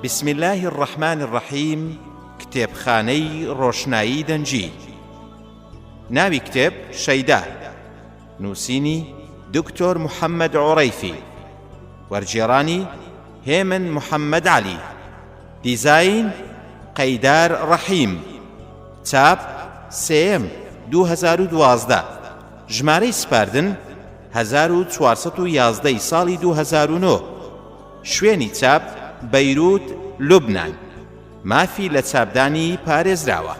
بسم اللە الرحمن الرحیم کتێبخانەی ڕۆشنایی دەنگی ناوی کتێب شەیدا نووسینی دکتۆر محەممەد عوڕەیفی وەرگێڕانی هێمن محەممەد عەلی دیزاین قەیدار ڕەحیم چاپ سێیەم 2012 ژمارەی سپاردن 1411 ی ساڵی 2009 شوێنی چاپ بەیروت لوبنان مافی لە چاپدانی پارێزراوە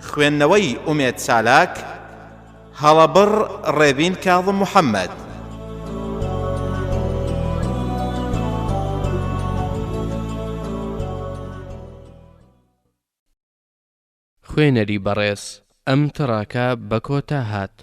خوێندنەوەی ئومێد چالاک هەڵەبڕ ڕێبین کاظم محەمەد. خوێنەری بەڕێز ئەم تڕاکە بە کۆتا هات.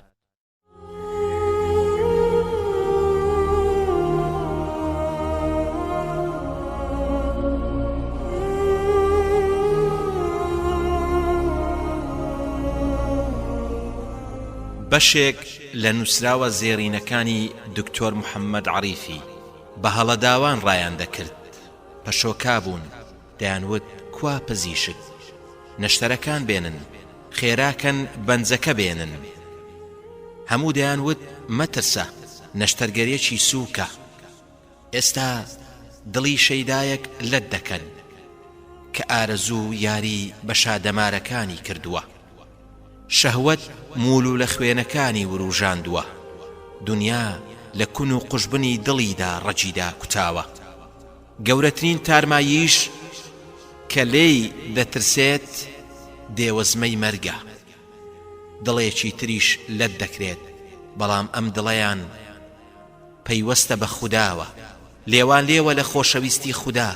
بەشێک لە نووسراوە زێڕینەکانی دکتۆر محەممەد عەریفی بە هەڵەداوان ڕایان دەکرد، پەشۆکا بوون، دەیانوت کوا پزیشک؟ نەشتەرەکان بێنن، خێرا کەن بەنجەکە بێنن. هەموو دەیان وت مەترسە، نەشتەرگەریەکی سووکە. ئێستا دڵی شەیدایەک لەت دەکەن کە ئارەزوو یاری بە شادەمارەکانی کردووە. شەهوەت موولوولە خوێنەکانی ورووژاندووە. دونیا لە کون و قوژبنی دڵیدا ڕەگی داکوتاوە. گەورەترین تارماییش کە لێی دەترسێت دێوەزمەی مەرگە. دڵێکی تریش لەت دەکرێت، بەڵام ئەم دڵەیان پەیوەستە بە خوداوە، لێوانلێوە لە خۆشەویستی خودا،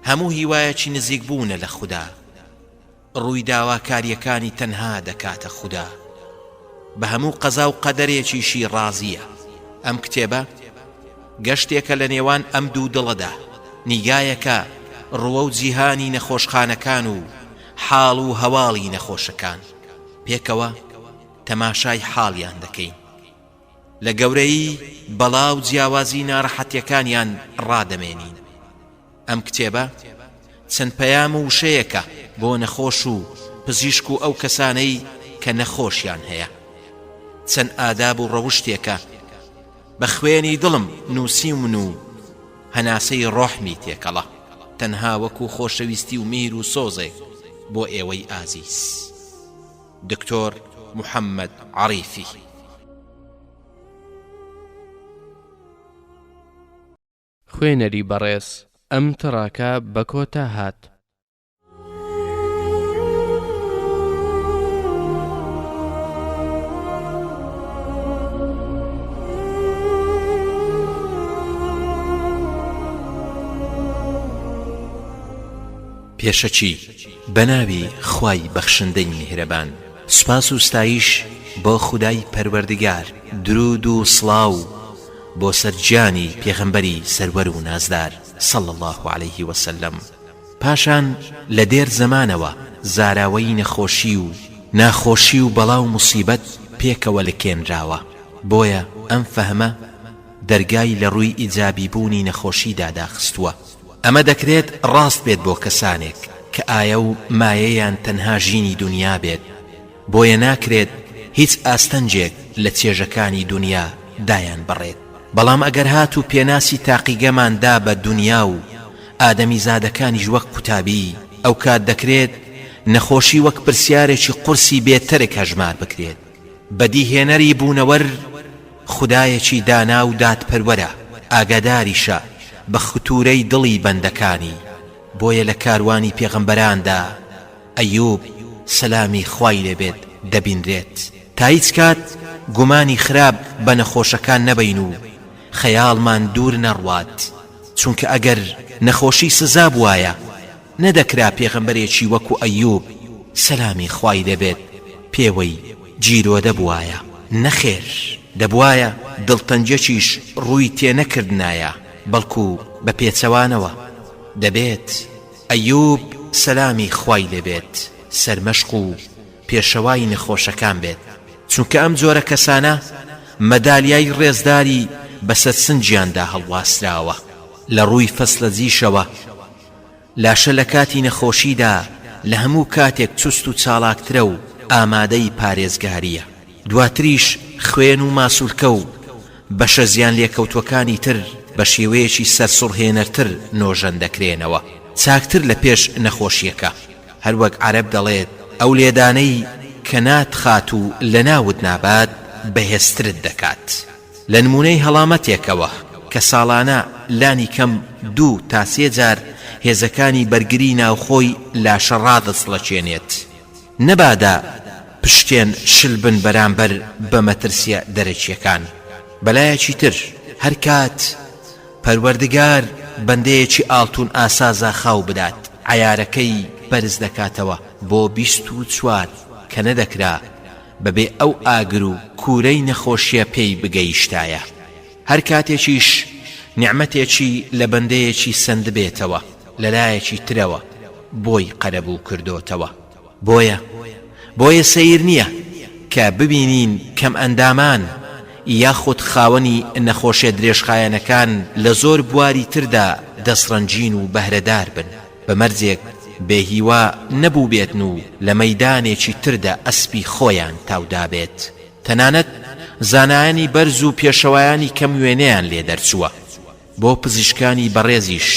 هەموو هیوایەکی نزیکبوونە لە خودا. ڕووی داواکارییەکانی تەنها دەکاتە خودا، بە هەموو قەزا و قەدەرێکیشی ڕازییە. ئەم کتێبە گەشتێکە لە نێوان ئەم دوو دڵەدا، نیگایەکە ڕووەو جیهانی نەخۆشخانەکان و حاڵ و هەواڵی نەخۆشەکان. پێکەوە تەماشای حاڵیان دەکەین. لە گەورەیی بەڵا و جیاوازی ناڕەحەتیەکانیان ڕادەمێنین. ئەم کتێبە چەند پەیام و وشەیەکە بۆ نەخۆش و پزیشک و ئەو کەسانەی کە نەخۆشیان هەیە. چەند ئاداب و ڕەوشتێکە بە خوێنی دڵم نووسیومن و هەناسەی ڕۆحمی تێکەڵە، تەنها وەکو خۆشەویستی و میهر و سۆزێک بۆ ئێوەی ئازیز. دکتۆر محەمەد عەریفی. خوێنەری بەڕێز ئەم تڕاکە بە کۆتا هات. پێشەکی، بەناوی خوای بەخشندەی میهرەبان. سوپاس و ستایش بۆ خودای پەروەردگار، دروود و سڵاو بۆ سەر گیانی پێغەمبەری سەروەر و نازدار صلی اللە علیه وسلم. پاشان لە دێر زەمانەوە زاراوەی نەخۆشی و ناخۆشی و بەڵا و موسیبەت پێکەوە لکێنراوە، بۆیە ئەم فەهمە دەرگای لە ڕووی ئیجابی بوونی نەخۆشیدا داخستووە. ئەمە دەکرێت ڕاست بێت بۆ کەسانێک کە ئایە و مایەیان تەنها ژینی دونیا بێت، بۆیە ناکرێت هیچ ئاستەنگێک لە چێژەکانی دونیا دایان بڕێت، بەڵام ئەگەر هاتوو پێناسی تاقیگەمان دا بە دونیا و ئادەمیزادەکانیش وەک قوتابی، ئەوکات دەکرێت نەخۆشی وەک پرسیارێکی قورسی بێ تەرک هەژمار بکرێت. بەدیهێنەری بوونەوەر خودایەکی دانا و دادپەروەرە، ئاگاداریشە بە ختوورەی دڵی بەندەکانی، بۆیە لە کاروانی پێغەمبەراندا ئەیوب سەلامی خوای لێ بێت دەبینرێت. تا هیچ کات گومانی خراپ بە نەخۆشەکان نەبەین و خەیاڵمان دوور نەڕوات، چونکە ئەگەر نەخۆشی سزا بوایە نەدەکرا پێغەمبەرێکی وەکو ئەیوب سەلامی خوای لێ بێت پێوەی گیرۆدە بوایە، نەخێر دەبوایە دڵتەنگیەکیش ڕووی تێ نەکردنایە، بەڵکو بە پێچەوانەوە دەبێت ئەیوب سەلامی خوای لێ بێت سەرمەشق و پێشەوای نەخۆشەکان بێت، چونکە ئەم جۆرە کەسانە مەدالیای ڕێزداری بەسەر سنگیاندا هەڵواسراوە. لە ڕووی فەسلەجیشەوە. لاشە لە کاتی نەخۆشیدا لە هەموو کاتێک چوست و چاڵاکترە و ئامادەی پارێزگارییە. دواتریش خوێن و ماسولکە و بەشە زیانلێکەوتووەکانی تر بە شێوەیەکی سەرسوڕهێنەرتر نۆژەن دەکرێنەوە، چاکتر لە پێش نەخۆشییەکە. هەروەک عەرەب دەڵێت، ئەو لێدانەی کە ناتخات و لەناوت نابات، بەهێزترت دەکات. لە نموونەی هەڵامەتێکەوە کە ساڵانە لانی کەم دوو تا سێ جار هێزەکانی بەرگری ناوخۆی لاشە ڕادەچڵەکێنێت، نەبادا پشتێن شل بن بەرامبەر بە مەترسیە دەرەکیەکان. بەلایەکی تر هەرکات پەروەردگار بەندەیەکی ئاڵتون ئاسا زاخاو بدات عەیارەکەی بەرز دەکاتەوە بۆ 24 کە نەدەکرا بەبێ ئەو ئاگر و کوورەی نەخۆشیە پێی بگەیشتایە. هەر کاتێکیش نیعمەتێکی لە بەندەیەکی سەندبێتەوە لەلایەکی ترەوە بۆی قەرەبوو کردۆتەوە. بۆیە بۆیە سەیر نییە کە ببینین کەمئەندامان یاخود خاوەنی نەخۆشیە درێژخایەنەکان لە زۆر بواری تردا دەستڕەنگین و بەهرەدار بن بە مەرجێک بێ هیوا نەبووبێتن و لە مەیدانێکی تردا ئەسپی خۆیان تاودابێت. تەنانەت زانایانی بەرز و پێشەوایانی کەم وێنەیان لێ دەرچووە. بۆ پزیشکانی بەڕێزیش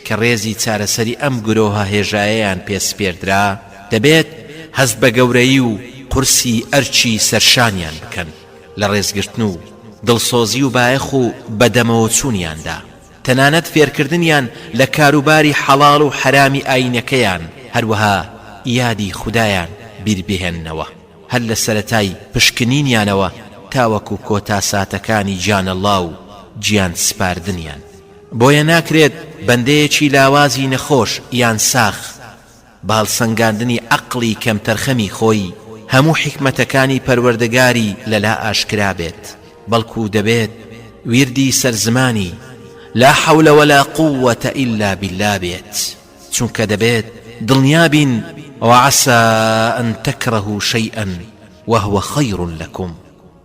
کە ڕێزی چارەسەری ئەم گرۆهە هێژایەیان پێ سپێردرا، دەبێت هەست بە گەورەیی و قورسی ئەرکی سەرشانیان بکەن لە ڕێزگرتن و دڵسۆزی و بایەخ و بەدەمەوەچوونیاندا، تەنانەت فێرکردنیان لە کاروباری حەڵاڵ و حەرامی ئایینەکەیان، هەروەها یادی خودایان بیربهێننەوە. هەر لە سەرەتای پشکنینیانەوە تاوەکو کۆتا ساتەکانی گیانەڵا و گیان سپاردنیان. بۆیە ناکرێت بەندەیەکی لاوازی نەخۆش یان ساغ بە هەڵسەنگاندنی عەقڵی کەمتەرخەمی خۆی هەموو حیکمەتەکانی پەروەردگاری لەلا ئاشکرا بێت، بەڵکو دەبێت ویردی سەر زمانی، لا حول ولا قوة الا باللە، بێت. چونکە دەبێت دڵنیا بین، وعسی ان تکرهوا شیئا وهو خیر لکم،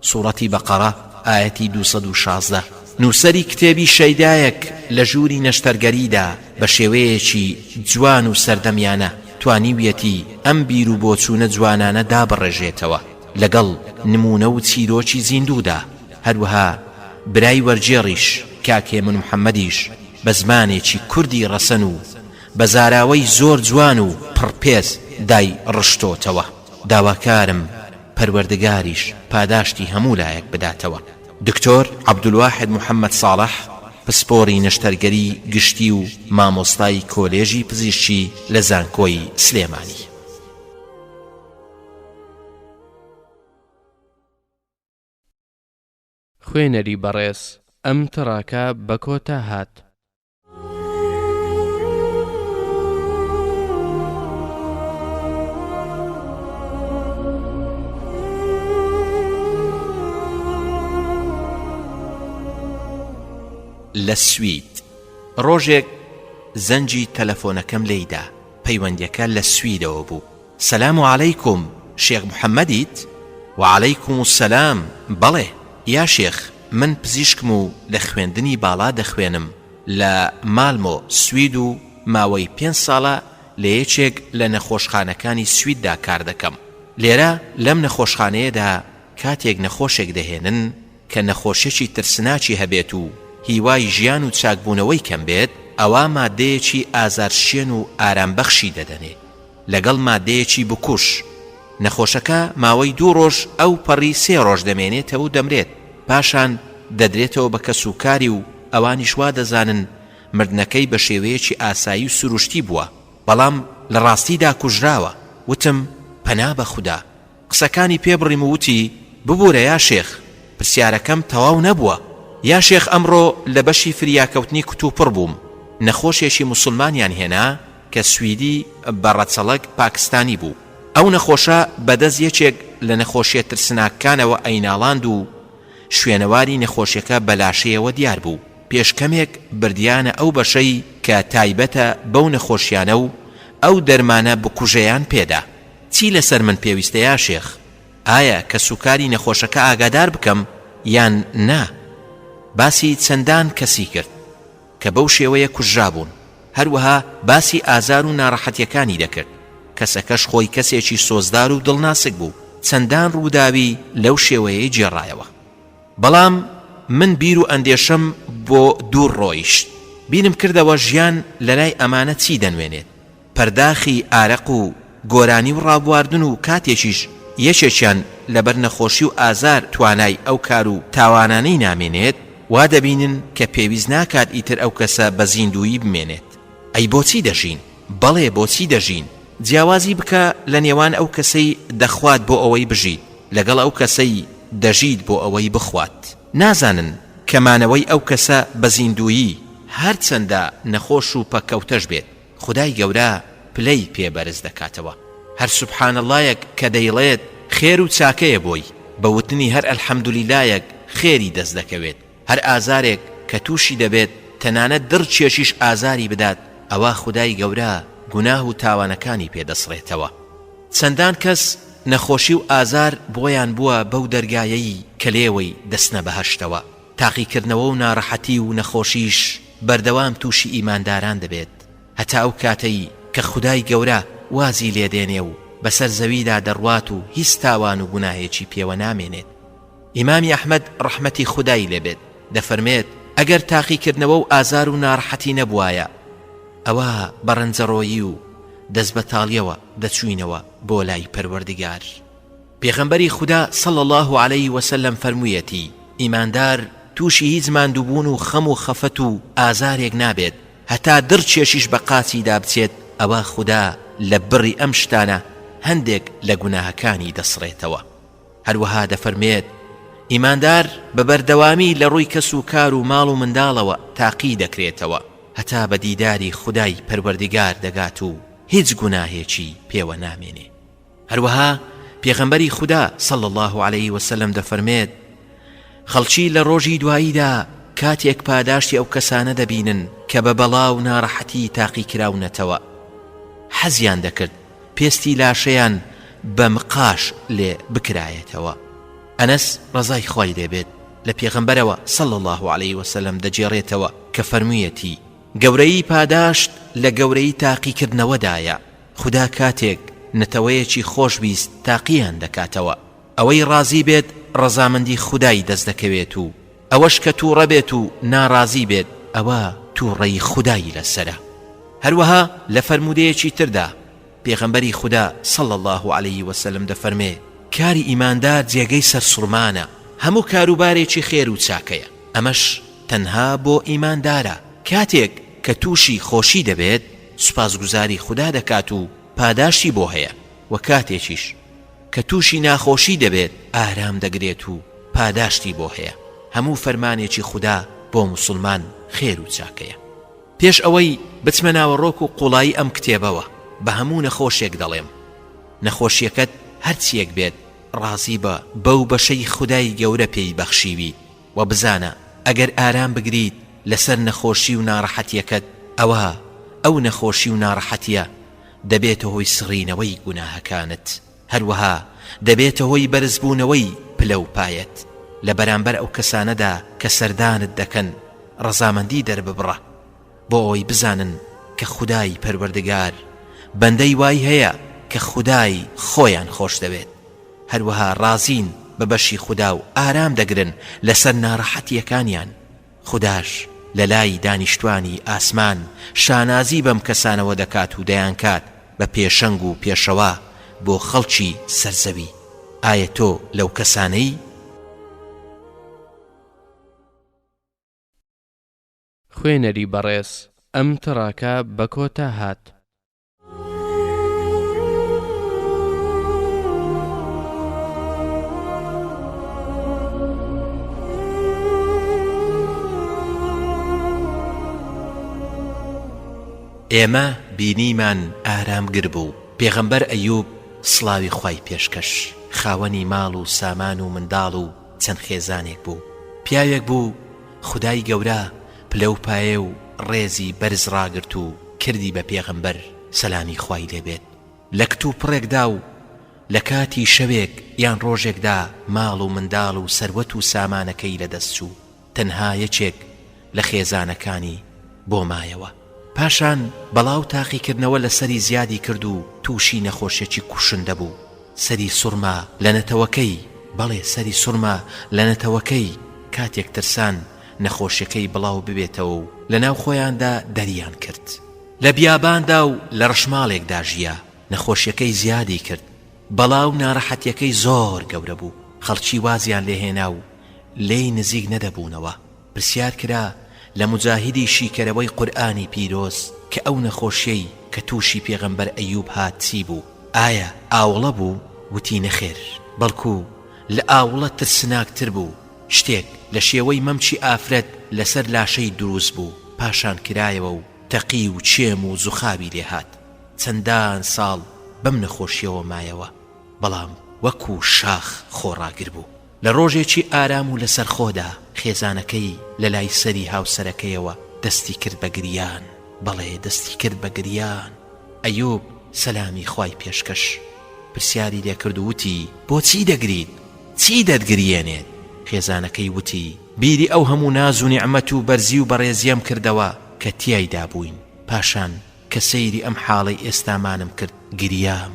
سوڕەتی بەقەڕە ئایەتی 216. نووسەری کتێبی شەیدایەک لە ژووری نەشتەرگەریدا بە شێوەیەکی جوان و سەردەمیانە توانیویەتی ئەم بیر و بۆچوونە جوانانە دابڕێژێتەوە لەگەڵ نموونە و چیرۆکی زیندوودا، هەروەها برای وەرگێڕیش کاک هێمن محەمەدیش بە زمانێکی کوردی ڕەسەن و بە زاراوەی زۆر جوان و پڕ پێز دای ڕشتۆتەوە. داواکارم پەروەردگاریش پاداشتی هەموو لایەک بداتەوە. دکتۆر عەبدولواحید محەمەد ساڵح پسپۆری نەشتەرگەری گشتی و مامۆستای کۆلێژی پزیشکی لە زانکۆی سلێمانی. خوێنەری بەڕێز ئەم تڕاکە بە کۆتا هات. لە سوید ڕۆژێک زەنگی تەلەفۆنەکەم لێیدا، پەیوەندیەکە لە سویدەوە بوو. سلام علیکم شێخ محمدیت؟ وعلیکم السلام بەڵێ یا شێخ من پزیشکم و لە خوێندنی باڵا دەخوێنم لە مالمۆ سوید و ماوەی پێنج ساڵە لە یەکێک لە نەخۆشخانەکانی سویددا کار دەکەم لێرە لەم نەخۆشخانەیەدا کاتێک نەخۆشێک دەهێنن کە نەخۆشیەکی ترسناکی هەبێت و هیوای ژیان و چاکبوونەوەی کەم بێت ئەوا مادەیەکی ئازارشکێن و ئارامبەخشی دەدەنێ لەگەڵ مادەیەکی بکوژ، نەخۆشەکە ماوەی دوو ڕۆژ ئەو پەڕی سێ ڕۆژ دەمێنێتەوە و دەمرێت، پاشان دەدرێتەوە بە کەس و کاری و ئەوانیش وا دەزانن مردنەکەی بە شێوەیەکی ئاسایی و سروشتی بووە، بەڵام لە ڕاستیدا کوژراوە، وتم پەنا بە خودا. قسەکانی پێ بڕیم و وتی، ببورە یا شێخ، پرسیارەکەم تەواو نەبووە. یا شێخ ئەمڕۆ لە بەشی فریاکەوتنی کوتوپڕ بووم، نەخۆشێکی موسڵمانیان هێنا کە سویدی بە ڕەچەڵەک پاکستانی بوو. ئەو نەخۆشە بە دەست یەکێک لە نەخۆشیە ترسناککانەوە ئەیناڵاند و شوێنەواری نەخۆشیەکە بە لاشەیەوە دیار بوو. پێش کەمێک بردیانە ئەو بەشەی کە تایبەتە بەو نەخۆشیانە و ئەو دەرمانە بکوژەیان پێدا. چی لەسەر من پێویستە یا شێخ؟ ئایا کەسوکاری نەخۆشەکە ئاگادار بکەم یان نا؟ باسی چەندان کەسی کرد کە بەو شێوەیە کوژرابوون. هەروەها باسی ئازار و ناڕەحەتیەکانی دەکرد، کەسەکەش خۆی کەسێکی سۆزدار و دڵناسک بوو، چەندان ڕووداوی لەو شێوەیەی گێڕایەوە. بەڵام من بیر و ئەندێشەم بۆ دوور ڕۆیشت، بیرم کردەوە ژیان لەلای ئەمانە چی دەنوێنێت، پەرداخی ئارەق و گۆرانی و ڕابواردن و کاتێکیش یەکێکیان لەبەر نەخۆشی و ئازار توانای ئەو کار و تاوانانەی نامێنێت، وا دەبینن کە پێویست ناکات ئیتر ئەو کەسە بە زیندوویی بمێنێت. ئەی بۆچی دەژین؟ بەڵێ بۆچی دەژین؟ جیاوازی بکە لە نێوان ئەو کەسەی دەخوات بۆ ئەوەی بژیت لەگەڵ ئەو کەسەی دەژیت بۆ ئەوەی بخوات. نازانن کە مانەوەی ئەو کەسە بە زیندوویی هەرچەندە نەخۆش و پەککەوتەش بێت، خودای گەورە پلەی پێ بەرز دەکاتەوە. هەر سبحان اللەیەک کە دەیڵێت خێر و چاکەیە بۆی، بە وتنی هەر الحمدللەیەک خێری دەست دەکەوێت، هەر ئازارێک کە تووشی دەبێت تەنانەت دڕکێکیش ئازاری بدات ئەوا خودای گەورە گوناه و تاوانەکانی پێ دەسڕێتەوە. چەندان کەس نەخۆشی و ئازار بۆیان بووە بەو دەرگایەی کە لێوەی دەچنە بەهەشتەوە. تاقیکردنەوە و ناڕەحەتی و نەخۆشیش بەردەوام تووشی ئیمانداران دەبێت هەتا ئەو کاتەی کە خودای گەورە وازی لێدێنێ و بەسەر زەویدا دەڕوات و هیچ تاوان و گوناهێکی پێوە نامێنێت. ئیمامی ئەحمەد ڕەحمەتی خودای لێ بێت دەفەرمێت، ئەگەر تاقیکردنەوە و ئازار و ناڕەحەتی نەبوایە ئەوا بە ڕەنجەڕۆیی و دەستبەتاڵیەوە دەچووینەوە بۆ لای پەروەردگار. پێغەمبەری خودا صلی اللە علیە وسلم فەرموویەتی، ئیماندار تووشی هیچ ماندووبوون و خەم و خەفەت و ئازارێک نابێت هەتا دڕکێکیش بە قاچیدا بچێت ئەوا خودا لە بڕی ئەم شتانە هەندێک لە گوناهەکانی دەسڕێتەوە. هەروەها دەفەرموێت، ئیماندار بە بەردەوامی لە ڕووی کەس و کار و ماڵ و منداڵەوە تاقی دەکرێتەوە هەتا بە دیداری خودای پەروەردگار دەگات و هیچ گوناهێکی پێوە نامێنێ. هەروەها پێغەمبەری خودا صلی اللە علیه وسلم دەفەرمێت، خەڵکی لە ڕۆژی دواییدا کاتێک پاداشتی ئەو کەسانە دەبینن کە بە بەڵا و ناڕەحەتی تاقیکراونەتەوە حەزیان دەکرد پێستی لاشەیان بە مقاش لێ بکرایەتەوە. ئەنەس ڕەزای خوای لێ بێت لە پێغەمبەرەوە صلی اللە علیه وسلم دەگێڕێتەوە کە فەرموویەتی، گەورەیی پاداشت لە گەورەیی تاقیکردنەوەدایە، خودا کاتێک نەتەوەیەکی خۆش ویست تاقییان دەکاتەوە، ئەوەی ڕازی بێت ڕەزامەندی خودای دەست دەکەوێت و ئەوەش کە تووڕە بێت و ناڕازی بێت ئەوە تووڕەیی خودای لەسەرە. هەروەها لە فەرموودەیەکی تردا پێغەمبەری خودا صلی اللە علیه وسلم دەفەرمێ، کاری ئیماندار جێگەی سەرسوڕمانە، هەموو کاروبارێکی خێر و چاکەیە، ئەمەش تەنها بۆ ئیماندارە کاتێک کە تووشی خۆشی دەبێت سوپاسگوزاری خودا دەکات و پاداشتی بۆ هەیە وە کاتێکیش کە تووشی ناخۆشی دەبێت ئارام دەگرێت و پاداشتی بۆ هەیە هەموو فەرمانێکی خودا بۆ موسوڵمان خێر و چاکەیە. پێش ئەوەی بچمە ناوەڕۆک و قوڵایی ئەم کتێبەوە بە هەموو نەخۆشێک دەڵێم نەخۆشیەکەت هەرچیەک بێت ڕازی بە بەو بەشەی خودای گەورە پێی بەخشیویت وە بزانە ئەگەر ئارام بگریت لەسەر نەخۆشی و ناڕەحەتیەکەت ئەوا ئەو نەخۆشی و ناڕەحەتیە دەبێتە هۆی سڕینەوەی گوناهەکانت هەروەها دەبێتە هۆی بەرزبوونەوەی پلە و پایەت لە بەرامبەر ئەو کەسانەدا کە سەردانت دەکەن ڕەزامەندی دەرببڕە بۆ ئەوەی بزانن کە خودای پەروەردگار بەندەی وای هەیە کە خودای خۆیان خۆشدەوێت هەروەها ڕازین بە بەشی خودا و ئارام دەگرن لەسەر ناڕەحەتیەکانیان، خوداش لەلای دانیشتوانی ئاسمان شانازی بەم کەسانەوە دەکات و دەیانکات بە پێشەنگ و پێشەوا بۆ خەڵکی سەر زەوی، ئایە تۆ لەو کەسانەی؟ خوێنەری بەڕێز ئەم تڕاکە بە کۆتا هات. ئێمە بینیمان ئارامگر بوو پێغەمبەر ئەیوب سڵاوی خوای پێشکەش خاوەنی ماڵ و سامان و منداڵ و چەند خێزانێک بوو پیاوێک بوو خودای گەورە پلە و پایە و ڕێزی بەرز ڕاگرت و کردی بە پێغەمبەر سەلامی خوای لێ بێت لە کتوپڕێکدا و لە کاتی شەوێک یان ڕۆژێکدا ماڵ و منداڵ و سەروەت و سامانەکەی لە دەست چوو تەنها یەکێک لە خێزانەکانی بۆ مایەوە. پاشان بەڵا و تاقیکردنەوە لەسەری زیادی کرد و تووشی نەخۆشیەکی کوشندە بوو. سەری سوڕما لە نەتەوەکەی، بەڵێ سەری سوڕما لە نەتەوەکەی، کاتێک ترسان نەخۆشیەکەی بڵاو ببێتەوە و لەناو خۆیاندا دەریان کرد. لە بیاباندا و لە ڕەشماڵێکدا ژیا، نەخۆشیەکەی زیادی کرد، بەڵا و ناڕەحەتیەکەی زۆر گەورە بوو، خەڵکی وازیان لێ هێنا و لێی نزیک نەدەبوونەوە. پرسیار کرا لە موجاهیدی شیکەرەوەی قورئانی پیرۆز کە ئەو نەخۆشیەی کە تووشی پێغەمبەر ئەیوب هات چی بوو؟ ئایا ئاوڵە بوو؟ وتی نەخێر، بەڵکو لە ئاوڵە ترسناکتر بوو، شتێک لە شێوەی مەمکی ئافرەت لەسەر لاشەی دروست بوو، پاشان کرایەوە و تەقی و چێم و زوخاوی لێ هات، چەندان ساڵ بەم نەخۆشیەوە مایەوە، بەڵام وەکو شاخ خۆڕاگر بوو. لە ڕۆژێکی ئارام و لەسەرخۆدا خێزانەکەی لە لای سەری هاوسەرەکەیەوە دەستی کرد بە گریان، بەڵێ دەستی کرد بە گریان، ئەیوب سەلامی خوای پێشکەش پرسیاری لێکرد و وتی، بۆچی دەگریت؟ چی دەتگریێنێت؟ خێزانەکەی وتی، بیری ئەو هەموو ناز و نیعمەت و بەرزی و بەڕێزیەم کردەوە کە تیایدا بووین، پاشان کە سەیری ئەم حاڵەی ئێستامانم کرد گریام،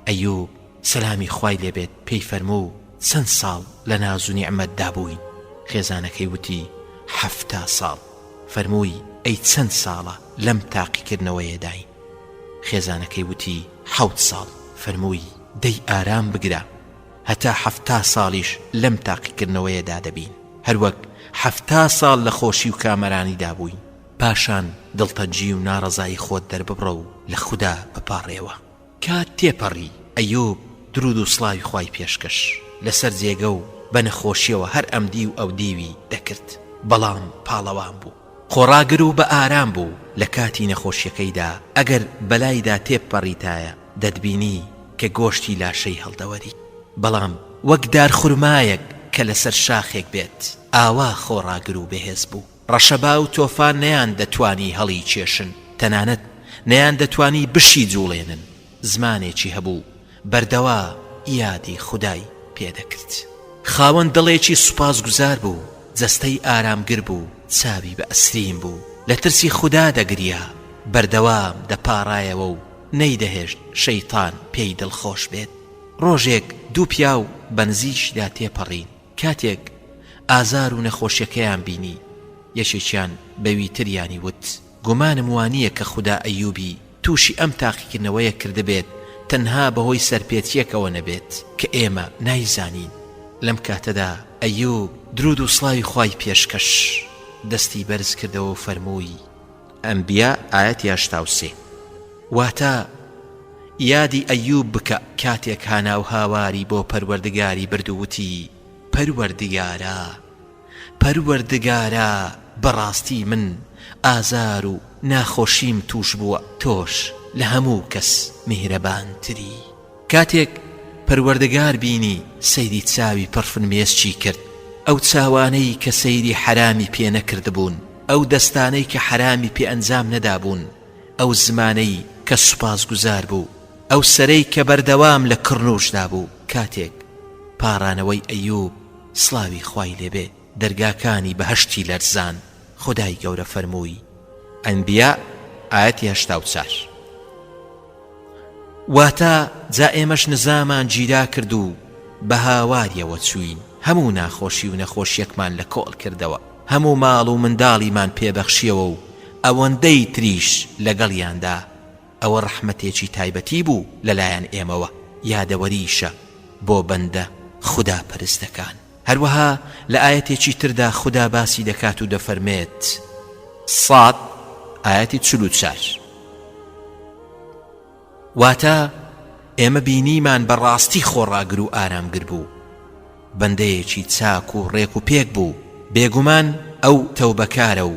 ئەیوب سەلامی خوای لێ بێت پێی فەرموو، چەند ساڵ لە ناز و نیعمەتدا بووین؟ خێزانەکەی وتی، 70 ساڵ. فەرمووی، ئەی چەند ساڵە لەم تاقیکردنەوەیەداین؟ خێزانەکەی وتی، حەوت ساڵ. فەرمووی، دەی ئارام بگرە، هەتا 70 ساڵیش لەم تاقیکردنەوەیەدا دەبین، هەروەک 70 ساڵ لە خۆشی و کامەرانیدا بووین. پاشان دڵتەنگی و ناڕەزایی خۆت دەرببڕە و لە خودا بپاڕێوە. کات تێپەڕی، ئەیوب دروود و سڵاوی خوای پێشکەش، لەسەر جێگە و بە نەخۆشیەوە هەر ئەمدی و ئەودیوی دەکرد، بەڵام پاڵەوان بوو. خۆڕاگر و بە ئارام بوو، لە کاتی نەخۆشیەکەیدا ئەگەر بەلایدا تێبپەڕیتایە دەتبینی کە گۆشتی لاشەی هەڵدەوەری. بەڵام وەک دارخورمایەک کە لەسەر شاخێک بێت، ئاوا خۆڕاگر و بەهێز بوو. ڕەشەبا و تۆفان نەیاندەتوانی هەڵیکێشن، تەنانەت نەیاندەتوانی بشیجوڵێنن، زمانێکی هەبوو بەردەوا یادی خودای پێ دەکرد. خاوەن دڵێکی سوپاسگوزار بوو، جەستەی ئارامگر بوو، چاوی بە ئەسرین بوو، لە ترسی خودا دەگریا، بەردەوام دەپاڕایەوە و نەیدەهێشت شەیتان پێی دڵخۆش بێت. ڕۆژێک دوو پیاو بە نزیکیدا تێپەڕین. کاتێک ئازار و نەخۆشیەکەیان بینی، یەکێکیان بەوی تریانی وت، گومانم وانیە کە خودا ئەیوبی توشی ئەم تاقیکردنەوەیە کردبێت تەنها بەهۆی سەرپێچیەکەوە نەبێت کە ئێمە نایزانین. لەم کاتەدا ئەیوب درود و سڵاوی خوای پێشکەش دەستی بەرز کردەوە و فەرمووی. ئەنبیا ئایەتی 83. واتە، یادی ئەیوب بکە کاتێک هانا و هاواری بۆ پەروەردگاری برد و وتی، پەروەردگارا، پەروەردگارا بەڕاستی من ئازار و ناخۆشیم تووش بووە، تۆش لە هەموو کەس میهرەبانتری. کاتێک پەروەردگار بینی سەیری چاوی پڕ فرمێسکی کرد، ئەو چاوانەی کە سەیری حەرامی پێ نەکردبوون، ئەو دەستانەی کە حەرامی پێ ئەنجام نەدابوون، ئەو زمانەی کە سوپاسگوزار بوو، ئەو سەرەی کە بەردەوام لە کڕنووشدا بوو، کاتێک پاڕانەوەی ئەیوب، سڵاوی خوای لێ بێ، دەرگاکانی بەهەشتی لەرزاند، خودای گەورە فەرمووی. ئەنبیا، ئایەتی 84. واتە، جا ئێمەش نزامان گیرا کرد و بە هاواریەوە چووین، هەموو ناخۆشی و نەخۆشیەکمان لە کۆڵ کردەوە، هەموو ماڵ و منداڵیمان پێ بەخشیەوە و ئەوەندەی تریش لەگەڵیاندا، ئەوە ڕەحمەتێکی تایبەتی بوو لەلایەن ئێمەوە، یادەوەریشە بۆ بەندە خودا پەرستەکان. هەروەها لە ئایەتێکی تردا خودا باسی دەکات و دەفەرمێت. صاد، ئایەتی 44. واتە، ئێمە بینیمان بە ڕاستی خۆڕاگر و ئارامگر بوو، بەندەیەکی چاک و ڕێک و پێک بوو، بێگومان ئەو تەوبەکارە و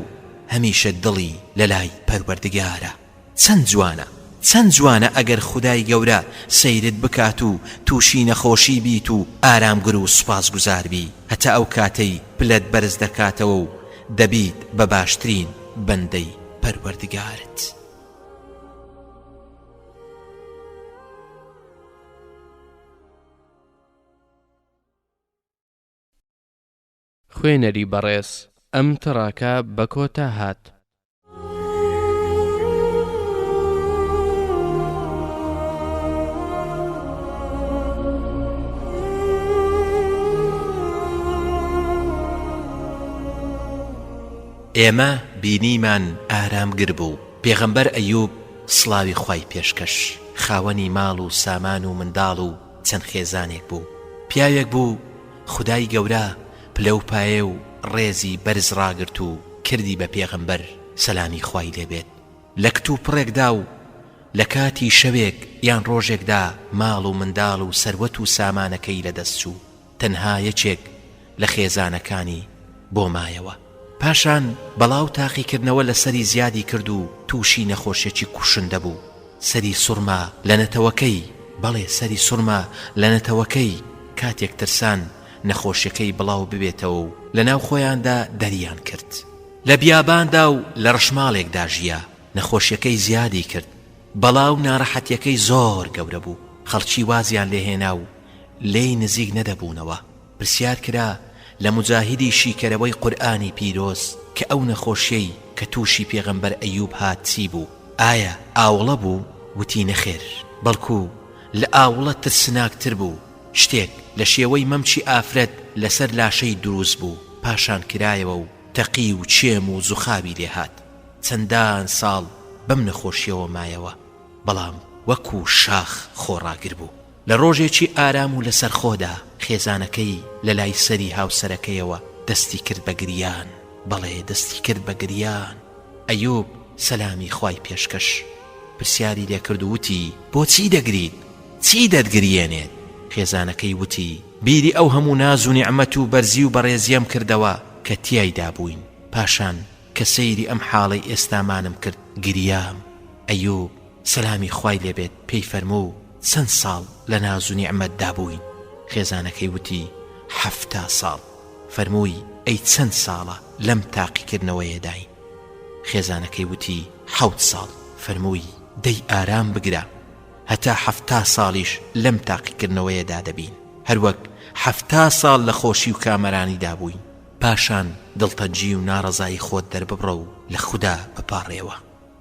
هەمیشە دڵی لەلای پەروەردگارە. چەند جوانە، چەند جوانە ئەگەر خودای گەورە سەیرت بکات و تووشی نەخۆشی بیت و ئارامگر و سوپاسگوزار بی هەتا ئەو کاتەی پلەت بەرز دەکاتەوە و دەبیت بە باشترین بەندەی پەروەردگارت. خوێنەری بەڕێز ئەم تڕاکە بە کۆتا هات. ئێمە بینیمان ئارامگر بوو. پێغەمبەر ئەیوب سڵاوی خوای پێشکەش، خاوەنی ماڵ و سامان و منداڵ و چەند خێزانێک بوو. پیاوێک بوو خودای گەورە پلە و پایە و ڕێزی بەرز ڕاگرت و کردی بە پێغەمبەر سەلامی خوای لێ بێت. لە کتوپڕێکدا و لە کاتی شەوێک یان ڕۆژێکدا ماڵ و منداڵ و سەروەت و سامانەکەی لەدەست چوو. تەنها یەکێک لە خێزانەکانی بۆ مایەوە. پاشان بەڵا و تاقیکردنەوە لەسەری زیادی کرد و تووشی نەخۆشیەکی کوشندە بوو. سەری سوڕما لە نەتەوەکەی، بەڵێ سەری سوڕما لە نەتەوەکەی، کاتێک ترسان نەخۆشیەکەی بڵاو ببێتەوە و لەناو خۆیاندا دەریان کرد. لە بیاباندا و لە ڕەشماڵێکدا ژیا، نەخۆشیەکەی زیادی کرد، بەڵا و ناڕەحەتیەکەی زۆر گەورە بوو، خەڵکی وازیان لێ هێنا و لێی نزیک نەدەبوونەوە. پرسیار کرا لە موجاهیدی شیکەرەوەی قورئانی پیرۆز کە ئەو نەخۆشیەی کە تووشی پێغەمبەر ئەیوب هات چی بوو؟ ئایا ئاوڵە بوو؟ وتی نەخێر، بەڵکو لە ئاوڵە ترسناکتر بوو، شتێک لە شێوەی مەمکی ئافرەت لەسەر لاشەی دروست بوو، پاشان کرایەوە و تەقی و چێم و زوخاوی لێ هات، چەندان ساڵ بەم نەخۆشیەوە مایەوە، بەڵام وەکو شاخ خۆڕاگر بوو. لە ڕۆژێکی ئارام و لەسەرخۆدا خێزانەکەی لە لای سەری هاوسەرەکەیەوە دەستی کرد بە گریان، بەڵێ دەستی کرد بە گریان، ئەیوب سەلامی خوای پێشکەش پرسیاری لێکرد و وتی، بۆچی دەگریت؟ چی دەتگریێنێت؟ خێزانەکەی وتی، بیری ئەو هەموو ناز و نیعمەت و بەرزی و بەڕێزیەم کردەوە کە تیایدا بووین، پاشان کە سەیری ئەم حاڵەی ئێستامانم کرد گریام، ئەیوب سەلامی خوای لێ بێت پێی فەرموو، چەند ساڵ لە ناز و نیعمەتدا بووین؟ خێزانەکەی وتی، 70 ساڵ. فەرمووی، ئەی چەند ساڵە لەم تاقیکردنەوەیەداین؟ خێزانەکەی وتی، حەوت ساڵ. فەرمووی، دەی ئارام بگرە، هەتا 70 ساڵیش لەم تاقیکردنەوەیەدا دەبین، هەروەک 70 ساڵ لە خۆشی و کامەرانیدا بووین. پاشان دڵتەنگی و ناڕەزایی خۆت دەرببڕە و لە خودا بپاڕێوە.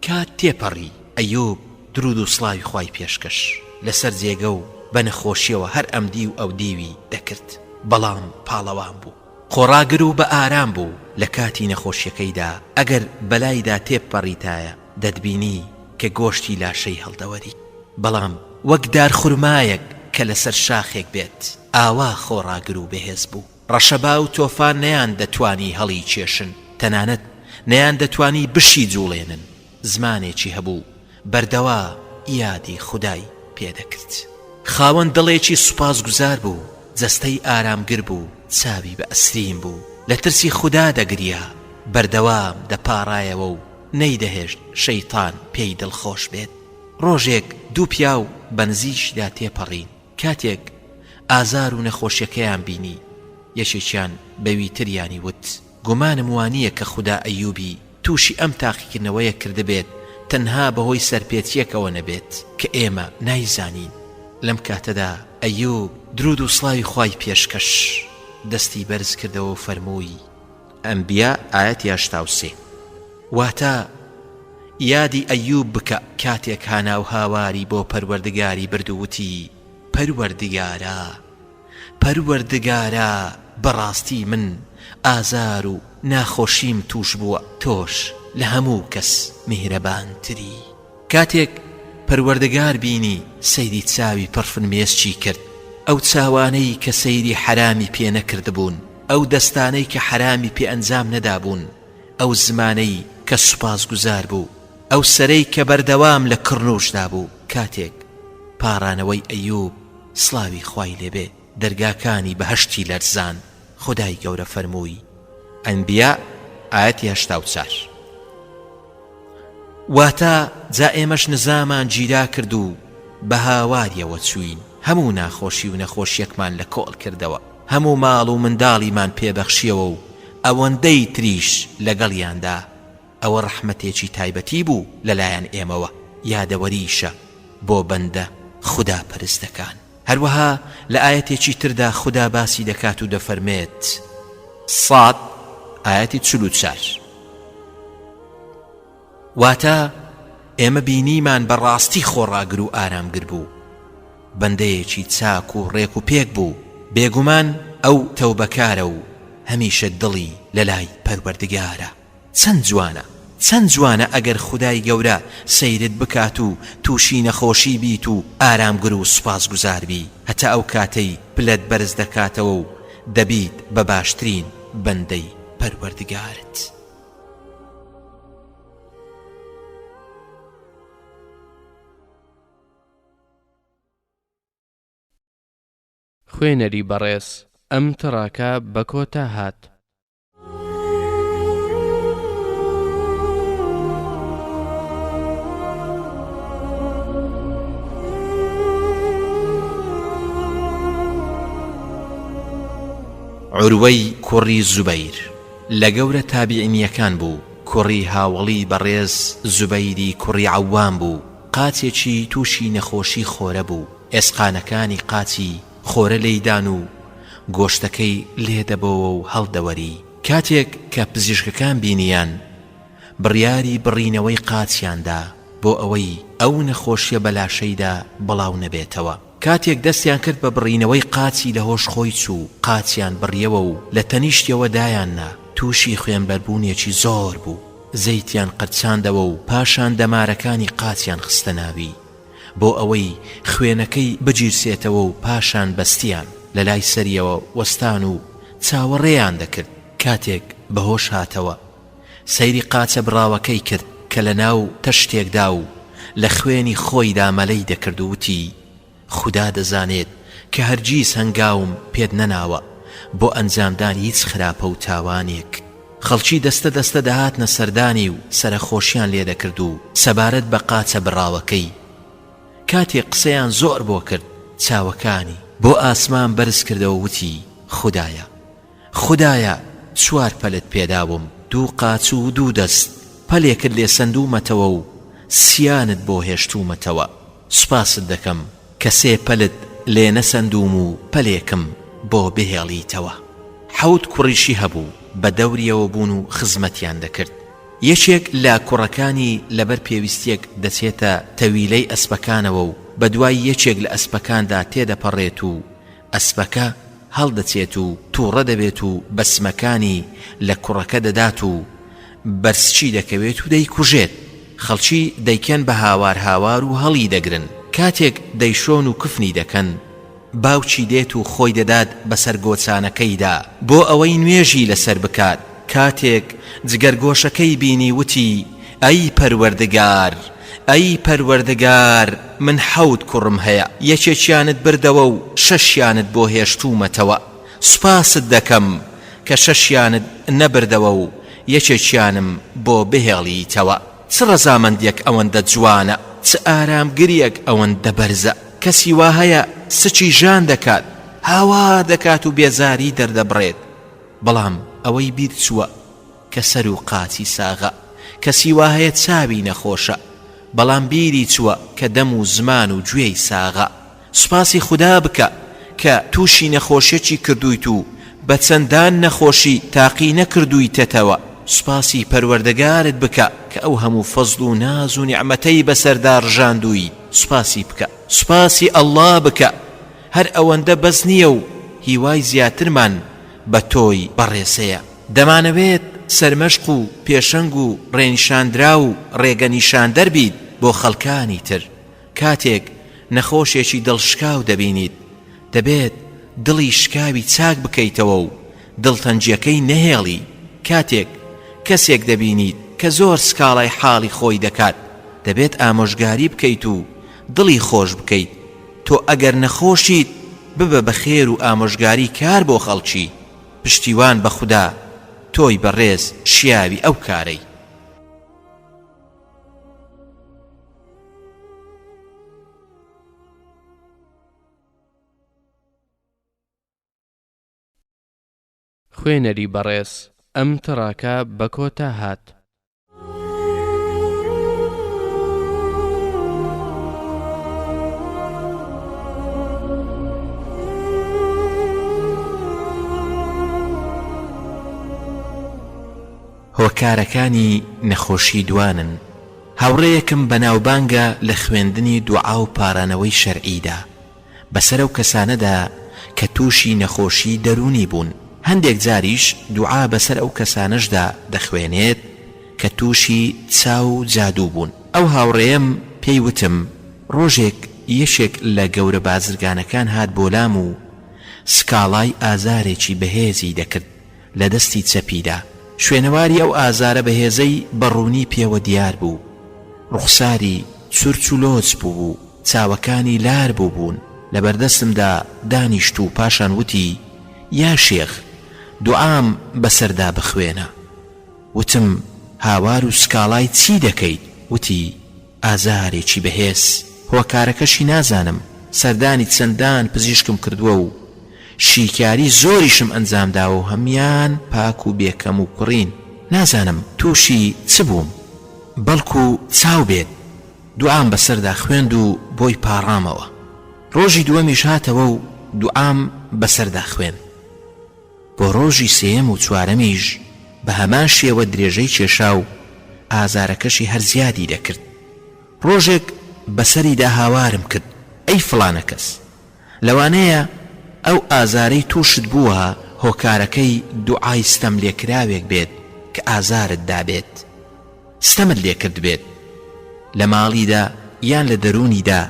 کات تێپەڕی، ئەیوب دروود و سڵاوی خوای پێشکەش، لەسەر جێگە و بە نەخۆشیەوە هەر ئەمدی و ئەودیوی دەکرد، بەڵام پاڵەوان بوو. خۆڕاگر و بە ئارام بوو، لە کاتی نەخۆشیەکەیدا ئەگەر بەلایدا تێبپەڕیتایە دەتبینی کە گۆشتی لاشەی هەڵدەوەری، بەڵام وەک دارخورمایەک کە لەسەر شاخێک بێت، ئاوا خۆڕاگر و بەهێز بوو. ڕەشەبا و تۆفان نەیاندەتوانی هەڵیکێشن، تەنانەت نەیاندەتوانی بشیجوڵێنن، زمانێکی هەبوو بەردەوا یادی خودای پێ دەکرد. خاوەن دڵێکی سوپاسگوزار بوو، جەستەی ئارامگر بوو، چاوی بە ئەسرین بوو، لە ترسی خودا دەگریا، بەردەوام دەپاڕایەوە و نەیدەهێشت شەیتان پێی دڵخۆش بێت. ڕۆژێک دوو پیاو بە نزیکیدا تێپەڕین. کاتێک ئازار و نەخۆشیەکەیان بینی، یەکێکیان بەوی تریانی وت، گومانم وانیە کە خودا ئەیوبی توشی ئەم تاقیکردنەوەیە کردبێت تەنها بەهۆی سەرپێچیەکەوە نەبێت کە ئێمە نایزانین. لەم کاتەدا ئەیوب درود و سڵاوی خوای پێشکەش دەستی بەرز کردەوە و فەرمووی. ئەنبیا ئایەتی 83. واتە، یادی ئەیوب بکە کاتێک هانا و هاواری بۆ پەروەردگاری برد و وتی، پەروەردگارا، پەروەردگارا بەڕاستی من ئازار و ناخۆشیم تووش بووە، تۆش لە هەموو کەس میهرەبانتری. کاتێک پەروەردگار بینی سەیری چاوی پڕ فرمێسکی کرد، ئەو چاوانەی کە سەیری حەرامی پێ نەکردبوون، ئەو دەستانەی کە حەرامی پێ ئەنجام نەدابوون، ئەو زمانەی کە سوپاسگوزار بوو، ئەو سەرەی کە بەردەوام لە کڕنووشدا بوو، کاتێک پاڕانەوەی ئەیوب سڵاوی خوای لێ بێ دەرگاکانی بەهەشتی لەرزاند، خودای گەورە فەرمووی. ئەنبیا ئایەتی 84. واتە، جا ئێمەش نزامان گیرا کرد و بە هاواریەوە چووین، هەموو ناخۆشی و نەخۆشیەکمان لە کۆڵ کردەوە، هەموو ماڵ و منداڵیمان پێ بەخشیەوە و ئەوەندەی تریش لەگەڵیاندا، ئەوە ڕەحمەتێکی تایبەتی بوو لەلایەن ئێمەوە، یادەوەریشە بۆ بەندە خودا پەرستەکان. هەروەها لە ئایەتێکی تردا خودا باسی دەکات و دەفەرمێت. صاد، ئایەتی 44. واتە، ئێمە بینیمان بە ڕاستی خۆڕاگر و ئارامگر بوو، بەندەیەکی چاک و ڕێک و پێک بوو، بێگومان ئەو تەوبەکارە و هەمیشە دڵی لەلای پەروەردگارە. چەند جوانە چەند جوانە ئەگەر خودای گەورە سەیرت بکات و تووشی نەخۆشی بیت و ئارامگر و سوپاسگوزار بی هەتا ئەو کاتەی پلەت بەرز دەکاتەوە و دەبیت بە باشترین بەندەی پەروەردگارت. خوێنەری بەڕێز ئەم تڕاکە بە کۆتا هات. عوروەی کوڕی زوبەیر لە گەورە تابیعینیەکان بوو، کوڕی هاوەڵی بەڕێز زوبەیری کوڕی عەوام بوو، قاچێکی تووشی نەخۆشی خۆرە بوو، ئێسقانەکانی قاچی خۆرە لێی دان و گۆشتەکەی لێ دەبۆوە و هەڵدەوەری، کاتێک کە پزیشکەکان بینیان بڕیاری بڕینەوەی قاچیان دا بۆ ئەوەی ئەو نەخۆشیە بە لاشەیدا بڵاو نەبێتەوە. کاتێک دەستیان کرد بە بڕینەوەی قاچی لە هۆش خۆی چوو، قاچیان بڕیەوە و لە تەنیشتیەوە دایاننا، تووشی خوێنبەربوونێکی زۆر بوو، زەیتیان قرچاندەوە و پاشان دەمارەکانی قاچیان خستە ناوی بۆ ئەوەی خوێنەکەی بگیرسێتەوە و پاشان بەستیان، لە لای سەریەوە وەستان و چاوەڕێیان دەکرد، کاتێک بەهۆش هاتەوە سەیری قاچە بڕاوەکەی کرد کە لە ناو تەشتێکدا و لە خوێنی خۆیدا مەلەی دەکرد و وتی، خودا دەزانێت کە هەرگیز هەنگاوم پێت نەناوە بۆ ئەنجامدانی هیچ خراپە و تاوانێک. خەڵکی دەستە دەستە دەهاتنە سەردانی و سەرەخۆشیان لێ دەکرد و سەبارەت بە قاچە بڕاوەکەی کاتێک قسەیان زۆر بۆ کرد چاوەکانی بۆ ئاسمان بەرز کردەوە وتی، خودایە! خودایە چوار پەلت پێداوم دوو قاچ و دوو دەست پەلێکت لێ سەندوومەتەوە و سیانت بۆ هێشتوومەتەوە سوپاست دەکەم کە سێ پەلت لێ نەسەندووم و پەلێکم بۆ بهێڵیتەوە. حەوت کوڕیشی هەبوو بە دەوریەوە بوون و خزمەتیان دەکرد. یەکێک لە کوڕەکانی لەبەر پێویستیەک دەچێتە تەویلەی ئەسپەکانەوە و بەدوای یەکێک لە ئەسپەکاندا تێدەپەڕێت و ئەسپەکە هەڵدەچێت و توڕە دەبێت و بە سمەکانی لە کوڕەکە دەدات و بەرسکی دەکەوێت و دەیکوژێت، خەڵکی دەیکەن بە هاوار هاوار و هەڵی دەگرن، کاتێک دەیشۆن و کفنی دەکەن، باوکی دێت و خۆی دەدات بەسەر گۆچانەکەیدا بۆ ئەوەی نوێژی لەسەر بکات، کاتێک جگەرگۆشەکەی بینی وتی، ئەی پەروەردگار، ئەی پەروەردگار من حەوت کوڕم هەیە یەکێکیانت بردەوە و شەشیانت بۆ هێشتوومەتەوە سوپاست دەکەم کە شەشیانت نەبردەوە و یەکێکیانم بۆ بهێڵیتەوە چ ڕەزامەندیەک ئەوەندە جوانە چ ئارامگریەک ئەوەندە بەرزە کەسی وا هەیە سکی ژان دەکات هاوار دەکات و بێزاری دەردەبڕێت بەڵام ئەوەی بیر چووە کە سەر و قاچی ساغە، کەسی وا هەیە چاوی نەخۆشە، بەڵام بیری چووە کە دەم و زمان و گوێی ساغە. سوپاسی خودا بکە کە تووشی نەخۆشیەکی کردوویت و بە چەندان نەخۆشی تاقی نەکردوویتەتەوە. سوپاسی پەروەردگارت بکە کە ئەو هەموو فەزڵ و ناز و نیعمەتەی بەسەردا ڕژاندوویت. سوپاسی بکە. سوپاسی اللە بکە. هەر ئەوەندە بەس نییە و هیوای زیاترمان بە تۆی بەڕێز هەیە. دەمانەوێت سەرمەشق و پێشەنگ و ڕێنیشاندراو و ڕێگە نیشاندەر بیت بۆ خەڵکانی تر. کاتێک نەخۆشێکی دڵ شکاو دەبینیت، دەبێت دڵی شکاوی چاک بکەیتەوە و دڵتەنگیەکەی نەهێڵی. کاتێک کەسێک دەبینیت کە زۆر سکاڵای حاڵی خۆی دەکات، دەبێت ئامۆژگاری بکەیت و دڵی خۆش بکەیت. تۆ ئەگەر نەخۆشیت ببە بە خێر و ئامۆژگاری کار بۆ خەڵکی. پشتیوان بە خودا تۆی بەڕێز شیاوی ئەو کارەی. خوێنەری بەڕێز ئەم تڕاکە بە کۆتا هات. هۆکارەکانی نەخۆشی دوانن هاوڕێیەکم بەناوبانگە لە خوێندنی دوعا و پارانەوەی شەرعیدا بەسەر ئەو کەسانەدا کە تووشی نەخۆشی دەروونی بوون، هەندێک جاریش دوعا بەسەر ئەو کەسانەشدا دەخوێنێت. کە تووشی چاو و جادوو بوون. ئەو هاوڕێیەم پێی وتم، ڕۆژێک یەکێک لە گەورە بازرگانەکان هات بۆ لام و سکاڵای ئازارێکی بەهێزی دەکرد لە دەستی چەپیدا. شوێنەواری ئەو ئازارە بەهێزەی بە ڕوونی پێوە دیار بوو. ڕوخساری چرچ و لۆچ بووبوو، چاوەکانی لار بووبوون. لە بەردەستمدا دانیشت و پاشان وتی، یا شێخ، دوعام بەسەردا بخوێنە. وتم، هاوار و سکاڵای چی دەکەیت؟ وتی، ئازارێکی بەهێز، هۆکارەکەشی نازانم، سەردانی چەندان پزیشکم کردووە و شیکاری زۆریشم ئەنجامداوە و هەموویان پاک و بێ کەموکوڕین، نازانم تووشی چ بووم، بەڵکو چاو بێت، دوعام بەسەردا خوێند و بۆی پاڕامەوە، ڕۆژی دووەمیش هاتەوە و دوعام بەسەردا خوێند. بۆ ڕۆژی سێیەم و چوارەمیش بە هەمان شێوە درێژەی کێشا و ئازارەکەشی هەر زیادی دەکرد. ڕۆژێک بەسەریدا هاوارم کرد، ئەی فڵانە کەس! لەوانەیە ئەو ئازارەی تووشت بووە هۆکارەکەی دوعای ستەملێکراوێک بێت کە ئازارت دابێت، ستەمت لێکردبێت لە ماڵیدا یان لە دەروونیدا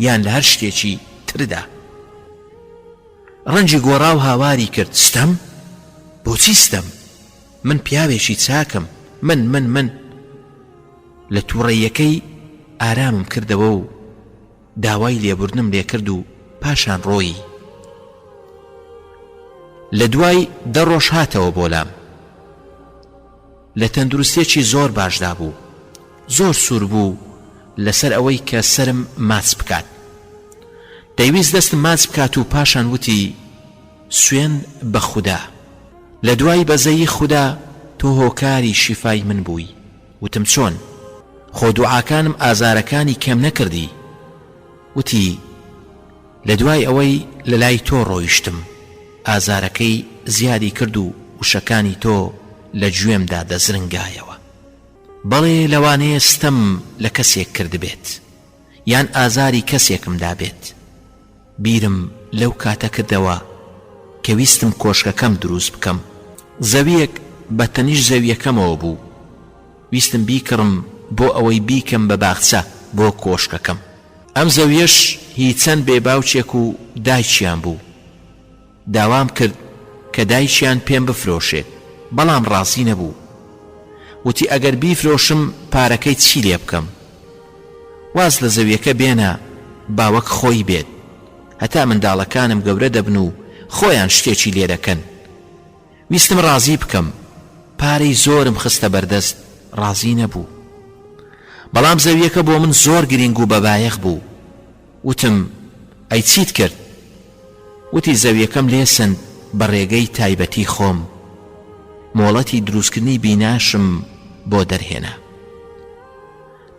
یان لە هەر شتێکی تردا. ڕەنگی گۆڕا و هاواری کرد، ستەم؟ بۆچی ستەم؟ من پیاوێکی چاکم، من، من، من. لە تووڕەییەکەی ئارامم کردەوە و داوای لێبوردنم لێکرد و پاشان ڕۆیی. لە دوای دە ڕۆژ هاتەوە بۆ لام. لە تەندروستیەکی زۆر باشدا بوو. زۆر سوور بوو لەسەر ئەوەی کە سەرم ماچ بکات. دەیویست دەستم ماچ بکات و پاشان وتی، سوێند بە خودا. لە دوای بەزەیی خودا تۆ هۆکاری شیفای من بووی. وتم چۆن؟ خۆ دوعاکانم ئازارەکانی کەم نەکردی. وتی، لە دوای ئەوەی لە لای تۆ ڕۆیشتم، ئازارەکەی زیادی کرد و وشەکانی تۆ لە گوێمدا دەزرنگایەوە. بەڵێ لەوانەیە ستەم لە کەسێک کردبێت، یان ئازاری کەسێکم دابێت. بیرم لەو کاتە کردەوە کە ویستم کۆشکەکەم دروست بکەم. زەوییەک بە تەنیشت زەوییەکەمەوە بوو. ویستم بیکڕم بۆ ئەوەی بیکەم بە باخچە بۆ کۆشکەکەم. ئەم زەوییەش هی چەند بێ باوکێک و دایکیان بوو. داوام کرد کە دایکیان پێم بفرۆشێت، بەڵام ڕازی نەبوو. وتی ئەگەر بیفرۆشم پارەکەی چی لێ بکەم؟ واز لە زەویەکە بێنە با وەک خۆی بێت، هەتا منداڵەکانم گەورە دەبن و خۆیان شتێکی لێ دەکەن. ویستم ڕازی بکەم، پارەی زۆرم خستە بەردەست، ڕازی نەبوو. بەڵام زەویەکە بۆ من زۆر گرینگ و بەبایەخ بوو. وتم، ئەی چیت کرد؟ وتی، زەویەکەم لێ سەند بە ڕێگەی تایبەتی خۆم، مۆڵەتی دروستکردنی بیناشم بۆ دەرهێنا.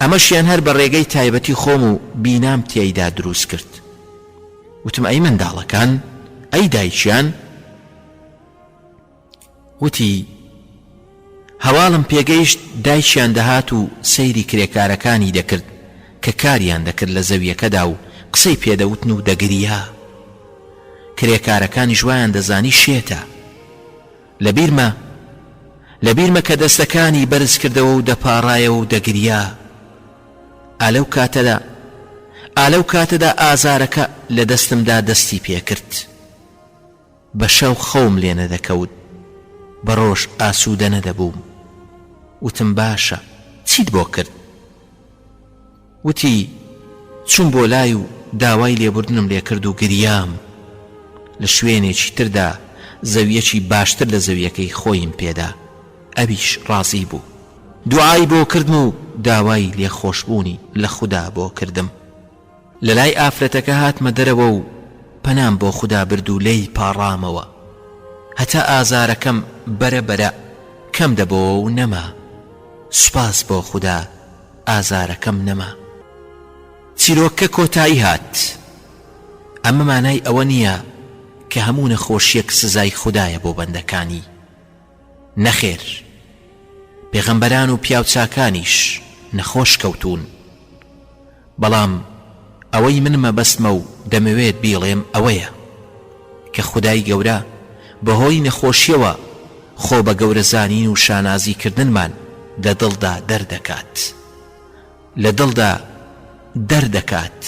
ئەمەشیان هەر بە ڕێگەی تایبەتی خۆم و بینام تیایدا دروست کرد. وتم، ئەی منداڵەکان؟ ئەی دایکیان؟ وتی، هەواڵم پێگەیشت دایکیان دەهات و سەیری کرێکارەکانی دەکرد کە کاریان دەکرد لە زەویەکەدا و قسەی پێدەوتن و دەگریا. کرێکارەکانیش وایان دەزانی شێتە. لەبیرمە لەبیرمە کە دەستەکانی بەرز کردەوە و دەپاڕایەوە و دەگریا. ئا لەو کاتەدا ئا لەو کاتەدا ئازارەکە لە دەستمدا دەستی پێکرد. بە شەو خەوم لێ نەدەکەوت، بە ڕۆژ ئاسوودە نەدەبووم. وتم باشە چیت بۆ کرد؟ وتی چووم بۆ لای و داوای لێبوردنم لێ کرد و گریام. لە شوێنێکی تردا زەوییەکی باشتر لە زەوییەکەی خۆیم پێدا، ئەویش ڕازی بوو. دوعای بۆ کردم و داوای لێخۆشبوونی لە خودا بۆ کردم. لە لای ئافرەتەکە هاتمە دەرەوە و پەنام بۆ خودا برد و لێی پاڕامەوە هەتا ئازارەکەم بەرە بەرە کەم دەبۆوە و نەما سوپاس بۆ خودا ئازارەکەم نەما. چیرۆکەکە کۆتایی هات. ئەمە مانای ئەوە نییە کە هەموو نەخۆشییەک سزای خودایە بۆ بەندەکانی. نەخێر پێغەمبەران و پیاوچاکانیش نەخۆش کەوتوون بەڵام ئەوەی من مەبەستمە و دەمەوێت بیڵێم ئەوەیە کە خودای گەورە بەهۆی نەخۆشیەوە خۆ بە گەورە زانین و شانازی کردنمان. لە دڵدا دەردەکات. لە دڵدا دەردەکات.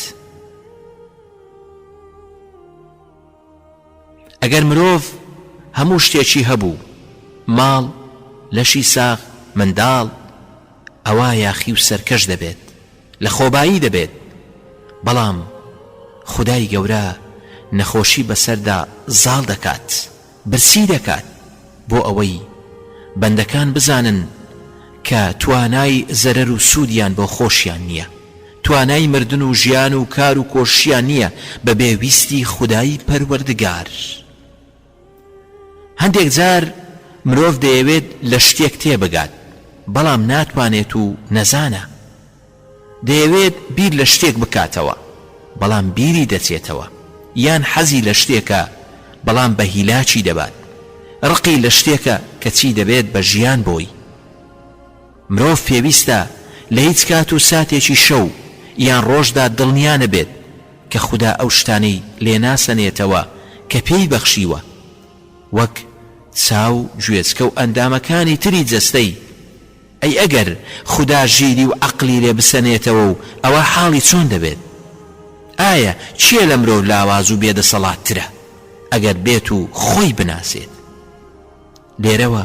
ئەگەر مرۆڤ هەموو شتێکی هەبوو، ماڵ، لەشی ساغ، منداڵ، ئەوا یاخی و سەرکەش دەبێت، لە خۆبایی دەبێت، بەڵام خودای گەورە نەخۆشی بەسەردا زاڵ دەکات، برسی دەکات، بۆ ئەوەی بەندەکان بزانن کە توانای زەرەر و سوودیان بۆ خۆشیان نییە، توانای مردن و ژیان و کار و کۆششیان نییە بەبێ ویستی خودای پەروەردگار. هەندێک جار مرۆڤ دەیەوێت لە شتێک تێبگات، بەڵام ناتوانێت و نەزانە. دەیەوێت بیر لە شتێک بکاتەوە، بەڵام بیری دەچێتەوە، یان حەزی لە شتێکە، بەڵام بە هیلاکی دەبات، ڕقی لە شتێکە کەچی دەبێت بە ژیان بۆی. مرۆڤ پێویستە لە هیچ کات و ساتێکی شەو یان ڕۆژدا دڵنیا نەبێت کە خودا ئەو شتانەی لێ ناسەنێتەوە کە پێی بەخشیوە، وەک چاو، گوێچکە و ئەندامەکانی تری جەستەی، ئەی ئەگەر خودا ژیری و عەقلی لێ بسەنێتەوە و ئەوا حاڵی چۆن دەبێت؟ ئایا کێ لە مرۆڤ لاواز و بێدەسەڵاتترە ئەگەر بێت و خۆی بناسێت؟ لێرەوە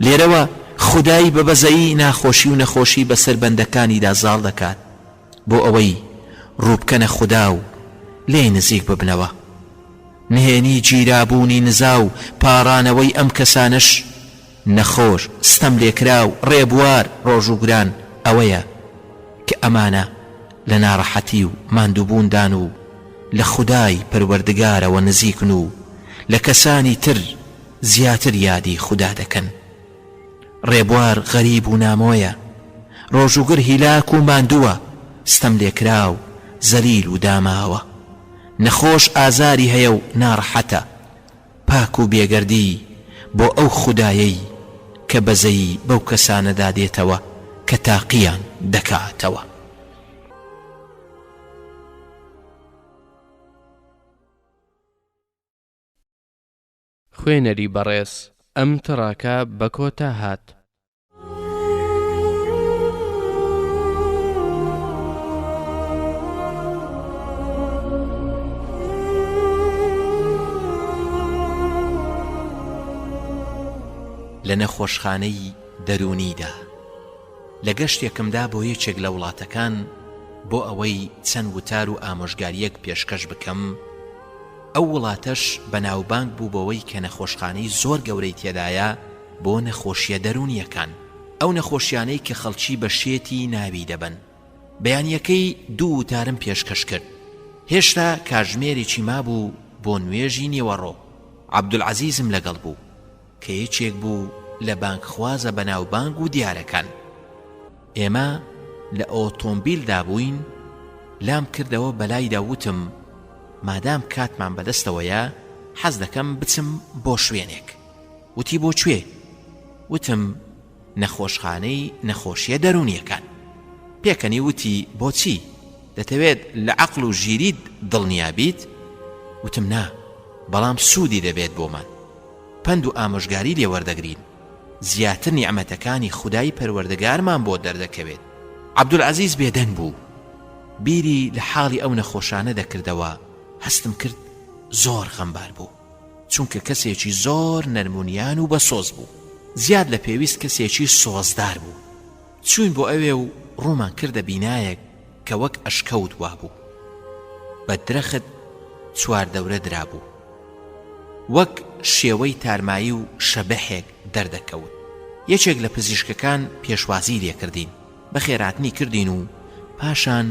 لێرەوە خودای بە بەزەیی ناخۆشی و نەخۆشی بەسەر بەندەکانیدا زاڵ دەکات بۆ ئەوەی ڕووبکەنە خودا و لێی نزیک ببنەوە. نهێنی گیرابوونی نزا و پاڕانەوەی ئەم کەسانەش نەخۆش، ستەملێکراو، ڕێبوار، ڕۆژووگران ئەوەیە کە ئەمانە لە ناڕەحەتی و ماندووبووندان و لە خودای پەروەردگارەوە نزیکن و لە کەسانی تر زیاتر یادی خودا دەکەن. ڕێبوار غەریب و نامۆیە، ڕۆژووگر هیلاک و ماندووە، ستەملێکراو زەلیل و داماوە، نەخۆش ئازاری هەیە و ناڕەحەتە، پاک و بێگەردی بۆ ئەو خودایەی کە بەزەیی بەو کەسانەدا دێتەوە کە تاقییان دەکاتەوە. خوێنەری بەڕێز ئەم تڕاکە بە کۆتا هات. لە نەخۆشخانەی دەروونیدا. لە گەشتێکمدا بۆ یەکێک لە وڵاتەکان بۆ ئەوەی چەند وتار و ئامۆژگارییەک پێشکەش بکەم، ئەو وڵاتەش بەناوبانگ بوو بەوەی کە نەخۆشخانەی زۆر گەورەی تێدایە بۆ نەخۆشیە دەروونیەکان، ئەو نەخۆشیانەی کە خەڵکی بە شێتی ناوی دەبەن. بەیانیەکەی دوو وتارم پێشکەش کرد. هێشتا کاژمێرێکی مابوو بۆ نوێژی نیوەڕۆ، عەبدولعەزیزم لەگەڵ بوو، کە یەکێک بوو لە بانگخوازە بەناوبانگ و دیارەکان. ئێمە لە ئۆتۆمبیلدا بووین، لام کردەوە بەلایدا وتم، مادام کاتمان بەدەستەوەیە، حەز دەکەم بچم بۆ شوێنێک. وتی بۆ کوێ؟ وتم نەخۆشخانەی نەخۆشیە دەروونیەکان. پێکەنی وتی بۆچی؟ دەتەوێت لە عەقڵ و ژیریت دڵنیا بیت؟ وتم نا، بەڵام سوودی دەبێت بۆمان. پەند و ئامۆژگاری لێ وەردەگرین. زیاتر نیعمەتەکانی خودای پەروەردگارمان بۆ دەردەکەوێت. عەبدولعەزیز بێدەنگ بوو. بیری لە حاڵی ئەو نەخۆشانە دەکردەوە، هەستم کرد زۆر غەمبار بوو. چونکە کەسێکی زۆر نەرمونیان و بەسۆز بوو. زیاد لە پێویست کەسێکی سۆزدار بوو. چووین بۆ ئەوێ و ڕوومان کردە بینایەک کە وەک ئەشکەوت وابوو. بە درەخت چواردەورە درابوو. وەک شێوەی تارمایی و شەبەحێک دەردەکەوت. یەکێک لە پزیشکەکان پێشوازیی لێکردین، بەخێرهاتنی کردین و پاشان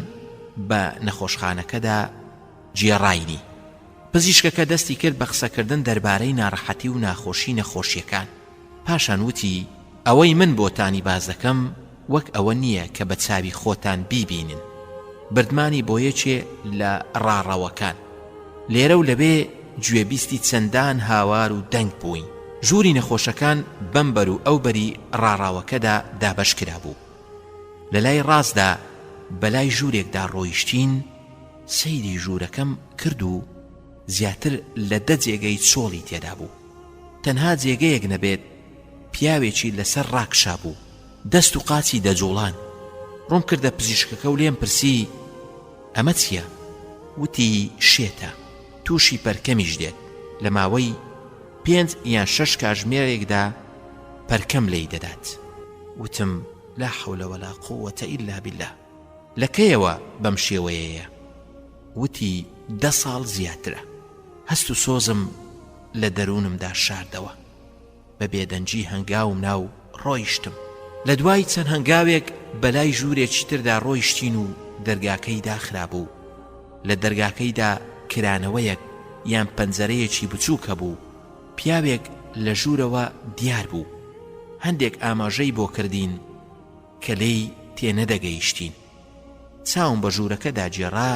بە نەخۆشخانەکەدا گێڕاینی. پزیشکەکە دەستی کرد بە قسەکردن دەربارەی ناڕەحەتی و ناخۆشی نەخۆشیەکان، پاشان وتی، ئەوەی من بۆتانی باس دەکەم وەک ئەوە نییە کە بە چاوی خۆتان بیبینن. بردمانی بۆ یەکێ لە ڕاڕەوەکان. لێرە و لەوێ گوێبیستی چەندان هاوار و دەنگ بووین. ژووری نەخۆشەکان بەم بەر و ئەو بەری ڕاڕەوەکەدا دابەش کرابوو. لە لای ڕاستدا بە لای ژوورێکدا ڕۆیشتین، سەیری ژوورەکەم کرد و زیاتر لە دە جێگەی چۆڵی تێدا بوو. تەنها جێگەیەک نەبێت پیاوێکی لەسەر ڕاکشابوو. دەست و قاچی دەجوڵان. ڕووم کردە پزیشکەکە و لێم پرسی، ئەمە چییە؟ وتی، شێتە، تووشی پەرکەمیش دێت، لە ماوەی پێنج یان شەش کاژمێرێکدا پەرکەم لێی دەدات. وتم، لا حول ولا قوة الا باللە، لە کەیەوە بەم شێوەیەیە؟ وتی، دە ساڵ زیاترە. هەست و سۆزم لە دەروونمدا شاردەوە. بە بێدەنگی هەنگاوم نا و ڕۆیشتم. لە دوای چەند هەنگاوێک بە لای ژوورێکی تردا ڕۆیشتین و دەرگاکەی داخرابوو. لە دەرگاکەیدا کرانەوەیەک یان پەنجەرەیەکی بچووک هەبوو. پیاوێک لە ژوورەوە دیار بوو. هەندێک ئاماژەی بۆ کردین کە لێی تێنەدەگەیشتین. چاوم بە ژوورەکەدا گێڕا،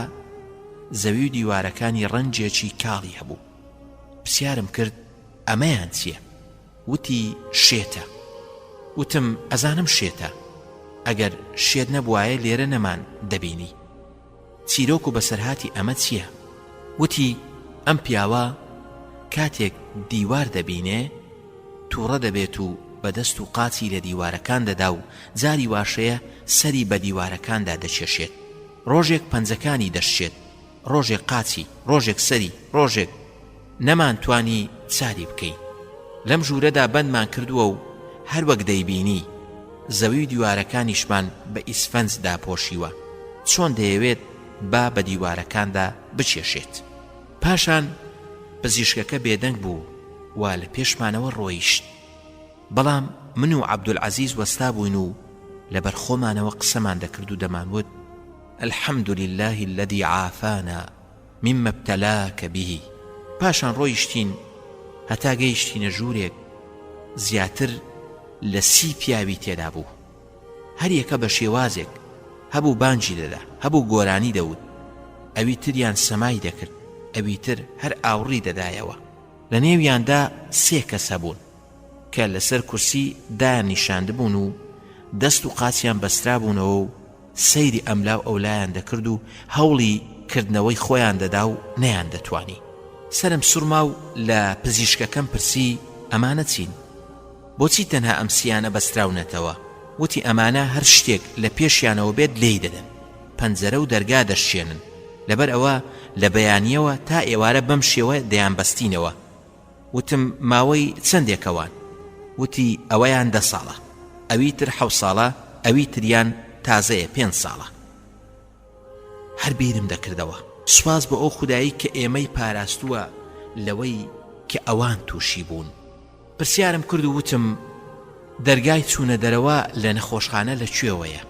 زەوی و دیوارەکانی ڕەنگێکی کاڵی هەبوو. پرسیارم کرد ئەمەیان چییە؟ وتی شێتە. وتم ئەزانم شێتە، ئەگەر شێت نەبوایە لێرە نەمان دەبینی. چیرۆک و بەسەرهاتی ئەمە چییە؟ وتی ئەم پیاوە کاتێک دیوار دەبینێ تووڕە دەبێت و بە دەست و قاچی لە دیوارەکان دەدا و جاری واشەیە سەری بە دیوارەکاندا دەکێشێت. ڕۆژێک پەنجەکانی دەشچێت، ڕۆژێک قاچی، ڕۆژێک سەری، ڕۆژێک. نەمان توانی چاری بکەین. لەم ژوورەدا بەندمان کردووە و هەر وەک دەیبینی، زەوی و دیوارەکانیشمان بە ئیسفەنج داپۆشیوە. چۆن دەیەوێت با بە دیوارەکاندا بکێشێت. پاشان پزیشکەکە بێدەنگ بوو و لە پێشمانەوە ڕۆیشت. بەڵام من و عەبدولعەزیز وەستابووین و لەبەر خۆمانەوە قسەمان دەکرد و دەمانوت، الحمد للە الذی عافانا مما ابتلاک به. پاشان ڕۆیشتین هەتا گەیشتینە ژوورێک زیاتر لە سی پیاوی تێدا بوو. هەر یەکە بە شێوازێک، هەبوو بانگی دەدا، هەبوو گۆرانی دەوت، ئەوی تریان سەمای دەکرد، ئەوی تر هەر ئاوڕی دەدایەوە. لە نێویاندا سێ کەس هەبوون کە لەسەر کورسی دایاننیشاندبوون و دەست و قاچیان بەسترابوونەوە و سەیری ئەملاو ئەولایان دەکرد و هەوڵی کردنەوەی خۆیان دەدا و نەیاندەتوانی. سەرم سوڕما و لە پزیشکەکەم پرسی ئەمانە چین؟ بۆچی تەنها ئەم سیانە بەستراونەتەوە؟ وتی ئەمانە هەر شتێک لە پێشیانەوە بێت لێی دەدەن، پەنجەرە و دەرگا دەشکێنن، لەبەر ئەوە لە بەیانییەوە تا ئێوارە بەم شێوە دەیانبەستینەوە. وتم ماوەی چەندێکە وان؟ وتی ئەوەیان دە ساڵە، ئەوی تر حەو ساڵە، ئەوی تریان تازەیە پێنج ساڵە. هەر بیرم دەکردەوە. سوپاس بۆ ئەو خودایەی کە ئێمەی پاراستووە لەوەی کە ئەوان تووشی بوون. پرسیارم کرد و وتم دەرگای چوونە دەرەوە لە نەخۆشخانە لە کوێوەیە؟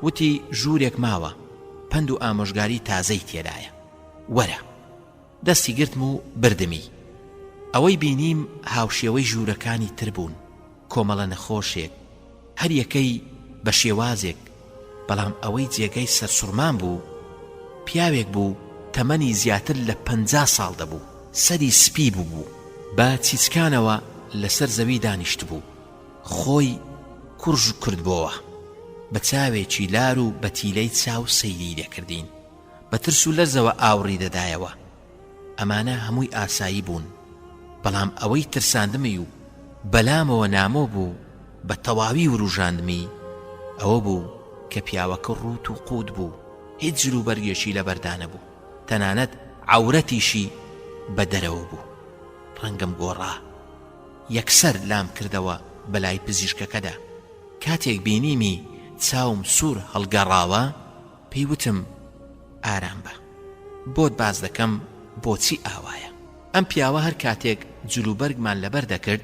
وتی ژوورێک ماوە، پەند و ئامۆژگاری تازەی تێدایە. وەرە. دەستی گرتم و بردمی. ئەوەی بینیم هاوشێوەی ژوورەکانی تر بوون، کۆمەڵە نەخۆشێک، هەر یەکەی بە شێوازێک، بەڵام ئەوەی جێگای سەرسوڕمان بوو، پیاوێک بوو تەمەنی زیاتر لە 50 ساڵ دەبوو، سەری سپی بووبوو، بە چیچکانەوە لەسەر زەوی دانیشتبوو، خۆی کورژ کردبۆوە، بە چاوێکی لار و بە تیلەی چاو سەیری دەکردین. بە ترس و لەرزەوە ئاوڕی دەدایەوە. ئەمانە هەمووی ئاسایی بوون، بەڵام ئەوەی ترساندمی و بەلامەوە نامۆ بوو، بە تەواوی وروژاندمی، ئەوە بوو کە پیاوەکە ڕووت و قووت بوو، هیچ جلوبەرگێکی لەبەردا نەبوو، تەنانەت عەورەتیشی بە دەرەوە بوو. ڕەنگم گۆڕا. یەکسەر لام کردەوە بەلای پزیشکەکەدا. کاتێک بینیمی چاوم سوور هەڵگەڕاوە، پێی وتم، ئارام بە. بۆت باس دەکەم بۆچی ئاوایە. ئەم پیاوە هەر کاتێک جلوبەرگمان لەبەر دەکرد،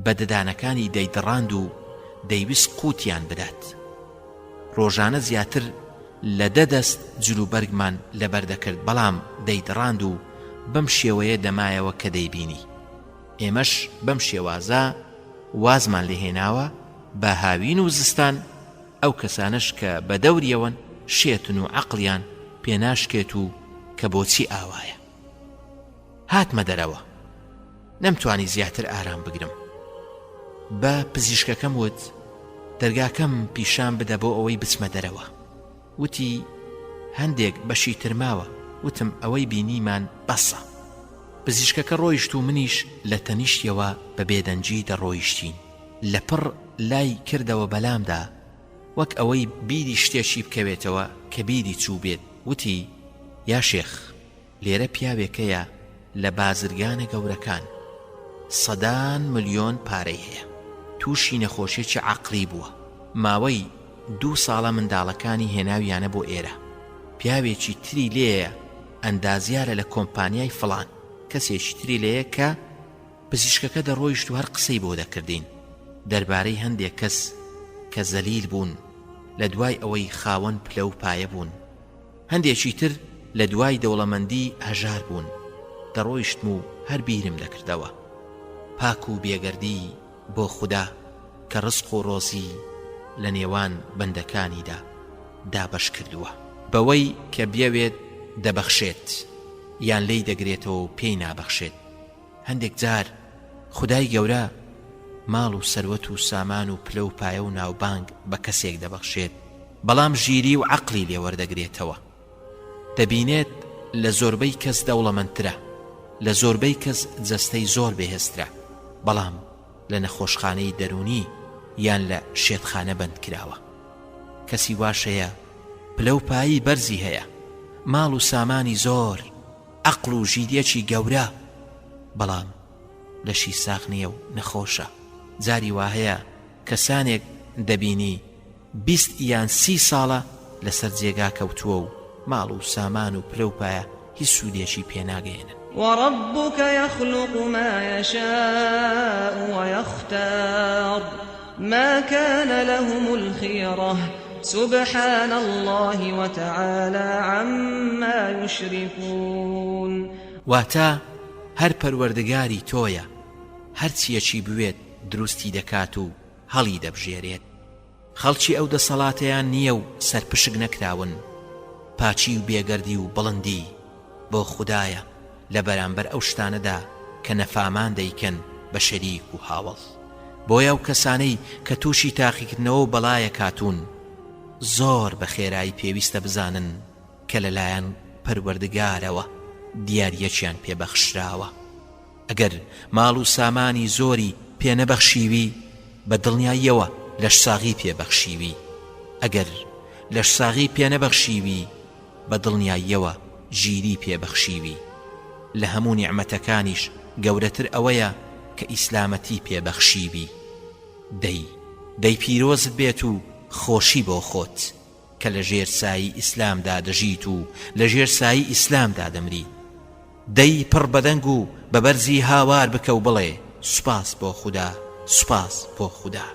بە ددانەکانی دەیدڕاند و دەیویست قووتیان بدات. ڕۆژانە زیاتر لە دە دەست جلوبەرگمان لەبەر دەکرد، بەڵام دەیدڕاند و بەم شێوەیە دەمایەوە کە دەیبینی. ئێمەش بەم شێوازە وازمان لێ هێناوە، بە هاوین و زستان ئەو کەسانەش کە بە دەوریەوەن شێتن و عەقڵیان پێ ناشکێت و کە بۆچی ئاوایە. هاتمە دەرەوە. نەمتوانی زیاتر ئارام بگرم. بە پزیشکەکەم وت، دەرگاکەم پیشان بدە بۆ ئەوەی بچمە دەرەوە. وتی، هەندێک بەشی تر ماوە. وتم، ئەوەی بینیمان بەسە. پزیشکەکە ڕۆیشت و منیش لە تەنیشتیەوە بە بێدەنگی دەڕۆیشتین. لەپڕ لای کردەوە بەلامدا، وەک ئەوەی بیری شتێکی بکەوێتەوە کە بیری چووبێت، وتی، یا شێخ، لێرە پیاوێک هەیە لە بازرگانە گەورەکان، سەدان ملیۆن پارەی هەیە، تووشی نەخۆشیەکی عەقڵی بووە، ماوەی دوو ساڵە منداڵەکانی هێناویانە بۆ ئێرە، پیاوێکی تری لێیە ئەندازیارە لە کۆمپانیای فڵان، کەسێکی تری لێیە کە. پزیشکەکە دەڕۆیشت و هەر قسەی بۆ دەکردین دەربارەی هەندێک کەس کە زەلیل بوون لە دوای ئەوەی خاوەن پلە و پایە بوون، هەندێکی تر لە دوای دەوڵەمەندی هەژار بوون، دەڕۆیشتم و هەر بیرم دەکردەوە پاک و بێگەردی بۆ خودا کە ڕزق و ڕۆزی لە نێوان بەندەکانیدا دابەش کردووە. بەوەی کە بیەوێت دەبەخشێت یان لێی دەگرێتەوە و پێی نابەخشێت. هەندێک جار خودای گەورە ماڵ و سەروەت و سامان و پلە و پایە و ناوبانگ بە کەسێک دەبەخشێت، بەڵام ژیری و عەقڵی لێ وەردەگرێتەوە. دەبینێت لە زۆربەی کەس دەوڵەمەندترە، لە زۆربەی کەس جەستەی زۆر بەهێزترە، بەڵام لە نەخۆشخانەی دەروونی یان لە شێتخانە بەند کراوە. کەسی واش هەیە پلە و پایەی بەرزی هەیە، ماڵ و سامانی زۆر، عەقڵ و ژیریەکی گەورە بەڵام لەشی ساغ نیە و نەخۆشە جاری واهەیە کەسانێک دەبینی 20 یان سی ساڵە لەسەر جێگا کەوتووە و ماڵ و سامان و پلە و پایە هیچ سوودێکی پێ ناگەیەنن. وربک یخلق ما یشاء ویختار ما کان لهم الخیرە سبحان اللە وتعالی عما یشرکون. واتە، هەر پەروەردگاری تۆیە هەرچیەکی بوێت دروستی دەکات و هەڵی دەبژێرێت، خەڵکی ئەو دەسەڵاتەیان نییە و سەرپشک نەکراون، پاکی و بێگەردی و بڵندی بۆ خودایە لە بەرامبەر ئەو شتانەدا کە نەفامان دەیکەن بە شەریک و هاوەڵ. بۆیە ئەو کەسانەی کە تووشی تاقیکردنەوە و بەڵایەک هاتوون زۆر بە خێرایی پێویستە بزانن کە لەلایەن پەروەردگارەوە دیارییەکیان پێ بەخشراوە. ئەگەر ماڵ و سامانی زۆری پێ نەبەخشیوی بە دڵنیاییەوە لەشساغی پێ بەخشیوی، ئەگەر لەشساغی پێ نەبەخشیوی بە دڵنیاییەوە ژیری پێ بەخشیوی، لە هەموو نیعمەتەکانیش گەورەتر ئەوەیە کە ئیسلامەتی پێ بەخشیوی. دەی دەی پیرۆزت بێت و خۆشی بۆ خۆت کە لە ژێر سایەی ئیسلامدا دەژیت و لە ژێر سایەی ئیسلامدا دەمریت. دەی پڕ بەدەنگ و بە بەرزی هاوار بکە و بڵێ، سوپاس بۆ خودا، سوپاس بۆ خودا.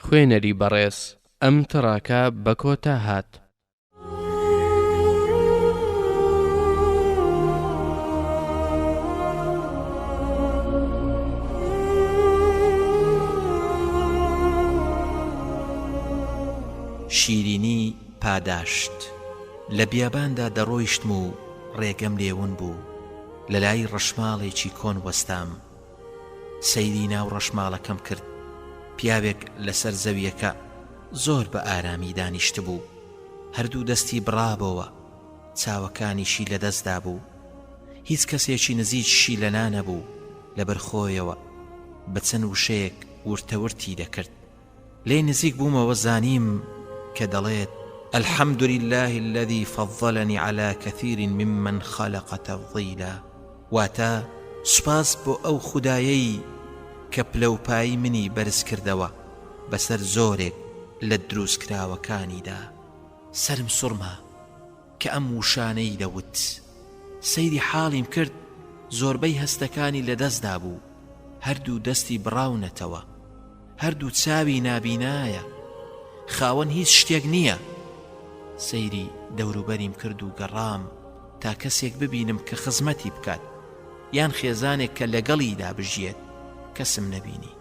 خوێنەری بەڕێز ئەم تڕاکە بە کۆتا هات. شیرینی پاداشت لە بیاباندا دەڕۆیشتم و ڕێگەم لێ ون بوو، لە لای ڕەشماڵێکی کۆن وەستام. سەیری ناو ڕەشماڵەکەم کرد، پیاوێک لەسەر زەوییەکە زۆر بە ئارامی دانیشتبوو، هەردوو دەستی بڕابۆوە، چاوەکانیشی لەدەست دابوو. هیچ کەسێکی نزیکیشی لەلا نەبوو، لەبەر خۆیەوە بە چەند وشەیەک ورتەورتی دەکرد. لێی نزیک بوومەوە زانیم کە دەڵێت، الحمد للە الذی فضلنی علی کثیر ممن خلق تفضیلا، واتە، سوپاس بۆ ئەو خودایەی کە پلەوپایی منی بەرزکردەوە بەسەر زۆرێک لە دروستکراوەکانیدا. سەرم سوڕما کە ئەم وشانەی دەوت. سەیری حاڵیم کرد زۆربەی هەستەکانی لەدەست دابوو، هەردوو دەستی بڕاونەتەوە، هەردوو چاوی نابینایە، خاوەن هیچ شتێک نییە. سەیری دەوروبەریم کرد و گەڕام تا کەسێک ببینم کە خزمەتی بکات یان خێزانێک کە لەگەڵیدا بژیێت، کەسم نەبینی.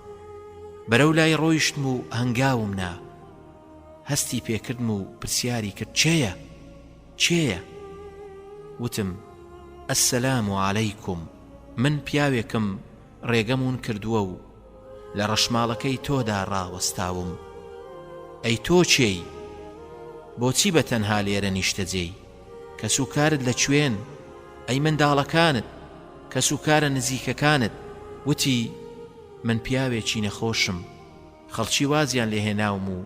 بەرەو لای ڕۆیشتم و هەنگاوم نا. هەستی پێکردم و پرسیاری کرد کێیە؟ کێیە؟ وتم، السلام علیکم، من پیاوێکم ڕێگەم ون کردووە و لە ڕەشماڵەکەی تۆدا ڕاوەستاوم. ئەی تۆ کێی؟ بۆچی بە تەنها لێرە نیشتەجێی؟ کەسوکارت لە کوێن؟ ئەی منداڵەکانت، کەسوکارە نزیکەکانت؟ وتی، من پیاوێکی نەخۆشم، خەڵکی وازیان لێ هێناوم و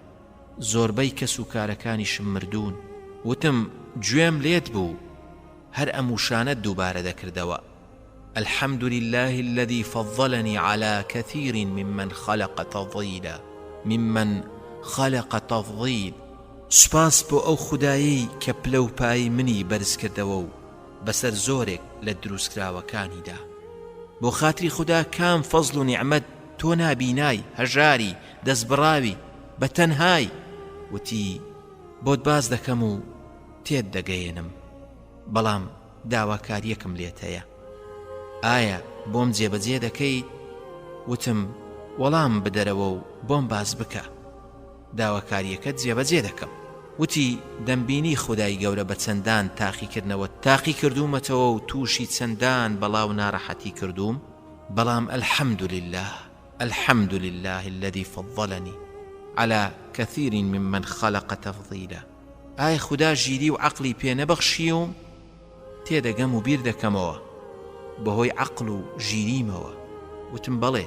زۆربەی کەسوکارەکانیشم مردوون. وتم، گوێم لێت بوو، هەر ئەم وشانەت دووبارە دەکردەوە، الحمد للە الذی فضلنی علی کثیر ممن خلق تفضیلا ممن خلق تفضیل. سوپاس بۆ ئەو خودایەی کە پلە و پایەی منی بەرزکردەوە و بەسەر زۆرێک لە دروستکراوەکانیدا. بۆ خاتری خودا کام فەزڵ و نیعمەت تۆ نابینای، هەژاری، دەستبڕاوی، بە تەنهای؟ وتی، بۆت باس دەکەم و تێت دەگەیەنم، بەڵام داواکارییەکم لێت هەیە، ئایا بۆم جێبەجێ دەکەیت؟ وتم، وەڵام بدەرەوە و بۆم باس بکە. داواکارییەکەت جێبەجێ دەکەم. وتی، دەمبینی خودای گەورە بە چەندان تاقیکردنەوە تاقی کردوومەتەوە و تووشی چەندان بەڵا و ناڕەحەتی کردووم، بەڵام الحمد للە، الحمد للە الذی فضلنی علی کثیر ممن خلق تفضیلا، ئایا خودا ژیری و عەقڵی پێ نەبەخشیوم؟ تێدەگەم و بیر دەکەمەوە بەهۆی عەقڵ و ژیریمەوە. وتم، بەڵێ.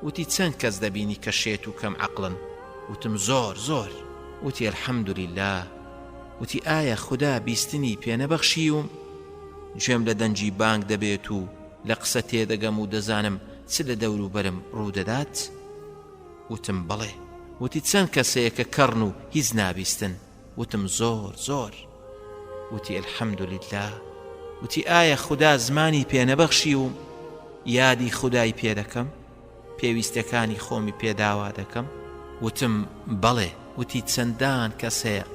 وتی چەند کەس دەبینی کە شێت و کەم عەقڵن؟ وتم زۆر زۆر. وتی الحمدللە. وتی ئایا خودا بیستنی پێ نەبەخشیوم؟ گوێم لە دەنگی بانگ دەبێت و لە قسە تێدەگەم و دەزانم چ لە دەوروبەرم ڕوودەدات؟ وتم بەڵێ. وتی چەند کەس هەیە کە کەڕن و هیچ نابیستن؟ وتم زۆر زۆر. وتی الحمدللە. وتی ئایا خودا زمانی پێ نەبەخشیوم یادی خودای پێ دەکەم؟ پێویستیەکانی خۆمی پێ داوا دەکەم؟ وتم بەڵێ. وتی چەندان کەس هەیە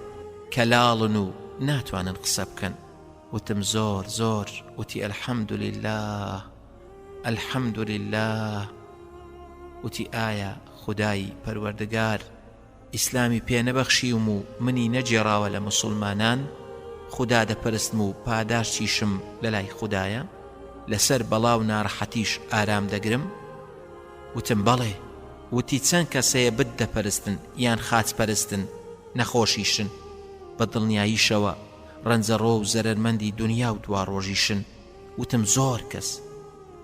کە لاڵن و ناتوانن قسە بکەن. وتم زۆر زۆر. وتی الحمدللە الحمدللە. وتی ئایا خودای پەروەردگار ئیسلامی پێ نەبەخشیوم و منی نەگێڕاوە لە موسوڵمانان، خودا دەپەرستم و پاداشتیشم لەلای خودایە، لەسەر بەڵا و ناڕەحەتیش ئارام دەگرم؟ وتم بەڵێ، وتی چەند کەس هەیە بت دەپەرستن یان خاچ پەرستن، نەخۆشیشن، بە دڵنیاییشەوە ڕەنجەڕۆ و زەرەرمەندی دونیا و دواڕۆژیشن، وتم زۆر کەس.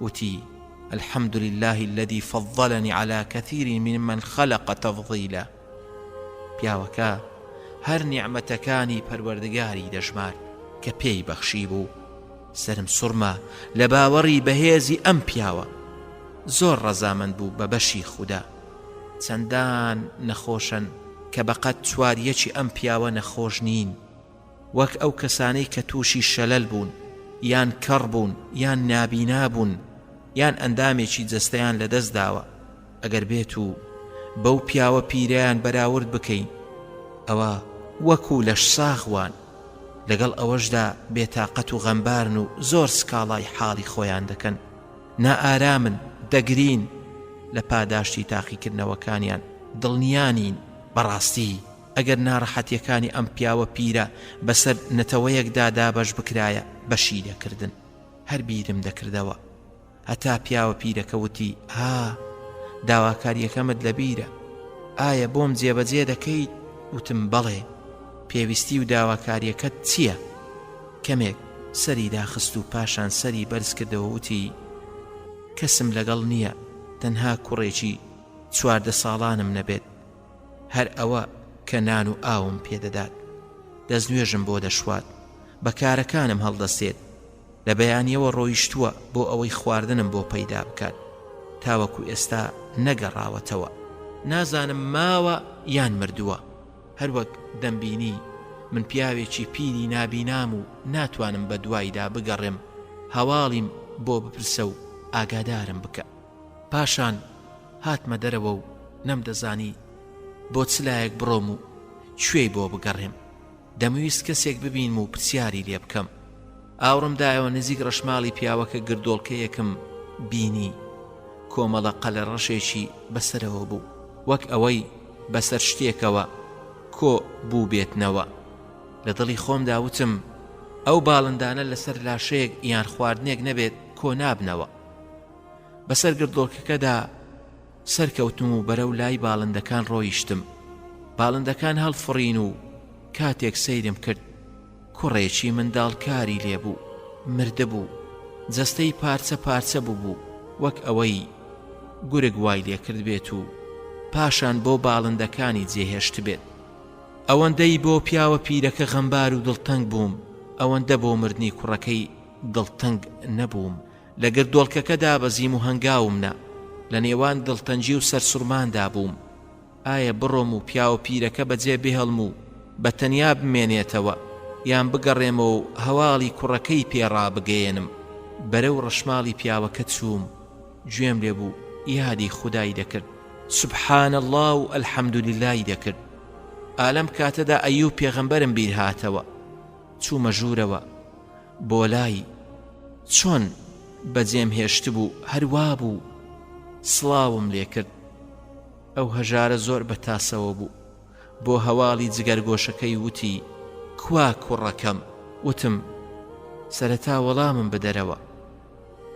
وتی، الحمد للە الذی فضلنی علی کثیر ممن خلق تفضیلا، پیاوەکە هەر نیعمەتەکانی پەروەردگاری دەژمارد کە پێی بەخشیبوو، سەرم سوڕما لە باوەڕی بەهێزی ئەم پیاوە، زۆر ڕەزامەند بوو بە بەشی خودا، چەندان نەخۆشن کە بەقەد چواریەکی ئەم پیاوە نەخۆش نین. وەک ئەو کەسانەی کە تووشی شەلەل بوون یان کەڕ بوون یان نابینا بوون یان ئەندامێکی جەستەیان لەدەست داوە، ئەگەر بێت و بەو پیاوە پیرەیان بەراورد بکەین ئەوا وەکو لەشساغ وان، لەگەڵ ئەوەشدا بێتاقەت و غەمبارن و زۆر سکاڵای حاڵی خۆیان دەکەن، نائارامن، دەگرین، لە پاداشتی تاقیکردنەوەکانیان دڵنیا نین، بەڕاستی. ئەگەر ناڕەحەتیەکانی ئەم پیاوە پیرە بەسەر نەتەوەیەکدا دابەش بکرایە بەشی دەکردن. هەر بیرم دەکردەوە. هەتا پیاوە پیرەکە وتی، ها، داواکاریەکەمت لەبیرە. ئایا بۆم جێبەجێ دەکەیت؟ وتم، بەڵێ. پێویستی و داواکاریەکەت چیە؟ کەمێک سەری داخست و پاشان سەری بەرز کردەوە وتی، کەسم لەگەڵ نیە تەنها کوڕێکی 14 ساڵانم نەبێت. هەر ئەوە کە نان و ئاوم پێ دەدات، دەستنوێژم بۆ دەشوات، بە کارەکانم هەڵدەستێت، لە بەیانییەوە ڕۆیشتووە بۆ ئەوەی خواردنم بۆ پەیدا بکات، تاوەکو ئێستا نەگەڕاوەتەوە. نازانم ماوە یان مردووە، هەروەک دەمبینی من پیاوێکی پیری نابینام و ناتوانم بە دوایدا بگەڕێم، هەواڵیم بۆ بپرسە و ئاگادارم بکە. پاشان هاتمە دەرەوە و نەمدەزانی بۆ چ لایەک بڕۆم و کوێی بۆ بگەڕێم. دەمویست کەسێک ببینم و پرسیاری لێ بکەم. ئاوڕم دایەوە نزیک ڕەشماڵی پیاوەکە گردۆڵکەیەکم بینی کۆمەڵە قەلەڕەشێکی بەسەرەوە بوو، وەک ئەوەی بەسەر شتێکەوە کۆ بووبێتنەوە. لە دڵی خۆمدا وتم ئەو باڵندانە لەسەر لاشەیەک یان خواردنێک نەبێت کۆ نابنەوە. بەسەر گردۆڵکەکەدا سەرکەوتم و بەرەو لای باڵندەکان ڕۆیشتم. باڵندەکان هەڵفڕین و کاتێک سەیرم کرد کوڕێکی منداڵ کاری لێ بوو. مردبوو، جەستەی پارچە پارچە بووبوو وەک ئەوەی گورگ وای لێکردبێت و پاشان بۆ باڵندەکانی جێهێشتبێت. ئەوەندەی بۆ پیاوە پیرەکە غەمبار و دڵتەنگ بووم، ئەوەندە بۆ مردنی کوڕەکەی دڵتەنگ نەبووم. لە گردۆڵکەکە دابەزیم و هەنگاوم نا. لە نێوان دڵتەنگی و سەرسوڕماندا بووم. ئایا بڕۆم و پیاوە پیرەکە بەجێ بهێڵم و بە تەنیا بمێنێتەوە، یان بگەڕێمەوە و هەواڵی کوڕەکەی پێ ڕابگەیەنم؟ بەرەو ڕەشماڵی پیاوەکە چووم، گوێم لێ بوو یادی خودای دەکرد، سبحان اللە و الحمدللە ی دەکرد. ئا لەم کاتەدا ئەیوب پێغەمبەرم بیر هاتەوە. چوومە ژوورەوە بۆ لای، چۆن بەجێم هێشتبوو هەر وا بوو. سڵاوم لێ کرد. ئەو هەژارە زۆر بە تاسەوە بوو. بۆ هەواڵی جگەرگۆشەکەی وتی، کوا کوڕەکەم؟ وتم، سەرەتا وەڵامم بدەرەوە.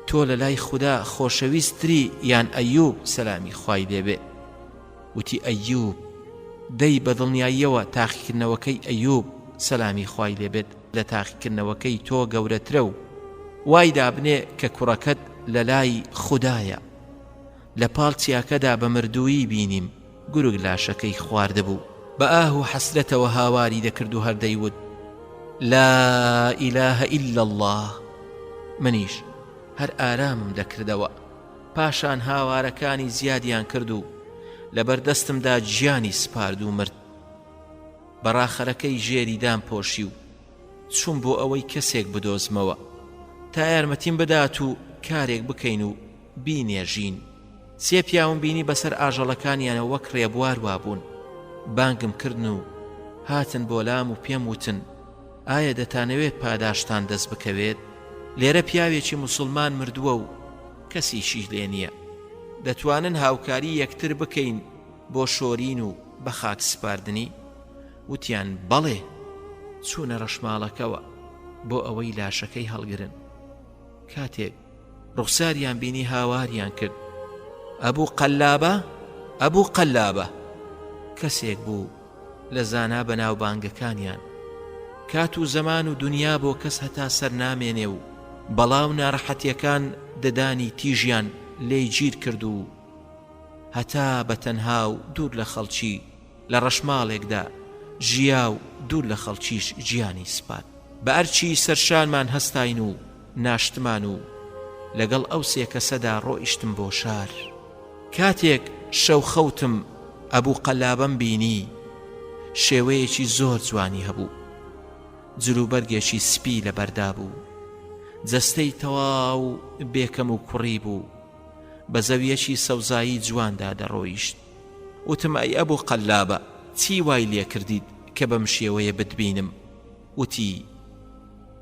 تۆ لە لای خودا خۆشەویست تری یان ئەیوب سەلامی خوای لێ بێ؟ وتی، ئەیوب. دەی بە دڵنیاییەوە تاقیکردنەوەکەی ئەیوب سەلامی خوای لێ بێت لە تاقیکردنەوەکەی تۆ گەورەترە و وای دابنێ کە کوڕەکەت لە لای خودایە. لە پاڵ چیاکەدا بە مردوویی بینیم گورگ لاشەکەی خواردبوو. بە ئاه و حەسرەتەوە هاواری دەکرد و هەر دەیوت، لا الە الا اللە. منیش هەر ئارامم دەکردەوە. پاشان هاوارەکانی زیادیان کرد و لەبەر دەستمدا گیانی سپارد و مرد. بە ڕاخەرەکەی ژێری دامپۆشی و چووم بۆ ئەوەی کەسێک بدۆزمەوە تا یارمەتیم بدات و کارێک بکەین و بینێژین. سێ پیاوم بینی بەسەر ئاژەڵەکانیانەوە وەک ڕێبوار وابوون. بانگم کردن و هاتن بۆ لام و پێم وتن، ئایا دەتانەوێت پاداشتان دەست بکەوێت؟ لێرە پیاوێکی موسڵمان مردووە و کەسیشی لێ نییە. دەتوانن هاوکاری یەکتر بکەین بۆ شۆرین و بەخاک سپاردنی؟ وتیان، بەڵێ. چوونە ڕەشماڵەکەوە بۆ ئەوەی لاشەکەی هەڵگرن. کاتێک ڕوخساریان بینی هاواریان کرد ئەبوو قەلابە ئەبوو قەلابە کەسێک بوو لە زانا بەناوبانگەکانیان کات و زەمان و دنیا بۆ کەس هەتا سەر نامێنێ و بەڵا و ناڕەحەتیەکان ددانی تیژیان لێی گیر کرد و هەتا بە تەنها و دوور لە خەڵکی لە ڕەشماڵێکدا ژیا و دوور لە خەڵکیش گیانی سپارد. بە ئەرکی سەرشانمان هەستاین و ناشتمان و لەگەڵ ئەو سێ کەسەدا ڕۆیشتم بۆ شار. کاتێک شەو خەوتم ئەبوو قەلابەم بینی، شێوەیەکی زۆر جوانی هەبوو. جلوبەرگێکی سپی لەبەردا بوو. جەستەی تەواو بێ کەموکوڕی بوو. بە زەوییەکی سەوزایی جواندا دەڕۆیشت. وتم ئەی ئەبو قەلابە چی وای لێکردیت کە بەم شێوەیە بتبینم؟ وتی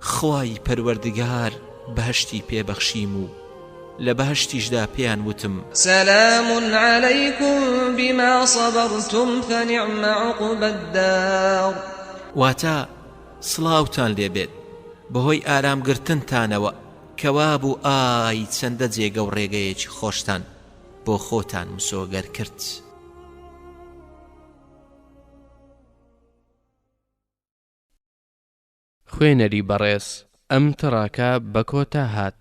خوای پەروەردگار بەهەشتی پێ بەخشیم و لە بەهەشتیشدا پێیان وتم. سلام علیکم بما صبرتم فنعم عقبی الدار. واتە، سڵاوتان لێ بێت بەهۆی ئارام گرتنتانەوە، کەوابوو ئای چەندە جێگە و ڕێگەیەکی خۆشتان بۆ خۆتان مسۆگەر کرد. خوێنەری بەڕێز ئەم تڕاکە بە کۆتا هات.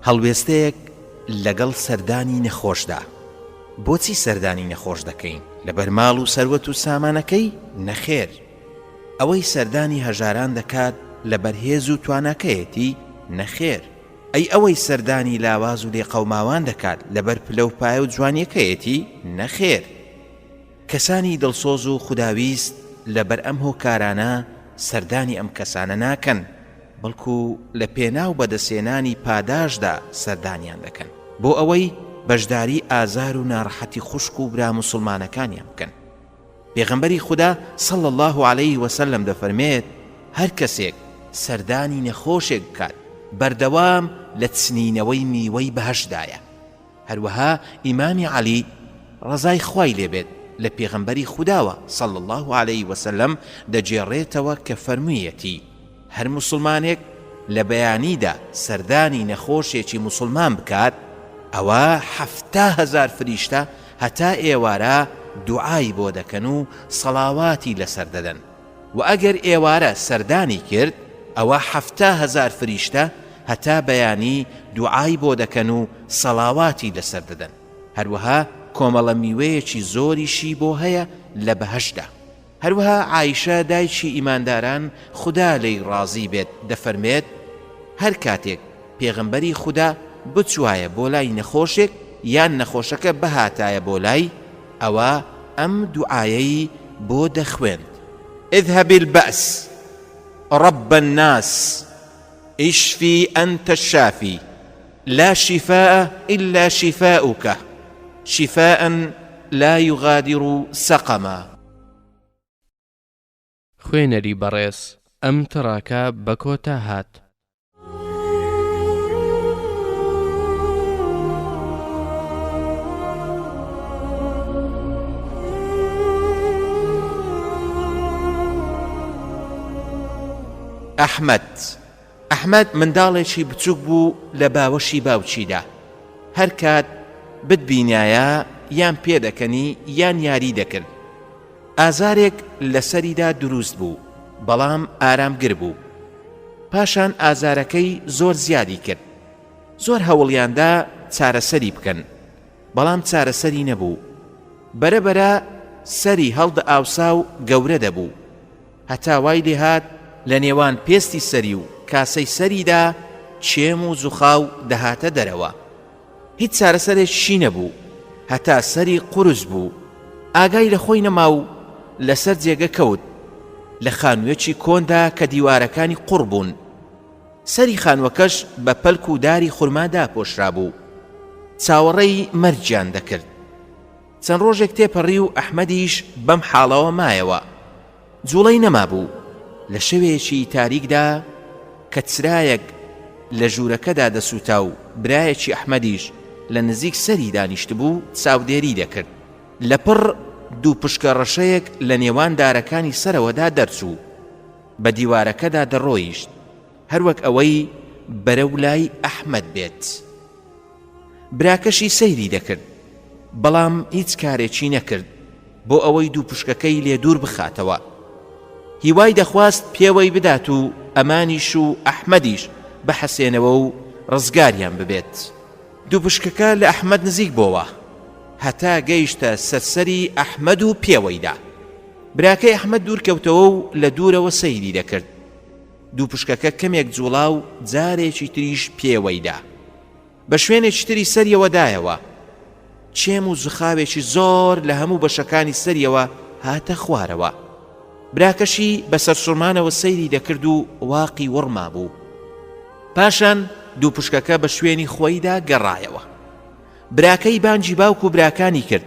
هەڵوێستەیەک لەگەڵ سەردانی نەخۆشدا. بۆچی سەردانی نەخۆش دەکەین؟ لەبەر ماڵ و سەروەت و سامانەکەی؟ نەخێر. ئەوەی سەردانی هەژاران دەکات لەبەر هێز و تواناکەیەتی؟ نەخێر. ئەی ئەوەی سەردانی لاواز و لێقەوماوان دەکات لەبەر پلە و پایە و جوانیەکەیەتی؟ نەخێر. کەسانی دڵسۆز و خوداویست لەبەر ئەم هۆکارانە سەردانی ئەم کەسانە ناکەن، بەڵکو لە پێناو بەدەستهێنانی پاداشتدا سەردانیان دەکەن، بۆ ئەوەی بەشداری ئازار و ناڕەحەتی خوشک و برا موسڵمانەکانیان بکەن. پێغەمبەری خودا صلی اللە علیه وسلم دەفەرمێت، هەر کەسێک سەردانی نەخۆشێک بکات، بەردەوام لە چنینەوەی میوەی بەهەشتدایە. هەروەها ئیمامی عەلی، ڕەزای خوای لێ بێت، لە پێغەمبەری خوداوە، صلی اللە علیه وسلم، دەگێڕێتەوە کە فەرموویەتی، هەر موسڵمانێک لە بەیانیدا سەردانی نەخۆشێکی موسڵمان بکات ئەوا 70 هەزار فریشتە هەتا ئێوارە دوعای بۆ دەکەن و سەڵاواتی لەسەر دەدەن وە ئەگەر ئێوارە سەردانی کرد ئەوا 70 هەزار فریشتە هەتا بەیانی دوعای بۆ دەکەن و سەڵاواتی لەسەر دەدەن هەروەها کۆمەڵە میوەیەکی زۆریشی بۆ هەیە لە بەهەشتدا. هەروەها عائیشە دایکی ئیمانداران خودا لێی ڕازی بێت دەفەرمێت، هەر کاتێک پێغەمبەری خودا بچوایە بۆ لای نەخۆشێک یان نەخۆشەکە بهاتایە بۆ لای ئەوا ئەم دوعایەی بۆ دەخوێند، اذهب الباس رب الناس اشفی انت الشافی لا شفاء الا شفاؤک شفاء لا یغادر سقما. خوێنەری بەڕێز ئەم تڕاکە بە کۆتا هات. ئەحمەد ئەحمەد منداڵێکی بچوک بوو لە باوەشی باوکیدا، هەر کات بتبینایە یان پێدەکەنی یان یاری دەکرد. ئازارێک لە سەریدا دروست بوو، بەڵام ئارامگر بوو. پاشان ئازارەکەی زۆر زیادی کرد. زۆر هەوڵیاندا چارەسەری بکەن، بەڵام چارەسەری نەبوو. بەرە بەرە سەری هەڵدەئاوسا و گەورە دەبوو. هەتا وای لێهات لە نێوان پێستی سەری و کاسەی سەریدا چێم و زوخاو دەهاتە دەرەوە. هیچ چارەسەرێکیشی نەبوو. هەتا سەری قورس بوو. ئاگای لە خۆی نەما و لەسەر جێگە کەوت. لە خانوویەکی کۆندا کە دیوارەکانی قوڕ بوون. سەری خانووەکەش بە پەلک و داری خورما داپۆشرابوو. چاوەڕێی مەرگیان دەکرد. چەند ڕۆژێک تێپەڕی و ئەحمەدیش بەم حاڵەوە مایەوە. جوڵەی نەمابوو. لە شەوێکی تاریکدا کە چرایەک لە ژوورەکەدا دەسووتا و برایەکی ئەحمەدیش لە نزیک سەری دانیشتبوو چاودێری دەکرد. لەپڕ دووپشکە ڕەشەیەک لە نێوان دارەکانی سەرەوەدا دەرچوو. بە دیوارەکەدا دەڕۆیشت. هەروەک ئەوەی بەرەو لای ئەحمەد بێت. براکەشی سەیری دەکرد، بەڵام هیچ کارێکی نەکرد بۆ ئەوەی دووپشکەکەی لێ دوور بخاتەوە. هیوای دەخواست پێوەی بدات و ئەمانیش و ئەحمەدیش بحەسێنەوە و ڕزگاریان ببێت. دووپشکەکە لە ئەحمەد نزیک بۆوە، هەتا گەیشتە سەر سەری ئەحمەد و پێوەی دا. براکەی ئەحمەد دوور کەوتەوە و لە دوورەوە سەیری دەکرد. دووپشکەکە کەمێک جوڵا و جارێکی تریش پێوەی دا. بە شوێنێکی تری سەریەوە دایەوە. چێم و زخاوێکی زۆر لە هەموو بەشەکانی سەریەوە هاتە خوارەوە. براکەشی بە سەرسوڕمانەوە سەیری دەکرد و واقی وڕمابوو. پاشان دووپشکەکە بە شوێنی خۆیدا گەڕایەوە. براکەی بانگی باوک و براکانی کرد.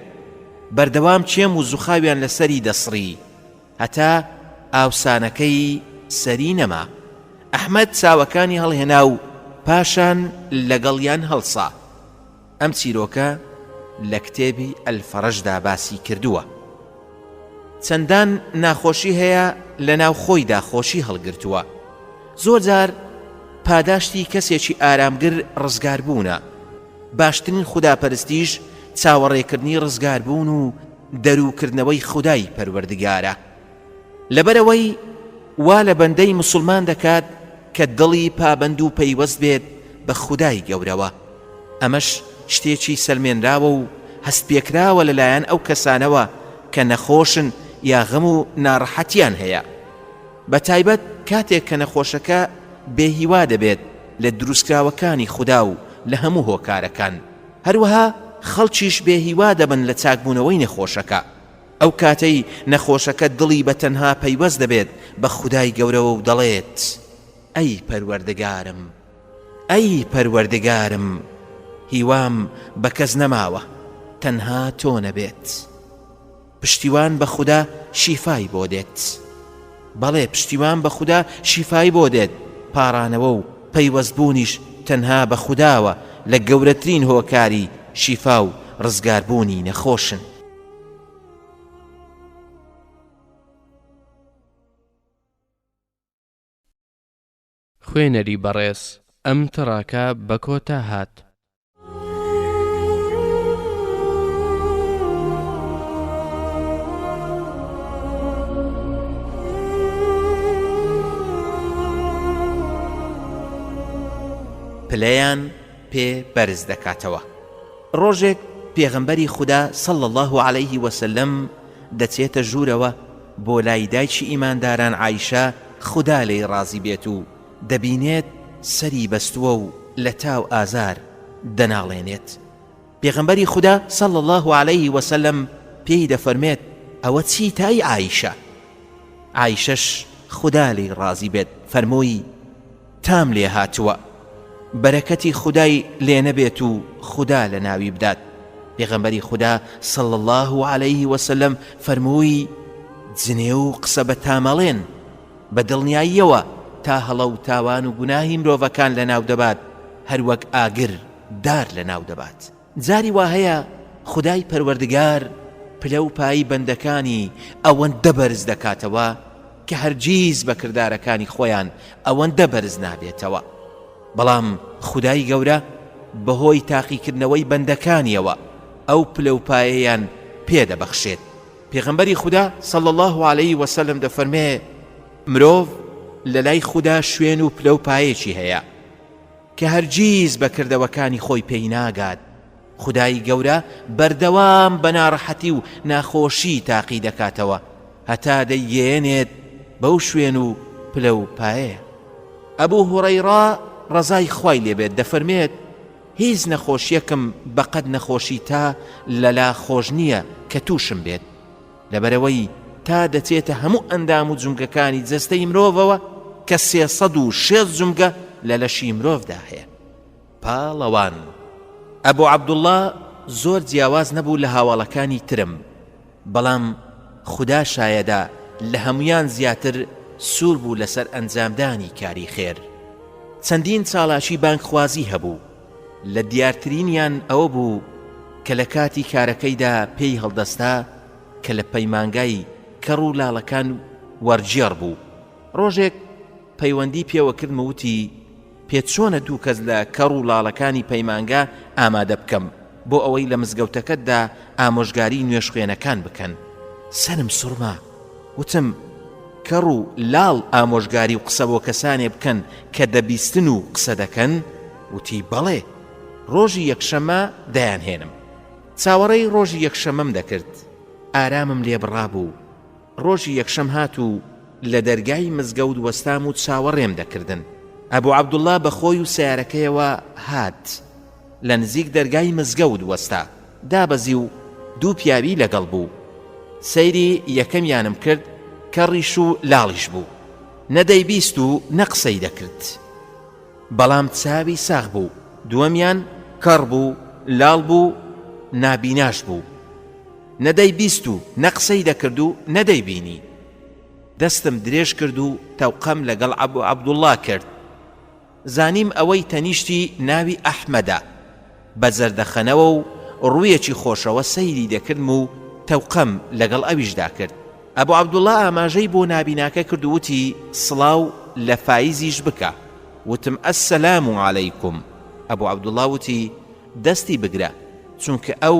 بەردەوام چێم و زوخاویان لە سەری دەسڕی. هەتا ئاوسانەکەی سەری نەما. ئەحمەد چاوەکانی هەڵهێنا و پاشان لەگەڵیان هەڵسا. ئەم چیرۆکە لە کتێبی الفرج دا باسی کردووە. چەندان ناخۆشی هەیە لەناو خۆیدا خۆشی هەڵگرتووە. زۆر جار پاداشتی کەسێکی ئارامگر ڕزگاربوونە. باشترین خوداپەرستیش چاوەڕێکردنی ڕزگاربوون و دەرووکردنەوەی خودای پەروەردگارە. لەبەرئەوەی وا لە بەندەی موسڵمان دەکات کە دڵی پابەند و پەیوەست بێت بە خودای گەورەوە، ئەمەش شتێکی سەلمێنراوە و هەستپێکراوە لەلایەن ئەو کەسانەوە کە نەخۆشن یا غەم و ناڕەحەتیان هەیە، بەتایبەت کاتێک کە نەخۆشەکە بێ هیوا دەبێت لە دروستکراوەکانی خودا و لە هەموو هۆکارەکان، هەروەها خەڵکیش بێ هیوا دەبن لە چاکبوونەوەی نەخۆشەکە. ئەو کاتەی نەخۆشەکە دڵی بە تەنها پەیوەست دەبێت بە خودای گەورەوە و دەڵێت، ئەی پەروەردگارم، ئەی پەروەردگارم، هیوام بە کەس نەماوە تەنها تۆ نەبێت. پشتیوان بە خودا شیفای بۆ دێت. بەڵێ پشتیوان بە خودا شیفای بۆ دێت، پاڕانەوە و پەیوەست بوونیش تەنها بە خوداوە لە گەورەترین هۆکاری شیفا و ڕزگاربوونی نەخۆشن. خوێنەری بەڕێز ئەم تڕاکە بە کۆتا هات. پلەیان پێ بەرز دەکاتەوە. ڕۆژێک پێغەمبەری خودا صلی اللە علیه وسلم دەچێتە ژوورەوە بۆ لای دایکی ئیمانداران عائیشە خودا لێی ڕازی بێت و دەبینێت سەری بەستووە و لە تاو ئازار دەناڵێنێت پێغەمبەری خودا صلی اللە علیه وسلم پێی دەفەرمێت ئەوە چیتە ئەی عائیشە؟ عائیشەش خودا لێی ڕازی بێت فەرمووی تام لێ هاتووە بەرەکەتی خودای لێ نەبێت و خودا لەناوی بدات پێغەمبەری خودا صلی اللە علیه وسلم فەرمووی جنێو و قسە بە تامەڵێن بە دڵنیاییەوە تا هەڵە و تاوان و گوناهی مرۆڤەکان لەناو دەبات هەروەک ئاگر دار لەناو دەبات. جاری وا هەیە خودای پەروەردگار پلە و پایی بەندەکانی ئەوەندە بەرز دەکاتەوە کە هەرگیز بە کردارەکانی خۆیان ئەوەندە بەرز نابێتەوە بەڵام خودای گەورە بەهۆی تاقیکردنەوەی بەندەکانیەوە ئەو پلە و پایەیان پێ دەبەخشێت. پێغەمبەری خودا صلی اللە علیه وسلم دەفەرمێ، مرۆڤ لەلای خودا شوێن و پلە و پایەکی هەیە کە هەرگیز بە کردەوەکانی خۆی پێی ناگات، خودای گەورە بەردەوام بە ناڕەحەتی و ناخۆشی تاقی دەکاتەوە هەتا دەیگەیەنێت بەو شوێن و پلە و پایەیە. ئەبو هوڕەیڕە ڕەزای خوای لێ بێت دەفەرمێت، هیچ نەخۆشیەکم بەقەد نەخۆشی تا لەلا خۆش نییە کە تووشم بێت، لەبەرئەوەی تا دەچێتە هەموو ئەندام و جومگەکانی جەستەی مرۆڤەوە کە 360 جومگە لە لەشی مرۆڤدا هەیە. پاڵەوان ئەبو عەبدوڵڵا زۆر جیاواز نەبوو لە هاواڵەکانی ترم، بەڵام خودا شایەدە لە هەموویان زیاتر سوور بوو لەسەر ئەنجامدانی کاری خێر. چەندین چالاکی بانگخوازی هەبوو، لە دیارترینیان ئەوە بوو کە لە کاتی کارەکەیدا پێی هەڵدەستا کە لە پەیمانگای کەڕ و لاڵەکان وەرگێڕ بوو. ڕۆژێک پەیوەندی پێوە کردم و وتی، پێت چۆنە دوو کەس لە کەڕ و لاڵەکانی پەیمانگا ئامادە بکەم بۆ ئەوەی لە مزگەوتەکەتدا ئامۆژگاری نوێژخوێنەکان بکەن؟ سەرم سوڕما، وتم، کەڕ و لاڵ ئامۆژگاری و قسە بۆ کەسانێ بکەن کە دەبیستن و قسە دەکەن؟ وتی، بەڵێ، ڕۆژی یەکشەممە دەیانهێنم. چاوەڕێی ڕۆژی یەکشەممەم دەکرد، ئارامم لێ بڕابوو. ڕۆژی یەکشەم هات و لە دەرگای مزگەوت وەستام و چاوەڕێم دەکردن. ئەبو عەبدوڵڵا بە خۆی و سەیارەکەیەوە هات. لە نزیک دەرگای مزگەوت وەستا. دابەزی و دوو پیاوی لەگەڵ بوو. سەیری یەکەمیانم کرد کە ڕیش و لاڵیش بوو. نە دەیبیست و نە قسەی دەکرد. بەڵام چاوی ساغ بوو. دووەمیان کەڕ بوو، لاڵ بوو، نابیناش بوو. نە دەیبیست و نە قسەی دەکرد و نە دەیبینی. دەستم درێژ کرد و تەوقەم لەگەڵ ئەبو عەبدوڵڵا کرد. زانیم ئەوەی تەنیشتی ناوی ئەحمەدە. بە زەردەخەنەوە و ڕوویەکی خۆشەوە سەیری دەکردم و تەوقەم لەگەڵ ئەویشدا کرد. ئەبو عەبدوڵڵا ئاماژەی بۆ نابیناکە کرد و وتی، سڵاو لە فایزیش بکە. وتم، السلام علیکم. ئەبو عەبدوڵڵا وتی، دەستی بگرە، چونکە ئەو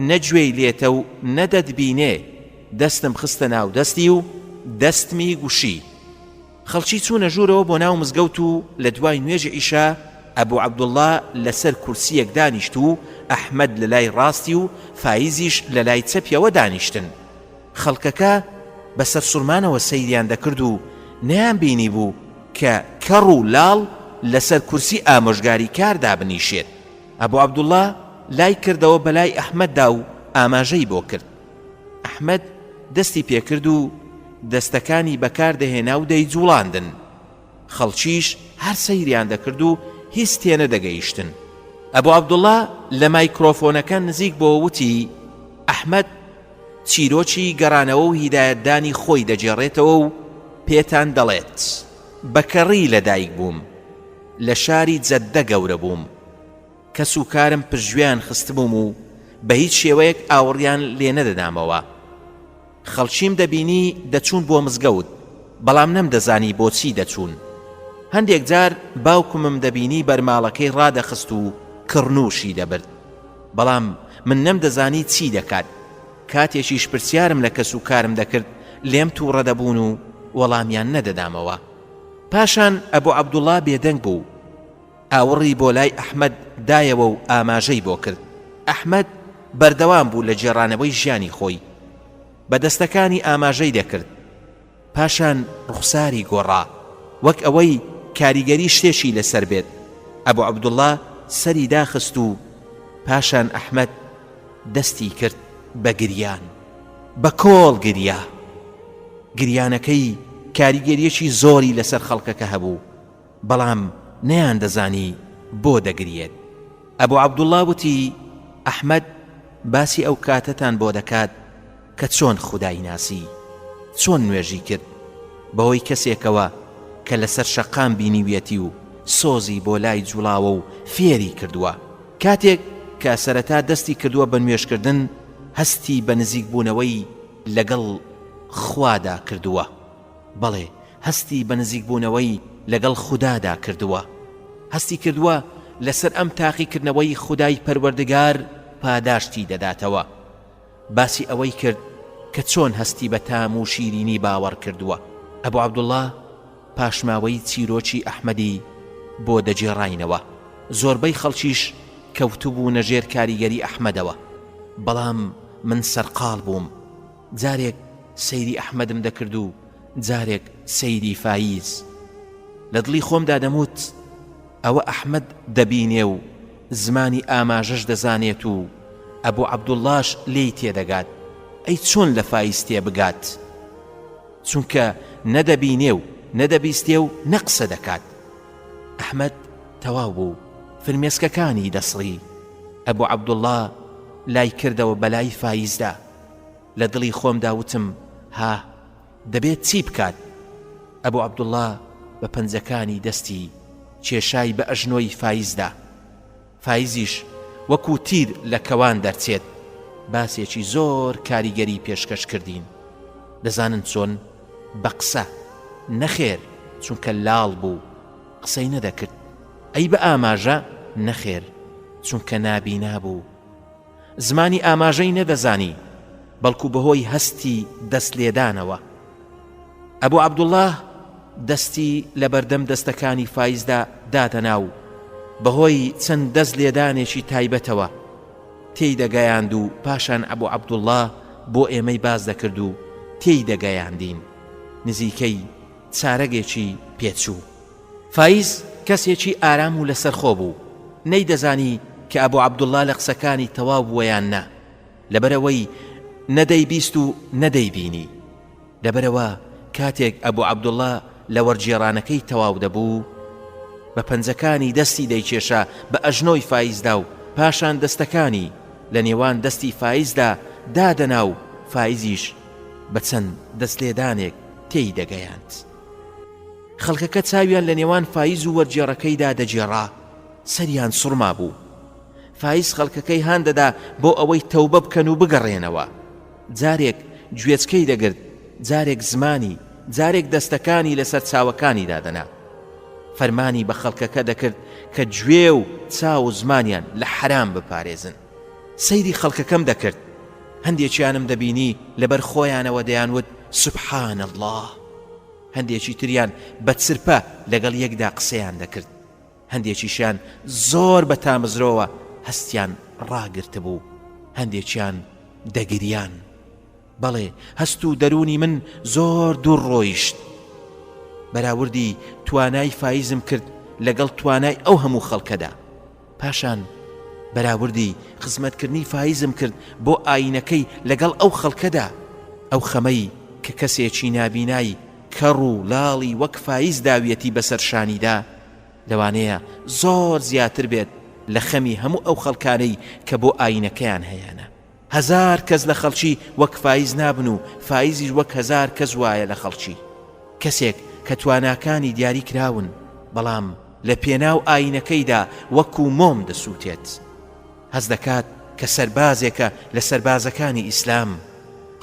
نە گوێی لێتە و نە دەتبینێ، دەستم خستە ناو دەستی و دەستمی گوشی. خەڵکی چوونە ژوورەوە بۆ ناو مزگەوت و لە دوای نوێژی عیشا ئەبو عەبدوڵڵا لەسەر کورسییەک دانیشت و ئەحمەد لە لای ڕاستی و فایزیش لە لای چەپیەوە دانیشتن. خەڵکەکە بە سەرسوڕمانەوە سەیریان دەکرد و نەیانبینیبوو کە کەڕ و لاڵ لەسەر کورسی ئامۆژگاری کار دابنیشێت. ئەبو عەبدوڵڵا لای کردەوە بەلای ئەحمەددا و ئاماژەی بۆ کرد. ئەحمەد دەستی پێکرد و دەستەکانی بەکار دەهێنا و دەیجوڵاندن. خەڵکیش هەر سەیریان دەکرد و هیچ تێنەدەگەیشتن. ئەبو عەبدوڵڵا لە مایکرۆفۆنەکە نزیک بۆوە وتی، ئەحمەد چیرۆکی گەڕانەوە و هیدایەتدانی خۆی دەگێڕێتەوە و پێتان دەڵێت، بە کەڕی لەدایک بووم، لە شاری جەددە گەورە بووم. کەسوکارم پشتگوێیان خستبووم و بە هیچ شێوەیەک ئاوڕیان لێ نەدەدامەوە. خەڵکیم دەبینی دەچوون بۆ مزگەوت، بەڵام نەمدەزانی بۆچی دەچوون. هەندێک جار باوکمم دەبینی بەرماڵەکەی ڕادەخست و کڕنووشی دەبرد. بەڵام من نەمدەزانی چی دەکات. کاتێکیش پرسیارم لە کەسوکارم دەکرد لێم تووڕە دەبوون و وەڵامیان نەدەدامەوە. پاشان ئەبو عەبدوڵڵا بێدەنگ بوو. ئاوڕی بۆ لای ئەحمەد دایەوە و ئاماژەی بۆ کرد. ئەحمەد بەردەوام بوو لە گێڕانەوەی ژیانی خۆی. بە دەستەکانی ئاماژەی دەکرد. پاشان ڕوخساری گۆڕا، وەک ئەوەی کاریگەری شتێکی لەسەر بێت. ئەبو عەبدوڵڵا سەری داخست و پاشان ئەحمەد دەستی کرد بە گریان. بە کۆڵ گریا. گریانەکەی کاریگەرییەکی زۆری لەسەر خەڵکەکە هەبوو. بەڵام نەیاندەزانی بۆ دەگریێت. ئەبو عەبدوڵڵا وتی، ئەحمەد باسی ئەو کاتەتان بۆ دەکات کە چۆن خودای ناسی، چۆن نوێژی کرد، بەهۆی کەسێکەوە کە لەسەر شەقام بینیویەتی و سۆزی بۆ لای جوڵاوە و فێری کردووە. کاتێک کە سەرەتا دەستی کردووە بە نوێژکردن، هەستی بە نزیکبوونەوەی لەگەڵ خوادا کردووە. بەڵێ هەستی بە نزیکبوونەوەی لەگەڵ خودادا کردووە، هەستی کردووە لەسەر ئەم تاقیکردنەوەی خودای پەروەردگار پاداشتی دەداتەوە. باسی ئەوەی کرد کە چۆن هەستی بە تام و شیرینی باوەڕ کردووە. ئەبو عەبدوڵڵا پاشماوەی چیرۆکی ئەحمەدی بۆ دەگێڕاینەوە، زۆربەی خەڵکیش کەوتبوونە ژێر کاریگەری ئەحمەدەوە، بەڵام من سەرقاڵ بووم. جارێک سەیری ئەحمەدم دەکرد و جارێک سەیری فایز. لە دڵی خۆمدا دەموت ئەوە ئەحمەد دەبینێ و زمانی ئاماژەش دەزانێت و ئەبو عەبدوڵڵاش لێی تێدەگات، ئەی چۆن لە فایز تێبگات؟ چونکە نە دەبینێ و نە دەبیستێ و نە قسە دەکات. ئەحمەد تەواو بوو، فرمێسکەکانی دەسڕی. ئەبو عەبدوڵڵا لای کردەوە بەلای فایزدا. لە دڵی خۆمدا وتم، ها، دەبێت چی بکات؟ ئەبو عەبدوڵڵا بە پەنجەکانی دەستی کێشای بە ئەژنۆی فایزدا. فایزیش وەکو تیر لە کەوان دەرچێت، باسێکی زۆر کاریگەری پێشکەش کردین. دەزانن چۆن؟ بە قسە. نەخێر، چونکە لاڵ بوو، قسەی نەدەکرد. ئەی بە ئاماژە؟ نەخێر، چونکە نابینا بوو. زمانی ئاماژەی نەدەزانی، بەڵکو بەهۆی هەستی دەست لێدانەوە. ئەبو عەبدوڵڵا دەستی لەبەردەم دەستەکانی فایزدا دادەنا و بەهۆی چەند دەست لێدانێکی تایبەتەوە تێی دەگەیاند و پاشان ئەبو عەبدوڵڵا بۆ ئێمەی باس دەکرد و تێی دەگەیاندین. نزیکەی چارەگێکی پێچوو. فایز کەسێکی ئارام و لەسەرخۆ بوو، نەیدەزانی کە ئەبو عەبدوڵڵا لە قسەکانی تەواو بووە یان نا، لەبەرئەوەی نە دەیبیست و نە دەیبینی. لەبەرئەوە کاتێک ئەبو عەبدوڵڵا لە وەرگێڕانەکەی تەواو دەبوو، بە پەنجەکانی دەستی دەیکێشا بە ئەژنۆی فایزدا و پاشان دەستەکانی لە نێوان دەستی فایزدا دادەنا و فایزیش بە چەند دەستلێدانێک تێی دەگەیاند. خەڵکەکە چاویان لە نێوان فایز و وەرگێڕەکەیدا دەگێڕا، سەریان سوڕمابوو. فایز خەڵکەکەی هان دەدا بۆ ئەوەی تەوبە بکەن و بگەڕێنەوە. جارێک گوێچکەی دەگرت، جارێک زمانی، جارێک دەستەکانی لەسەر چاوەکانی دادەنا. فەرمانی بە خەڵکەکە دەکرد کە گوێ و چاو و زمانیان لە حەرام بپارێزن. سەیری خەڵکەکەم دەکرد، هەندێکیانم دەبینی لەبەر خۆیانەوە دەیانوت سبحان اللە. هەندێکی تریان بە چرپە لەگەڵ یەکدا قسەیان دەکرد، هەندێکیشیان زۆر بە تامزرۆوە هەستیان ڕاگرتبوو، هەندێکیان دەگریان. بەڵێ هەست و دەروونی من زۆر دوور ڕۆیشت. بەراوردی توانای فایزم کرد لەگەڵ توانای ئەو هەموو خەڵکەدا. پاشان بەراوردی خزمەتکردنی فایزم کرد بۆ ئایینەکەی لەگەڵ ئەو خەڵکەدا، ئەو خەمەی کە کەسێکی نابینای کەڕ و لاڵی وەک فایز داویەتی بەسەر شانیدا، لەوانەیە زۆر زیاتر بێت لە خەمی هەموو ئەو خەڵکانەی کە بۆ ئایینەکەیان هەیانە. هەزار کەس لە خەڵکی وەک فایز نابن و فایزیش وەک هەزار کەس وایە لە خەڵکی. کەسێک کە تواناکانی دیاری کراون بەڵام لە پێناو ئایینەکەیدا وەکو مۆم دەسووتێت. هەست دەکات کە سەربازێکە لە سەربازەکانی ئیسلام.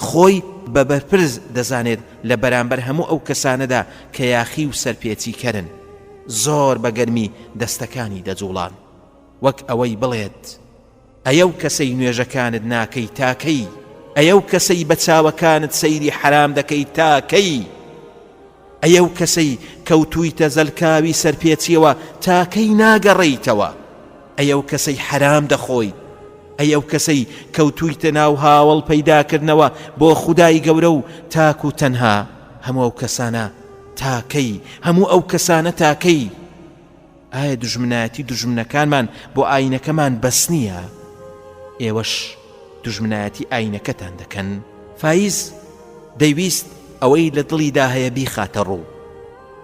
خۆی بە بەرپرس دەزانێت لە بەرامبەر هەموو ئەو کەسانەدا کە یاخی و سەرپێچیکەرن. زۆر بە گەرمی دەستەکانی دەجوڵان وەک ئەوەی بڵێت ئەی ئەو کەسەی نوێژەکانت ناکەی تا کەی؟ ئەی ئەو کەسەی بە چاوەکانت سەیری حەرام دەکەی تا کەی؟ ئەی ئەو کەسەی کەوتوویتە زەلکاوی سەرپێچیەوە تا کەی ناگەڕێیتەوە؟ ئەی ئەو کەسەی حەرام دەخۆیت؟ ئەی ئەو کەسەی کەوتوویتە ناو هاوەڵ پەیداکردنەوە بۆ خودای گەورە و تاک و تەنها؟ هەموو ئەو کەسانە تا کەی؟ هەموو ئەو کەسانە تا کەی؟ ئایا دوژمنایەتی دوژمنەکانمان بۆ ئاینەکەمان بەس نییە؟ ئێوەش دوژمنایەتی ئاینەکەتان دەکەن؟ فایز دەیویست ئەوەی لە دڵیدا هەیە بیخاتە ڕوو،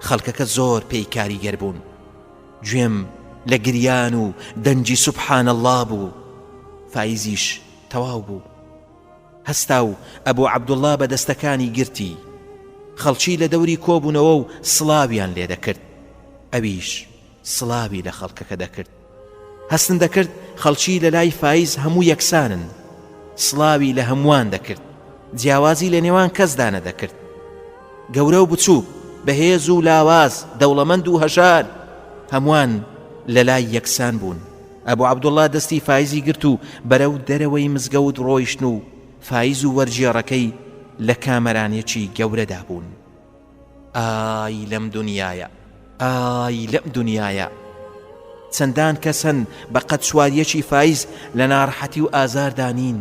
خەڵکەکە زۆر پێی کاریگەر بوون، گوێم لە گریان و دەنگی سبحان اللە بوو، فایزیش تەواو بوو. هەستا و ئەبو عەبدوڵڵا بە دەستەکانی گرتی. خەڵکی لە دەوری کۆبوونەوە و سڵاویان لێ دەکرد. ئەویش سڵاوی لە خەڵکەکە دەکرد. هەستم دەکرد خەڵکی لە لای فایز هەموو یەکسانن. سڵاوی لە هەمووان دەکرد. جیاوازی لە نێوان کەسدا نەدەکرد. گەورە و بچووک، بەهێز و لاواز، دەوڵەمەند و هەژار، هەمووان لە لای یەکسان بوون. ئەبو عەبدوڵڵا دەستی فایزی گرت و بەرەو دەرەوەی مزگەوت ڕۆیشتن و فایز و وەرگێڕەکەی لە کامەرانێکی گەورەدا بوون. ئای لەم دونیایە! ئای لەم دونیایە! چەندان کەس هەن بە قەد چواریەکی فایز لە ناڕەحەتی و ئازاردا نین،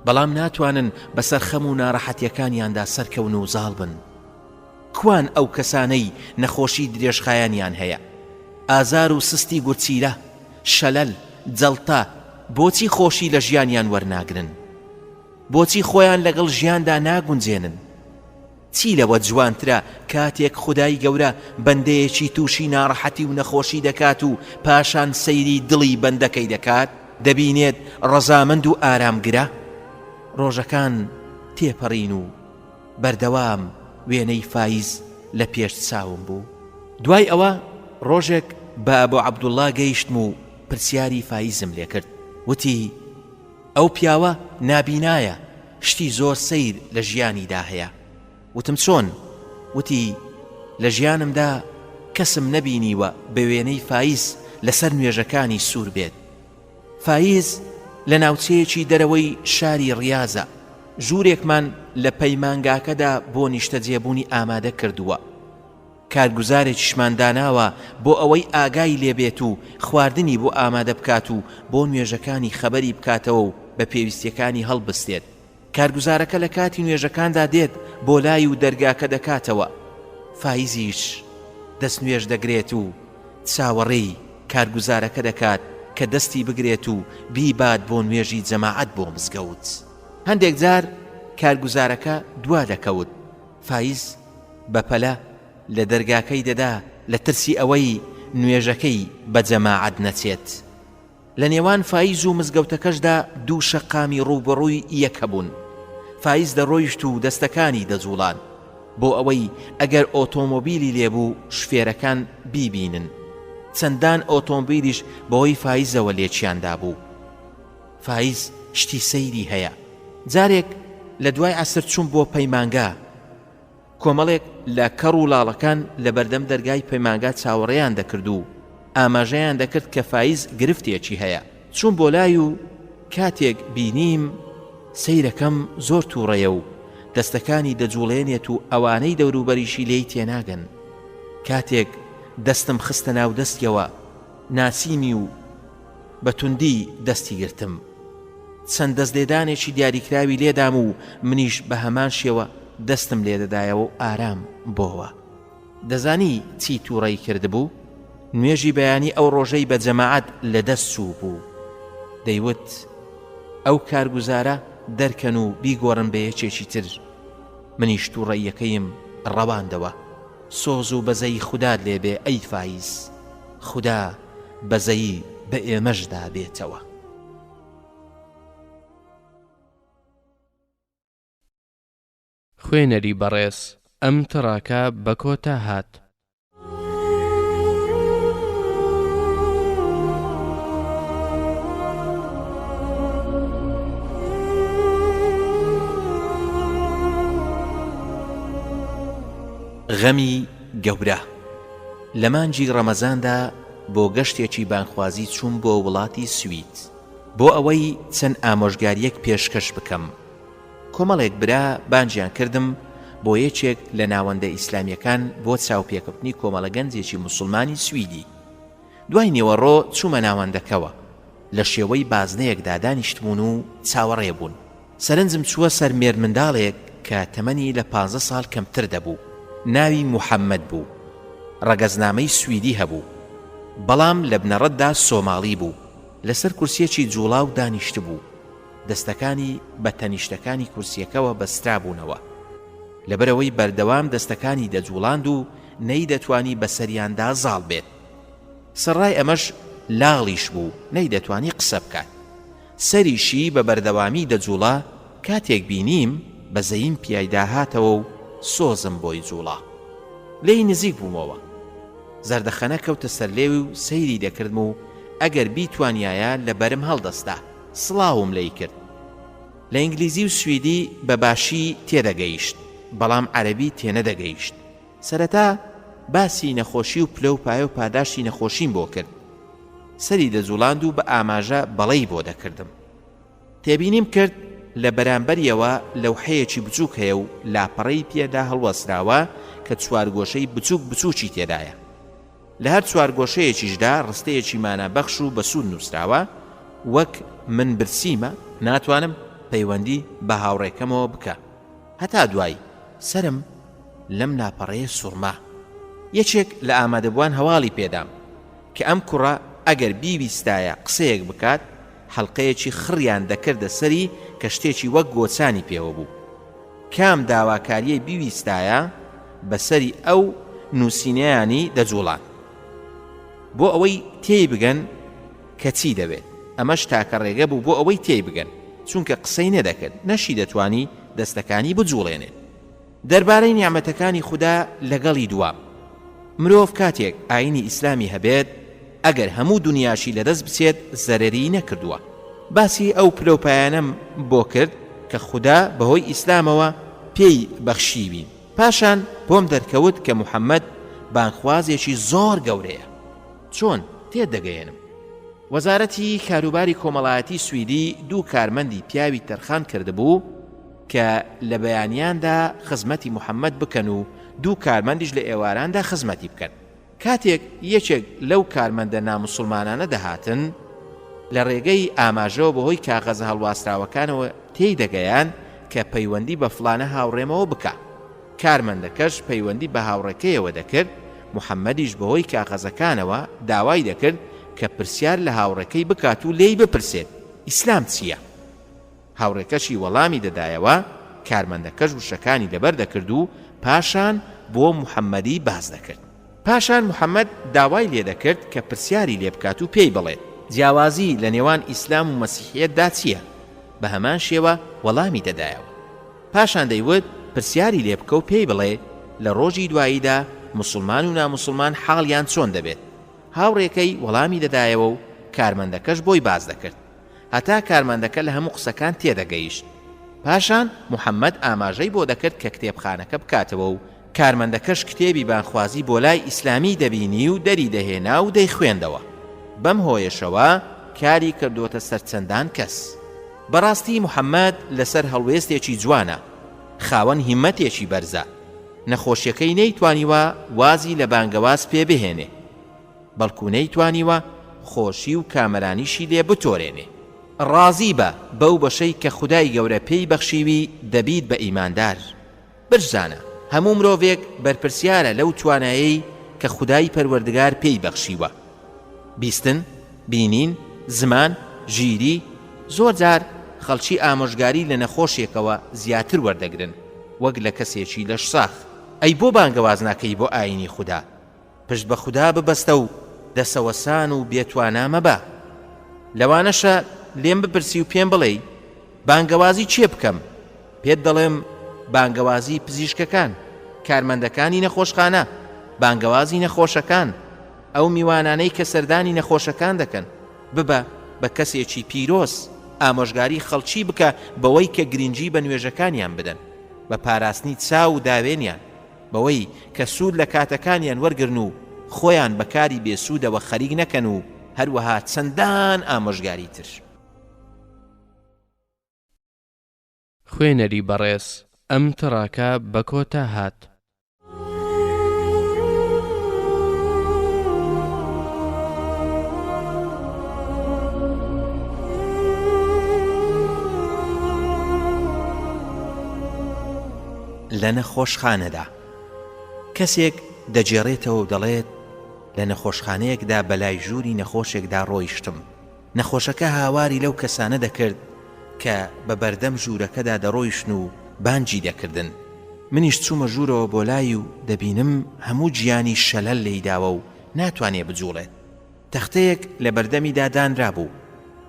بەڵام ناتوانن بەسەر خەم و ناڕەحەتیەکانیاندا سەرکەون و زاڵ بن. کوان ئەو کەسانەی نەخۆشی درێژخایەنیان هەیە؟ ئازار و سستی گورچیلە، شەلەل، جەڵتە، بۆچی خۆشی لە ژیانیان وەرناگرن؟ بۆچی خۆیان لەگەڵ ژیاندا ناگونجێنن؟ چی لەوە جوانترە کاتێک خودای گەورە بەندەیەکی تووشی ناڕەحەتی و نەخۆشی دەکات و پاشان سەیری دڵی بەندەکەی دەکات دەبینێت ڕەزامەند و ئارامگرە؟ ڕۆژەکان تێپەڕین و بەردەوام وێنەی فایز لە پێش چاوم بوو. دوای ئەوە ڕۆژێک بە ئەبو عەبدوڵڵا گەیشتم و پرسیاری فایزم لێ کرد، وتی، ئەو پیاوە نابینایە، شتی زۆر سەیر لە ژیانیدا هەیە. وتم چۆن؟ وتی، لە ژیانمدا کەسم نەبینیوە بە وێنەی فایز لەسەر نوێژەکانی سوور بێت. فایز لە ناوچەیەکی دەرەوەی شاری ڕیازە، ژوورێکمان لە پەیمانگاکەدا بۆ نیشتەجێبوونی ئامادە کردووە. کارگوزارێکیشمان داناوە بۆ ئەوەی ئاگای لێ بێت و خواردنی بۆ ئامادە بکات و بۆ نوێژەکانی خەبەری بکاتەوە و بە پێویستیەکانی هەڵبستێت. کارگوزارەکە لە کاتی نوێژەکاندا دێت بۆ لای و دەرگاکە دەکاتەوە. فایزیش دەست نوێژ دەگرێت و چاوەڕێی کارگوزارەکە دەکات کە دەستی بگرێت و بیبات بۆ نوێژی جەماعەت بۆ مزگەوت. هەندێک جار کارگوزارەکە دوا دەکەوت، فایز بەپەلە لە دەرگاکەی دەدا لە ترسی ئەوەی نوێژەکەی بە جەماعەت نەچێت. لە نێوان فایز و مزگەوتەکەشدا دوو شەقامی ڕووبەڕووی یەک هەبوون. فایز دەڕۆیشت و دەستەکانی دەجووڵان، بۆ ئەوەی ئەگەر ئۆتۆمۆبیلی لێ بوو شوفێرەکان بیبینن. چەندان ئۆتۆمبیلیش بەهۆی فایزەوە لێکیان دابوو. فایز شتی سەیری هەیە. جارێک لە دوای عەسر چووم بۆ پەیمانگا. کۆمەڵێک لە کەڕ و لاڵەکان لە بەردەم دەرگای پەیمانگا چاوەڕێیان دەکرد و ئاماژەیان دەکرد کە فایز گرفتێکی هەیە. چووم بۆ لای و کاتێک بینیم سەیرەکەم زۆر تووڕەیە و دەستەکانی دەجوڵێنێت و ئەوانەی دەوروبەریشی لێی تێناگەن. کاتێک دەستم خستە ناو دەستیەوە ناسیمی و بە توندی دەستی گرتم. چەند دەست لێدانێکی دیاریکراوی لێدام و منیش بە هەمان شێوە دەستم لێدەدایەوە و ئارام بۆوە. دەزانی چی تووڕەی کردبوو؟ نوێژی بەیانی ئەو ڕۆژەی بە جەماعەت لە دەست چووبوو. دەیوت، ئەو کارگوزارە دەرکەن و بیگۆڕن بە یەکێکی تر. منیش تووڕەییەکەیم ڕەواندەوە. سۆز و بەزەیی خودات لێ بێ ئەی فایز. خودا بەزەیی بە ئێمەشدا بێتەوە. خوێنەری بەڕێز ئەم تڕاکە بە کۆتا هات. غەمی گەورە. لە مانگی ڕەمەزاندا بۆ گەشتێکی بانگخوازی چووم بۆ وڵاتی سوید بۆ ئەوەی چەند ئامۆژگارییەک پێشکەش بکەم. کۆمەڵێک برا بانگیان کردم بۆ یەکێک لە ناوەندە ئیسلامییەکان بۆ چاوپێکەوتنی کۆمەڵە گەنجێکی موسڵمانی سویدی. دوای نیوەڕۆ چوومە ناوەندەکەوە. لە شێوەی بازنەیەکدا دانیشتبوون و چاوەڕێ بوون. سەرنجم چووە سەر مێردمنداڵێک کە تەمەنی لە پانزە ساڵ کەمتر دەبوو، ناوی موحەممەد بوو. ڕەگەزنامەی سویدی هەبوو، بەڵام لە بنەڕەتدا سۆماڵی بوو. لەسەر کورسییەکی جووڵاو دانیشتبوو، دەستەکانی بە تەنیشتەکانی کورسییەکەوە بەسترابوونەوە. لەبەرئەوەی بەردەوام دەستەکانی دەجووڵاند و نەیدەتوانی بەسەریاندا زاڵ بێت. سەرڕای ئەمەش لاڵیش بوو، نەیدەتوانی قسە بکات. سەریشی بە بەردەوامی دەجوڵا، کاتێک بینیم بەزەییم پیایدا هاتەوە و سۆزم بۆی جوڵا. لێی نزیک بوومەوە. زەردەخەنە کەوتە سەر لێوی و سەیری دەکردم و ئەگەر بیتوانیایە لە بەرم هەڵدەستا. سڵاوم لێی کرد. لە ئینگلیزی و سویدی بە باشی تێدەگەیشت، بەڵام عەرەبی تێنەدەگەیشت. سەرەتا باسی نەخۆشی و پلە و پایە و پاداشتی نەخۆشیم بۆ کرد. سەری دەجوڵاند و بە ئاماژە بەڵێی بۆ دەکردم. تێبینیم کرد لە بەرامبەریەوە لەوحەیەکی بچووک هەیە و لاپەڕەی پێدا هەڵوەسراوە کە چوارگۆشەی بچووک بچووکی تێدایە. لە هەر چوارگۆشەیەکیشدا ڕستەیەکی مانابەخش و بەسوود نووسراوە، وەک، من برسیمە، ناتوانم پەیوەندی بە هاوڕێکەمەوە بکە. هەتا دوایی، سەرم لەم لاپەڕەیە سوڕما. یەکێک لە ئامادەبووان هەواڵی پێدام کە ئەم کوڕە ئەگەر بیویستایە قسەیەک بکات، حەڵقەیەکی خڕیان دەکردە سەری کە شتێکی وەک گۆچانی پێوە بوو. کام داواکارییەی بیویستایە بە سەری ئەو نووسینەیانی دەجووڵاند. بۆ ئەوەی تێی بگەن کە چی دەوێت. ئەمەش تاکە ڕێگە بوو بۆ ئەوەی تێی بگەن، چونکە قسەی نەدەکرد، نەشی دەتوانی دەستەکانی بجوڵێنێت. دەربارەی نیعمەتەکانی خودا لەگەڵی دوام. مرۆڤ کاتێک ئاینی ئیسلامی هەبێت، ئەگەر هەموو دونیاشی لەدەست بچێت زەرەری نەکردووە. باسی ئەو پلەوپایانەم بۆ کرد کە خودا بەهۆی ئیسلامەوە پێی بەخشیوین. پاشان بۆم دەرکەوت کە محەمەد بانگخوازێکی زۆر گەورەیە. چۆن تێت دەگەیەنم؟ وەزارەتی کاروباری کۆمەڵایەتی سویدی دوو کارمەندی پیاوی تەرخان کردبوو کە لە بەیانیاندا خزمەتی محەمەد بکەن و دوو کارمەندیش لە ئێواراندا خزمەتی بکەن. کاتێک یەکێک لەو کارمەندە ناموسڵمانانە دەهاتن، لە ڕێگەی ئاماژەوە بەهۆی کاغەزە هەڵواسراوەکانەوە تێی دەگەیاند کە پەیوەندی بە فڵانە هاوڕێمەوە بکە. کارمەندەکەش پەیوەندی بە هاوڕێکەیەوە دەکرد، محەمەدیش بەهۆی کاغەزەکانەوە داوای دەکرد کە پرسیار لە هاوڕێکەی بکات و لێی بپرسێت ئیسلام چییە؟ هاوڕێکەشی وەڵامی دەدایەوە، کارمەندەکەش وشەکانی لەبەر دەکرد و پاشان بۆ محەمەدی باس دەکرد. پاشان محەمەد داوای لێ دەکرد کە پرسیاری لێ بکات و پێی بڵێت جیاوازی لە نێوان ئیسلام و مەسیحیەتدا چییە؟ بە هەمان شێوە وەڵامی دەدایەوە. پاشان دەیوت پرسیاری لێ بکە و پێی بڵێ لە ڕۆژی دواییدا موسڵمان و ناموسڵمان حاڵیان چۆن دەبێت؟ هاوڕێکەی وەڵامی دەدایەوە و کارمەندەکەش بۆی باس دەکرد. هەتا کارمەندەکە لە هەموو قسەکان تێدەگەیشت. پاشان محەمەد ئاماژەی بۆ دەکرد کە کتێبخانەکە بکاتەوە و کارمەندەکەش کتێبی بانگخوازی بۆ لای ئیسلامی دەبینی و دەری دەهێنا و دەیخوێندەوە. بەم هۆیەشەوە کاری کردۆتە سەر چەندان کەس. بەڕاستی محەمەد لەسەر هەڵوێستێکی جوانە، خاوەن هیمەتێکی بەرزە. نەخۆشیەکەی نەیتوانیوە وازی لە بانگەواز پێ بهێنێ. بەڵکو نەیتوانیوە خۆشی و کامەرانیشی لێ بتۆرێنێ. ڕازی بە بەو بەشەی کە خودای گەورە پێی بەخشیوی دەبیت بە ئیماندار. بشزانە هەموو مرۆڤێک بەرپرسیارە لەو توانایەی کە خودای پەروەردگار پێی بەخشیوە. بیستن، بینین، زمان، ژیری، زۆر جار خەڵکی ئامۆژگاری لە نەخۆشێکەوە زیاتر وەردەگرن وەک لە کەسێکی لەشساغ. ئەی بۆ بانگەواز ناکەی بۆ ئایینی خودا؟ پشت بە خودا ببەستە و دەسەوەسان و بێ توانا مەبە. لەوانەشە لێم بپرسی و پێم بڵێی، بانگەوازی کێ بکەم؟ پێت دەڵێم، بانگەوازی پزیشکەکان، کارمەندەکانی نەخۆشخانە، بانگەوازی نەخۆشەکان، ئەو میوانانەی کە سەردانی نەخۆشەکان دەکەن. ببە بە کەسێکی پیرۆز، ئامۆژگاری خەڵکی بکە بەوەی کە گرنگی بە نوێژەکانیان بدەن، بە پاراستنی چاو و داوێنیان. بەوەی کە سوود لە کاتەکانیان وەرگرن و. خۆیان بە کاری بێسوودەوە خەریک نەکەن و هەروەها چەندان ئامۆژگاری تر. خوێنەری بەڕێز ئەم تڕاکە بە کۆتا هات. لە نەخۆشخانەدا. کەسێک دەگێڕێتەوە و دەڵێت، لە نەخۆشخانەیەکدا بەلای ژووری نەخۆشێکدا ڕۆیشتم، نەخۆشەکە هاواری لەو کەسانە دەکرد کە بە بەردەم ژوورەکەدا دەڕۆیشتن و بانگی دەکردن. منیش چوومە ژوورەوە بۆ لای و دەبینم هەموو گیانی شەلەل لێیداوە و ناتوانێ بجووڵێت. تەختەیەک لە بەردەمیدا دانرابوو،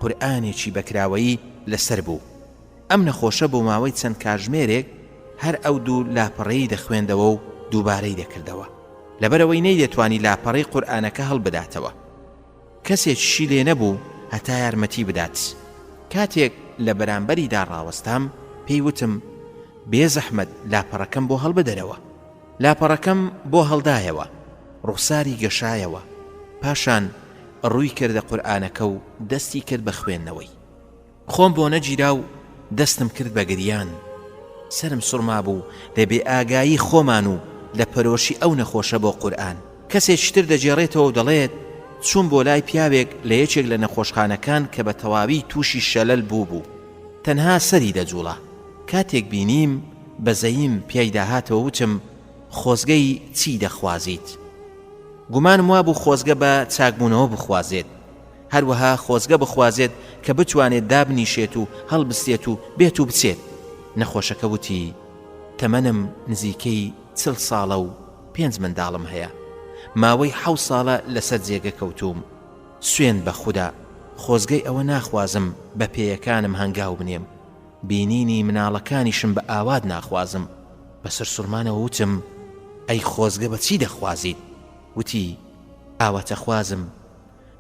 قورئانێکی بە کراوەیی لەسەر بوو. ئەم نەخۆشە بۆ ماوەی چەند کاژمێرێک هەر ئەو دوو لاپەڕەی دەخوێندەوە و دووبارەی دەکردەوە. لەبەرئەوەی نەیدەتوانی لاپەڕەی قورئانەکە هەڵبداتەوە. کەسێکیشی لێ نەبوو هەتا یارمەتی بدات. کاتێک لە بەرامبەریدا ڕاوەستام، پێی وتم، بێ زەحمەت لاپەڕەکەم بۆ هەڵبدەرەوە. لاپەڕەکەم بۆ هەڵدایەوە، ڕوخساری گەشایەوە، پاشان ڕووی کردە قورئانەکە و دەستی کرد بە خوێندنەوەی. خۆم بۆ نەگیرا و دەستم کرد بە گریان. سەرم سوڕمابوو لە بێئاگایی خۆمان و لە پەرۆشی ئەو نەخۆشە بۆ قورئان. کەسێکی تر دەگێڕێتەوە و دەڵێت، چووم بۆ لای پیاوێک لە یەکێک لە نەخۆشخانەکان کە بە تەواوی تووشی شەلەل بووبوو. تەنها سەری دەجووڵا. کاتێک بینیم بەزەییم پیایدا هاتەوە وتم، خۆزگەی چی دەخوازیت؟ گومانم وابوو خۆزگە بە چاکبوونەوە بخوازێت. هەروەها خۆزگە بخوازێت کە بتوانێت دابنیشێت و هەڵبستێت و بێت و بچێت. نەخۆشەکە وتی، تەمەنم نزیکەی چل ساڵە و پێنج منداڵم هەیە. ماوەی حەوت ساڵە لەسەر جێگە کەوتووم. سوێند بە خودا، خۆزگەی ئەوە ناخوازم بە پێیەکانم هەنگاو بنێم. بینینی مناڵەکانیشم بە ئاوات ناخوازم. بە سەرسوڕمانەوە وتم، ئەی خۆزگە بە چی دەخوازیت؟ وتی، ئاواتەخوازم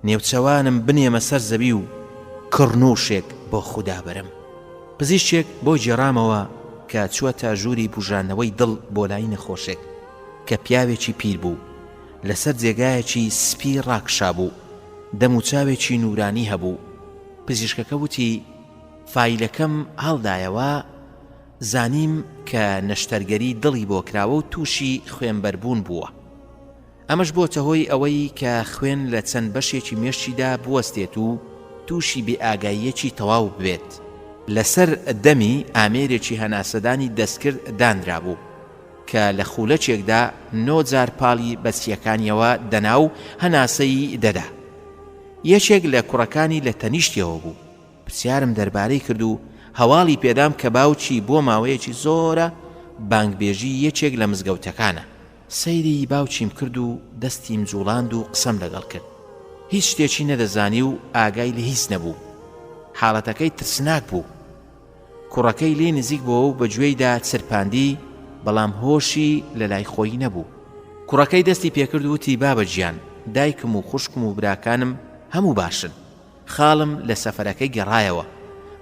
نێوچەوانم بنێمە سەر زەوی و کڕنووشێک بۆ خودا بەرم. پزیشکێک بۆی گێڕامەوە کە چووەتە ژووری بوژاندنەوەی دڵ بۆ لای نەخۆشێک کە پیاوێکی پیر بوو، لەسەر جێگایەکی سپی ڕاکشابوو، دەموچاوێکی نوورانی هەبوو. پزیشکەکە وتی، فایلەکەم هەڵدایەوە، زانیم کە نەشتەرگەری دڵی بۆ کراوە و تووشی خوێنبەربوون بووە. ئەمەش بۆتە هۆی ئەوەی کە خوێن لە چەند بەشێکی مێشکیدا بوەستێت و تووشی بێئاگاییەکی تەواو ببێت. لەسەر دەمی ئامێرێکی هەناسەدانی دەستکرد دانرابوو کە لە خولەکێکدا نۆ جار پاڵی بە سییەکانیەوە دەنا و هەناسەی دەدا. یەکێک لە کوڕەکانی لە تەنیشتیەوە بوو. پرسیارم دەربارەی کرد و هەواڵی پێدام کە باوکی بۆ ماوەیەکی زۆرە بانگبێژی یەکێک لە مزگەوتەکانە. سەیری باوکیم کرد و دەستیم جوڵاند و قسەم لەگەڵ کرد. هیچ شتێکی نەدەزانی و ئاگای لە هیچ نەبوو. حاڵەتەکەی ترسناک بوو. کوڕەکەی لێی نزیک بۆوە و بە گوێیدا چرپاندی، بەڵام هۆشی لە لای خۆی نەبوو. کوڕەکەی دەستی پێکرد و وتی بابە گیان، دایکم و خوشکم و براکانم هەموو باشن. خاڵم لە سەفەرەکەی گەڕایەوە.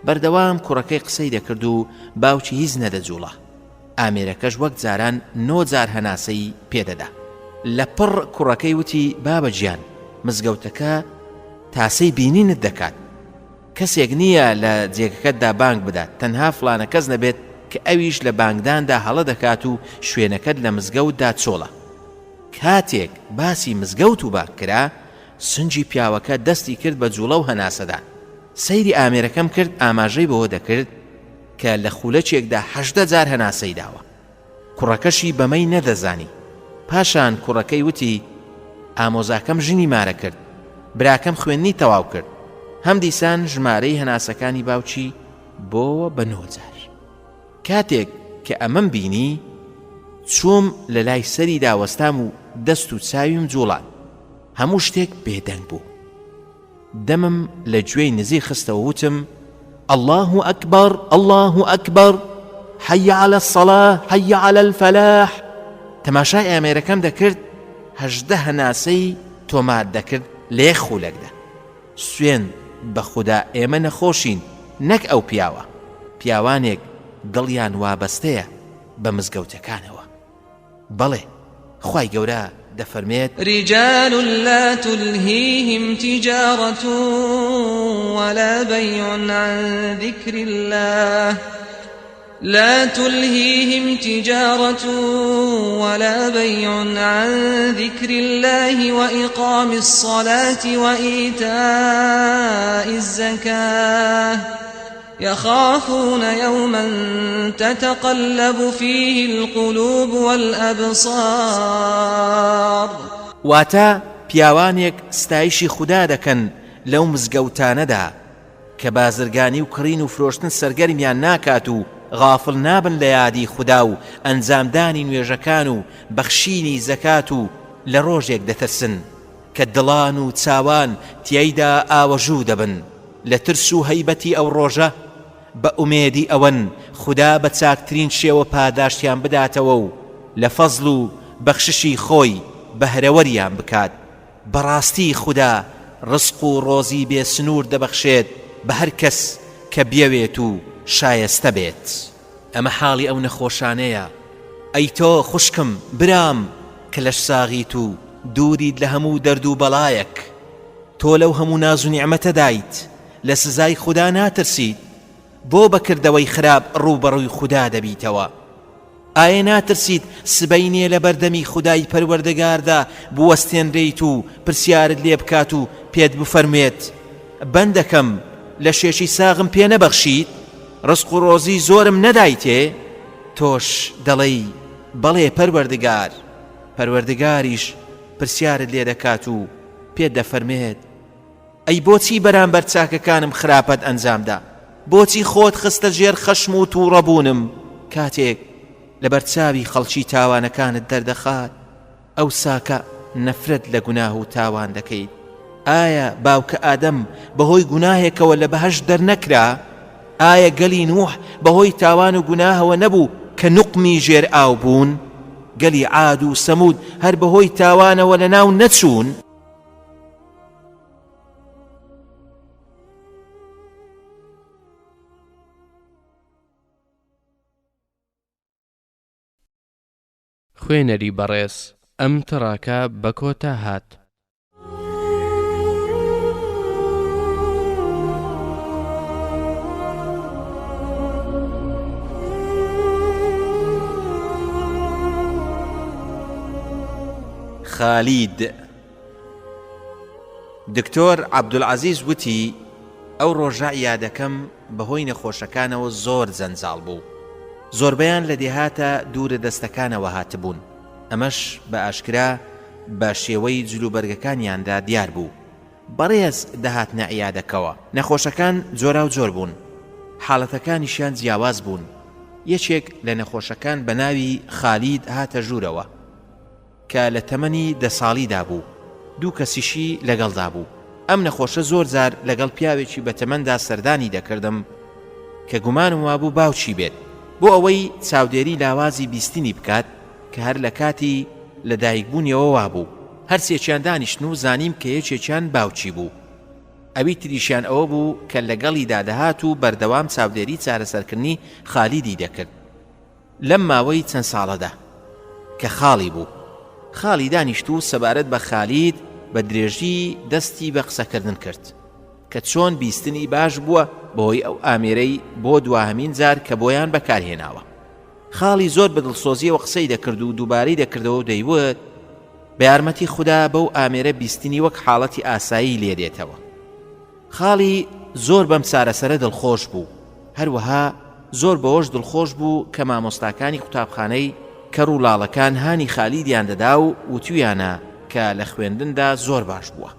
بەردەوام کوڕەکەی قسەی دەکرد و باوکی هیچ نەدەجووڵا. ئامێرەکەش وەک جاران نۆ جار هەناسەی پێ دەدا. لە پڕ کوڕەکەی وتی بابە گیان مزگەوتەکە تاسەی بینینت دەکات. کەسێک نییە لە جێگەکەتدا بانگ بدات تەنها فڵانە کەس نەبێت کە ئەویش لە بانگداندا هەڵە دەکات و شوێنەکەت لە مزگەوتدا چۆڵە. کاتێک باسی مزگەوت و بانگ کرا سنگی پیاوەکە دەستی کرد بە جوڵە و هەناسەدان. سەیری ئامێرەکەم کرد ئاماژەی بەوە دەکرد کە لە خولەکێکدا 18 جار هەناسەی داوە. کوڕەکەشی بەمەی نەدەزانی. پاشان کوڕەکەی وتی، ئامۆزاکەم ژنی مارە کرد، براکەم خوێندنی تەواو کرد. هەمدیسان ژمارەی هەناسەکانی باوکی بۆوە بە نۆ جار. کاتێک کە ئەمەم بینی، چووم لە لای سەریدا وەستام و دەست و چاویم جووڵاند. هەموو شتێک بێدەنگ بوو. دەمم لە گوێی نزیک خستەوە وتم، اللە اکبر اللە اکبر حی علی الصلاە حی علی الفلاح تەماشای ئامێرەکەم دەکرد 18 هەناسەی تۆمار دەکرد لە یەک خولەکدا. سوێند بە خودا ئێمە نەخۆشین نەک ئەو پیاوە. پیاوانێک دڵیان وابەستەیە بە مزگەوتەکانەوە. بەڵێ خوای گەورە. دەفەرمێت. رجال لا تلهیهم تجارة ولا بیع عن ذکر اللە لا تلهیهم تجارة ولا بیع عن ذکر اللە وإقام الصلاة وإیتاء الزکاة یخافون یوما تتقلب فیه القلوب والابصار. واتە، پیاوانێک ستایشی خودا دەکەن لەو مزگەوتانەدا، کە بازرگانی و کڕین و فرۆشتن سەرگەرمیان ناکات و غافڵ نابن لە یادی خودا و ئەنجامدانی نوێژەکان و بەخشینی زەکات و لە ڕۆژێک دەترسن کە دڵان و چاوان تیایدا ئاوەژوو دەبن لە ترس و هەیبەتی ئەو ڕۆژە بە ئومێدی ئەوەن خودا بە چاکترین شێوە پاداشتیان بداتەوە و لە فەزڵ و بەخششی خۆی بەهرەوەریان بکات بەڕاستی خودا ڕزق و ڕۆزی بێ سنوور دەبەخشێت بە هەر کەس کە بیەوێت و شایەستە بێت. ئەمە حاڵی ئەو نەخۆشانەیە ئەی تۆ خوشکم برام کە لەشساغیت و دووریت لە هەموو دەرد و بەڵایەک تۆ لەو هەموو ناز و نیعمەتەدایت لە سزای خودا ناترسیت بۆ بە کردەوەی خراپ ڕووبەڕووی خودا دەبیتەوە ئایە ناترسیت سبەینێ لەبەردەمی خودای پەروەردگاردا بوەستێنرێیت و پرسیارت لێ بکات و پێت بفەرموێت، بەندەکەم لەشێکی ساغم پێ نەبەخشیت؟ ڕزق و ڕۆزی زۆرم نەدایتێ؟ تۆش دەڵێی، بەڵێ پەروەردگار. پەروەردگاریش پرسیارت لێ دەکات و پێت دەفەرموێت، ئەی بۆچی بەرامبەر چاکەکانم خراپەت ئەنجامدا؟ بۆچی خۆت خستە ژێر خەشم و تووڕەبوونم؟ کاتێک لەبەرچاوی خەڵکی تاوانەکانت دەردەخات، ئەوساکە نەفرەت لە گوناه و تاوان دەکەیت. ئایا باوکە ئادەم بەهۆی گوناهێکەوە لە بەهەشت دەرنەکرا؟ ئایا گەلی نوح بەهۆی تاوان و گوناهەوە نەبوو کە نوقمی ژێر ئاو بوون؟ گەلی عاد و سەمود هەر بەهۆی تاوانەوە لەناو نەچوون؟ خوێنەری بەڕێز ئەم تڕاکە بە کۆتا هات. خالید دکتۆر عەبدولعەزیز وتی، ئەو ڕۆژە عیادەکەم بەهۆی نەخۆشەکانەوە زۆر جەنجاڵ بوو، زۆربەیان لە دێهاتە دوورە دەستەکانەوە هاتبوون، ئەمەش بە ئاشکرا بە شێوەی جلوبەرگەکانیاندا دیار بوو، بەڕێز دەهاتنە عیادەکەوە. نەخۆشەکان جۆراوجۆر بوون، حاڵەتەکانیشیان جیاواز بوون، یەکێک لە نەخۆشەکان بە ناوی خالید هاتە ژوورەوە، کە لە تەمەنی دە ساڵیدا بوو، دوو کەسیشی لەگەڵدا بوو. ئەم نەخۆشە زۆر جار لەگەڵ پیاوێکی بەتەمەندا سەردانی دەکردم کە گومانم وابوو باوکی بێت، بۆ ئەوەی چاودێری لاوازی بیستنی بکات کە هەر لە کاتی لە دایکبوونیەوە وابوو. هەرسێکیان دانیشتن و زانیم کە یەکێکیان باوکی بوو. ئەوی تریشیان ئەوە بوو کە لەگەڵیدا دەهات و بەردەوام چاودێری چارەسەرکردنی خالیدی دەکرد. لەم ماوەی چەند ساڵەدا کە خاڵی بوو. خاڵی دانیشت و سەبارەت بە خالید بە درێژی دەستی بە قسەکردن کرد کە چۆن بیستنی باش بووە بەهۆی ئەو ئامێرەی بۆ دواهەمین جار کە بۆیان بەکارهێناوە. خاڵی زۆر بە دڵسۆزیەوە قسەی دەکرد و دووبارەی دەکردەوە و دەیوت بە یارمەتی خودا بەو ئامێرە بیستنی وەک حاڵەتی ئاسایی لێدێتەوە. خاڵی زۆر بەم چارەسەرە دڵخۆش بوو، هەروەها زۆر بەوەش دڵخۆش بوو کە مامۆستاکانی قوتابخانەی کەڕ و لاڵەکان هانی خالیدیان دەدا و وتویانە کە لە خوێندندا زۆر باش بووە.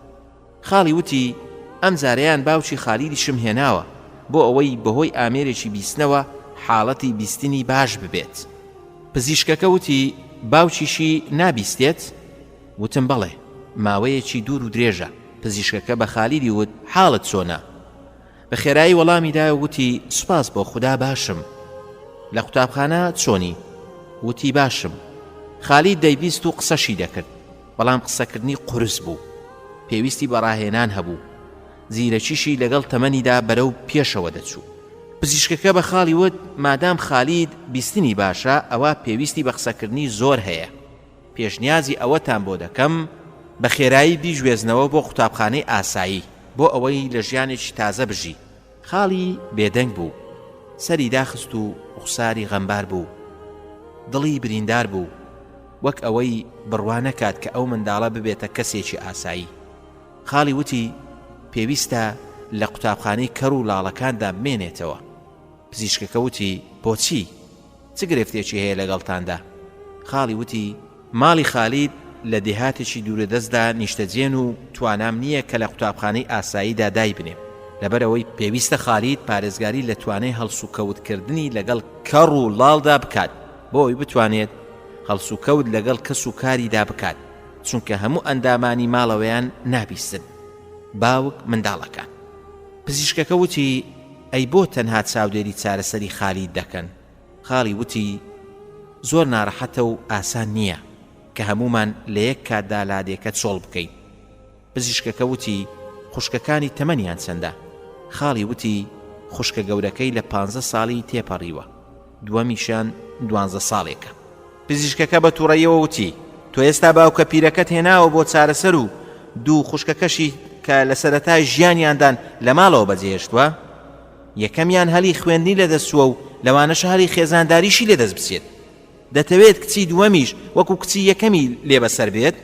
خاڵی وتی، ئەمجارەیان باوکی خالیدیشم هێناوە بۆ ئەوەی بەهۆی ئامێرێکی بیستنەوە حاڵەتی بیستنی باش ببێت. پزیشکەکە وتی، باوکیشی نابیستێت؟ وتم بەڵێ، ماوەیەکی دوور و درێژە. پزیشکەکە بە خالیدی وت، حاڵت چۆنە؟ بە خێرایی وەڵامی دایەوە وتی، سوپاس بۆ خودا باشم. لە قوتابخانە چۆنی؟ وتی، باشم. خالید دەیبیست و قسەشی دەکرد، بەڵام قسەکردنی قورس بوو. پێویستی بە ڕاهێنان هەبوو. زیرەکیشی لەگەڵ تەمەنیدا بەرەو پێشەوە دەچوو. پزیشکەکە بە خاڵی وت، مادام خالید بیستنی باشە، ئەوا پێویستی بە قسەکردنی زۆر هەیە. پێشنیازی ئەوەتان بۆ دەکەم بە خێرایی بیگوێزنەوە بۆ قوتابخانەی ئاسایی بۆ ئەوەی لە ژیانێکی تازە بژی. خاڵی بێدەنگ بوو. سەری داخست و ڕوخساری غەمبار بوو. دڵی بریندار بوو. وەک ئەوەی بڕوا نەکات کە ئەو منداڵە ببێتە کەسێکی ئاسایی. خاڵی وتی پێویستە لە قوتابخانەی کەڕ و لاڵەکاندا بمێنێتەوە. پزیشکەکە وتی بۆچی؟ چ گرفتێکی هەیە لەگەڵتاندا؟ خاڵی وتی، ماڵی خالید لە دێهاتێکی دوورەدەستدا نیشتەجێن و توانام نییە کە لە قوتابخانەی ئاساییدا دایبنێم، لەبەرئەوەی پێویستە خالید پارێزگاری لە توانای هەڵسوکەوتکردنی لەگەڵ کەڕ و لاڵدا بکات بۆ ئەوەی بتوانێت هەڵسوکەوت لەگەڵ کەس و کاریدا بکات، چونکە هەموو ئەندامانی ماڵەوەیان نابیستن. باوک منداڵەکان. پزیشکەکە وتی، ئەی بۆ تەنها چاودێری چارەسەری خالید دەکەن؟ خاڵی وتی، زۆر ناڕەحەتە و ئاسان نییە، کە هەموومان لە یەک کاتدا لادێکە چۆڵ بکەین. پزیشکەکە وتی، خوشکەکانی تەمەنیان چەندە؟ خاڵی وتی، خوشکە گەورەکەی لە پانزە ساڵی تێپەڕیوە، دووەمیشیان دوانزە ساڵێکە. پزیشکەکە بە توڕەییەوە وتی، تۆ ئێستا باوکە پیرەکەت هێناوە بۆ چارەسەر و دوو خوشکەکەشی کە لە سەرەتای ژیانیاندان لە ماڵەوە بەجێهێشتووە؟ یەکەمیان هەلی خوێندنی لەدەست چووە و لەوانەشە هەلی خێزانداریشی لەدەست بچێت. دەتەوێت کچی دووەمیش وەکو کچی یەکەمی لێ بەسەر بێت؟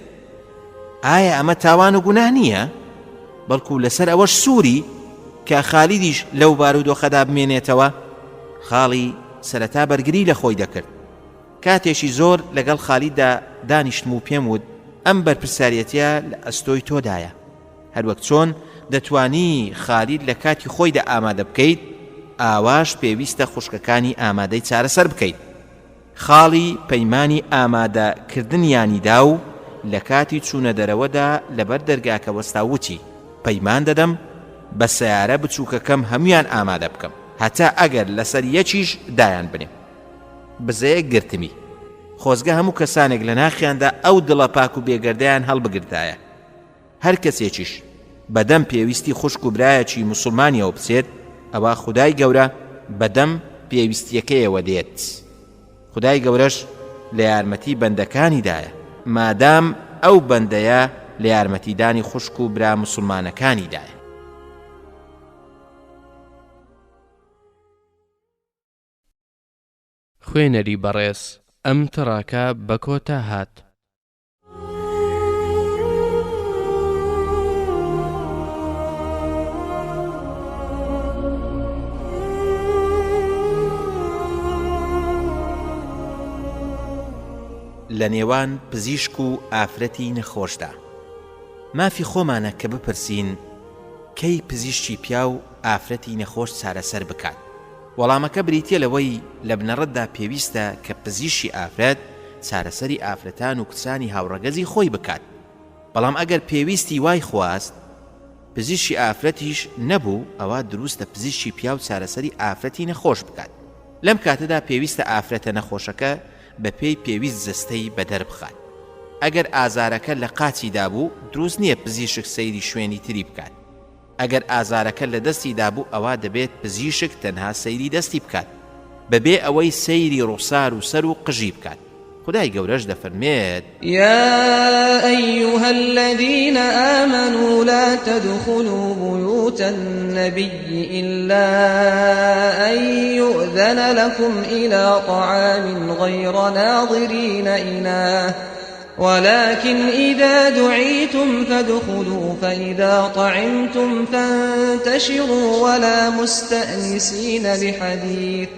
ئایا ئەمە تاوان و گوناه نییە؟ بەڵکو لەسەر ئەوەش سووری کە خالیدیش لەو بارودۆخەدا بمێنێتەوە؟ خاڵی سەرەتا بەرگری لە خۆی دەکرد. کاتێکی زۆر لەگەڵ خالیددا دانیشتم و پێم وت ئەم بەرپرسیارێتیە لە ئەستۆی تۆدایە. هەروەک چۆن دەتوانی خالید لە کاتی خۆیدا ئامادە بکەیت، ئاواش پێویستە خوشکەکانی ئامادەی چارەسەر بکەیت. خاڵی پەیمانی ئامادە کردنیانی دا و لە کاتی چوونە دەرەوەدا لەبەر دەرگاکە وەستا و وتی، پەیمان دەدەم بە سەیارە بچووکەکەم هەموویان ئامادە بکەم، هەتا ئەگەر لەسەر یەکیش دایان بنێم. بزەیەک گرتمی. خۆزگە هەموو کەسانێک لە ناخیاندا ئەو دڵە پاک و بێگەردەیان هەڵبگرتایە. هەر کەسێکیش بەدەم پێویستی خوشک و برایەکی موسڵمانیەوە بچێت ئەوا خودای گەورە بەدەم پێویستیەکەیەوە دێت خودای گەورەش لە یارمەتی بەندەکانیدایە مادام ئەو بەندەیە لە یارمەتیدانی خوشک و برا موسڵمانەکانیدایە. خوێنەری بەڕێز ئەم تڕاکە بە کۆتا هات. لە نێوان پزیشک و ئافرەتی نەخۆشدا مافی خۆمانە کە بپرسین کەی پزیشکی پیاو ئافرەتی نەخۆش چارەسەر بکات؟ وەڵامەکە بریتیە لەوەی لە بنەڕەتدا پێویستە کە پزیشکی ئافرەت چارەسەری ئافرەتان و کچانی هاوڕەگەزی خۆی بکات بەڵام ئەگەر پێویستی وای خواست پزیشکی ئافرەتیش نەبوو ئەوا دروستە پزیشکی پیاو چارەسەری ئافرەتی نەخۆش بکات لەم کاتەدا پێویستە ئافرەتە نەخۆشەکە بەپێی پێویست جەستەی بەدەر بخات ئەگەر ئازارەکە لە قاچیدا بوو دروست نیە پزیشک سەیری شوێنی تری بکات. ئەگەر ئازارەکە لە دەستیدا بوو ئەوا دەبێت پزیشک تەنها سەیری دەستی بکات بەبێ ئەوەی سەیری ڕوخسار و سەر و قژی بکات خودای گەورەش دەفەرموێت. یا ایها الذین آمنوا لا تدخلوا بیوت النبی الا ان یؤذن لکم الی طعام غیر ناظرین اناه ولکن اذا دعیتم فادخلوا فاذا طعمتم فانتشروا ولا مستأنسین لحدیث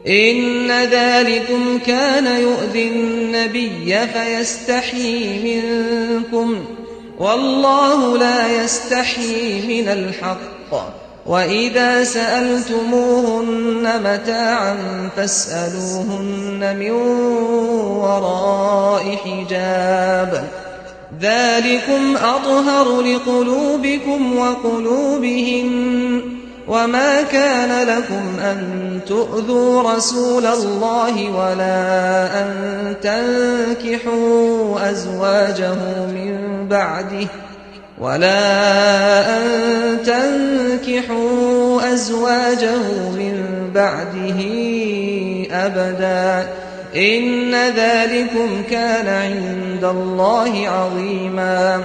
إن ذلكم كان يؤذي النبي فيستحيي منكم والله لا يستحيي من الحق وإذا سألتموهن متاعا فاسألوهن من وراء حجاب ذلكم أطهر لقلوبكم وقلوبهن وما كان لكم أن تؤذوا رسول الله ولا أن تنكحوا أزواجه من بعده ولا أن تنكحوا أزواجه من بعده أبدا. إن ذلکم کان عند اللە عظیما.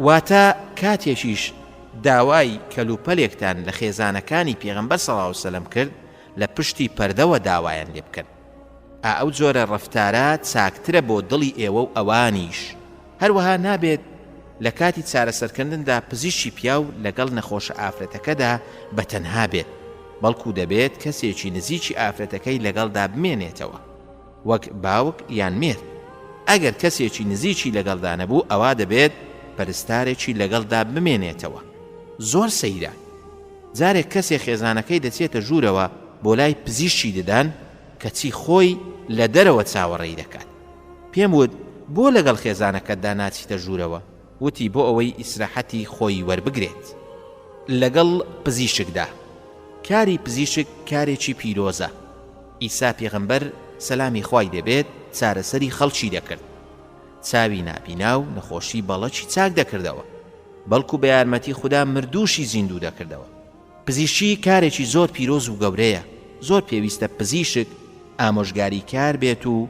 واتە، کاتێکیش داوای کەلوپەلێکتان لە خێزانەکانی پێغەمبەر صلی اللە علیە وسلم کرد لە پشتی پەردەوە داوایان لێ بکەن، ئا ئەو جۆرە ڕەفتارە چاکترە بۆ دڵی ئێوە و ئەوانیش، هەروەها نابێت لە کاتی چارەسەرکردندا پزیشکی پیاو لەگەڵ نەخۆشە ئافرەتەکەدا بە تەنها بێت، بەڵکو دەبێت کەسێکی نزیکی ئافرەتەکەی لەگەڵدا بمێنێتەوە وەک باوک یان مێرد، ئەگەر کەسێکی نزیکی لەگەڵدا نەبوو ئەوا دەبێت پەرستارێکی لەگەڵدا بمێنێتەوە. زۆر سەیرە جارێک کەسێک خێزانەکەی دەچێتە ژوورەوە بۆ لای پزیشکی ددان کەچی خۆی لە دەرەوە چاوەڕێی دەکات. پێم وت، بۆ لەگەڵ خێزانەکەتدا ناچیتە ژوورەوە؟ وتی، بۆ ئەوەی ئیسراحەتی خۆی وەربگرێت. لەگەڵ پزیشکدا. کاری پزیشک کارێکی پیرۆزە. عیسا پێغەمبەر سەلامی خوای لێ بێت چارەسەری خەڵکی دەکرد. چاوی نابینا و نەخۆشی بەڵەکی چاک دەکردەوە. بەڵکو بە یارمەتی خودا مردووشی زیندوو دەکردەوە. پزیشکی کارێکی زۆر پیرۆز و گەورەیە، زۆر پێویستە پزیشک ئامۆژگاری کار بێت و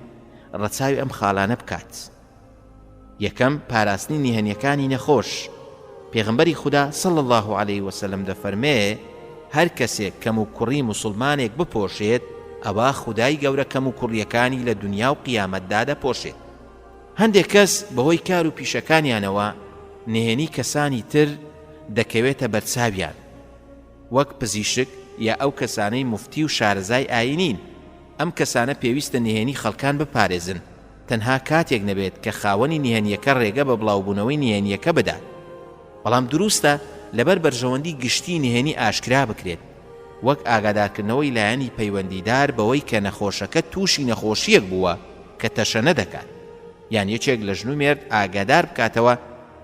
ڕەچاوی ئەم خاڵانە بکات. یەکەم، پاراستنی نهێنیەکانی نەخۆش، پێغەمبەری خودا صلی اللە علیه وسلم دەفەرمێ، هەر کەسێک کەموکوڕی موسڵمانێک بپۆشێت ئەوا خودای گەورە کەموکوڕیەکانی لە دونیا و قیامەتدا دەپۆشێت. هەندێک کەس بەهۆی کار و پیشەکانیانەوە نهێنی کەسانی تر دەکەوێتە بەرچاویان وەک پزیشک یا ئەو کەسانەی موفتی و شارەزای ئاینین، ئەم کەسانە پێویستە نهێنی خەڵکان بپارێزن تەنها کاتێک نەبێت کە خاوەنی نهێنیەکە ڕێگە بە بڵاوبوونەوەی نهێنیەکە بدات بەڵام دروستە لەبەر بەرژەوەندی گشتی نهێنی ئاشکرا بکرێت وەک ئاگادارکردنەوەی لایەنی پەیوەندیدار بەوەی کە نەخۆشەکە تووشی نەخۆشیەک بووە کە تەشەنە دەکات یان یەکێک لە ژن و مێرد ئاگادار بکاتەوە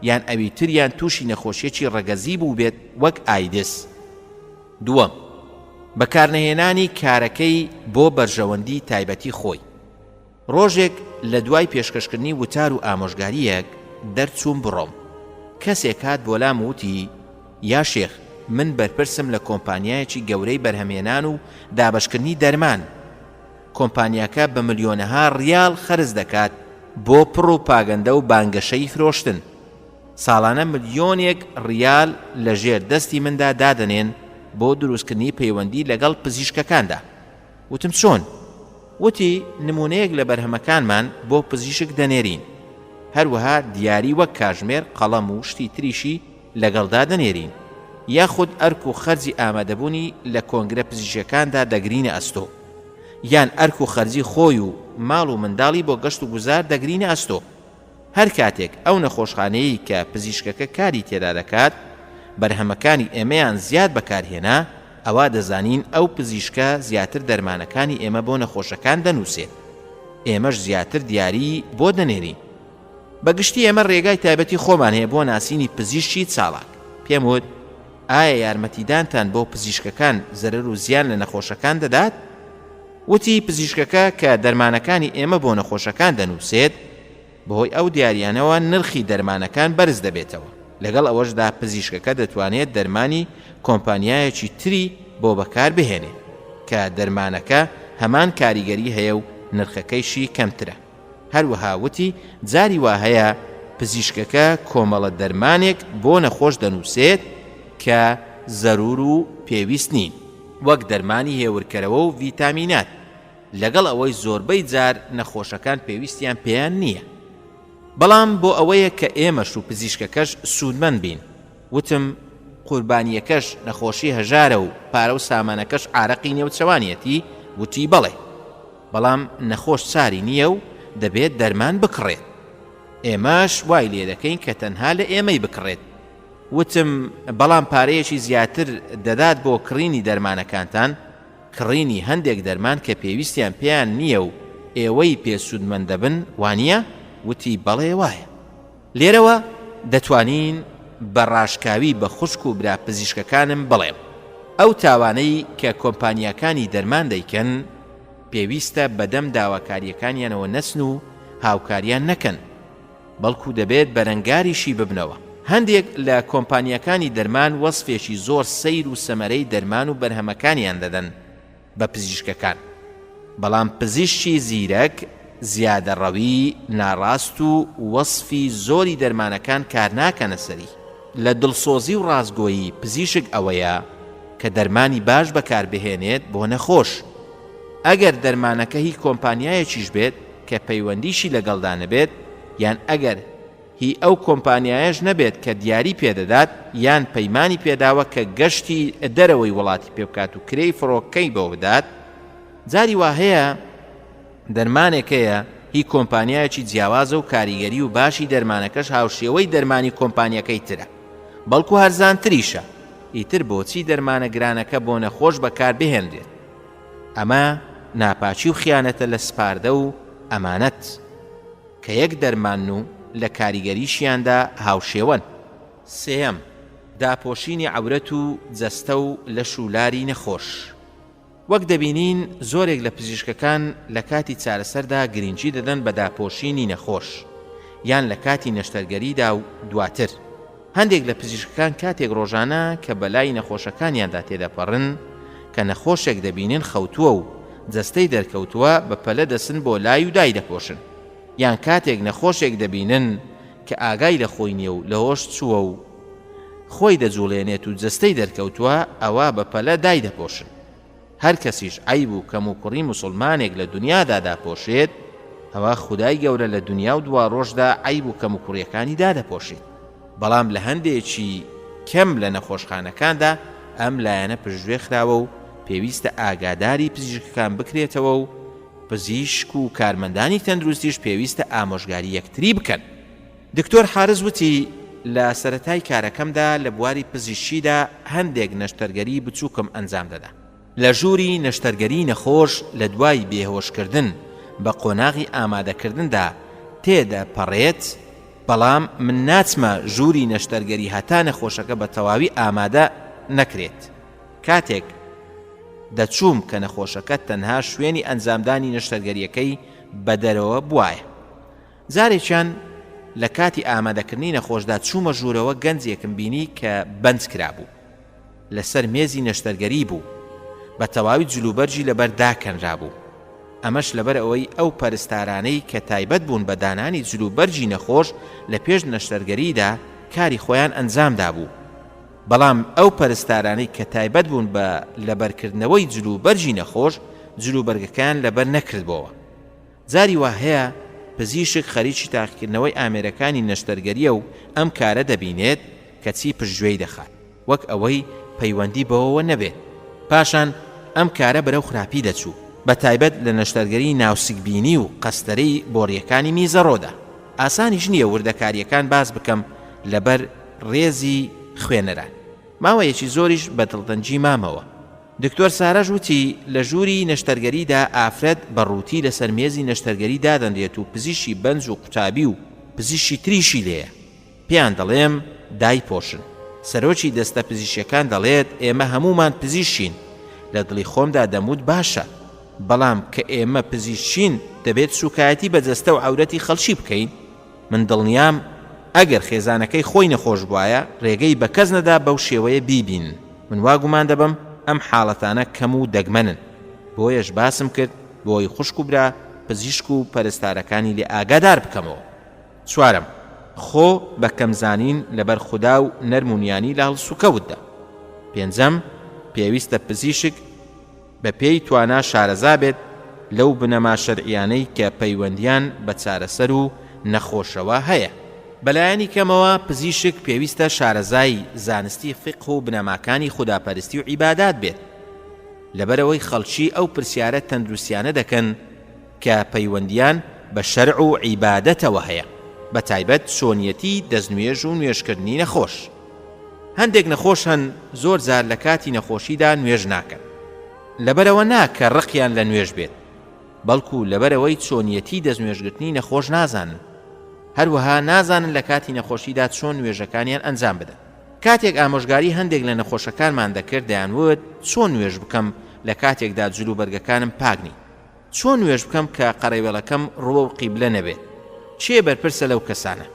یان ئەوی تریان تووشی نەخۆشیەکی ڕەگەزی بووبێت وەک ئایدز. دووەم، بەکارنەهێنانی کارەکەی بۆ بەرژەوەندی تایبەتی خۆی. ڕۆژێک لە دوای پێشکەشکردنی وتار و ئامۆژگارییەک دەرچووم بڕۆم، کەسێک هات بۆلام و وتی، یا شێخ من بەرپرسم لە کۆمپانیایەکی گەورەی بەرهەمهێنان و دابەشکردنی دەرمان، کۆمپانیاکە بە ملیۆنەها ڕیاڵ خەرج دەکات بۆ پڕوپاگەندە و بانگەشەی فرۆشتن، ساڵانە ملیۆنێک ڕیال لە ژێر دەستی مندا دادەنێن بۆ دروستکردنی پەیوەندی لەگەڵ پزیشکەکاندا. وتم چۆن؟ وتی نمونەیەک لە بەرهەمەکانمان بۆ پزیشک دەنێرین، هەروەها دیاری وەک کاژمێر، قەڵەم و شتی تریشی لەگەڵدا دەنێرین، یاخود ئەرک و خەرجی ئامادەبوونی لە کۆنگرە پزیشکیەکاندا دەگرینە ئەستۆ، یان ئەرک و خەرجی خۆی و ماڵ و منداڵی بۆ گەشت و گوزار دەگرینە ئەستۆ. هەر کاتێک ئەو نەخۆشخانەیەی کە پزیشکەکە کاری تێدا دەکات بەرهەمەکانی ئێمەیان زیاد بەکارهێنا، ئەوا دەزانین ئەو پزیشکە زیاتر دەرمانەکانی ئێمە بۆ نەخۆشەکان دەنووسێت، ئێمەش زیاتر دیاریی بۆ دەنێرین. بە گشتی ئێمە رێگای تایبەتی خۆمان هەیە بۆ ناسینی پزیشکی چاڵاک. پێم وت، ئایا یارمەتیدانتان بۆ پزیشکەکان زەرەر و زیان لە نەخۆشەکان دەدات؟ وتی، پزیشکەکە کە دەرمانەکانی ئێمە بۆ نەخۆشەکان دەنووسێت، بەهۆی ئەو دیاریانەوە نرخی دەرمانەکان بەرز دەبێتەوە، لەگەڵ ئەوەشدا پزیشکەکە دەتوانێت دەرمانی کۆمپانیایەکی تری بۆ بەکار بهێنێت، کە دەرمانەکە هەمان کاریگەری هەیە و نرخەکەیشی کەمترە. هەروەها وتی، جاری وا هەیە پزیشکەکە کۆمەڵە دەرمانێک بۆ نەخۆش دەنووسێت کە زەرور و پێویست نین، وەک دەرمانی هێورکەرەوە و ڤیتامینات، لەگەڵ ئەوەی زۆربەی جار نەخۆشەکان پێویستیان پێیان نییە. بەڵام بۆ ئەوەیە کە ئێمەش و پزیشکەکەش سوودمەند بین. وتم، قوربانییەکەش نەخۆشی هەژارە و پارە و سامانەکەش عارەقی نێوچەوانیەتی، وتی، بەڵێ. بەڵام نەخۆش چاری نییە و دەبێت دەرمان بکڕێت. ئێمەش وای لێدەکەین کە تەنها لە ئێمەی بکڕێت. وتم، بەڵام پارەیەکی زیاتر دەدات بۆ کڕینی دەرمانەکانتان، کڕینی هەندێک دەرمان کە پێویستیان پێیان نییە و ئێوەی پێ سوودمەند دەبن، وانییە؟ وتی، بەڵێ وایە. لێرەوە دەتوانین بە ڕاشکاوی بە خوشک و برا پزیشکەکانم بڵێم، ئەو تاوانەی کە کۆمپانیاکانی دەرمان دەیکەن، پێویستە بەدەم داواکارییەکانیانەوە نەچن و هاوکاریان نەکەن، بەڵکو دەبێت بەرەنگاریشی ببنەوە. هەندێک لە کۆمپانیاکانی دەرمان وەسفێکی زۆر سەیر و سەمەرەی دەرمان و بەرهەمەکانیان دەدەن بە پزیشکەکان. بەڵام پزیشکی زیرەک زیادەڕەوی ناڕاست و وەسفی زۆری دەرمانەکان کار ناکەنە سەری. لە دڵسۆزی و ڕاستگۆیی پزیشک ئەوەیە کە دەرمانی باش بەکاربهێنێت بۆ نەخۆش. ئەگەر دەرمانەکە هی کۆمپانیایەکیش بێت کە پەیوەندیشی لەگەڵدا نەبێت یان ئەگەر هی ئەو کۆمپانیایەش نەبێت کە دیاری پێدەدات یان پەیمانی پێداوە کە گەشتی دەرەوەی وڵاتی پێبکات و کرێی فڕۆکەی بۆ بدات، جاری واهەیە دەرمانێک هەیە هی کۆمپانیایەکی جیاوازە و کاریگەری و باشی دەرمانەکەش هاوشێوەی دەرمانی کۆمپانیەکەی ترە بەڵکو هەرزانتریشە، ئیتر بۆچی دەرمانە گرانەکە بۆ نەخۆش بەکاربهێنرێت؟ ئەمە ناپاکی و خیانەتە لە سپاردە و ئەمانەت. کە یەک دەرمانن و لە کاریگەریشیاندا هاوشێوەن. سێیەم، داپۆشینی عەورەت و جەستە و لەش و لاری نەخۆش. وەک دەبینین زۆرێک لە پزیشکەکان لە کاتی چارەسەردا گرنگی دەدەن بە داپۆشینی نەخۆش یان لە کاتی نەشتەرگەریدا و دواتر. هەندێک لە پزیشکەکان کاتێک ڕۆژانە کە بەلای نەخۆشەکانیاندا تێدەپەڕن کە نەخۆشێک دەبینن خەوتووە و جەستەی دەرکەوتووە بە پەلە دەچن بۆ لای و دایدەپۆشن یان کاتێک نەخۆشێک دەبینن کە ئاگای لە خۆی نییە و لەهۆش چووە و خۆی دەجوڵێنێت و جەستەی دەرکەوتووە ئەوا بە پەلە دایدەپۆشن. هەر کەسیش عەیب و کەموکوڕی موسوڵمانێک لە دونیادا داپۆشێت، ئەوا خودای گەورە لە دونیا و دواڕۆژدا عەیب و کەموکوڕیەکانی دادەپۆشێت. بەڵام لە هەندێکی کەم لە نەخۆشخانەکاندا ئەم لایەنە پشتگوێ خراوە و پێویستە ئاگاداری پزیشکەکان بکرێتەوە و پزیشک و کارمەندانی تەندروستیش پێویستە ئامۆژگاری یەکتری بکەن. دکتۆر حارس وتی، لە سەرەتای کارەکەمدا لە بواری پزیشکیدا هەندێک نەشتەرگەری بچووکم ئەنجام دەدا. لە ژووری نەشتەرگەری نەخۆش لە دوای بێهۆشکردن بە قۆناغی ئامادەکردندا تێدەپەڕێت، بەڵام من ناچمە ژووری نەشتەرگەری هەتا نەخۆشەکە بە تەواوی ئامادە نەکرێت. کاتێک دەچووم کە نەخۆشەکە تەنها شوێنی ئەنجامدانی نەشتەرگەرییەکەی بەدەرەوە بوایە. جارێکیان لە کاتی ئامادەکردنی نەخۆشدا چوومە ژوورەوە گەنجێکم بینی کە بەنج کرابوو لەسەر مێزی نەشتەرگەری بوو بە تەواوی جلوبەرگی لەبەر داکەنرابوو ئەمەش لەبەر ئەوەی ئەو پەرستارانەی کە تایبەت بوون بە دانانی جلوبەرگی نەخۆش لە پێش نەشتەرگەریدا کاری خۆیان ئەنجام دابوو بەڵام ئەو پەرستارانەی کە تایبەت بوون بە لەبەرکردنەوەی جلوبەرگی نەخۆش جلوبەرگەکەیان لەبەر نەکردبۆوە. جاری وا هەیە پزیشک خەریکی تاقیکردنەوەی ئامێرەکانی نەشتەرگەرییە و ئەم کارە دەبینێت کەچی پشتگوێی دەخات وەک ئەوەی پەیوەندی بەوەوە نەبێت. پاشان ئەم کارە بەرەو خراپی دەچوو بەتایبەت لە نەشتەرگەری ناوسکبینی و قەستەرەی بۆڕییەکانی میزەڕۆدا. ئاسانیش نییە وردەکارییەکان باس بکەم لەبەر ڕێزی خوێنەران. ماوەیەکی زۆریش بە دڵتەنگی مامەوە. دکتۆر سارەش وتی، لە ژووری نەشتەرگەریدا ئافرەت بە ڕووتی لەسەر مێزی نەشتەرگەری دادەنرێت و پزیشکی بەنج و قوتابی و پزیشکی تریشی لێیە. پێیان دەڵێم دایپۆشن. سەرۆکی دەستە پزیشکیەکان دەڵێت ئێمە هەموومان پزیشکین. لە دڵی خۆمدا دەموت باشە، بەڵام کە ئێمە پزیشکین دەبێت سوکایەتی بە جەستە و عەورەتی خەڵکی بکەین؟ من دڵنیام ئەگەر خێزانەکەی خۆی نەخۆش بوایە رێگەی بە کەس نەدا بەو شێوەیە بیبینن، من وا گومان دەبەم ئەم حاڵەتانە کەم و دەگمەنن، بۆیەش باسم کرد بۆی خوشک و برا پزیشک و پەرستارەکانی لێ ئاگادار بکەمەوە. چوارەم، خۆ بە کەم زانین لەبەر خودا و نەرم و نیانی لە هەڵسوکەوتدا. پێنجەم، پێویستە پزیشک، بە پێی توانا شارەزا بێت لەو بنەما شەرعیانەی کە پەیوەندیان بە چارەسەر و نەخۆشەوە هەیە. بەلایەنی کەمەوە پزیشک پێویستە شارەزای زانستی فیقه و بنەماکانی خوداپەرستی و عیبادات بێت، لەبەرئەوەی خەڵکی ئەو پرسیارە تەندروستیانە دەکەن کە پەیوەندیان بە شەرع و عیبادەتەوە هەیە، بەتایبەت چۆنیەتی دەستنوێژ و نوێژکردنی نەخۆش. هەندێک نەخۆش هەن زۆر جار لە کاتی نەخۆشیدا نوێژ ناکەن. لەبەرئەوە نا کە ڕقیان لە نوێژ بێت، بەڵکو لەبەرئەوەی چۆنیەتی دەستنوێژگرتنی نەخۆش نازانن. هەروەها نازانن لە کاتی نەخۆشیدا چۆن نوێژەکانیان ئەنجام بدەن. کاتێک ئامۆژگاری هەندێک لە نەخۆشەکانمان دەکرد دەیانوت چۆن نوێژ بکەم لە کاتێکدا جلوبەرگەکانم پاک نین؟ چۆن نوێژ بکەم کە قەرەوێڵەکەم ڕووەو قیبلە نەبێت؟ کێ بەرپرسە لەو کەسانە؟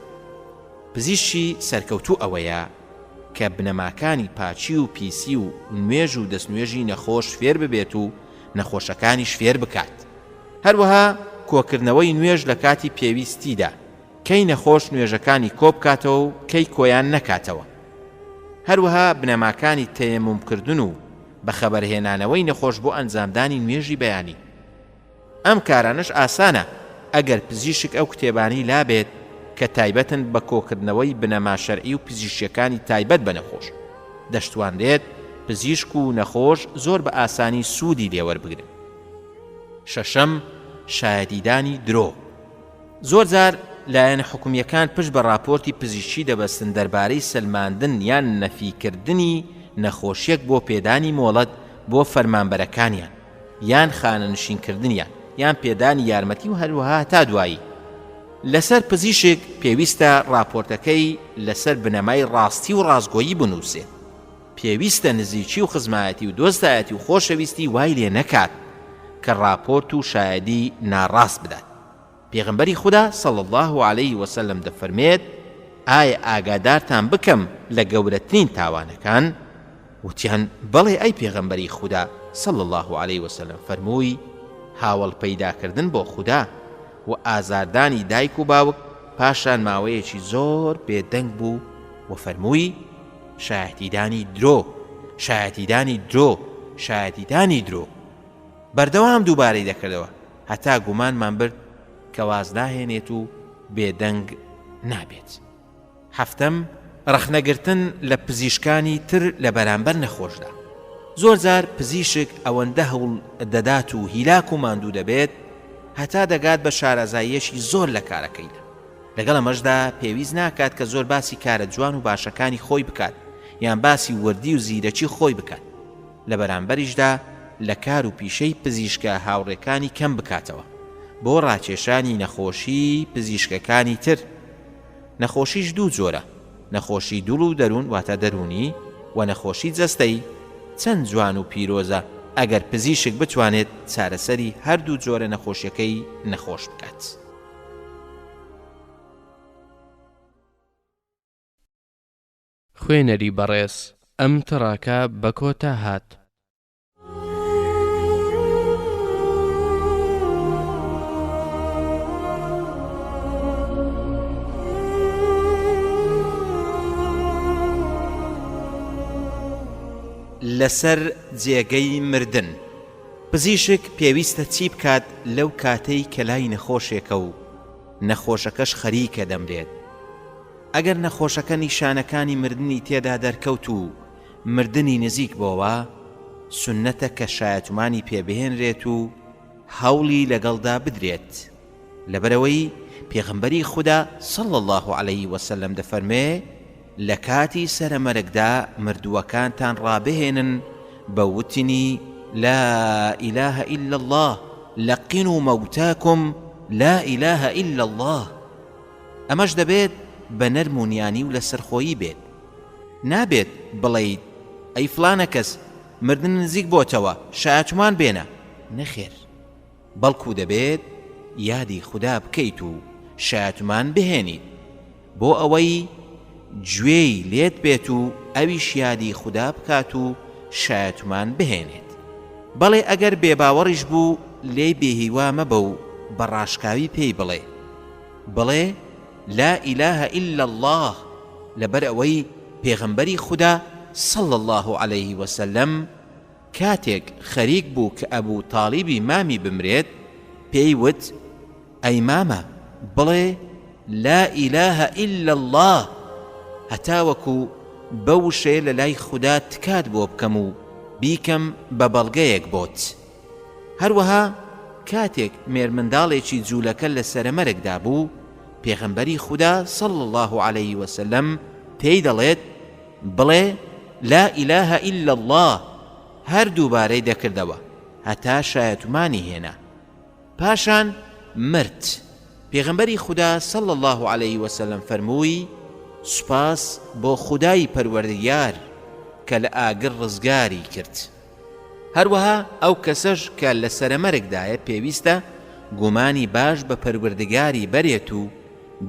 پزیشکی سەرکەوتوو ئەوەیە کە بنەماکانی پاکی و پیسی و نوێژ و دەستنوێژی نەخۆش فێر ببێت و نەخۆشەکانیش فێر بکات. هەروەها کۆکردنەوەی نوێژ لە کاتی پێویستیدا، کەی نەخۆش نوێژەکانی کۆبکاتەوە و کەی کۆیان نەکاتەوە. هەروەها بنەماکانی تەیەمومکردن و بەخەبەرهێنانەوەی نەخۆش بۆ ئەنجامدانی نوێژی بەیانی. ئەم کارانەش ئاسانە ئەگەر پزیشک ئەو کتێبانەی لابێت کە تایبەتن بە کۆکردنەوەی بنەما شەرعی و پزیشکیەکانی تایبەت بە نەخۆش. دەشتوانرێت پزیشک و نەخۆش زۆر بە ئاسانی سوودی لێوەربگرن. شەشەم، شایەدیدانی درۆ. زۆرجار لایەنە حکومییەکان پشت بە ڕاپۆرتی پزیشکی دەبەستن دەربارەی سەلماندن یان نەفیکردنی نەخۆشییەک بۆ پێدانی مۆڵەت بۆ فەرمانبەرەکانیان یان خانەنشینکردنیان یان پێدانی یارمەتی و هەروەها هەتا دوایی. لەسەر پزیشک پێویستە ڕاپۆرتەکەی لەسەر بنەمای ڕاستی و ڕاستگۆیی بنووسێت. پێویستە نزیکی و خزمایەتی و دۆستایەتی و خۆشەویستی وای لێ نەکات کە ڕاپۆرت و شایەدی ناڕاست بدات. پێغەمبەری خودا صلی اللە علیه وسلم دەفەرمێت، ئایا ئاگادارتان بکەم لە گەورەترین تاوانەکان؟ وتیان، بەڵێ ئەی پێغەمبەری خودا صلی اللە علیه وسلم، فەرمووی، هاوەڵ پەیداکردن بۆ خودا، و ئازاردانی دایک و باوک، پاشان ماوەیەکی زۆر بێدەنگ بوو و فەرمووی، شایەتیدانی درۆ، شایەتیدانی درۆ، شایەتیدانی درۆ. بەردەوام دووبارەی دەکردەوە هەتا گومانمان برد کە واز ناهێنێت و بێدەنگ نابێت. حەفتەم، ڕەخنەگرتن لە پزیشکانی تر لە بەرامبەر نەخۆشدا. زۆرجار پزیشک ئەوەندە هەوڵ دەدات و هیلاک و ماندوو دەبێت هەتا دەگات بە شارەزاییەکی زۆر لە کارەکەیدا. لەگەڵ ئەمەشدا پێویست ناکات کە زۆر باسی کارە جوان و باشەکانی خۆی بکات یان باسی وردی و زیرەکی خۆی بکات. لە بەرامبەریشدا لە کار و پیشەی پزیشکە هاوڕێکانی کەم بکاتەوە بۆ ڕاکێشانی نەخۆشی پزیشکەکانی تر. نەخۆشیش دوو جۆرە، نەخۆشی دڵ و دەروون واتە دەروونی و نەخۆشی جەستەیی. چەند جوان و پیرۆزە ئەگەر پزیشک بتوانێت چارەسەری هەردوو جۆرە نەخۆشیەکەی نەخۆش بکات. خوێنەری بەڕێز ئەم تڕاکە بە کۆتا هات. لەسەر جێگەی مردن. پزیشک پێویستە چی بکات لەو کاتەی کە لای نەخۆشێکە و نەخۆشەکەش خەریکە دەمرێت؟ ئەگەر نەخۆشەکە نیشانەکانی مردنی تێدا دەرکەوت و مردنی نزیک بۆوە، سوننەتە کە شایەتومانی پێ بهێنرێت و هەوڵی لەگەڵدا بدرێت، لەبەرئەوەی پێغەمبەری خودا صلی اللە علیە وسلم دەفەرموێ، لە کاتی سەرەمەرگدا مردووەکانتان ڕابهێنن بە وتنی، لا الە الا اللە، لقنوا موتاکم لا الە الا اللە. ئەمەش دەبێت بە نەرم و نیانی و لەسەرخۆیی بێت، نابێت بڵێیت ئەی فڵانە کەس مردن نزیک بۆتەوە شایەتمان بێنە، نەخێر بەڵکو دەبێت یادی خودا بکەیت و شایەتمان بهێنیت بۆ ئەوەی گوێی لێت بێت و ئەویش یادی خودا بکات و شایەتمان بهێنێت. بەڵێ ئەگەر بێباوەڕیش بوو لێی بێهیوا مەبە و بە ڕاشکاوی پێی بڵێ بڵێ، لا الە الا اللە، لەبەر ئەوەی پێغەمبەری خودا، صلی اللە علیه وسلم، کاتێک خەریک بوو کە ئەبو تاڵیبی مامی بمرێت پێی وت، ئەی مامە بڵێ، لا الە الا اللە، هەتاوەکو بەو وشەیە لەلای خودا تکات بۆ بکەم و بیکەم بە بەڵگەیەک بۆت. هەروەها کاتێک مێرمنداڵێکی جوولەکە لە سەرەمەرگدا بوو، پێغەمبەری خودا صلی اللە علیه وسلم پێی دەڵێت، بڵێ، لا الە الا اللە، هەر دووبارەی دەکردەوە هەتا شایەتومانی هێنا. پاشان مرد. پێغەمبەری خودا صلی اللە علیه وسلم فەرمووی، سوپاس بۆ خودای پەروەردگار کە لە ئاگر ڕزگاری کرد. هەروەها ئەو کەسەش کە لە سەرەمەرگدایە پێویستە گومانی باش بە پەروردگاری بەرێت و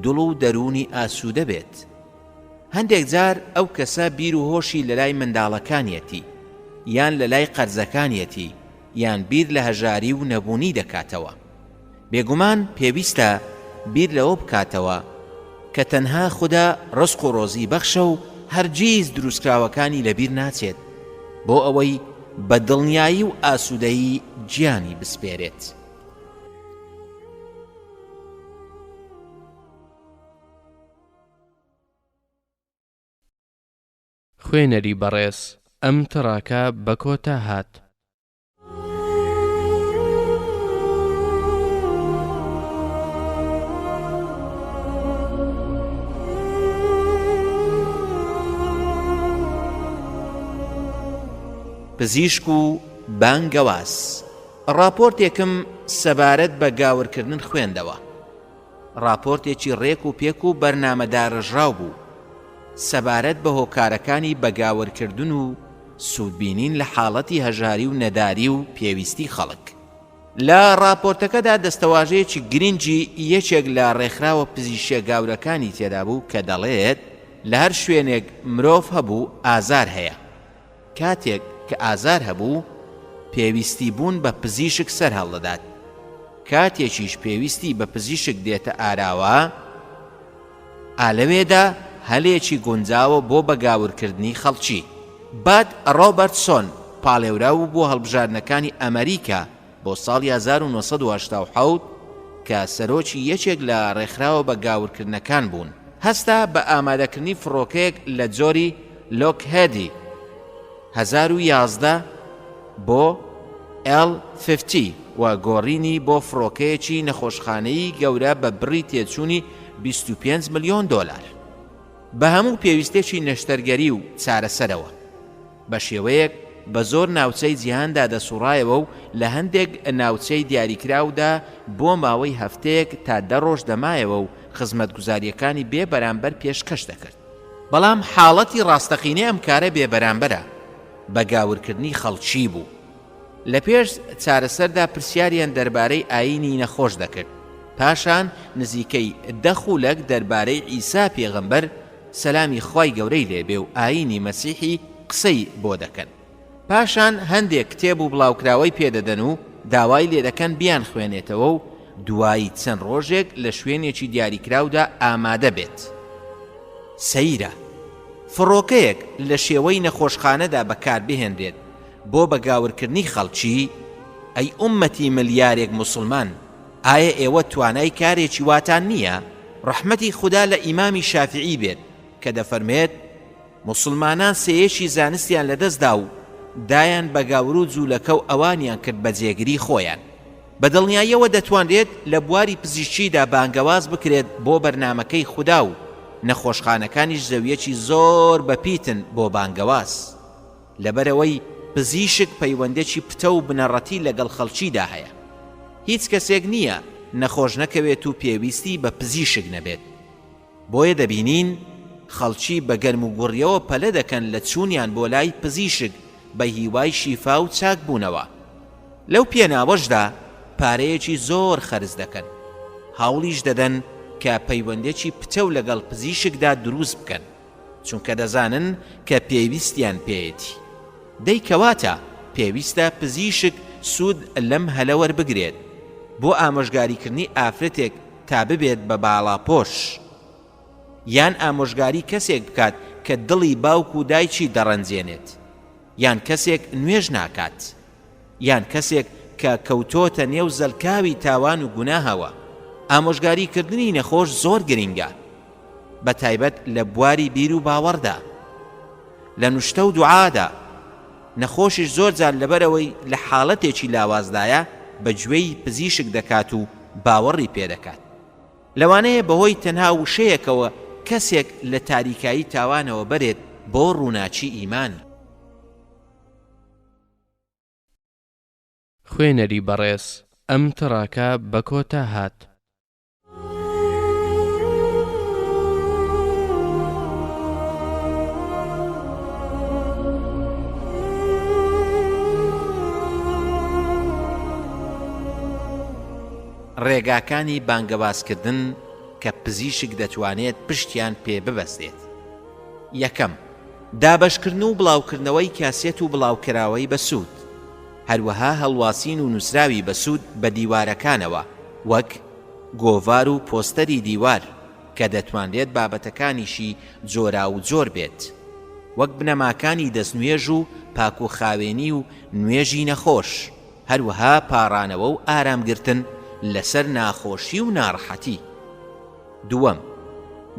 دڵ و دەروونی ئاسوودە بێت. هەندێک جار ئەو کەسە بیر و هۆشی لەلای منداڵەکانیەتی یان لەلای قەرزەکانیەتی یان بیر لە هەژاری و نەبوونی دەکاتەوە. بێگومان پێویستە بیر لەوە بکاتەوە کە تەنها خودا ڕزق و ڕۆزی بەخشە و هەرگیز دروستکراوەکانی لەبیر ناچێت بۆ ئەوەی بە دڵنیایی و ئاسوودەیی گیانی بسپێرێت. خوێنەری بەڕێز ئەم تڕاکە بە کۆتا هات. پزیشک و بانگەواز. ڕاپۆرتێکم سەبارەت بە گاورکردن خوێندەوە. ڕاپۆرتێکی ڕێک و پێک و بەرنامەدارێژراو بوو سەبارەت بە هۆکارەکانی بەگاورکردن و سوودبینین لە حاڵەتی هەژاری و نەداری و پێویستی خەڵک. لە ڕاپۆرتەکەدا دەستەواژەیەکی گرنگی یەکێک لە ڕێکخراوە پزیشکیە گاورەکانی تێدابوو کە دەڵێت، لە هەر شوێنێک مرۆڤ هەبوو ئازار هەیە. کاتێک کە ئازار هەبوو، پێویستی بوون بە پزیشک سەرهەڵدەدات. کاتێکیش پێویستی بە پزیشک دێتە ئاراوە، ئا لەوێدا هەلێکی گونجاوە بۆ بە گاورکردنی خەڵکی. باد ڕۆبەرتسۆن پاڵێوراو بوو بۆ هەڵبژاردنەکانی ئەمەریکا بۆ ساڵی 1987 کە سەرۆکی یەکێک لە ڕێکخراوە بە گاورکردنەکان بوون، هەستا بە ئامادەکردنی فڕۆکەیەک لە جۆری لۆکهێدی 1011 بۆ ئێڵ ففتی و گۆڕینی بۆ فڕۆکەیەکی نەخۆشخانەیی گەورە بە بڕی تێچوونی 25 ملیۆن دۆلار بە هەموو پێویستێکی نەشتەرگەری و چارەسەرەوە. بە شێوەیەک بە زۆر ناوچەی جیهاندا دەسوڕایەوە و لە هەندێک ناوچەی دیاریکراودا بۆ ماوەی هەفتەیەک تا دە ڕۆژ دەمایەوە و خزمەتگوزارییەکانی بێ بەرامبەر پێشکەش دەکرد. بەڵام حاڵەتی ڕاستەقینەی ئەم کارە بێ بەرامبەرە بە گاورکردنی خەڵکی بوو. لە پێش چارەسەردا پرسیاریان دەربارەی ئایینی نەخۆش دەکرد، پاشان نزیکەی دە خولەک دەربارەی عیسا پێغەمبەر سەلامی خوای گەورەی لێ بێ و ئایینی مەسیحی قسەی بۆ دەکەن. پاشان هەندێک کتێب و بڵاوکراوەی پێ دەدەن و داوای لێ دەکەن بیانخوێنێتەوە و دوای چەند ڕۆژێک لە شوێنێکی دیاریکراودا ئامادە بێت. سەیرە فڕۆکەیەک لە شێوەی نەخۆشخانەدا بەکاربهێنرێت بۆ بە گاورکردنی خەڵکی، ئەی ئوممەتی ملیارێک موسڵمان ئایە ئێوە توانای کارێکی واتان نییە؟ ڕەحمەتی خودا لە ئیمامی شافیعی بێت کە دەفەرمێت، موسڵمانان سێیەکی زانستیان لەدەستدا و دایان بە گاورو جولەکەو ئەوانیان کرد بە جێگری خۆیان. بە دڵنیاییەوە دەتوانرێت لە بواری پزیشکیدا بانگەواز بکرێت بۆ بەرنامەکەی خودا و نەخۆشخانەکانیش زەویەکی زۆر بەپیتن بۆ بانگەواز. لەبەرئەوەی پزیشک پەیوەندێکی پتەو و بنەڕەتی لەگەڵ خەڵکیدا هەیە. هیچ کەسێک نییە نەخۆش نەکەوێت و پێویستی بە پزیشک نەبێت. بۆیە دەبینین خەڵکی بە گەرموگوڕیەوە پەلە دەکەن لە چوونیان بۆ لای پزیشک بە هیوای شیفا و چاکبوونەوە. لەو پێناوەشدا پارەیەکی زۆر خەرج دەکەن. هەوڵیش دەدەن کە پەیوەندێکی پتەو لەگەڵ پزیشکدا دروست بکەن. چونکە دەزانن کە پێویستیان پێیەتی. دەی کەواتە پێویستە پزیشک سوود لەم هەلە وەربگرێت بۆ ئامۆژگاریکردنی ئافرەتێک تا ببێت بە باڵاپۆش. یان ئامۆژگاری کەسێک بکات کە دڵی باوک و دایکی دەڕەنجێنێت. یان کەسێک نوێژ ناکات. یان کەسێک کە کەوتۆتە نێو زەلکاوی تاوان و گوناهەوە. ئامۆژگاری کردنی نەخۆش زۆر گرینگە. بە تایبەت لە بواری بیر و باوەڕدا. لە نوشتە و دوعادا. نەخۆشیش زۆر جار لەبەرئەوەی لە حاڵەتێکی لاوازدایە بە گوێی پزیشک دەکات و باوەڕی پێ دەکات. لەوانەیە بەهۆی تەنها وشەیەکەوە کەسێک لە تاریکایی تاوانەوە بەرێت بۆ ڕووناکی ئیمان. خوێنەری بەڕێز ئەم تڕاکە بە کۆتا هات. ڕێگاکانی بانگەوازکردن کە پزیشک دەتوانێت پشتیان پێ ببەستێت. یەکەم، دابەشکردن و بڵاوکردنەوەی کاسێت و بڵاوکراوەی بەسوود، هەروەها هەڵواسین و نووسراوی بەسوود بە دیوارەکانەوە. وەک گۆڤار و پۆستەری دیوار کە دەتوانرێت بابەتەکانیشی جۆراوجۆر بێت وەک بنەماکانی دەستنوێژ و پاکوخاوێنی و نوێژی نەخۆش، هەروەها پاڕانەوە و ئارامگرتن لەسەر ناخۆشی و ناڕەحەتی. دووەم،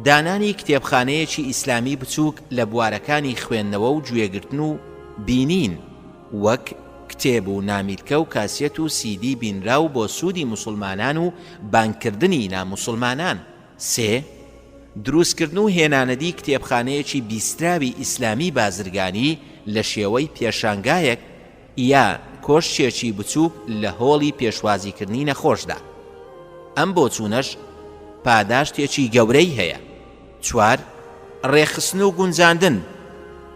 دانانی کتێبخانەیەکی ئیسلامی بچووک لە بوارەکانی خوێندنەوە و گوێگرتن و بینین، وەک کتێب و نامیلکە و کاسێت و سیدی بینراو بۆ سوودی موسڵمانان و بانگکردنی ناموسڵمانان. سێ، دروستکردن و هێنانەدی کتێبخانەیەکی بیستراوی ئیسلامی بازرگانی لە شێوەی پێشانگایەک یا کۆشکێکی بچووک لە هۆڵی پێشوازیکردنی نەخۆشدا. ئەم بۆچوونەش پاداشتێکی گەورەی هەیە. چوار، ڕێکخستن و گونجاندن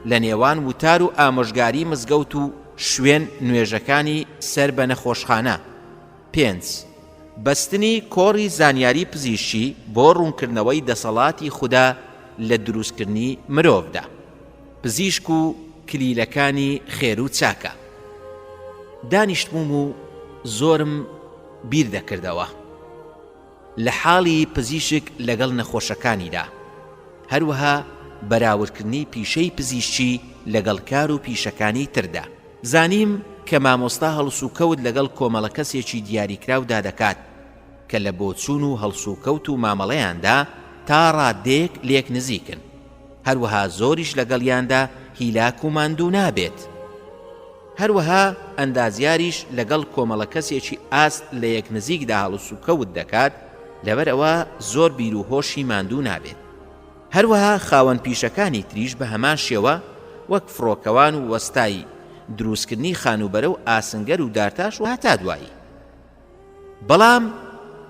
لە نێوان وتار و ئامۆژگاری مزگەوت و شوێن نوێژەکانی سەر بە نەخۆشخانە. پێنج، بەستنی کۆڕی زانیاری پزیشکی بۆ ڕوونکردنەوەی دەسەڵاتی خودا لە دروستکردنی مرۆڤدا. پزیشک و کلیلەکانی خێر و چاکە. دانیشتبووم و زۆرم بیر دەکردەوە لە حاڵی پزیشک لەگەڵ نەخۆشەکانیدا، هەروەها بەراوردکردنی پیشەی پزیشکی لەگەڵ کار و پیشەکانی تردا. زانیم کە مامۆستا هەڵسوکەوت لەگەڵ کۆمەڵە کەسێکی دیاریکراودا دەکات کە لە بۆچوون و هەڵسوکەوت و مامەڵەیاندا تا ڕاددەیەک لێک نزیکن، هەروەها زۆریش لەگەڵیاندا هیلاک و ماندوو نابێت. هەروەها ئەندازیاریش لەگەڵ کۆمەڵە کەسێکی ئاست لە یەک نزیکدا هەڵسوکەوت دەکات، لەبەرئەوە زۆر بیر و هۆشی ماندوو نابێت. هەروەها خاوەن پیشەکانی تریش بە هەمان شێوە وەک فڕۆکەوان و وەستای دروستکردنی خانووبەرە و ئاسنگەر و دارتاش و هەتا دوایی. بەڵام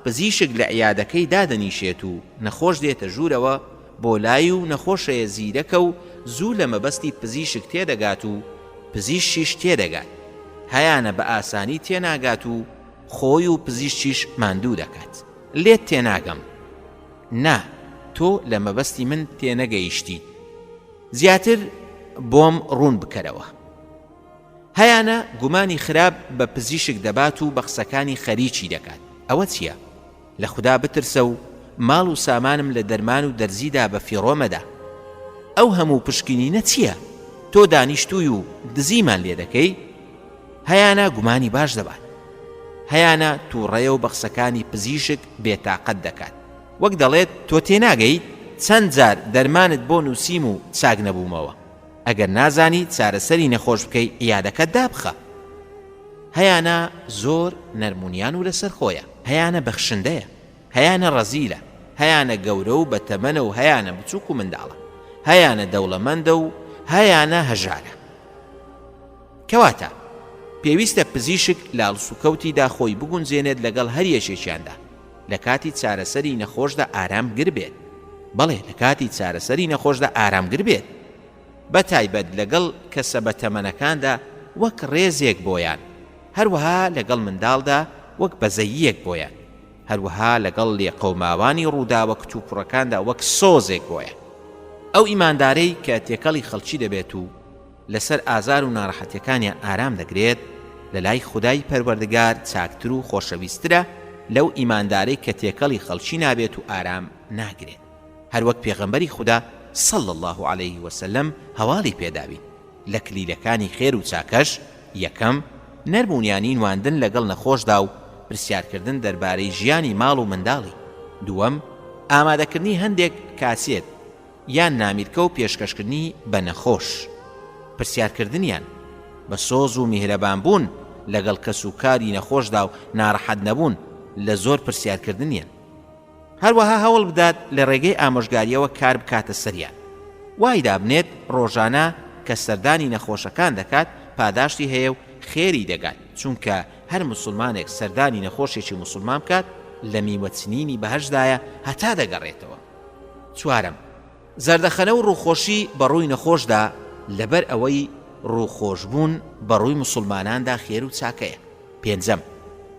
پزیشک لە عیادەکەی دادەنیشێت و نەخۆش دێتە ژوورەوە بۆ لای و نەخۆشەیە زیرەکە و زوو لە مەبەستی پزیشک تێدەگات و پزیشکیش تێدەگات هەیانە بە ئاسانی تێناگات و خۆی و پزیشکیش ماندوو دەکات. لێت تێناگەم. نا تۆ لە مەبەستی من تێنەگەیشتیت زیاتر بۆم ڕوون بکەرەوە. هەیانە گومانی خراپ بە پزیشک دەبات و بە قسەکانی خەریکی دەکات ئەوە چیە؟ لە خودا بترسە و ماڵ و سامانم لە دەرمان و دەرزیدا بە فیڕۆ مەدە. ئەو هەموو پشکنینە چیە؟ تۆ دانیشتووی و دزیمان لێ دەکەی؟ هەیانە گومانی باش دەبات. هەیانە توڕەیە و بە قسەکانی پزیشک بێتاقەت دەکات. وەک دەڵێت تۆ تێناگەیت؟ چەند جار دەرمانت بۆ نووسیم و چاک نەبوومەوە. ئەگەر نازانی چارەسەری نەخۆش بکەی عیادەکەت دابخە. هەیانە زۆر نەرمونیان و لەسەرخۆیە، هەیانە بەخشندەیە، هەیانە ڕەزیلە، هەیانە گەورە و بەتەمەنە و هەیانە بچوک و منداڵە، هەیانە دەوڵەمەندە و هەیانە هەژارە. کەواتە پێویستە پزیشک لە هەڵسوکەوتیدا خۆی بگونجێنێت لەگەڵ هەر یەکێکیاندا، لە کاتی چارەسەری نەخۆشدا ئارامگر بێت، بەڵێ لە کاتی چارەسەری نەخۆشدا ئارامگر بێت، بە تایبەت لەگەڵ کەسە بەتەمەنەکاندا وەک ڕێزێک بۆیان، هەروەها لەگەڵ منداڵدا وەک بەزەییەک بۆیان، هەروەها لەگەڵ لێقەوماوانی ڕووداوە کتوپڕەکاندا وەک سۆزێک بۆیان. ئەو ئیماندارەی کە تێکەڵی خەڵکی دەبێت و لەسەر ئازار و ناڕەحەتیەکانیان ئارام دەگرێت، لەلای خودای پەروەردگار چاکتر و خۆشەویسترە لەو ئیماندارەی کە تێکەڵی خەڵکی نابێت و ئارام ناگرێت، هەروەک پێغەمبەری خودا صلی اللە علیه وسلم هەواڵی پێداوین لە کلیلەکانی خێر و چاکەش، یەکەم، نەرم و نیانی نواندن لەگەڵ نەخۆشدا و پرسیارکردن دەربارەی ژیانی ماڵ و منداڵی، دووەم، ئامادەکردنی هەندێک کاسێت، یان نامیلکە و پێشکەشکردنی بە نەخۆش، پرسیارکردنیان، بە سۆز و میهرەبان بوون لەگەڵ کەس و کاری نەخۆشدا و ناڕەحەت نەبوون لە زۆر پرسیارکردنیان. هەروەها هەوڵ بدات لە ڕێگەی ئامۆژگارییەوە کار بکاتە سەریان. وای دابنێت ڕۆژانە کە سەردانی نەخۆشەکان دەکات پاداشتی هەیە و خێری دەگات، چونکە هەر موسڵمانێک سەردانی نەخۆشێکی موسڵمان بکات لە میوە چنینی بەهەشتدایە هەتا دەگەڕێتەوە. چوارەم، زەردەخەنە و ڕووخۆشی بە ڕووی نەخۆشدا، لەبەر ئەوەی ڕووخۆشبوون بە ڕووی موسوڵماناندا خێر و چاکەیە. پێنجەم،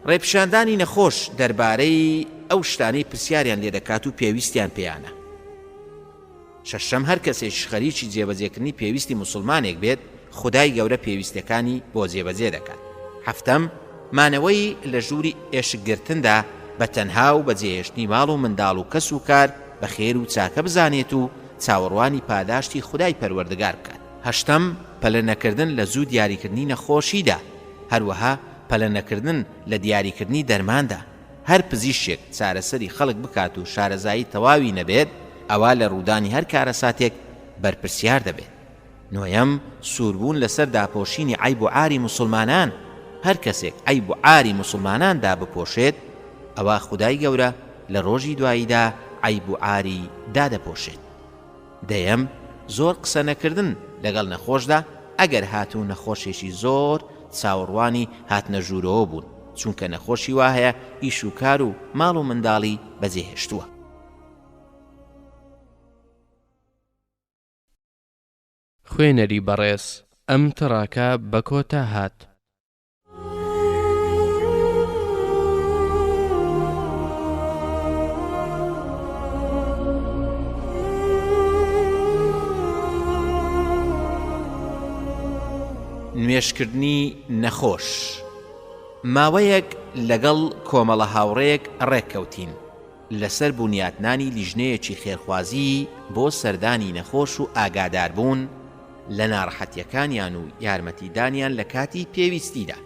ڕێپیشاندانی نەخۆش دەربارەی ئەو شتانەی پرسیاریان لێ دەکات و پێویستیان پێیانە. شەشەم، هەر کەسێکیش خەریکی جێبەجێکردنی پێویستی موسوڵمانێک بێت، خودای گەورە پێویستیەکانی بۆ جێبەجێ دەکات. حەفتەم، مانەوەی لە ژووری ئێشکگرتندا. بە تەنها و بە جێهێشتنی ماڵ و منداڵ و کەس و کار بە خێر و چاکە بزانێت و چاوەڕوانی پاداشتی خودای پەروەردگار بکات. هەشتەم، پەلە نەکردن لە زوو دیاریکردنی نەخۆشیدا، هەروەها پەلە نەکردن لە دیاریکردنی دەرماندا، هەر پزیشکێک چارەسەری خەڵک بکات و شارەزایی تەواوی نەبێت ئەوا لە ڕوودانی هەر کارەساتێک بەرپرسیار دەبێت. نۆیەم، سووربوون لەسەر داپۆشینی عەیب و عاری موسڵمانان، هەر کەسێک عەیب و عاری موسڵمانان دابپۆشێت ئەوا خودای گەورە لە ڕۆژی دواییدا عەیب و عاری دادەپۆشێت. دەیەم، زۆر قسە نەکردن لەگەڵ نەخۆشدا ئەگەر هاتوو نەخۆشێکی زۆر چاوەڕوانی هاتنە ژوورەوە بوون، چونکە نەخۆشی وا هەیە ئیش و کار و ماڵ و منداڵی بەجێهێشتووە. خوێنەری بەڕێز ئەم تڕاکە بە کۆتا هات. نوێژکردنی نەخۆش ماوەیەک لەگەڵ کۆمەڵە هاوڕێیەک ڕێککەوتین لەسەر بونیاتنانی لیژنەیەکی خێرخوازیی بۆ سەردانی نەخۆش و ئاگاداربوون لە ناڕەحەتیەکانیان و یارمەتیدانیان لە کاتی پێویستیدا.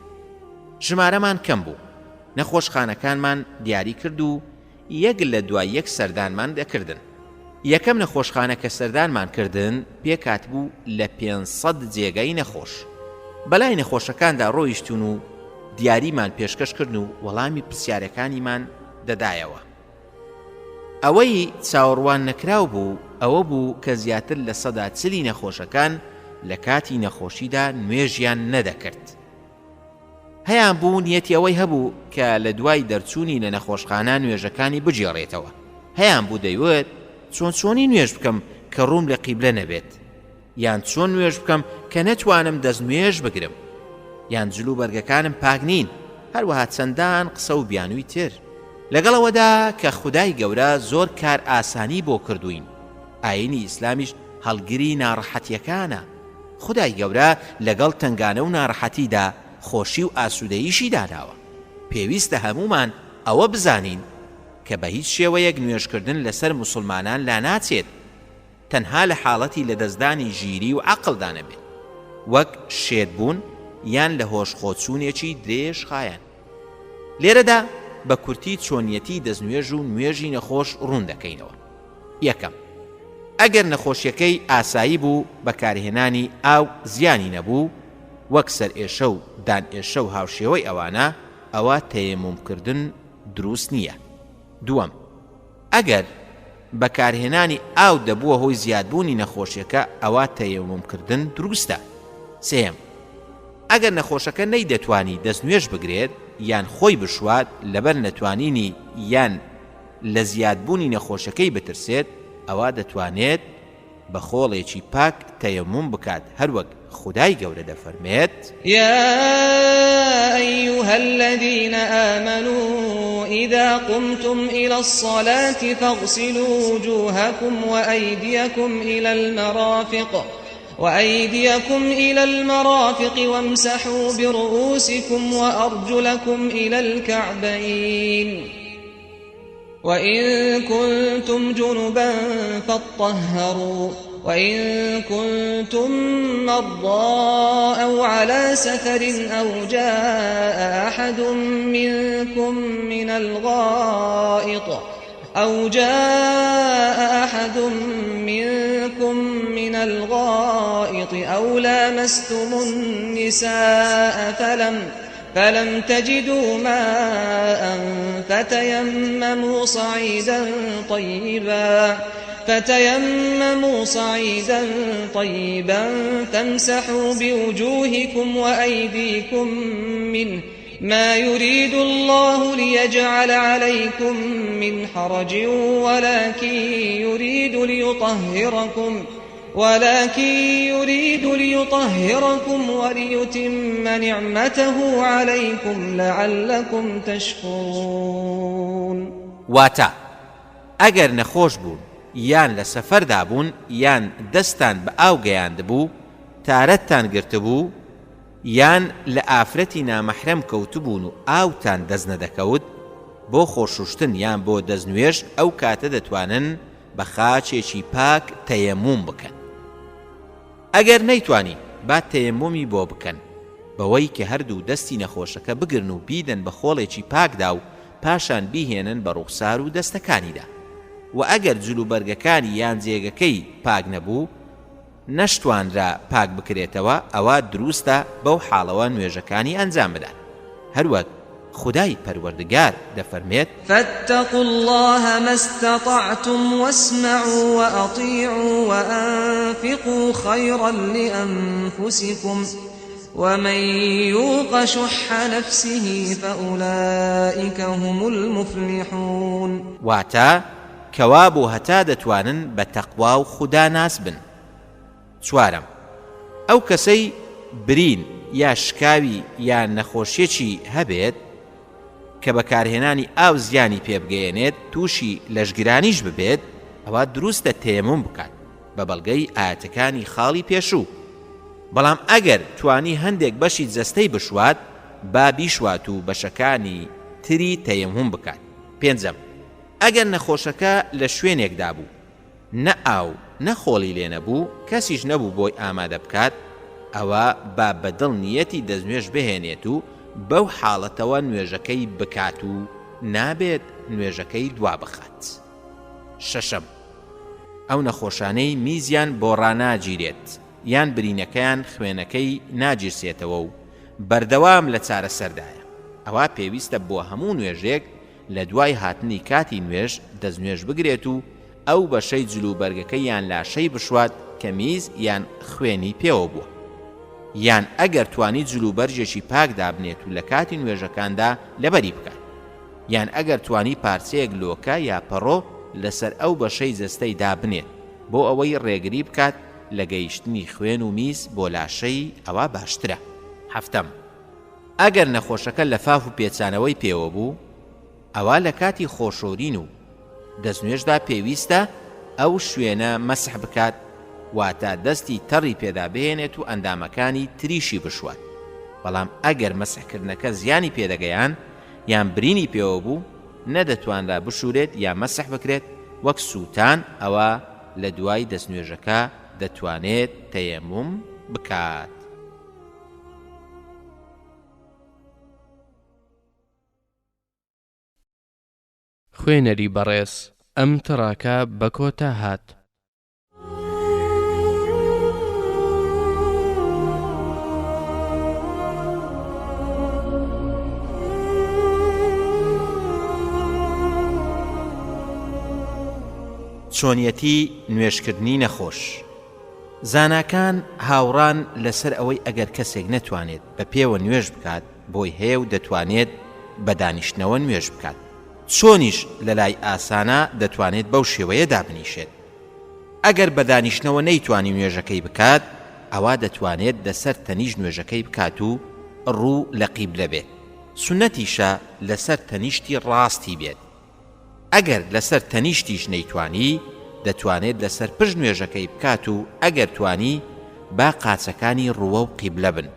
ژمارەمان کەم بوو، نەخۆشخانەکانمان دیاری کرد و یەک لە دوای یەک سەردانمان دەکردن. یەکەم نەخۆشخانە کە سەردانمان کردن پێکهاتبوو لە 500 جێگای نەخۆش. بەلای نەخۆشەکاندا ڕۆیشتوون و دیاریمان پێشکەش کردن و وەڵامی پرسیارەکانیمان دەدایەوە. ئەوەی چاوەڕوان نەکراو بوو ئەوە بوو کە زیاتر لە سەدا چلی نەخۆشەکان لە کاتی نەخۆشیدا نوێژیان نەدەکرد. هەیان بوو نیەتی ئەوەی هەبوو کە لە دوای دەرچوونی لە نەخۆشخانە نوێژەکانی بگێڕێتەوە. هەیان بوو دەیوت چۆن چۆنی نوێژ بکەم کە ڕووم لە قیبلە نەبێت؟ یان چۆن نوێژ بکەم کە نەتوانم دەست نوێژ بگرم؟ یان جل و بەرگەکانم پاک نین؟ هەروەها چەندان قسە و بیانووی تر. لەگەڵ ئەوەدا کە خودای گەورە زۆر کار ئاسانی بۆ کردووین، ئایینی ئیسلامیش هەڵگری ناڕەحەتیەکانە، خودای گەورە لەگەڵ تەنگانە و ناڕەحەتیدا خۆشی و ئاسوودەییشی داناوە. پێویستە هەموومان ئەوە بزانین کە بە هیچ شێوەیەک نوێژکردن لەسەر موسڵمانان لاناچێت، تەنها لە حاڵەتی لەدەستدانی ژیری و عەقڵدا نەبێت، وەک شێت بوون یان لە هۆش خۆچوونێکی درێژخایەن. لێرەدا بە کورتی چۆنیەتی دەستنوێژ و نوێژی نەخۆش ڕوون دەکەینەوە. یەکەم، ئەگەر نەخۆشیەکەی ئاسایی بوو بەکارهێنانی ئاو زیانی نەبوو، وەک سەرئێشە و دان ئێشە و هاوشێوەی ئەوانە، ئەوا تەیەموم کردن دروست نییە. دووەم، ئەگەر بەکارهێنانی ئاو دەبووە هۆی زیادبوونی نەخۆشیەکە ئەوا تەیەموم کردن دروستە. سێیەم، ئەگەر نەخۆشەکە نەیدەتوانی دەستنوێژ بگرێت یان خۆی بشوات لەبەر نەتوانینی یان لە زیادبوونی نەخۆشەکەی بترسێت ئەوا دەتوانێت بە خۆڵێکی پاک تەیەموم بکات هەروەک خودای گەورە دەفەرمێت. یا ایها الذین آمنوا اذا قمتم الی الصلاة فاغسلوا وجوهکم وایدیکم الی المرافق وأیدیکم الی المرافق وامسحوا برؤوسکم وأرجلکم الی الکعبین وإن كنتم جنبا فاطهروا وإن كنتم مرضى أو على سفر أو جاء أحد منكم من الغائط أو جاء أحد منكم من الغائط أو لامستم النساء فلم فلم تجدوا ماء فتيمموا صعيدا طيبا فتيمموا صعيدا طيبا فامسحوا بوجوهكم وأيديكم منه ما يريد الله ليجعل عليكم من حرج ولكن يريد ليطهركم ولكن يريد ليطهركم وليتم نعمته عليكم لعلكم تشکرون. واتە، ئەگەر نەخۆش بوون یان لە سەفەردا بوون یان دەستتان بە ئاو گەیاندبوو، تارەتتان گرتبوو، یان لە ئافرەتی نامەحرەم کەوتبوون و ئاوتان دەست نەدەکەوت. بۆ خۆشوشتن یان بۆ دەستنوێژ ئەو کاتە دەتوانن بە خاچێکی پاک تەیەموم بکەن. ئەگەر نەیتوانی با تەیەمومی بۆ بکەن بەوەی کە هەردوو دەستی نەخۆشەکە بگرن و بیدەن بە خۆڵێکی پاکدا و پاشان بیهێنن بە ڕوخسار و دەستەکانیدا. وە ئەگەر جلوبەرگەکانی یان جێگەکەی پاک نەبوو، نەشتوانرا پاک بکرێتەوە ئەوا دروستە بەو حاڵەوە نوێژەکانی ئەنجام بدات هەروەک خودای پەروەردگار دەفەرمێت. فاتقوا اللە ما استطعتم واسمعوا وأطیعوا وأنفقوا خیرا لأنفسکم ومن یوق شح نفسه فأولئک هم المفلحون. واتە، کەوابوو هەتا دەتوانن بە تەقوا و خوداناس بن. چوارەم، ئەو کەسەی برین یا شکاوی یا نەخۆشیەکی هەبێت کە بەکارهێنانی ئاو زیانی پێ بگەیەنێت تووشی لەشگرانیش ببێت ئەوا دروستە تەیەموم بکات بە بەڵگەی ئایەتەکانی خاڵی پێشوو بەڵام ئەگەر توانی هەندێک بەشی جەستەی بشوات با بیشوات و بەشەکانی تری تەیەموم بکات. پێنجەم، ئەگەر نەخۆشەکە لە شوێنێکدا بوو نە ئاو نە خۆڵی لێ نەبوو، کەسیش نەبوو بۆی ئامادە بکات، ئەوا با بە دڵ نیەتی دەستنوێژ بهێنێت و بەو حاڵەتەوە نوێژەکەی بکات و نابێت نوێژەکەی دوا بخات. شەشەم، ئەو نەخۆشانەی میزیان بۆ ڕاناگیرێت یان برینەکەیان خوێنەکەی ناگیرسێتەوە و بەردەوام لە چارەسەردایە، ئەوا پێویستە بۆ هەموو نوێژێک لە دوای هاتنی کاتی نوێژ دەستنوێژ بگرێت و ئەو بەشەی جل و بەرگەکەی یان لاشەی بشوات کە میز یان خوێنی پێوە بووە. یان ئەگەر توانی جل و بەرگێکی پاک دابنێت و لە کاتی نوێژەکاندا لەبەری بکات. یان ئەگەر توانی پارچەیەک لۆکە یا پەڕۆ لەسەر ئەو بەشەی جەستەی دابنێت بۆ ئەوەی ڕێگری بکات لە گەیشتنی خوێن و میز بۆ لاشەی ئەوا باشترە. حەفتەم، ئەگەر نەخۆشەکە لەفاف و پێچانەوەی پێوە بوو، ئەوا لە کاتی خۆشۆرین و دەستنوێژدا پێویستە ئەو شوێنە مەسح بکات، واتە دەستی تەڕی پێدا بهێنێت و ئەندامەکانی تریشی بشوات، بەڵام ئەگەر مەسحکردنەکە زیانی پێدەگەیاند یان برینی پێوە بوو، نەدەتوانرا بشورێت یا مەسح بکرێت، وەک سووتان، ئەوا لە دوای دەستنوێژەکە دەتوانێت تەیەموم بکات. خوێنەری بەڕێز ئەم تڕاکە بە کۆتا هات. چۆنیەتی نوێژکردنی نەخۆش. زاناکان هاوڕان لەسەر ئەوەی ئەگەر کەسێک نەتوانێت بە پێوە نوێژ بکات بۆی هەیە و دەتوانێت بە دانیشتنەوە نوێژ بکات چۆنیش لەلای ئاسانە دەتوانێت بەو شێوەیە دابنیشێت ئەگەر بە دانیشتنەوە نەیتوانی نوێژەکەی بکات ئەوا دەتوانێت لەسەر تەنیشت نوێژەکەی بکات و ڕوو لە قیبلە بێت سوننەتیشە لەسەر تەنیشتی ڕاستی بێت ئەگەر لەسەر تەنیشتیش نەیتوانی دەتوانێت لەسەر پشت نوێژەکەی بکات و ئەگەر توانی با قاچەکانی ڕووەو قیبلە بن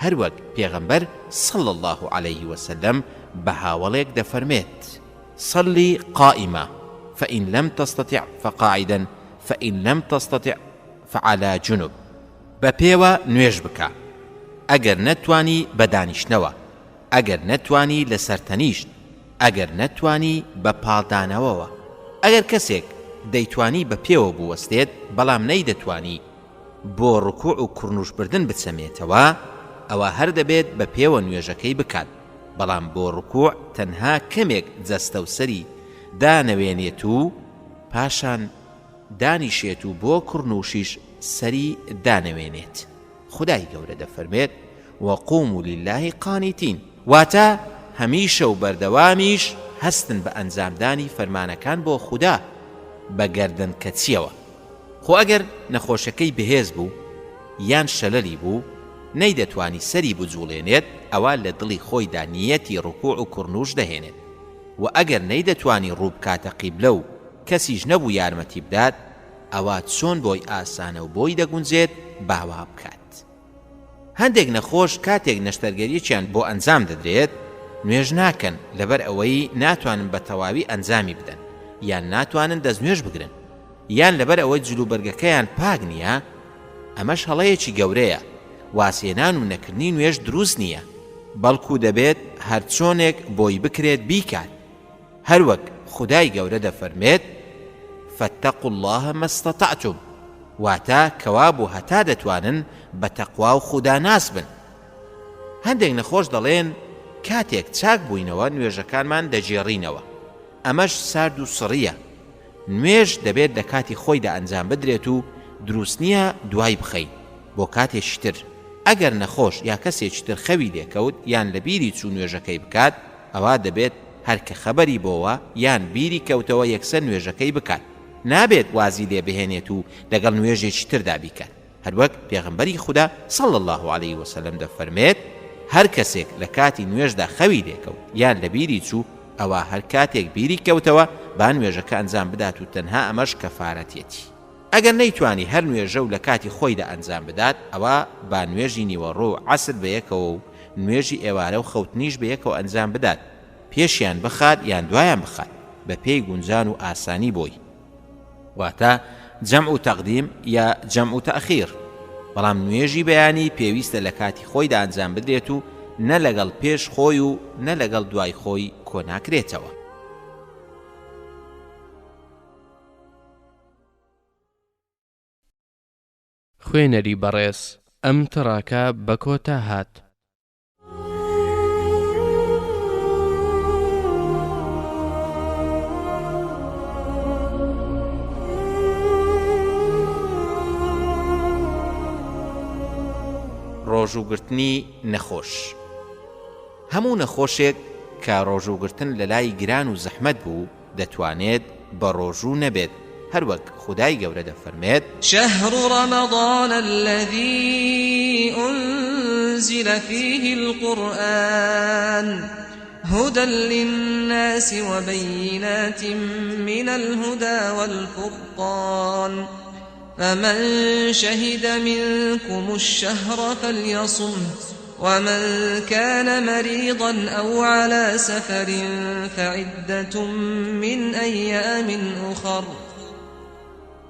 هەروەک پێغەمبەر صلی اللە علیه وسلم بە هاوەڵێک دەفەرمێت، صلی قائما فإن لم تستطع فقاعدا فإن لم تستطع فعلی جنب، بە پێوە نوێژ بکە ئەگەر نەتوانی بە دانیشتنەوە، ئەگەر نەتوانی لەسەر تەنیشت، ئەگەر نەتوانی بە پاڵدانەوەوە. ئەگەر کەسێک دەیتوانی بە پێوە بوەستێت بەڵام نەیدەتوانی بۆ ڕکوع و کڕنوش بردن بچەمێتەوە ئەوا هەر دەبێت بە پێوە نوێژەکەی بکات بەڵام بۆ ڕکوع تەنها کەمێک جەستە و سەری دانەوێنێت و پاشان دانیشێت و بۆ کڕنوشیش سەری دانەوێنێت. خودای گەورە دەفەرمێت، وقوموا للە قانتین، واتە، هەمیشە و بەردەوامیش هەستن بە ئەنجامدانی فەرمانەکان بۆ خودا بە گەردن کەچیەوە. خۆ ئەگەر نەخۆشەکەی بەهێز بوو یان شەلەلی بوو نەیدەتوانی سەری بجوڵێنێت ئەوا لە دڵی خۆیدا نیەتی ڕکوع و کڕنوش دەهێنێت وە ئەگەر نەیدەتوانی ڕوو بکاتە قیبلە و کەسیش نەبوو یارمەتی بدات ئەوا چۆن بۆی ئاسانە و بۆی دەگونجێت با وا بکات. هەندێک نەخۆش کاتێک نەشتەرگەریەکیان بۆ ئەنجام دەدرێت. نوێژ ناکەن لەبەر ئەوەی ناتوانن بە تەواوی ئەنجامی بدەن یان ناتوانن دەستنوێژ بگرن یان لەبەر ئەوەی جلوبەرگەکەیان پاک نییە، ئەمەش هەڵەیەکی گەورەیە، وازهێنان و نەکردنی نوێژ دروست نییە، بەڵکو دەبێت هەرچۆنێک بۆی بکرێت بیکات، هەروەک خودای گەورە دەفەرمێت، فاتقوا اللە ما استطعتم، واتە کەوابوو هەتا دەتوانن بە تەقوا و خوداناس بن. هەندێک نەخۆش دەڵێن کاتێک چاک بووینەوە نوێژەکانمان دەگێڕینەوە، ئەمەش سارد و سڕییە، نوێژ دەبێت لە کاتی خۆیدا ئەنجام بدرێت و دروست نییە دوای بخەین بۆ کاتێکی تر، ئەگەر نەخۆش یا کەسێکی تر خەوی لێکەوت یان لە بیری چوو نوێژەکەی بکات ئەوا دەبێت هەر کە خەبەری بۆوە یان بیری کەوتەوە یەکسەر نوێژەکەی بکات نابێت وازی لێ بهێنێت و لەگەڵ نوێژێکی تردا بیکات. هەروەک پێغەمبەری خودا صلی اللە علیە وسلم دەفەرمێت، هەر کەسێک لە کاتی نوێژدا خەوی لێکەوت یان لە بیری چوو ئەوا هەر کاتێک بیری کەوتەوە با نوێژەکە ئەنجام بدات و تەنها ئەمەش کەفارەتیەتی. ئەگەر نەیتوانی هەر نوێژە و لە کاتی خۆیدا ئەنجام بدات ئەوا با نوێژی نیوەڕۆ و عەسر بەیەکەوە و نوێژی ئێوارە و خەوتنیش بەیەکەوە ئەنجام بدات پێشیان بخات یان دوایان بخات بەپێی گونجان و ئاسانی بۆی. واتە، جەمع تەقدیم یا جەمع تەئخیر، بەڵام نوێژی بەیانی پێویستە لە کاتی خۆیدا ئەنجام بدرێت و نە لەگەڵ پێش خۆی و نە لەگەڵ دوای خۆی کۆناکرێتەوە. خوێنەری بەڕێز ئەم تڕاکە بە کۆتا هات. ڕۆژووگرتنی نەخۆش هەموو نەخۆشێک کە ڕۆژووگرتن لەلای گران و زەحمەت بوو دەتوانێت بەڕۆژوو نەبێت هەروەک خودای گەورە دەفەرمێت. شهر رمضان الذی انزل فیه القرآن هدی للناس وبینات من الهدی والفرقان فمن شهد منکم الشهر فلیصمه ومن کان مریضا او علی سفر فعدة من ایام اخر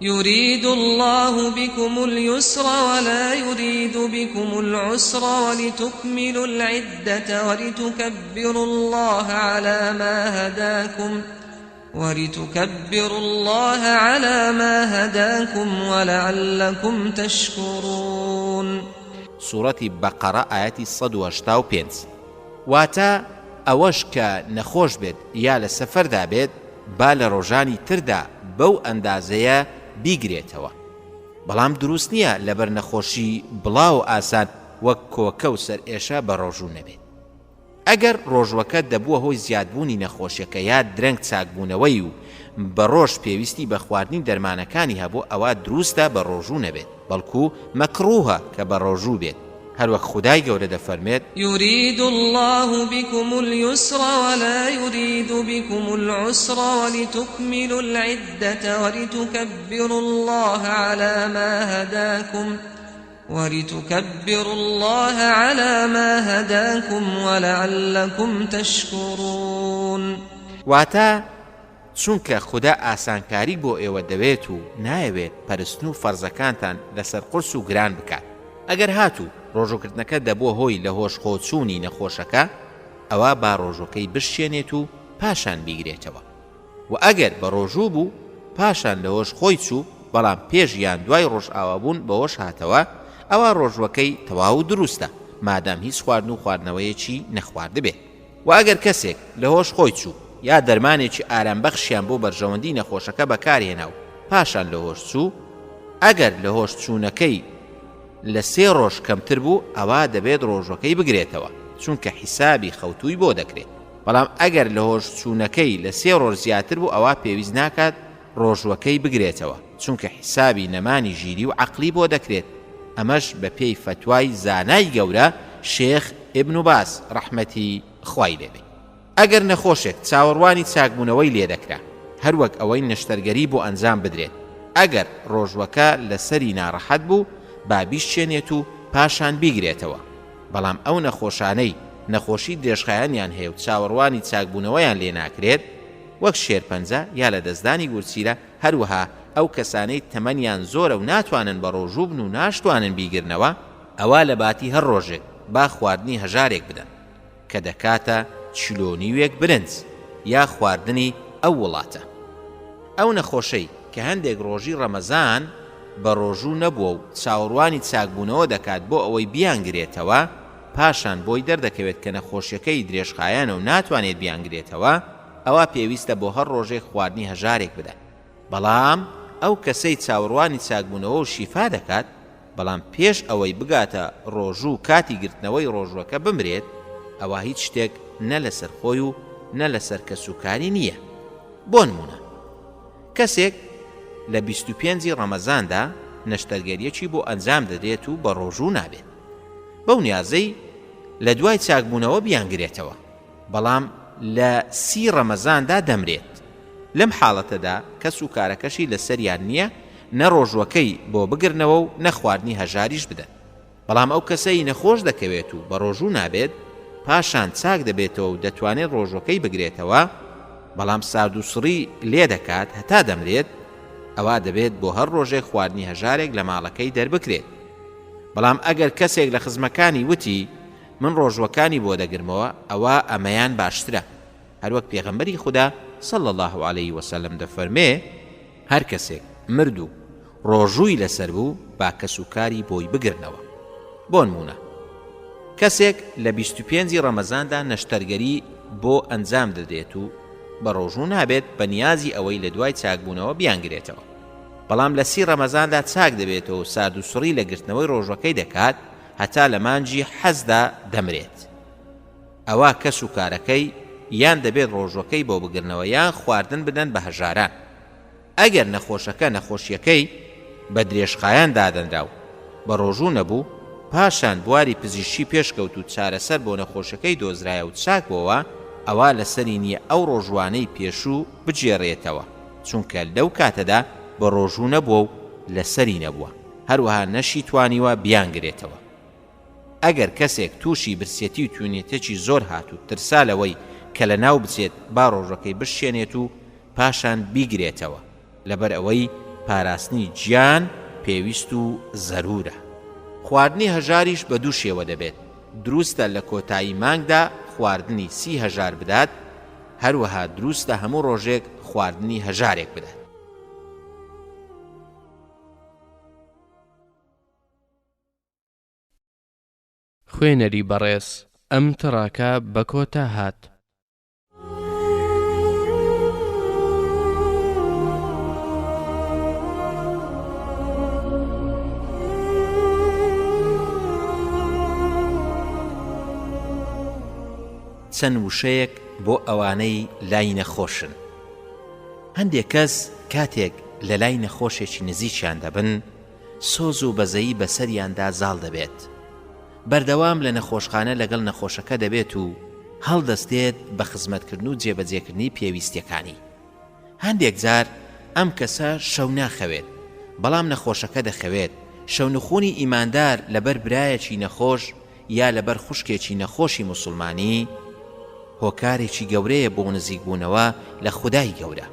یرید اللە بکم اليسر ولا یرید بکم العسر ولتکملوا العدة ولتکبروا اللە علی ما هداکم ولتکبروا اللە علی ما هداکم ولعلکم تشکرون. سوڕەتی بەقەڕە ئایەتی 185. واتە، ئەوەش کە نەخۆش بێت یا لە سەفەردا بێت با لە ڕۆژانی تردا بەو ئەندازەیە بیگرێتەوە، بەڵام دروست نییە لەبەر نەخۆشی بڵاو و ئاسان وەک کۆکە و سەرئێشە بەڕۆژوو نەبێت. ئەگەر ڕۆژوەکە دەبووە هۆی زیادبوونی نەخۆشیەکە یا درەنگ چاکبوونەوەی و بە ڕۆژ پێویستی بە خواردنی دەرمانەکانی هەبوو ئەوا دروستە بە ڕۆژوو نەبێت بەڵکو مەکڕوهە کە بە ڕۆژوو بێت هەروەک خودای گەورە دەفەرمێت. یرید اللە بکم الیسر ولا یرید بکم العسر ولتکملوا العدة ولتکبروا اللە علی ما هداکم ولتکبروا اللە علی ما هداکم ولعلکم تشکرون. واتە، چونکە خودا ئاسانکاری بۆ ئێوە دەوێت و نایەوێت پەرستن و فەرزەکانتان لەسەر قورس و گران بکات، ئەگەر هاتوو ڕۆژووکردنەکە دەبووە هۆی لەهۆش خۆ چوونی نەخۆشەکە ئەوا با ڕۆژووەکەی بشکێنێت و پاشان بیگرێتەوە. وە ئەگەر بەڕۆژوو بوو پاشان لەهۆش خۆی چوو بەڵام پێش یان دوای ڕۆژئاوابوون بەهۆش هاتەوە ئەوا ڕۆژوەکەی تەواو و دروستە مادام هیچ خواردن و خواردنەوەیەکی نەخواردبێت وە ئەگەر کەسێک لەهۆش خۆی چوو یا دەرمانێکی ئارام بەخشیان بۆ بەرژەوەندی نەخۆشەکە بەکارهێنا و پاشان لەهۆش چوو ئەگەر لەهۆش چوونەکەی لە سێ ڕۆژ کەمتر بوو ئەوا دەبێت ڕۆژوەکەی بگرێتەوە چونکە حیسابی خەوتووی بۆ دەکرێت. بەڵام ئەگەر لەهۆش چوونەکەی لە سێ ڕۆژ زیاتر بوو ئەوا پێویست ناکات ڕۆژوەکەی بگرێتەوە چونکە حیسابی نەمانی ژیری و عەقلی بۆ دەکرێت ئەمەش بە پێی فەتوای زانای گەورە شێخ ابن باز ڕەحمەتی خوای لێ بێ. ئەگەر نەخۆشێک چاوەڕوانی چاکبوونەوەی لێ دەکرا هەروەک ئەوەی نەشتەرگەری بۆ ئەنجام بدرێت ئەگەر ڕۆژوەکە لەسەری ناڕەحەت بوو با بیشچێنێت و پاشان بیگرێتەوە بەڵام ئەو نەخۆشانەی. نەخۆشی درێژخایەنیان هەیە و چاوەڕوانی چاکبوونەوەیان لێ ناکرێت، وەک شێرپەنجە یا لەدەستدانی گورچیلە، هەروەها ئەو کەسانەی تەمەنیان زۆرە و ناتوانن بەڕۆژوو بن و ناشتوانن بیگرنەوە، ئەوا لەباتی هەر ڕۆژێک با خواردنی هەژارێک بدەن کە دەکاتە چیلۆ نیوێک برنج یا خواردنی ئەو وڵاتە. ئەو نەخۆشەی کە هەندێک ڕۆژی ڕەمەزان بە ڕۆژوو نەبووە و چاوەڕوانی چاکبوونەوە دەکات بۆ ئەوەی بیانگرێتەوە، پاشان بۆی دەردەکەوێت کە نەخۆشیەکەی درێژخایەنە و ناتوانێت بیانگرێتەوە، ئەوا پێویستە بۆ هەر ڕۆژێک خواردنی هەژارێک بدات. بەڵام ئەو کەسەی چاوەڕوانی چاکبوونەوە و شیفا دەکات، بەڵام پێش ئەوەی بگاتە ڕۆژوو و کاتی گرتنەوەی ڕۆژووەکە بمرێت، ئەوا هیچ شتێک نە لەسەر خۆی و نە لەسەر کەسوکاری نییە. بۆنموونە کەسێک لە 25 ی ڕەمەزاندا نەشتەرگەریەکی بۆ ئەنجام دەدرێت و بەڕۆژوو نابێت بەو نیازەی لە دوای چاکبوونەوە بیانگرێتەوە، بەڵام لە سی ڕەمەزاندا دەمرێت، لەم حاڵەتەدا کەس و کارەکەشی لەسەریان نییە نە ڕۆژوەکەی بۆ بگرنەوە و نە خواردنی هەژاریش بدەن. بەڵام ئەو کەسەی نەخۆش دەکەوێت و بەڕۆژوو نابێت، پاشان چاک دەبێتەوە و دەتوانێت ڕۆژوەکەی بگرێتەوە، بەڵام ساردوسڕی لێدەکات هەتا دەمرێت، ئەوا دەبێت بۆ هەر ڕۆژێک خواردنی هەژارێک لە ماڵەکەی دەربکرێت. بەڵام ئەگەر کەسێک لە خزمەکانی وتی، من ڕۆژوەکانی بۆ دەگرمەوە، ئەوا ئەمەیان باشترە. هەروەک پێغەمبەری خودا، صلی اللە علیە وسلم، دەفەرمێ، هەر کەسێک مرد و ڕۆژووی لەسەر بوو با کەس و کاری بۆی بگرنەوە. بۆنموونە کەسێک لە 25 ی ڕەمەزاندا نەشتەرگەری بۆ ئەنجام دەدرێت و بە ڕۆژوو نابێت بە نیازی ئەوەی لە دوای چاکبوونەوە بیانگرێتەوە بەڵام لە سی ڕەمەزاندا چاک دەبێتەوە و ساردوسڕی لە گرتنەوەی ڕۆژوەکەی دەکات هەتا لە مانگی حەزدا دەمرێت. ئەوا کەس و کارەکەی یان دەبێت ڕۆژوەکەی بۆ بگرنەوە یان خواردن بدەن بە هەژاران. ئەگەر نەخۆشەکە نەخۆشیەکەی بە درێژخایەن دادەنرا و بە ڕۆژوو نەبوو، پاشان بواری پزیشکی پێشکەوت و چارەسەر بۆ نەخۆشەکەی دۆزرایە و چاک بۆوە، ئەوا لەسەری نییە ئەو ڕۆژوانەی پێشوو بگێڕێتەوە، چونکە لەو کاتەدا بە ڕۆژوو نەبووە و لەسەری نەبووە، هەروەها نەشیتوانیوە بیانگرێتەوە. ئەگەر کەسێک تووشی برسێتی و توونێتێکی زۆر هات و ترسا لەوەی کە لەناو بچێت با ڕۆژەکەی بشچێنێت و پاشان بیگرێتەوە، لەبەر ئەوەی پاراستنی گیان پێویست و زەروورە. خواردنی هەژاریش بە دوو شێوە دەبێت، دروستە لە کۆتایی مانگدا خواردنی سی هەژار بدات، هەروەها دروستە هەموو ڕۆژێک خواردنی هەژارێک بدات. خوێنەری بەڕێز ئەم تڕاکە بە کۆتا هات. چەند وشەیەک بۆ ئەوانەی لای نەخۆشن. هەندێک کەس کاتێک لەلای نەخۆشێکی نزیکیان دەبن، سۆز و بەزەیی بەسەریاندا زاڵ دەبێت. بەردەوام لە نەخۆشخانە لەگەڵ نەخۆشەکە دەبێت و هەڵدەستێت بە خزمەتکردن و جێبەجێکردنی پێویستیەکانی. هەندێک جار ئەم کەسە شەو ناخەوێت، بەڵام نەخۆشەکە دەخەوێت، شەونخونی ئیماندار لەبەر برایەکی نەخۆش یا لەبەر خوشکێکی نەخۆشی موسڵمانی هۆکارێکی گەورەیە بۆ نزیکبوونەوە لە خودای گەورە.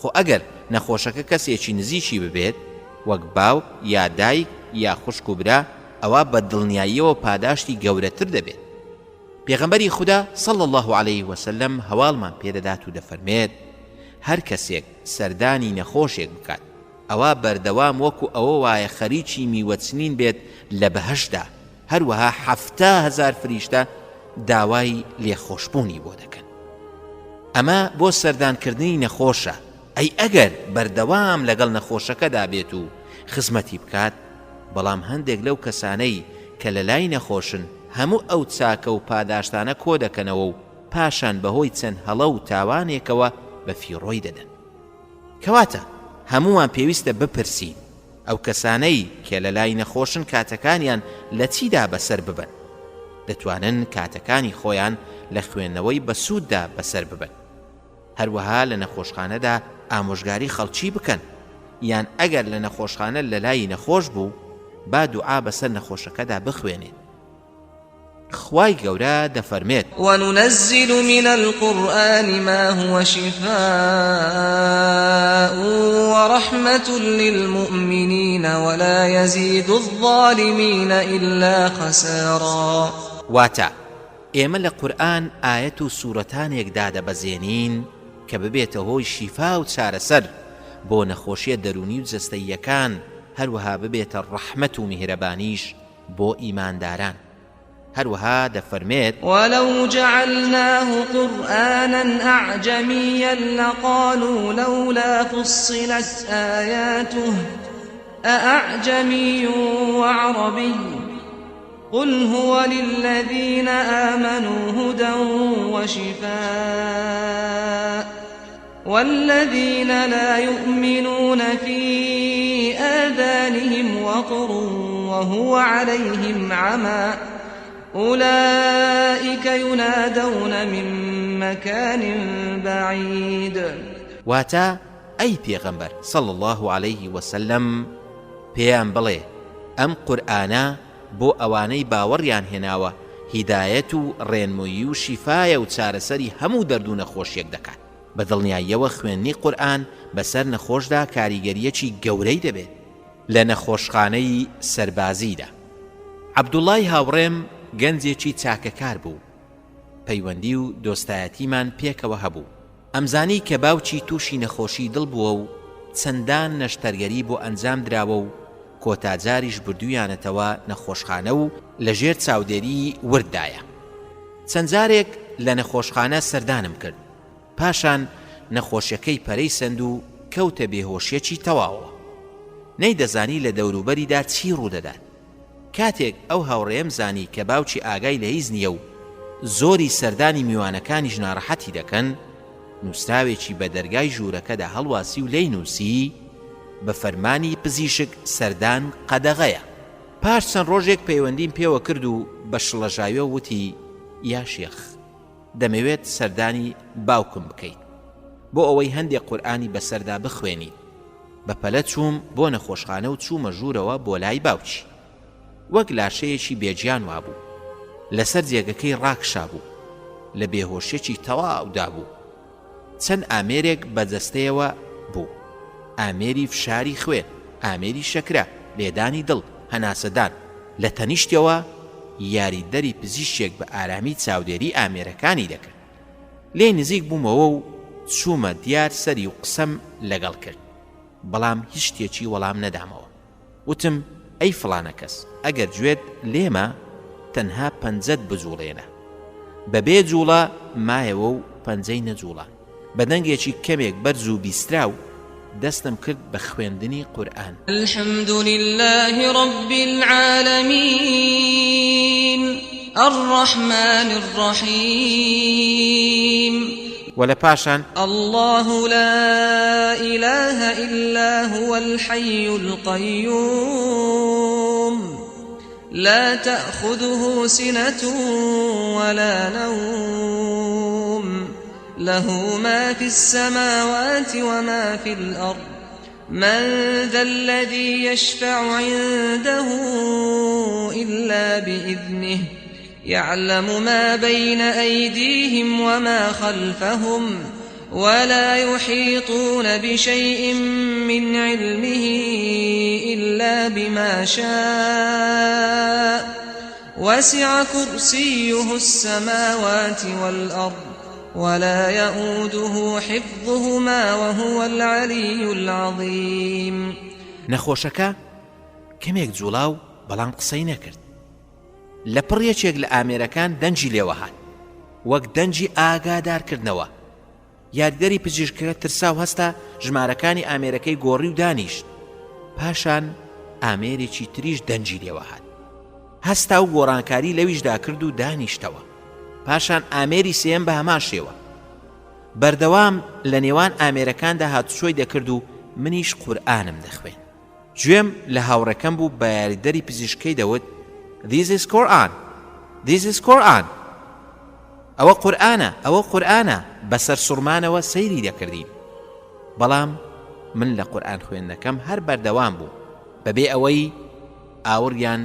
خۆ ئەگەر نەخۆشەکە کەسێکی نزیکی ببێت وەک باوک یا دایک یا خوشک و برا ئەوا بە دڵنیاییەوە پاداشتی گەورەتر دەبێت. پێغەمبەری خودا صلی اللە علیه وسلم هەواڵمان پێدەدات و دەفەرمێت، هەر کەسێک سەردانی نەخۆشێک بکات ئەوا بەردەوام وەکو ئەوە وایە خەریکی میوە چنین بێت لە بەهەشتدا، هەروەها 70,000 فریشتە داوای لێخۆشبوونی بۆ دەکەن. ئەمە بۆ سەردانکردنی نەخۆشە، ئەی ئەگەر بەردەوام لەگەڵ نەخۆشەکەدا بێت و خزمەتی بکات؟ بەڵام هەندێک لەو کەسانەی کە لەلای نەخۆشن هەموو ئەو چاکە و پاداشتانە کۆدەکەنەوە و پاشان بەهۆی چەند هەڵە و تاوانێکەوە بە فیڕۆی دەدەن. کەواتە هەموومان پێویستە بپرسین، ئەو کەسانەی کە لەلای نەخۆشن کاتەکانیان لە چیدا بەسەر ببەن؟ دەتوانن کاتەکانی خۆیان لە خوێندنەوەی بەسووددا بەسەر ببەن. هەروەها لە نەخۆشخانەدا ئامۆژگاری خەڵکی بکەن، یان ئەگەر لە نەخۆشخانە لەلای نەخۆش بوو، با دوعا بەسەر نەخۆشەکەدا بخوێنێت. خوای گەورە دەفەرمێت. وننزل من القرآن ما هو شفاء ورحمة للمؤمنین ولا یزید الظالمین إلا خسارا. واتە، ئێمە لە قورئان ئایەت و سورەتانێک دادەبەزێنین کە ببێتە هۆی شیفا و چارەسەر بۆ نەخۆشیە دەروونی و جەستەییەکان، هەروەها ببێتە ڕەحمەت و میهرەبانیش بۆ ئیمانداران. هەروەها دەفەرمێت. ولو جعلناه قرآنا أعجميا لقالوا لولا فصلت آیاته أأعجمي وعربي قل هو للذین آمنوا هدى وشفاء والذین لا یؤمنون فی آذانهم وقر وهو علیهم عمی أولئک ینادون من مکان بعید. واتە، ئەی پێغەمبەر، صلی اللە علیه وسلم، پێیان بڵێ، ئەم قورئانە بۆ ئەوانەی باوەڕیان هێناوە هیدایەت و ڕێنموویی و شیفایە و چارەسەری هەموو دەرد و نەخۆشیەک دەکات. بە دڵنیاییەوە خوێندنی قورئان بەسەر نەخۆشدا کاریگەرییەکی گەورەی دەبێت. لە نەخۆشخانەی سەربازیدا. عەبدوڵای هاوڕێم گەنجێکی چاکەکار بوو، پەیوەندی و دۆستایەتیمان پێکەوە هەبوو. ئەمزانی کە باوکی تووشی نەخۆشی دڵ بووە و چەندان نەشتەرگەری بۆ ئەنجام دراوە و کۆتا جاریش بردوویانەتەوە نەخۆشخانە و لەژێر چاودێریی ورددایە. چەند جارێک لە نەخۆشخانە سەردانم کرد. پاشان نەخۆشیەکەی پەرەی سەند و کەوتە بێهۆشیەکی تەواوەوە. نەیدەزانی لە دەوروبەریدا چی ڕوودەدات. کاتێک ئەو هاوڕێیەم زانی کە باوکی ئاگای لە هیچ نییە و زۆری سەردانی میوانەکانیش ناڕەحەتی دەکەن، نووسراوێکی بە دەرگای ژوورەکەدا هەڵواسی و لێی نووسی، بە فەرمانی پزیشک سەردان قەدەغەیە. پاش چەند ڕۆژێک پەیوەندیم پێوە کرد و بە شڵەژاویەوە وتی، یا شێخ! دەمەوێت سەردانی باوکم بکەیت بۆ ئەوەی هەندێک قورئانی بەسەردا بخوێنیت، بە پەلە چووم بۆ نەخۆشخانە و چوومە ژوورەوە بۆ لای باوکی. وەک لاشەیەکی بێگیان وابوو. لەسەر جێگەکەی ڕاکشابوو. لە بێهۆشیەکی تەواودا بوو. چەند ئامێرێک بە جەستەیەوە بوو. ئامێری فشاری خوێن، ئامێری شەکرە، لێدانی دڵ، هەناسەدان. لە تەنیشتیەوە یاریدەری پزیشکێک بە ئارامی چاودێری ئامێرەکانی دەکرد. لێی نزیک بوومەوە و چوومە دیار سەری و قسەم لەگەڵ کرد. بەڵام هیچ شتێکی وەڵام نەدامەوە. وتم، ئەی فڵانە کەس، ئەگەر گوێت لێمە تەنها پەنجەت بجوڵێنە. بە بێ جوڵە مایەوە و پەنجەی نەجوڵاند. بە دەنگێکی کەمێک بەرز و بیستراو دەستم کرد بە خوێندنی قورئان. الحمد للە رب العالمین الرحمن الرحیم. وە لە پاشان. اللە لا الە الا هو الحی القیوم لا تأخذه سنة ولا نوم له ما فی السماوات وما فی الأرض من ذا الذی یشفع عنده إلا بإذنه يعلم ما بين أيديهم وما خلفهم ولا يحيطون بشيء من علمه إلا بما شاء وسع كرسيه السماوات والأرض ولا يؤوده حفظهما وهو العلي العظيم. نەخۆشەکە کەمێک جوڵا و بەڵام قسەی نەکرد. لەپڕ یەکێک لە ئامێرەکان دەنگی لێوە هات، وەک دەنگی ئاگادارکردنەوە. یاریدەری پزیشکەکە ترسا و هەستا، ژمارەکانی ئامێرەکەی گۆڕی و دانیشت. پاشان ئامێرێکی تریش دەنگی لێوە هات. هەستا و گۆڕانکاری لەویشدا کرد و دانیشتەوە. پاشان ئامێری سێیەم بە هەمان شێوە. بەردەوام لە نێوان ئامێرەکاندا هاتوچۆی دەکرد و منیش قورئانم دەخوێند. گوێم لە هاوڕێکەم بوو بە یاریدەری پزیشکەی دەوت، This is Quran! This is Quran! ئەوە قورئانە! ئەوە قورئانە! بە سەرسوڕمانەوە سەیری دەکردین. بەڵام من لە قورئان خوێندنەکەم هەر بەردەوام بووم، بەبێ ئەوەی ئاوڕیان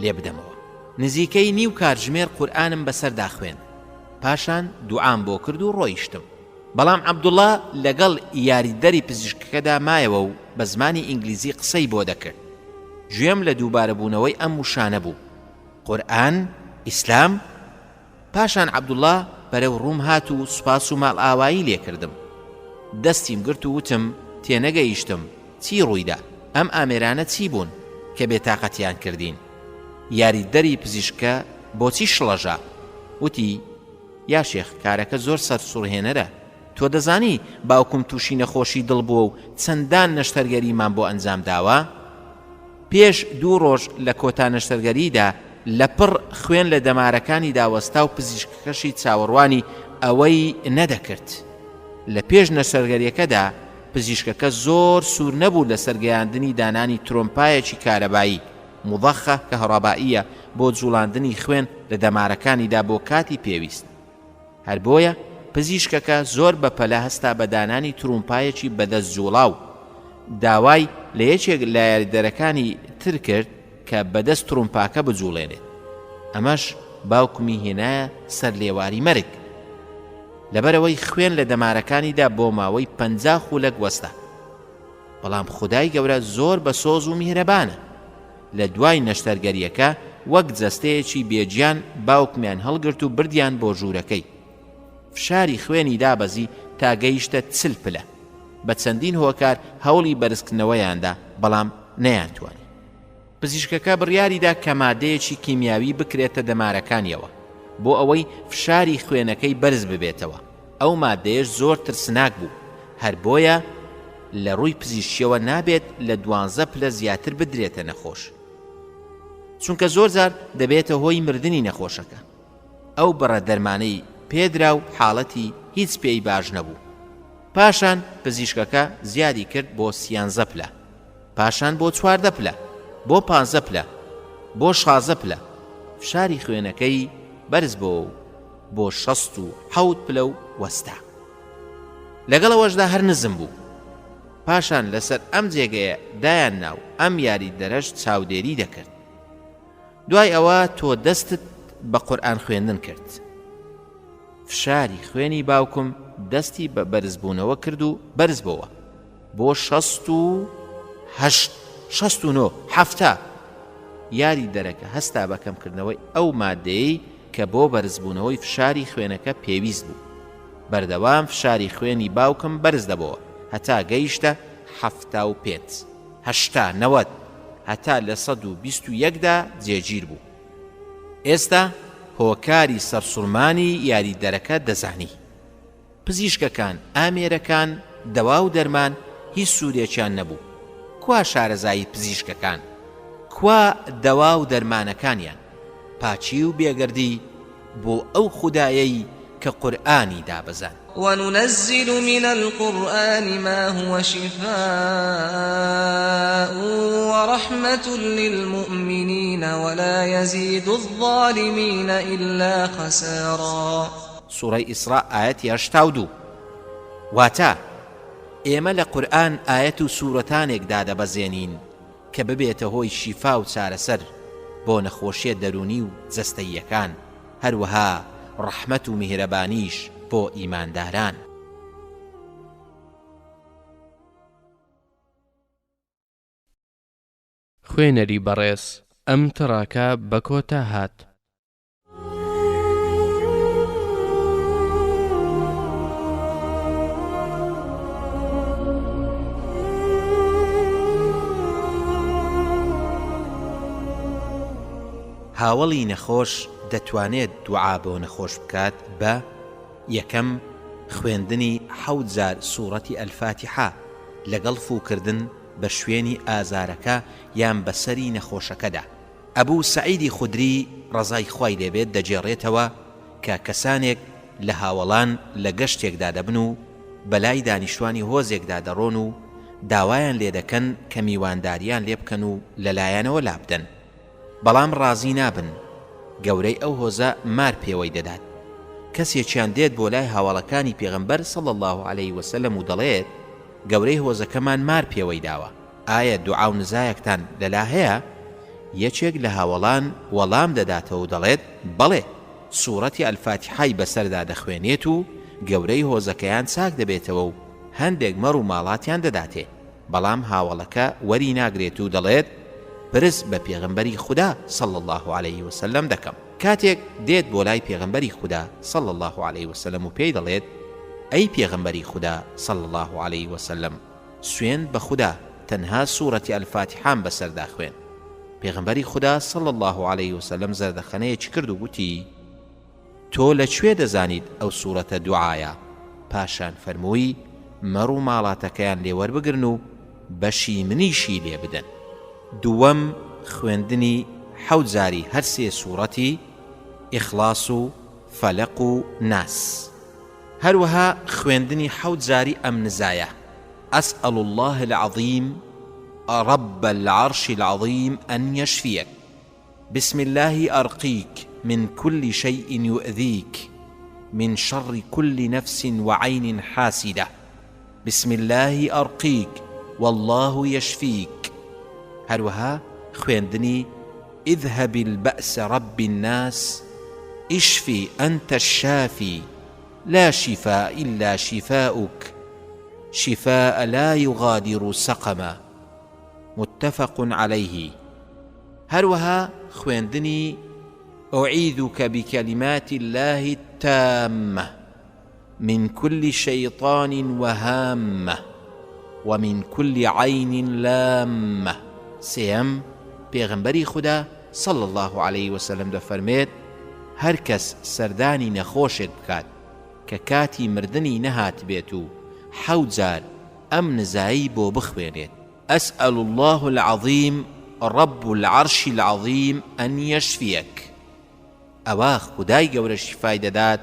لێ بدەمەوە. نزیکەی نیو کاتژمێر قورئانم بەسەردا خوێند. پاشان دوعام بۆ کرد و ڕۆیشتم. بەڵام عەبدوڵا لەگەڵ یاریدەری پزیشکەکەدا مایەوە و بە زمانی ئینگلیزی قسەی بۆ دەکرد. گوێم لە دووبارەبوونەوەی ئەم وشانە بوو، قورئان، ئیسلام. پاشان عەبدوڵا بەرەو ڕووم هات و سوپاس و ماڵئاوایی لێ کردم. دەستیم گرت و وتم، تێنەگەیشتم، چی ڕوویدا؟ ئەم ئامێرانە چی بوون کە بێتاقەتیان کردین؟ یاریدەری پزیشکەکە بۆچی شڵەژا؟ وتی، یا شێخ کارەکە زۆر سەرسوڕهێنەرە، تۆ دەزانی باوکم تووشی نەخۆشی دڵ بووە و چەندان نەشتەرگەریمان بۆ ئەنجام داوە؟ پێش دوو ڕۆژ لە کۆتا نەشتەرگەریدا لەپڕ خوێن لە دەمارەکانیدا وەستا و پزیشکەکەشی چاوەڕوانی ئەوەی نەدەکرد. لە پێش نەشتەرگەریەکەدا پزیشکەکە زۆر سوور نەبوو لەسەر گەیاندنی دانانی ترۆمپایەکی کارەبایی، مضخە کهربائیە، بۆ جوڵاندنی خوێن لە دەمارەکانیدا بۆ کاتی پێویست. هەر بۆیە پزیشکەکە زۆر بە پەلە هەستا بە دانانی ترومپایەکی بەدەست جوڵاو، داوای لە یەکێک لە یاریدەرەکانی تر کرد کە بەدەست ترومپاکە بجوڵێنێت. ئەمەش باوکمی هێنایە سەر لێواری مەرگ. لەبەرئەوەی خوێن لە دەمارەکانیدا بۆ ماوەی 50 خولەک وەستا. بەڵام خودای گەورە زۆر بە سۆز و میهرەبانە. لە دوای نەشتەرگەرییەکە وەک جەستەیەکی بێ گیان باوکمیان هەڵگرت و بردیان بۆ ژوورەکەی. فشاری خوێنی دابەزی تا گەیشتە 40 پلە. بە چەندین هۆکار هەوڵی بەرزکردنەوەیان دا، بەڵام نەیانتوانی. پزیشکەکە بڕیاریدا کە مادەیەکی کیمیاوی بکرێتە دەمارەکانیەوە بۆ ئەوەی فشاری خوێنەکەی بەرز ببێتەوە، ئەو مادەیەش زۆر ترسناک بوو، هەر بۆیە لە ڕووی پزیشکیەوە نابێت لە دوانزە پلە زیاتر بدرێتە نەخۆش، چونکە زۆرجار دەبێتە هۆی مردنی نەخۆشەکە. ئەو بڕە دەرمانەی پێدرا و حاڵەتی هیچ پێی باش نەبوو. پاشان پزیشکەکە زیادی کرد بۆ سیانزە پلە. پاشان بۆ 14 پلە، بۆ پانزە پلە، بۆ شازدە پلە، فشاری خوێنەکەی بەرز بۆوە و بۆ 67 پلە و وەستا. لەگەڵ ئەوەشدا هەر نزم بوو. پاشان لەسەر ئەم جێگەیە دایاننا و ئەم یاریدەرەش چاودێری دەکرد. دوای ئەوە تۆ دەستت بە قورئان خوێندن کرد. فشاری خوێنی باوکم دەستی بە بەرزبوونەوە کرد و بەرز بۆوە بۆ 68، 69، 70. یاری دەرەکە هەستا بە کەمکردنەوەی ئەو مادەیەی کە بۆ بەرزبوونەوەی فشاری خوێنەکە پێویست بوو. بەردەوام فشاری خوێنی باوکم بەرز دەبۆوە هەتا گەیشتە 75، 80، 90 هەتا لە 121 دا جێگیر بوو. ئێستا هۆکاری سەرسوڕمانی یاریدەرەکە دەزانی. پزیشکەکان، ئامێرەکان، دەوا و دەرمان هیچ سوودێکیان نەبوو. کوا شارەزایی پزیشکەکان؟ کوا دەوا و دەرمانەکانیان؟ پاکی و بێگەردی بۆ ئەو خودایەی کە قورئانی دابەزاند. وننزل من القرآن ما هو شفاء ورحمة للمؤمنین ولا یزید الظالمین إلا خسارا. سوڕەی ئیسڕاء ئایەتی 82 واتە، ئێمە لە قورئان ئایەت و سورەتانێک دادەبەزێنین کە ببێتە هۆی شیفا و چارەسەر بۆ نەخۆشیە دەروونی و جەستەییەکان، هەروەها ڕەحمەت و میهرەبانیش بۆ ئیمانداران. خوێنەری بەڕێز ئەم تڕاکە بە کۆتا هات. هاوەڵی نەخۆش دەتوانێت دوعا بۆ نەخۆش بکات بە، یەکەم، خوێندنی حەوت جار سوڕەتی الفاتحە لەگەڵ فووکردن بە شوێنی ئازارەکە یان بەسەری نەخۆشەکەدا. ئەبو سەعیدی خودری ڕەزای خوای لێ بێت دەگێڕێتەوە کە کەسانێک لە هاوەڵان لە گەشتێکدا دەبن و بەلای دانیشتوانی هۆزێکدا دەڕۆن و داوایان لێ دەکەن کە میوانداریان لێ بکەن و لەلایانەوە لابدەن بەڵام ڕازی نابن گەورەی ئەو هۆزە مار پێوەی دەدات کەسێکیان دێت بۆ لای هاوەڵەکانی پێغەمبەر صلی اللە علیه وسلم و دەڵێت گەورەی هۆزەکەمان مار پێوەی داوە ئایا دوعا و نزایەکتان لەلا هەیە؟ یەکێک لە هاوەڵان وەڵام دەداتەوە و دەڵێت، بەڵێ، سوڕەتی الفاتحەی بەسەردا دەخوێنێت و گەورەی هۆزەکەیان چاک دەبێتەوە و هەندێک مەڕ و ماڵاتیان دەداتێ، بەڵام هاوەڵەکە وەری ناگرێت و دەڵێت، پرس بە پێغەمبەری خودا صلی اللە علیه وسلم دەکەم. کاتێک دێت بۆ لای پێغەمبەری خودا صلی اللە علیه وسلم و پێی دەڵێت، ئەی پێغەمبەری خودا صلی اللە علیه وسلم، سوێند بە خودا تەنها سوڕەتی الفاتحەم بەسەردا خوێند. پێغەمبەری خودا صلی اللە علیه وسلم زەردەخەنەیەکی کرد و گوتی، تۆ لە کوێ دەزانیت ئەو سوڕەتە دوعایە؟ پاشان فەرمووی، مەڕ و ماڵاتەکەیان لێ وەربگرن و بەشی منیشی لێ بدەن. دووەم، خوێندنی حەوت جاری هەر سێ سوڕەتی، ئیخڵاس و فەلەق و ناس. هەروەها خوێندنی حەوت جاری ئەم نزایە، اسأل اللە العظیم رب العرش العظیم ان یشفیک بسم اللە ارقیک من کل شیء یؤذیک من شر کل نفس وعین حاسدە بسم اللە ارقیک واللە یشفیک هەروەها خوێندنی اذهب الباس رب الناس اشف انت الشافی لا شفاء الا شفاؤک شفاء لا یغادر سقما متفق علیه هەروەها خوێندنی اعیذک بکلمات اللە التامە من کل شیطان وهامە ومن کل عین لامە. سێیەم، پێغەمبەری خودا، صلی اللە علیه وسلم، دەفەرمێت، هەر کەس سەردانی نەخۆشێک بکات کە کاتی مردنی نەهاتبێت و حەوت جار ئەم نزایەی بۆ بخوێنێت، اسأل اللە العظیم رب العرش العظیم ان یشفیک، ئەوا خودای گەورە شیفای دەدات،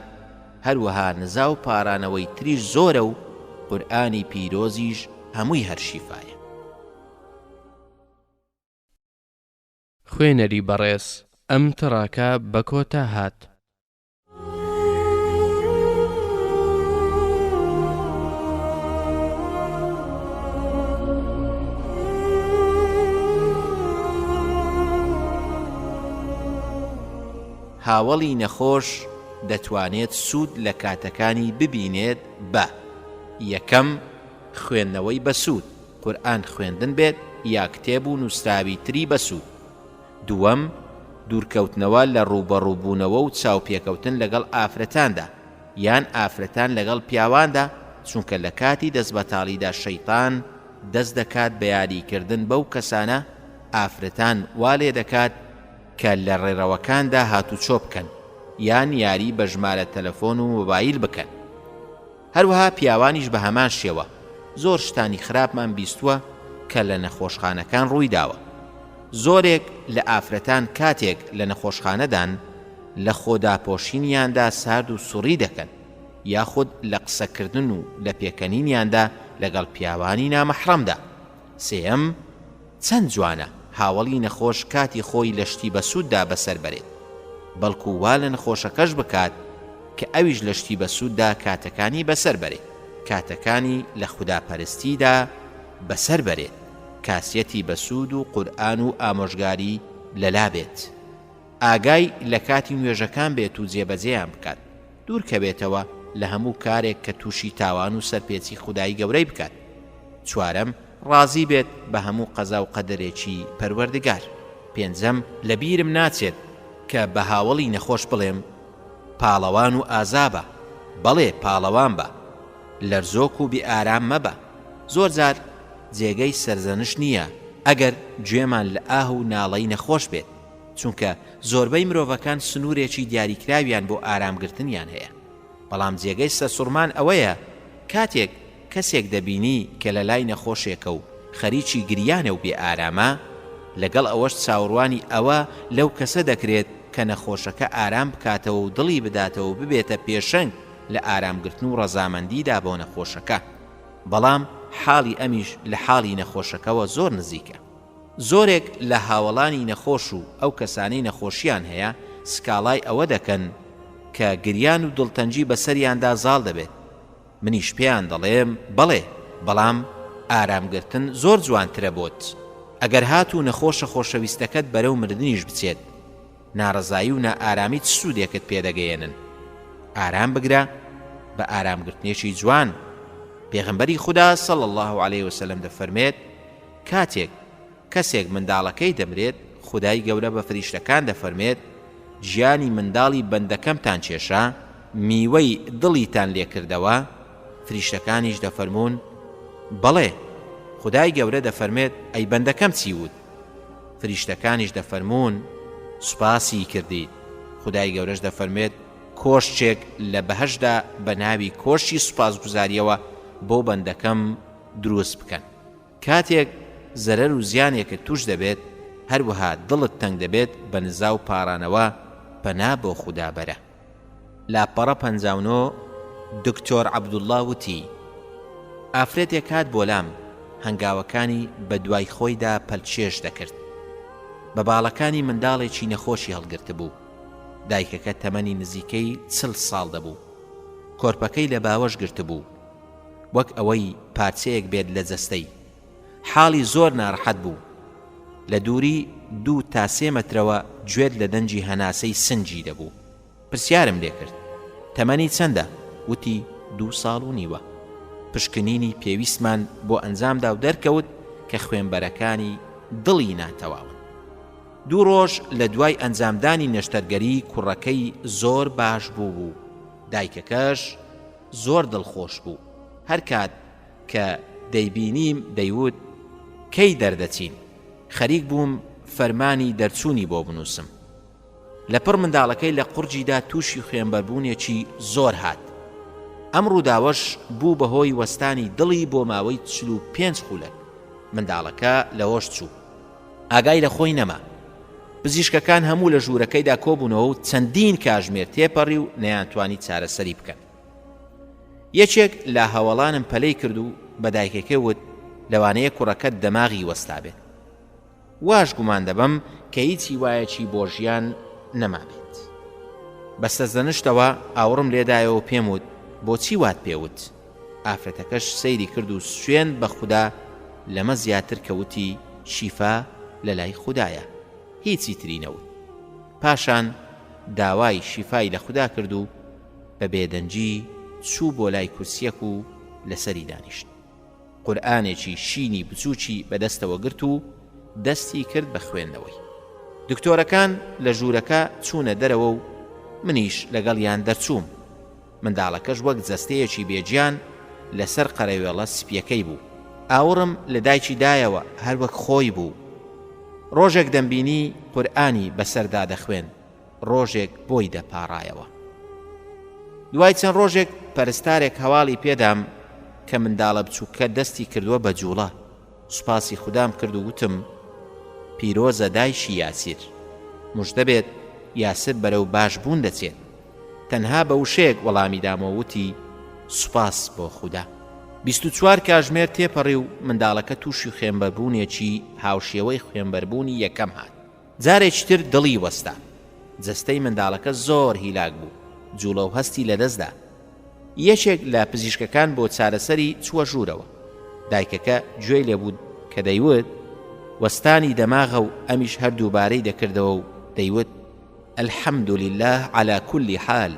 هەروەها نزا و پارانەوەی تریش زۆرە و قورئانی پیرۆزیش هەمووی هەر شیفایە. خوێنەری بەڕێز ئەم تڕاکە بە کۆتا هات. هاوەڵی نەخۆش دەتوانێت سوود لە کاتەکانی ببینێت بە، یەکەم، خوێندنەوەی بەسوود، قورئان خوێندن بێت یا کتێب و نووسراوی تری بەسوود. دووەم، دوورکەوتنەوە لە ڕووبەڕووبوونەوە و چاوپێکەوتن لەگەڵ ئافرەتاندا، یان ئافرەتان لەگەڵ پیاواندا، چونکە لە کاتی دەستبەتاڵیدا شەیتان دەست دەکات بە یاریکردن بەو کەسانە، ئافرەتان وا لێدەکات کە لە ڕێڕەوەکاندا هاتوچۆ بکەن، یان یاری بە ژمارە تەلەفۆن و مۆبایل بکەن. هەروەها پیاوانیش بە هەمان شێوە، زۆر شتانی خراپمان بیستووە کە لە نەخۆشخانەکان ڕوویداوە. زۆرێک لە ئافرەتان کاتێک لە نەخۆشخانەدان لە خۆداپۆشینیاندا سارد و سوڕی دەکەن، یاخود لە قسەکردن و لە پێکەنینیاندا لەگەڵ پیاوانی نامەحڕەمدا. سێیەم، چەند جوانە هاوەڵی نەخۆش کاتی خۆی لە شتی بەسووددا بەسەر بەرێت، بەڵکو وا لە نەخۆشەکەش بکات کە ئەویش لە شتی بەسووددا کاتەکانی بەسەر بەرێت، کاتەکانی لە خوداپەرستیدا بەسەر بەرێت، کاسیەتی بەسوود و قورئان و ئامۆژگاری لەلا بێت. ئاگای لە کاتی نوێژەکان بێت و جێبەجێیان بکات، دوورکەوێتەوە لە هەموو کارێک کە تووشی تاوان و سەرپێچی خودای گەورەی بکات. چوارەم، ڕازی بێت بە هەموو قەزا و قەدەرێکی پەروەردگار. پێنجەم، لە بیرم ناچێت کە بە هاوەڵی نەخۆش بڵێم، پاڵەوان و ئازا بە، بەڵێ پاڵەوان بە، لەرزۆک و بێ ئارام مەبە. زۆر جار جێگەی سەرزەنشت نییە ئەگەر گوێمان لە ئاه و ناڵەی نەخۆش بێت، چونکە زۆربەی مرۆڤەکان سنوورێکی دیاریکراویان بۆ ئارامگرتنیان هەیە. بەڵام جێگەی سەرسوڕمان ئەوەیە کاتێک کەسێک دەبینی کە لەلای نەخۆشێکە و خەریکی گریانە و بێ ئارامە، لەگەڵ ئەوەش چاوەڕوانی ئەوە لەو کەسە دەکرێت کە نەخۆشەکە ئارام بکاتەوە و دڵی بداتەوە و ببێتە پێشەنگ لە ئارامگرتن و ڕەزامەندیدا بۆ نەخۆشەکە، بەڵام حاڵی ئەمیش لە حاڵی نەخۆشەکەوە زۆر نزیکە. زۆرێک لە هاوەڵانی نەخۆش و ئەو کەسانەی نەخۆشیان هەیە سکاڵای ئەوە دەکەن کە گریان و دڵتەنگی بەسەریاندا زاڵ دەبێت، منیش پێیان دەڵێم بەڵێ، بەڵام ئارامگرتن زۆر جوانترە بۆت. ئەگەر هاتوو نەخۆشە خۆشەویستەکەت بەرەو مردنیش بچێت، ناڕەزایی و نائارامی چ سوودێکت پێ دەگەیەنن؟ ئارام بگرە بە ئارامگرتنێکی جوان. پێغەمبەری خودا صلی اللە علیە وسلم دەفەرمێت، کاتێک کەسێک منداڵەکەی دەمرێت، خودای گەورە بە فریشتەکان دەفەرمێت، گیانی منداڵی بەندەکەمتان کێشا، میوەی دڵیتان لێکردەوە، فریشتەکانیش دەفەرموون، بەڵێ، خودای گەورە دەفەرمێت، ئەی بەندەکەم چی وت؟ فریشتەکانیش دەفەرموون، سوپاسی کردیت، خودای گەورەش دەفەرموێت، کۆشکێک لە بەهەشتدا بە ناوی کۆشکی سوپاسگوزارییەوە بۆ بەندەکەم دروست بکەن. کاتێک زەرەر و زیانێکت تووش دەبێت، هەروەها دڵت تەنگ دەبێت بە نزا و پاڕانەوە پەنا بۆ خودا بەرە. لاپەڕە 59 دکتۆر عەبدوڵڵا وتی، ئافرەتێک هات بۆ لام، هەنگاوەکانی بە دوای خۆیدا پەلکێش دەکرد. بە باڵەکانی منداڵێکی نەخۆشی هەڵگرتبوو. دایکەکە تەمەنی نزیکەی چل ساڵ دەبوو. کۆرپەکەی لە باوەش گرتبوو. وەک ئەوەی پارچەیەک بێت لە جەستەی. حاڵی زۆر نارەحەت بوو. لە دووری دوو تا سێ مەترەوە گوێت لە دەنگی هەناسەی سنگی دەبوو. پرسیارم لێ کرد. تەمەنی چەندە؟ وتی دوو ساڵ و نیوە. پشکنینی پێویستمان بۆ ئەنجام دا و دەرکەوت کە خوێنبەرەکانی دڵی ناتەواون. دوو ڕۆژ لە دوای ئەنجامدانی نەشتەرگەری کوڕەکەی زۆر باش بووبوو. دایکەکەش زۆر دڵخۆش بوو. هەر کات کە دەیبینیم دەیوت، کەی دەردەچین؟ خەریک بووم فەرمانی دەرچوونی بۆ بنووسم. لەپڕ منداڵەکەی لە قوڕگیدا تووشی خوێنبەربوونێکی زۆر هات. ئەم ڕووداوەش بوو بە هۆی وەستانی دڵی بۆ ماوەی 45 خولەک. منداڵەکە لەهۆش چوو. ئاگای لە خۆی نەما. پزیشکەکان هەموو لە ژوورەکەیدا کۆبوونەوە و چەندین کاژمێر تێپەڕی و نەیانتوانی چارەسەری بکەن. یەکێک لە هەوەڵانم پەلەی کرد و بە دایکەکەی وت، لەوانەیە کوڕەکەت دەماغی وەستابێت. واش گومان دەبەم کە هیچ هیوایەکی بۆ ژیان نەمابێت. بە سەرزەنشتەوە ئاوڕم لێدایەوە و پێم وت، بۆچی وات پێ وت؟ ئافرەتەکەش سەیری کرد و سوێند بە خودا لەمە زیاتر کە وتی شیفا لە لای خودایە. هیچی تری نەوت. پاشان داوای شیفای لە خودا کرد و بە بێدەنگی چوو بۆ لای کورسیەک و لەسەری دانیشت. قورئانێکی شینی بچووکی بە دەستەوە گرت و دەستی کرد بە خوێندنەوەی. دکتۆرەکان لە ژوورەکە چوونە دەرەوە و منیش لەگەڵیان دەرچووم. منداڵەکەش وەک جەستەیەکی بێ گیان لەسەر قەرەوێڵە سپییەکەی بوو. ئاوڕم لە دایکی دایەوە هەر وەک خۆی بوو. ڕۆژێک دەمبینی قورئانی بەسەردا دەخوێند. ڕۆژێک بۆی دەپاڕایەوە. دوای چەند ڕۆژێک پەرستارێک هەواڵی پێدام کە منداڵە بچووکە دەستی کردووە بە جووڵە. سوپاسی خودام کرد و وتم، پیرۆزە دایکی یاسیر. مژدە بێت یاسر بەرەو باش بوون دەچێت. تەنها بە وشەیەک وەڵامی دامەوە وتی، سوپاس بۆ خودا. 24 کاژمێر تێپەڕی و منداڵەکە تووشی خوێنبەربوونێکی هاوشێوەی خوێنبەربوونی یەکەم هات. جارێکی تر دڵی وەستا. جەستەی منداڵەکە زۆر هیلاک بوو، جوڵە و هەستی لەدەستدا. یەکێک لە پزیشکەکان بۆ چارەسەری چووە ژوورەوە. دایکەکە گوێی لێبوو کە دەیوت، وەستانی دەماغە و ئەمیش هەر دووبارەی دەکردەوە و دەیوت، الحمدللە علی کل حال.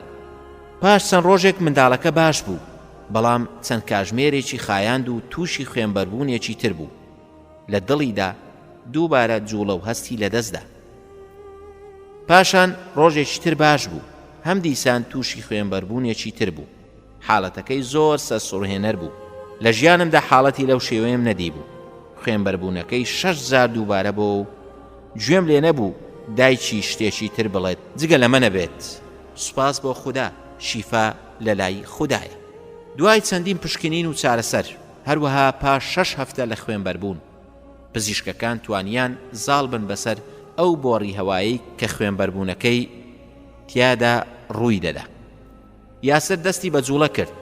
پاش چەند ڕۆژێک منداڵەکە باش بوو، بەڵام چەند کاژمێرێکی خایاند و تووشی خوێنبەربوونێکی تر بوو. لە دڵیدا دووبارە جوڵە و هەستی لەدەستدا. پاشان ڕۆژێکی تر باش بوو، هەم دیسان تووشی خوێنبەربوونێکی تر بوو. حاڵەتەکەی زۆر سەرسوڕهێنەر بوو. لە ژیانمدا حاڵەتی لەو شێوەیەم نەدیبوو. خوێنبەربوونەکەی شەش جار دووبارە بۆوە و گوێم لێ نەبوو دایکی شتێکی تر بڵێت جگە لەمە نەبێت. سوپاس بۆ خودا شیفا لەلای خودایە. دوای چەندین پشکنین و چارەسەر، هەروەها پاش شەش هەفتە لە خوێنبەربوون، پزیشکەکان توانیان زاڵ بن بەسەر ئەو بۆڕی هەوایەی کە خوێنبەربوونەکەی تیادا ڕووی دەدا. یاسر دەستی بە جوڵە کرد،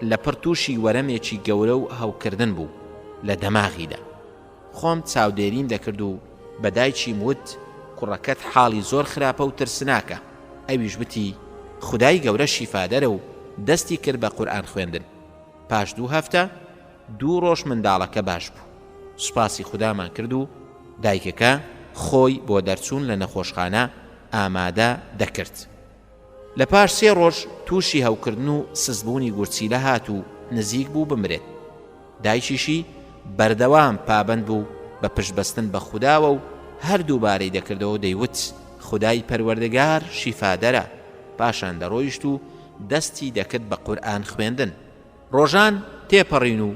لەپڕ تووشی وەرەمێکی گەورە و هەوکردن بوو لە دەماغیدا. خۆم چاودێریم دەکرد و بە دایکیم وت کوڕەکەت حاڵی زۆر خراپە و ترسناکە، ئەویش وتی خودای گەورە شیفادەرە و دەستی کرد بە قورئان خوێندن. پاش دوو هەفتە دوو ڕۆژ منداڵەکە باش بوو. سوپاسی خودامان کرد و. دایکەکە خۆی بۆ دەرچوون لە نەخۆشخانە ئامادە دەکرد. لە پاش سێ ڕۆژ تووشی هەوکردن و سستبوونی گورچیلە هات و نزیک بوو بمرێت. دایکیشی بەردەوام پابەند بوو بە پشتبەستن بە خوداوە و هەر دووبارەی دەکردەوە و دەیوت، خودای پەروەردگار شیفادەرە، پاشان دەڕۆیشت و دەستی دەکرد بە قورئان خوێندن. ڕۆژان تێپەڕین و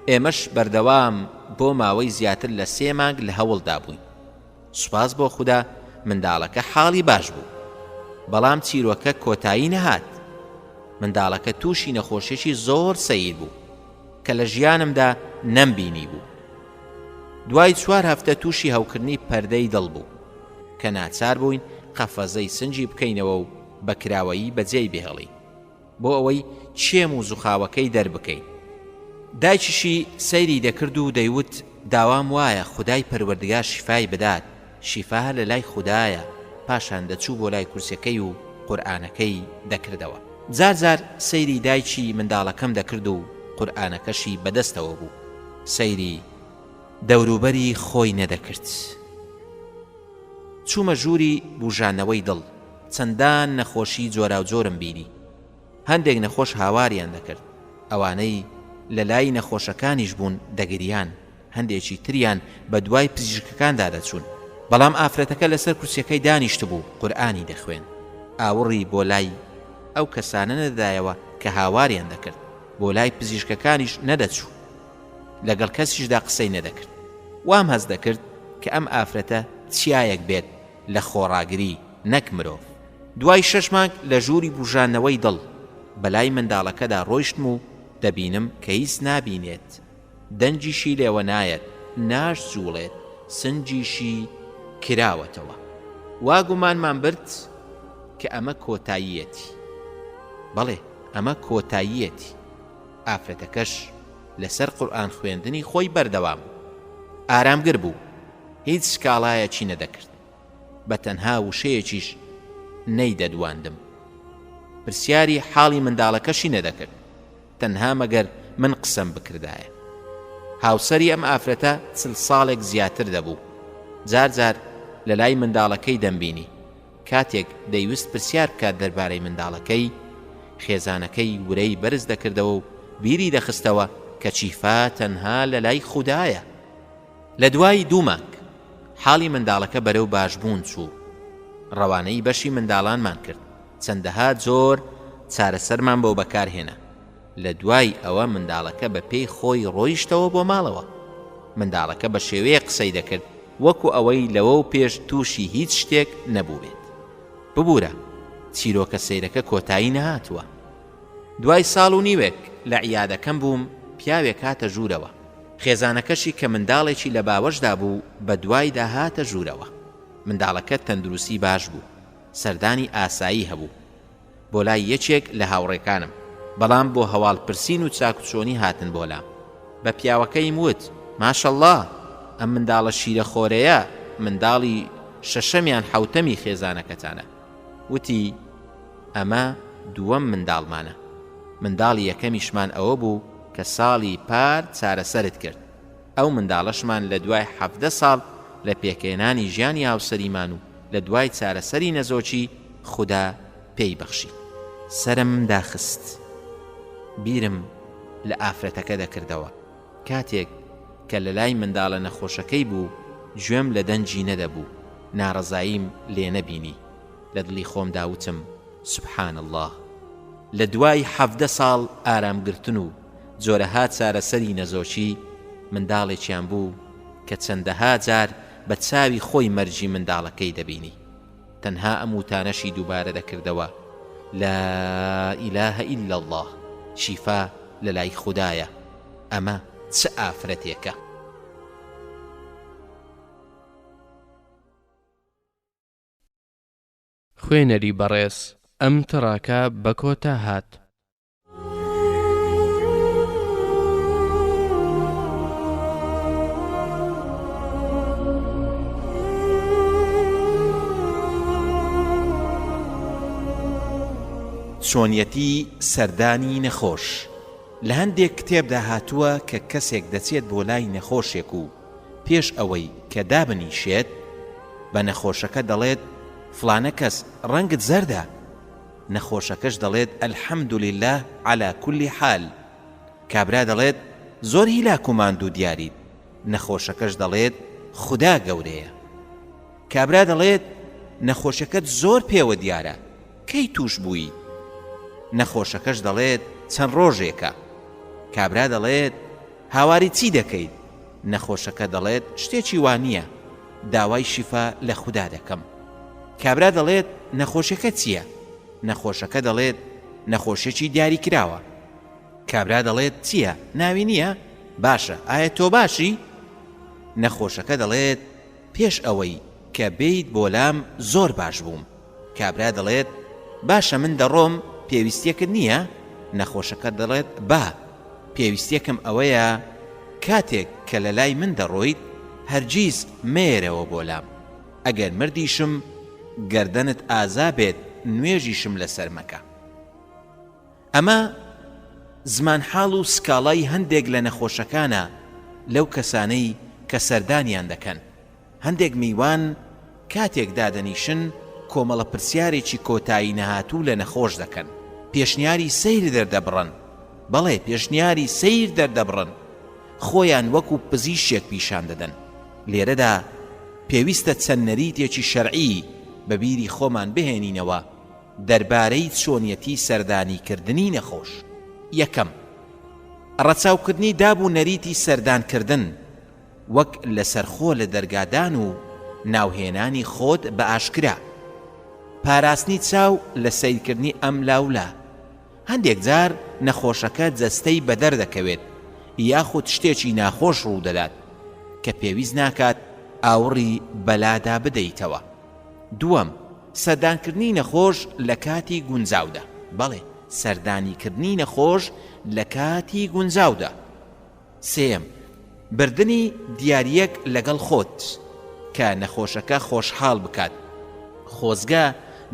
ئێمەش بەردەوام بۆ ماوەی زیاتر لە سێ مانگ لە هەوڵدا بووین. سوپاس بۆ خودا منداڵەکە حاڵی باش بوو. بەڵام چیرۆکە کۆتایی نەهات. منداڵەکە تووشی نەخۆشیەکی زۆر سەیر بوو کە لە ژیانمدا نەمبینیبوو. دوای چوار هەفتە تووشی هەوکردنی پەردەی دڵ بوو کە ناچار بووین قەفەزەی سنگی بکەینەوە و بە کراوەیی بەجێی بهێڵین. بۆ ئەوەی چێم و زوخاوەکەی دەربکەین. دایکیشی سەیری دەکرد و دەیوت داوام وایە خودای پەروەردگار شیفای بدات، شیفا هەر لەلای خودایە، پاشان دەچوو بۆ لای کورسیەکەی و قورئانەکەی دەکردەوە. جار جار سەیری دایکی منداڵەکەم دەکرد و قورئانەکەشی بەدەستەوە بوو، سەیری دەوروبەری خۆی نەدەکرد. چوومە ژووری بوژانەوەی دڵ، چەندان نەخۆشی جۆراوجۆرم بینی. هەندێک نەخۆش هاواریان دەکرد، ئەوانەی لە لای نەخۆشەکانیش بوون دەگریان، هەندێکی تریان بە دوای پزیشکەکاندا دەچوون. بەڵام ئافرەتەکە لەسەر کورسیەکەی دانیشتبوو قورئانی دەخوێند. ئاوڕی بۆ لای ئەو کەسانە نەدەدایەوە کە هاواریان دەکرد، بۆ لای پزیشکەکانیش نەدەچوو. لەگەڵ کەسیشدا قسەی نەدەکرد. وام هەست دەکرد کە ئەم ئافرەتە چیایەک بێت لە خۆڕاگری نەک مرۆڤ. دوای شەش مانگ لە ژووری بوژانەوەی دڵ، بەلای منداڵەکەدا ڕۆیشتم و دەبینم کە هیچ نابینێت، دەنگیشی لێوە نایەت، ناشجووڵێت، سنگیشی کراوەتەوە. وا گومانمان برد کە ئەمە کۆتاییەتی. بەڵێ ئەمە کۆتاییەتی. ئافرەتەکەش لەسەر قورئان خوێندنی خۆی بەردەوام بوو. ئارامگر بوو، هیچ سکاڵایەکی نەدەکرد. بە تەنها وشەیەکیش نەیدەدواندم. پرسیاری حاڵی منداڵەکەشی نەدەکرد، تەنها مەگەر من قسەم بکردایە. هاوسەری ئەم ئافرەتە چل ساڵێک زیاتر دەبوو. جار جار لەلای منداڵەکەی دەمبینی. کاتێک دەیوست پرسیار بکات دەربارەی منداڵەکەی، خێزانەکەی ورەی بەرز دەکردەوە و بیری دەخستەوە کە شیفا تەنها لەلای خودایە. لە دوای دوو مانگ، حاڵی منداڵەکە بەرەو باشبوون چوو. ڕەوانەی بەشی منداڵانمان کرد، چەندەها جۆر چارەسەرمان بۆ بەکارهێنا. لە دوای ئەوە منداڵەکە بە پێی خۆی ڕۆیشتەوە بۆ ماڵەوە. منداڵەکە بە شێوەیەک قسەی دەکرد وەکو ئەوەی لەوەو پێش تووشی هیچ شتێک نەبووبێت. ببورە، چیرۆکە سەیرەکە کۆتایی نەهاتووە. دوای ساڵ و نیوێک لە عیادەکەم بووم، پیاوێک هاتە ژوورەوە. خێزانەکەشی کە منداڵێکی لە باوەشدا بوو بە دوایدا هاتە ژوورەوە. منداڵەکە تەندروستی باش بوو. سەردانی ئاسایی هەبوو. بۆ لای یەکێک لە هاوڕێکانم، بەڵام بۆ هەواڵ پرسین و چاکوچۆنی هاتن بۆ لام. بە پیاوەکەیم وت، ماشەڵڵا، ئەم منداڵە شیرەخۆرەیە منداڵی شەشەم یان حەوتەمی خێزانەکەتانە. وتی، ئەمە دووەم منداڵمانە. منداڵی یەکەمیشمان ئەوە بوو کە ساڵی پار چارەسەرت کرد. ئەو منداڵەشمان لە دوای 17 ساڵ لە پێکهێنانی ژیانی هاوسەریمان و لە دوای چارەسەری نەزۆکی خودا پێی بەخشی. سەرم داخست. بیرم لە ئافرەتەکە دەکردەوە. کاتێک کە لە لای منداڵە نەخۆشەکەی بوو گوێم لە دەنگی نەدەبوو، ناڕەزاییم لێ نەبینی. لە دڵی خۆمدا وتم سبحان اللە. لە دوای 17 ساڵ ئارامگرتن و جۆرەها چارەسەری نەزۆکی، منداڵێکیان بوو کە چەندەها جار بە چاوی خۆی مەرگی منداڵەکەی دەبینی. تەنها ئەم وتانەشی دووبارە دەکردەوە، لا الە الا اللە، شیفا لەلای خودایە، ئەمە چ ئافرەتێکە؟ خوێنەری بەڕێز ئەم تڕاکە بە کۆتا هات. چۆنیەتی سەردانی نەخۆش، لە هەندێک کتێبدا هاتووە کە کەسێک دەچێت بۆ لای نەخۆشێک و. پێش ئەوەی کە دابنیشێت بە نەخۆشەکە دەڵێت فڵانە کەس ڕەنگت زەردە، نەخۆشەکەش دەڵێت الحمدللە علی کل حال، کابرا دەڵێت زۆر هیلاک و ماندوو دیاریت، نەخۆشەکەش دەڵێت خودا گەورەیە. کابرا دەڵێت نەخۆشەکەت زۆر پێوە دیارە، کەی تووش بوویت؟ نەخۆشەکەش دەڵێت چەند ڕۆژێکە. کابرا دەڵێت هاواری چی دەکەیت؟ نەخۆشەکە دەڵێت شتێکی وا نییە، داوای شیفا لە خودا دەکەم. کابرا دەڵێت نەخۆشیەکە چییە؟ نەخۆشەکە دەڵێت نەخۆشیەکی دیاریکراوە. کابرا دەڵێت چییە؟ ناوی نییە؟ باشە ئایا تۆ باشی؟ نەخۆشەکە دەڵێت پێش ئەوەی کە بێیت بۆ لام زۆر باش بووم. کابرا دەڵێت، باشە من دەڕۆم پێویستیەکت نییە؟ نەخۆشەکە دەڵێت، با، پێویستیەکم ئەوەیە کاتێک کە لە لای من دەڕۆیت هەرگیز مەیەرەوە بۆ لام، ئەگەر مردیشم گەردەنت ئازا بێت نوێژیشم لەسەر مەکە. ئەمە زمانحاڵ و سکاڵای هەندێک لە نەخۆشەکانە لەو کەسانەی کە سەردانیان دەکەن. هەندێک میوان کاتێک دادەنیشن کۆمەڵە پرسیارێکی کۆتایی نەهاتوو لە نەخۆش دەکەن، پێشنیاری سەیر دەردەبڕن، بەڵێ پێشنیاری سەیر دەردەبڕن، خۆیان وەکو پزیشکێک پیشان دەدەن. لێرەدا پێویستە چەند نەریتێکی شەرعی بە بیری خۆمان بهێنینەوە دەربارەی چۆنیەتی سەردانیکردنی نەخۆش. یەکەم، ڕەچاوکردنی داب و نەریتی سەردانکردن، وەک لەسەرخۆ لە دەرگادان و ناوهێنانی خۆت بە ئاشکرا. پاراستنی چاو لە سەیرکردنی ئەم لاو لا. هەندێک جار نەخۆشەکە جەستەی بەدەر دەکەوێت یاخود شتێکی ناخۆش ڕوودەدات کە پێویست ناکات ئاوڕی بەلادا بدەیتەوە. دووەم، سەردانکردنی نەخۆش لە کاتی گونجاودا. بەڵێ سەردانیکردنی نەخۆش لە کاتی گونجاودا. سێیەم، بردنی دیارییەک لەگەڵ خۆت کە نەخۆشەکە خۆشحاڵ بکات، خۆزگە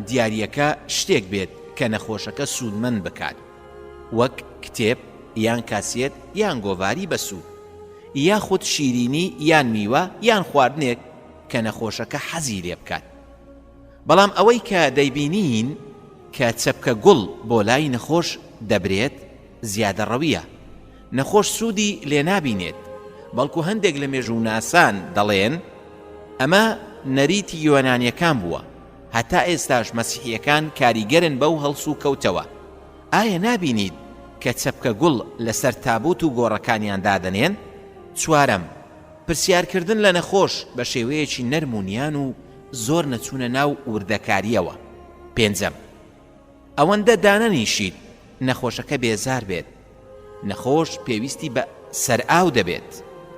دیارییەکە شتێک بێت کە نەخۆشەکە سوودمەند بکات وەک کتێب یان کاسێت یان گۆڤاری بەسوود یاخود شیرینی یان میوە یان خواردنێک کە نەخۆشەکە حەزی لێ بکات. بەڵام ئەوەی کە دەیبینین کە چەپکە گوڵ بۆ لای نەخۆش دەبرێت زیادەڕەوییە، نەخۆش سوودی لێ نابینێت، بەڵکو هەندێک لە مێژووناسان دەڵێن ئەمە نەریتی یۆنانیەکان بووە، هەتا ئێستاش مەسیحیەکان کاریگەرن بەو هەڵسوکەوتەوە، ئایا نابینیت کە چەپکە گوڵ لەسەر تابوت و گۆڕەکانیان دادەنێن؟ چوارەم، پرسیارکردن لە نەخۆش بە شێوەیەکی نەرم و نیان و زۆر نەچوونە ناو وردەکارییەوە. پێنجەم، ئەوەندە دانەنیشیت نەخۆشەکە بێزار بێت، نەخۆش پێویستی بە سەرئاو دەبێت،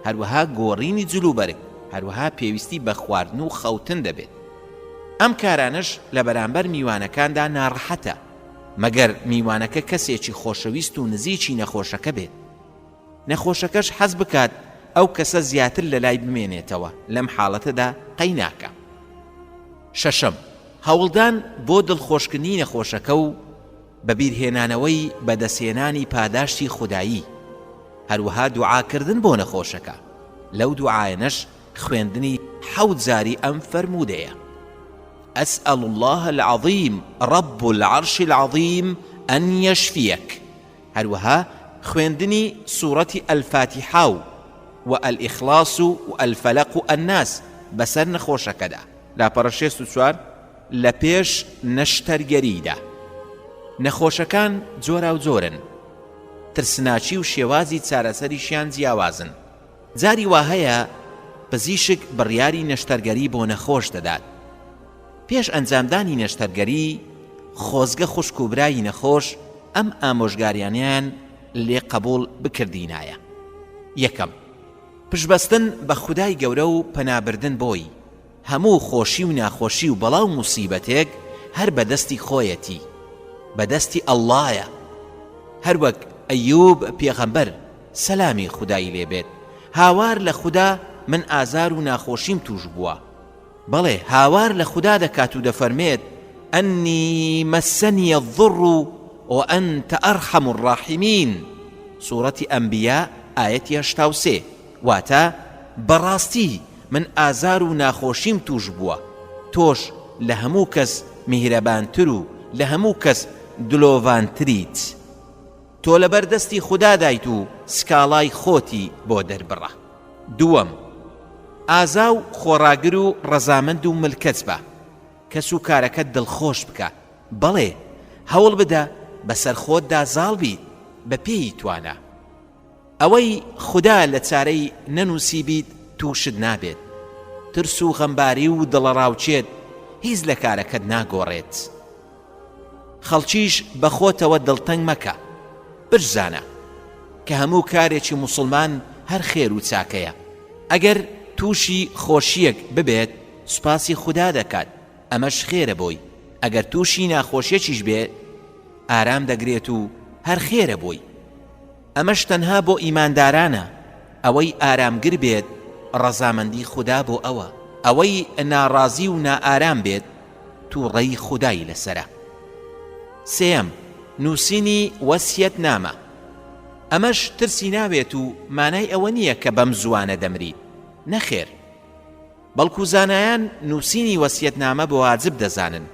هەروەها گۆڕینی جلوبەرگ، هەروەها پێویستی بە خواردن و خەوتن دەبێت. ئەم کارانەش لە بەرامبەر میوانەکاندا ناڕەحەتە، مەگەر میوانەکە کەسێکی خۆشەویست و نزیکی نەخۆشەکە بێت. نەخۆشەکەش حەز بکات ئەو کەسە زیاتر لەلای بمێنێتەوە، لەم حاڵەتەدا قەیناکە. شەشەم، هەوڵدان بۆ دڵخۆشکردنی نەخۆشەکە و بەبیرهێنانەوەی بەدەستهێنانی پاداشتی خودایی، هەروەها دوعاکردن بۆ نەخۆشەکە، لەو دوعایەنەش خوێندنی حەوت جاری ئەم فەرموودەیە، اسأل اللە العظیم رب العرش العظیم ان یشفیک. هەروەها خوێندنی سوڕەتی الفاتحە و و الاخلاص و الفلق و الناس بەسەر نەخۆشەکەدا. لاپەڕە 64 لە پێش نەشتەرگەریدا نەخۆشەکان جۆراوجۆرن، ترسناکی و شێوازی چارەسەریشیان جیاوازن، جاری واهەیە پزیشک بڕیاری نەشتەرگەری بۆ نەخۆش دەدات، پێش ئەنجامدانی نەشتەرگەری خۆزگە خوشک و برای نەخۆش ئەم ئامۆژگاریانەیان لێ قەبوڵ بکردینایە. یەکەم، پشتبەستن بە خودای گەورە و پەنابردن بۆی، هەموو خۆشی و ناخۆشی و بەڵا و موسیبەتێک هەر بە دەستی خۆیەتی، بە دەستی اللە یە، هەروەک ئەیوب پێغەمبەر، سەلامی خودای لێ بێت، هاوار لە خودا من ئازار و ناخۆشیم توش بووە، بەڵێ هاوار لە خودا دەکات و دەفەرمێت، انی مسنی الضر وانت ارحم الراحمین، سورەتی ئەنبیا ئایەتی 83، واتە. بەڕاستی من ئازار و ناخۆشیم تووش بووە، تۆش لە هەموو کەس میهرەبانتر و لە هەموو کەس دلۆڤانتریت. تۆ لەبەر دەستی خودادایت و سکاڵای خۆتی بۆ دەربڕە. دووەم، ئازا و خۆڕاگر و ڕەزامەند و ملکەچ بە. کەس و کارەکەت دڵخۆش بکە. بەڵێ، هەوڵ بدە بەسەر خۆتدا زاڵ بیت بە پێی توانا. ئەوەی خودا لە چارەی نەنووسیبیت تووشت نابێت. ترس و غەمباری و دڵەڕاوکێت هیچ لە کارەکەت ناگۆڕێت. خەڵکیش بە خۆتەوە دڵتەنگ مەکە. بشزانە کە هەموو کارێکی موسڵمان هەر خێر و چاکەیە. ئەگەر تووشی خۆشییەک ببێت سوپاسی خودا دەکات ئەمەش خێرە بۆی، ئەگەر تووشی ناخۆشیەکیش بێت ئارام دەگرێت و هەر خێرە بۆی. ئەمەش تەنها بۆ ئیماندارانە، ئەوەی ئارامگر بێت ڕەزامەندی خودا بۆ ئەوە، ئەوەی ناڕازی و نائارام بێت توڕەیی خودای لەسەرە. سێیەم، نووسینی وەسیەت نامە، ئەمەش ترسی ناوێت و مانای ئەوە نییە کە بەم زووانە دەمریت، نەخێر، بەڵکو زانایان نووسینی وەسیەتنامە بە واجب دەزانن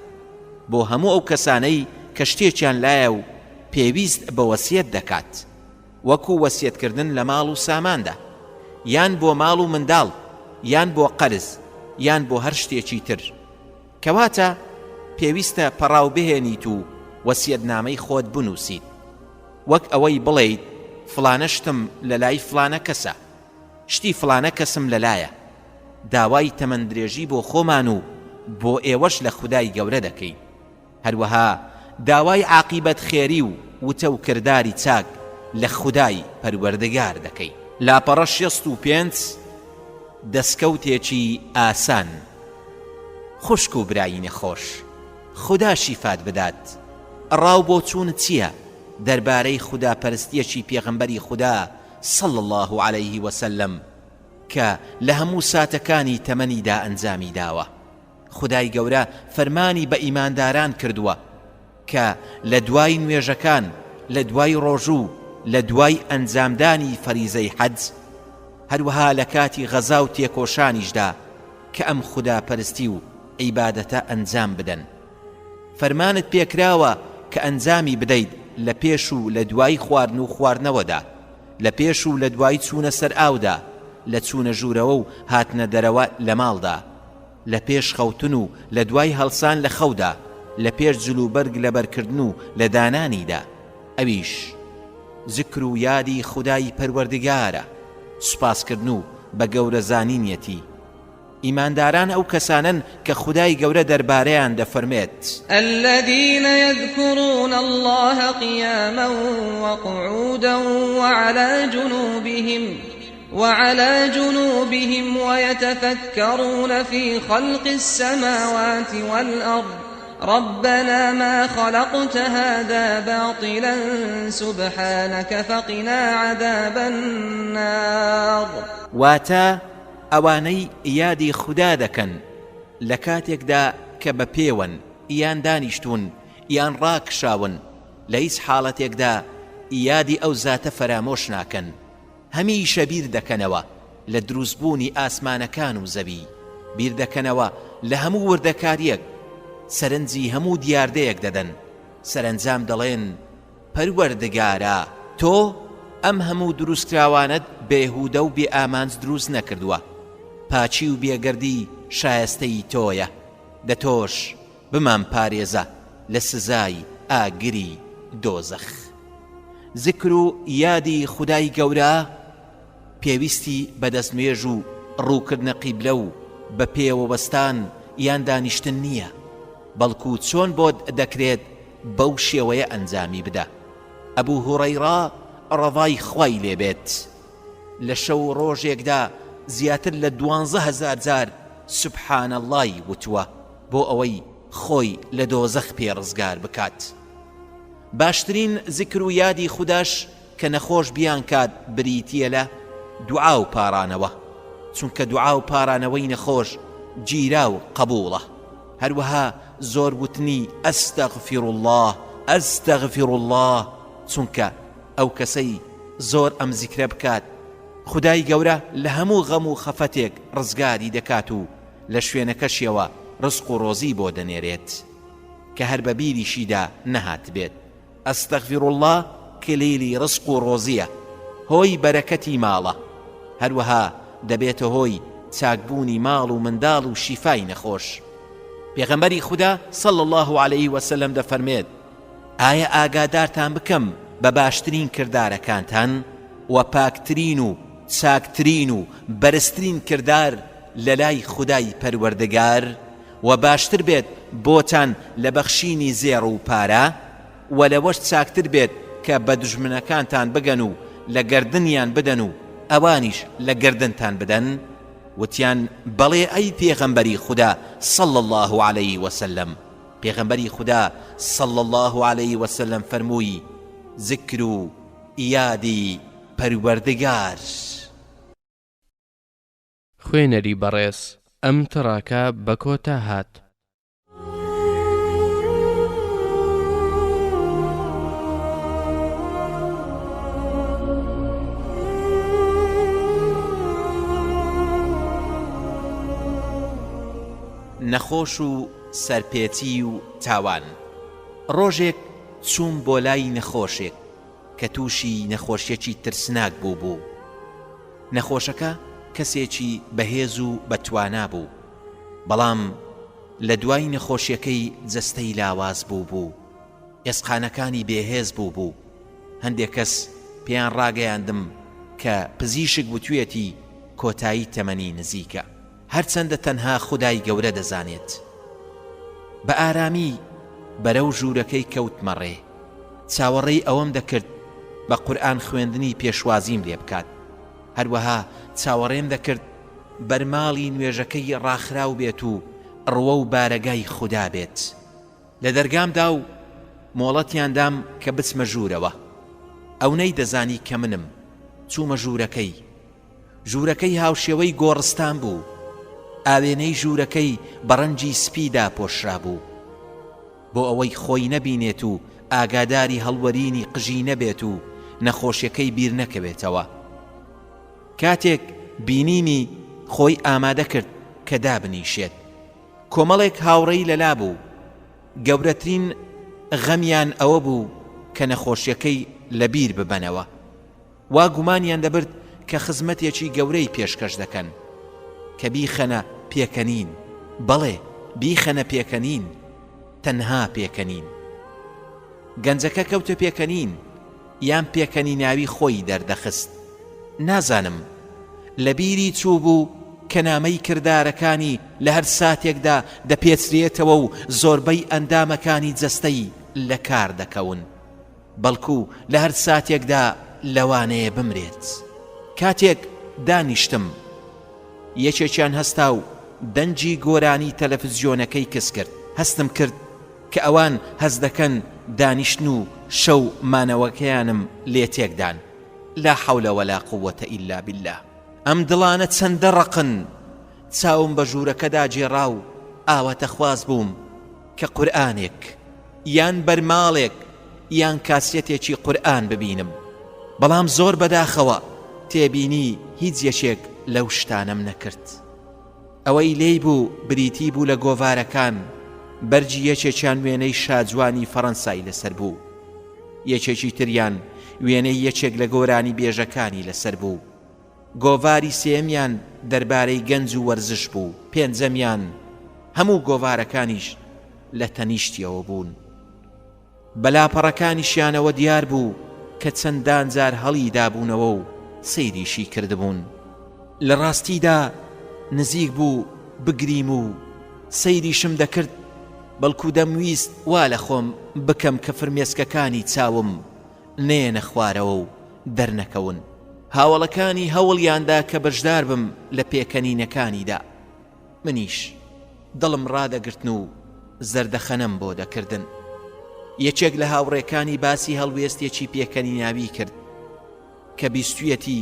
بۆ هەموو ئەو کەسانەی کە شتێکیان لایە و پێویست بە وەسیەت دەکات وەکو وەسیەتکردن لە ماڵ و ساماندا یان بۆ ماڵ و منداڵ یان بۆ قەرز یان بۆ هەر شتێکی تر کەواتە پێویستە پەڕاو بهێنیت و وەسیەتنامەی خۆت بنووسیت وەک ئەوەی بڵێیت فڵانە شتم لەلای فڵانە کەسە شتی فڵانە کەسم لەلایە، داوای تەمەن درێژی بۆ خۆمان و بۆ ئێوەش لە خودای گەورە دەکەین. هەروەها داوای عاقیبەت خێری و وتە و کرداری چاک لە خودای پەروەردگار دەکەین. لاپەڕە 65 دەسکەوتێکی ئاسان خوشک و برای نەخۆش خودا شیفات بدات ڕاو بۆچوونت چییە دەربارەی خودا پەرستیەکی پێغەمبەری خودا صلی اللە علیه وسلم، کە لە هەموو ساتەکانی تەمەنیدا ئەنجامی داوە. خودای گەورە فەرمانی بە ئیمانداران کردووە کە لە دوای نوێژەکان، لە دوای ڕۆژوو، لە دوای ئەنجامدانی فەریزەی حەج، هەروەها لە کاتی غەزا و تێکۆشانیشدا کە ئەم خوداپەرستی و عیبادەتە ئەنجام بدەن. فەرمانت پێکراوە کە ئەنجامی بدەیت لە پێش و لە دوای خواردن و خواردنەوەدا، لە پێش و لە دوای چوونە سەر ئاودا، لە چوونە ژوورەوە و هاتنە دەرەوە لە ماڵدا، لە پێش خەوتن و لە دوای هەڵسان لە خەودا، لە پێش جلوبەرگ لەبەرکردن و لە دانانیدا، ئەویش زکر و یادی خودای پەروەردگارە، سوپاسکردن و بە گەورە زانینیەتی. ئیمانداران ئەو کەسانەن کە خودای گەورە دەربارەیان دەفەرمێت. الذین یذکرون اللە قیاما وقعودا وعلی جنوبهم وعلی جنوبهم ویتفکرون فی خلق السماوات والأرض ربنا ما خلقت هذا باطلا سبحانك فقنا عذاب النار. واتە، ئەوانەی یادی خودا دەکەن لە کاتێکدا کە بە پێوەن یان دانیشتوون یان ڕاکشاون لە هیچ حاڵەتێکدا یادی ئەو زاتە فەرامۆش ناکەن هەمیشە بیر دەکەنەوە لە دروستبوونی ئاسمانەکان و زەوی بیر دەکەنەوە لە هەموو وردەکارییەک سەرنجی هەموو دیاردەیەک دەدەن سەرەنجام دەڵێن پەروەردگارا تۆ ئەم هەموو دروستکراوانەت بێهودە و بێ ئامانج دروست نەکردووە، پاکی و بێگەردی شایەستەی تۆیە، دە تۆش بمانپارێزە لە سزای ئاگری دۆزەخ. زیکر و یادی خودای گەورە پێویستی بە دەستنوێژ و ڕووکردنە قیبلە و بە پێوە وەستان یان دانیشتن نییە، بەڵکو چۆن بۆت دەکرێت بەو شێوەیە ئەنجامی بدە. ئەبو هوڕەیڕە ڕەزای خوای لێ بێت لە شەو و ڕۆژێکدا زیاتر لە 12000 جار سبحان اللە ی وتووە بۆ ئەوەی خۆی لە دۆزەخ پێ ڕزگار بکات. باشترین زیکر و یادی خوداش کە نەخۆش بیانکات بریتییە لە دوعا و پاڕانەوە، چونکە دوعا و پاڕانەوەی نەخۆش گیرا و قەبوڵە، هەروەها زۆر وتنی استغفر اللە استغفر اللە، چونکە ئەو کەسەی زۆر ئەم زیکرە بکات. خودای گەورە لە هەموو غەم و خەفەتێک ڕزگاری دەکات و لە شوێنەکەشیەوە ڕزق و ڕۆزی بۆ دەنێرێت کە هەر بە بیریشیدا نەهاتبێت. استغفر اللە کلیلی ڕزق و ڕۆزیە، هۆی بەرەکەتی ماڵە، هەروەها دەبێتە هۆی چاکبوونی ماڵ و منداڵ و شیفای نەخۆش. پێغەمبەری خودا صلی اللە علیه وسلم دەفەرمێت، ئایا ئاگادارتان بکەم بە باشترین کردارەکانتان؟ وە پاکترین و چاکترین و بەرزترین کردار لەلای خودای پەروەردگار، وە باشتر بێت بۆتان لە بەخشینی زێڕ و پارە، وە لەوەش چاکتر بێت کە بە دوژمنەکانتان بگەن و لە گەردنیان بدەن و ئەوانیش لە گەردنتان بدەن؟ وتیان، بەڵێ ئەی پێغەمبەری خودا صلی اللە علیە وسلم. پێغەمبەری خودا صلی اللە علیە وسلم فەرمووی، زیکر و یادی پەروەردگار. خوێنەری بەڕێز ئەم تڕاکە بە کۆتا هات. نەخۆش و سەرپێچی و تاوان. ڕۆژێک چووم بۆ لای نەخۆشێک کە تووشی نەخۆشیەکی ترسناک بوو بوو. نەخۆشەکە کەسێکی بەهێز و بە توانا بوو، بەڵام لە دوای نەخۆشیەکەی جەستەی لاواز بوو بوو، ئێسقانەکانی بێهێز بوو بوو. هەندێک کەس پێیان ڕاگەیاندم کە پزیشک وتویەتی کۆتایی تەمەنی نزیکە. هەرچەندە تەنها خودای گەورە دەزانێت. بە ئارامی بەرەو ژوورەکەی کەوتمە ڕێ. چاوەڕێی ئەوەم دەکرد بە قورئان خوێندنی پێشوازیم لێ بکات. هەروەها چاوەڕێم دەکرد بەرماڵی نوێژەکەی ڕاخراو بێت و ڕووەو بارەگای خودا بێت. لە دەرگام دا و مۆڵەتیان دام کە بچمە ژوورەوە. ئەو نەیدەزانی کە منم. چوومە ژوورەکەی. ژوورەکەی هاوشێوەی گۆڕستان بوو، ئاوێنەی ژوورەکەی بە ڕەنگی سپی داپۆشرابوو. بۆ ئەوەی خۆی نەبینێت و ئاگاداری هەڵوەرینی قژی نەبێت و نەخۆشیەکەی بیر نەکەوێتەوە. کاتێک بینیمی خۆی ئامادە کرد کە دابنیشێت. کۆمەڵێک هاوڕێی لەلا بوو. گەورەترین غەمیان ئەوە بوو کە نەخۆشیەکەی لەبیر ببەنەوە. وا گومانیان دەبرد کە خزمەتێکی گەورەی پێشکەش دەکەن کە بیخەنە پێکەنین، بەڵێ بیخەنە پێکەنین، تەنها پێکەنین. گەنجەکە کەوتە پێکەنین یان پێکەنیناوی خۆی دەردەخست نازانم، لە بیری چووبوو کە نامەی کردارەکانی لە هەر ساتێکدا دەپێچرێتەوە و زۆربەی ئەندامەکانی جەستەی لە کار دەکەون. بەڵکو لە هەر ساتێکدا لەوانەیە بمرێت. کاتێک دانیشتم، یەکێکیان هەستا و دەنگی گۆرانی تەلەفزیۆنەکەی کز کرد. هەستم کرد کە ئەوان هەست دەکەن دانیشتن و شەو مانەوەکەیانم لێ تێکدان. لا حول ولا قوة الا باللە. ئەم دڵانە چەندە ڕەقن! چاوم بە ژوورەکەدا گێڕا و ئاواتەخواز بووم کە قورئانێک. یان بەرماڵێک یان کاسیەتێکی قورئان ببینم بەڵام زۆر بەداخەوە تێبینی هیچ یەکێک لەو شتانەم نەکرد ئەوەی لێی بوو بریتی بوو لە گۆڤارەکان بەرگی یەکێکیان وێنەی شاجوانی فەڕەنسای لەسەر بوو یەکێکی تریان وێنەی یەکێک لە گۆرانی بێژەکانی لەسەر بوو گۆڤاری سێیەمیان دەربارەی گەنج و وەرزش بوو، پێنجەمیان هەموو گۆڤارەکانیش لە تەنیشتیەوە بوون. بە لاپەڕەکانیشیانەوە دیار بوو کە چەندان جار هەڵی دابوونەوە و سەیریشی کردبوون. لە ڕاستیدا نزیک بوو بگریم و سەیریشم دەکرد، بەڵکو دەمویست وا لە خۆم بکەم کە فرمێسکەکانی چاوم نەیەنە خوارەوە و دەرنەکەون. هاوەڵەکانی هەوڵیاندا کە بەشدار بم لە پێکەنینەکانیدا، منیش دڵم ڕادەگرتن و زەردەخەنەم بۆ دەکردن. یەکێک لە هاوڕێکانی باسی هەڵوێستێکی پێکەنیناوی کرد کە بیستویەتی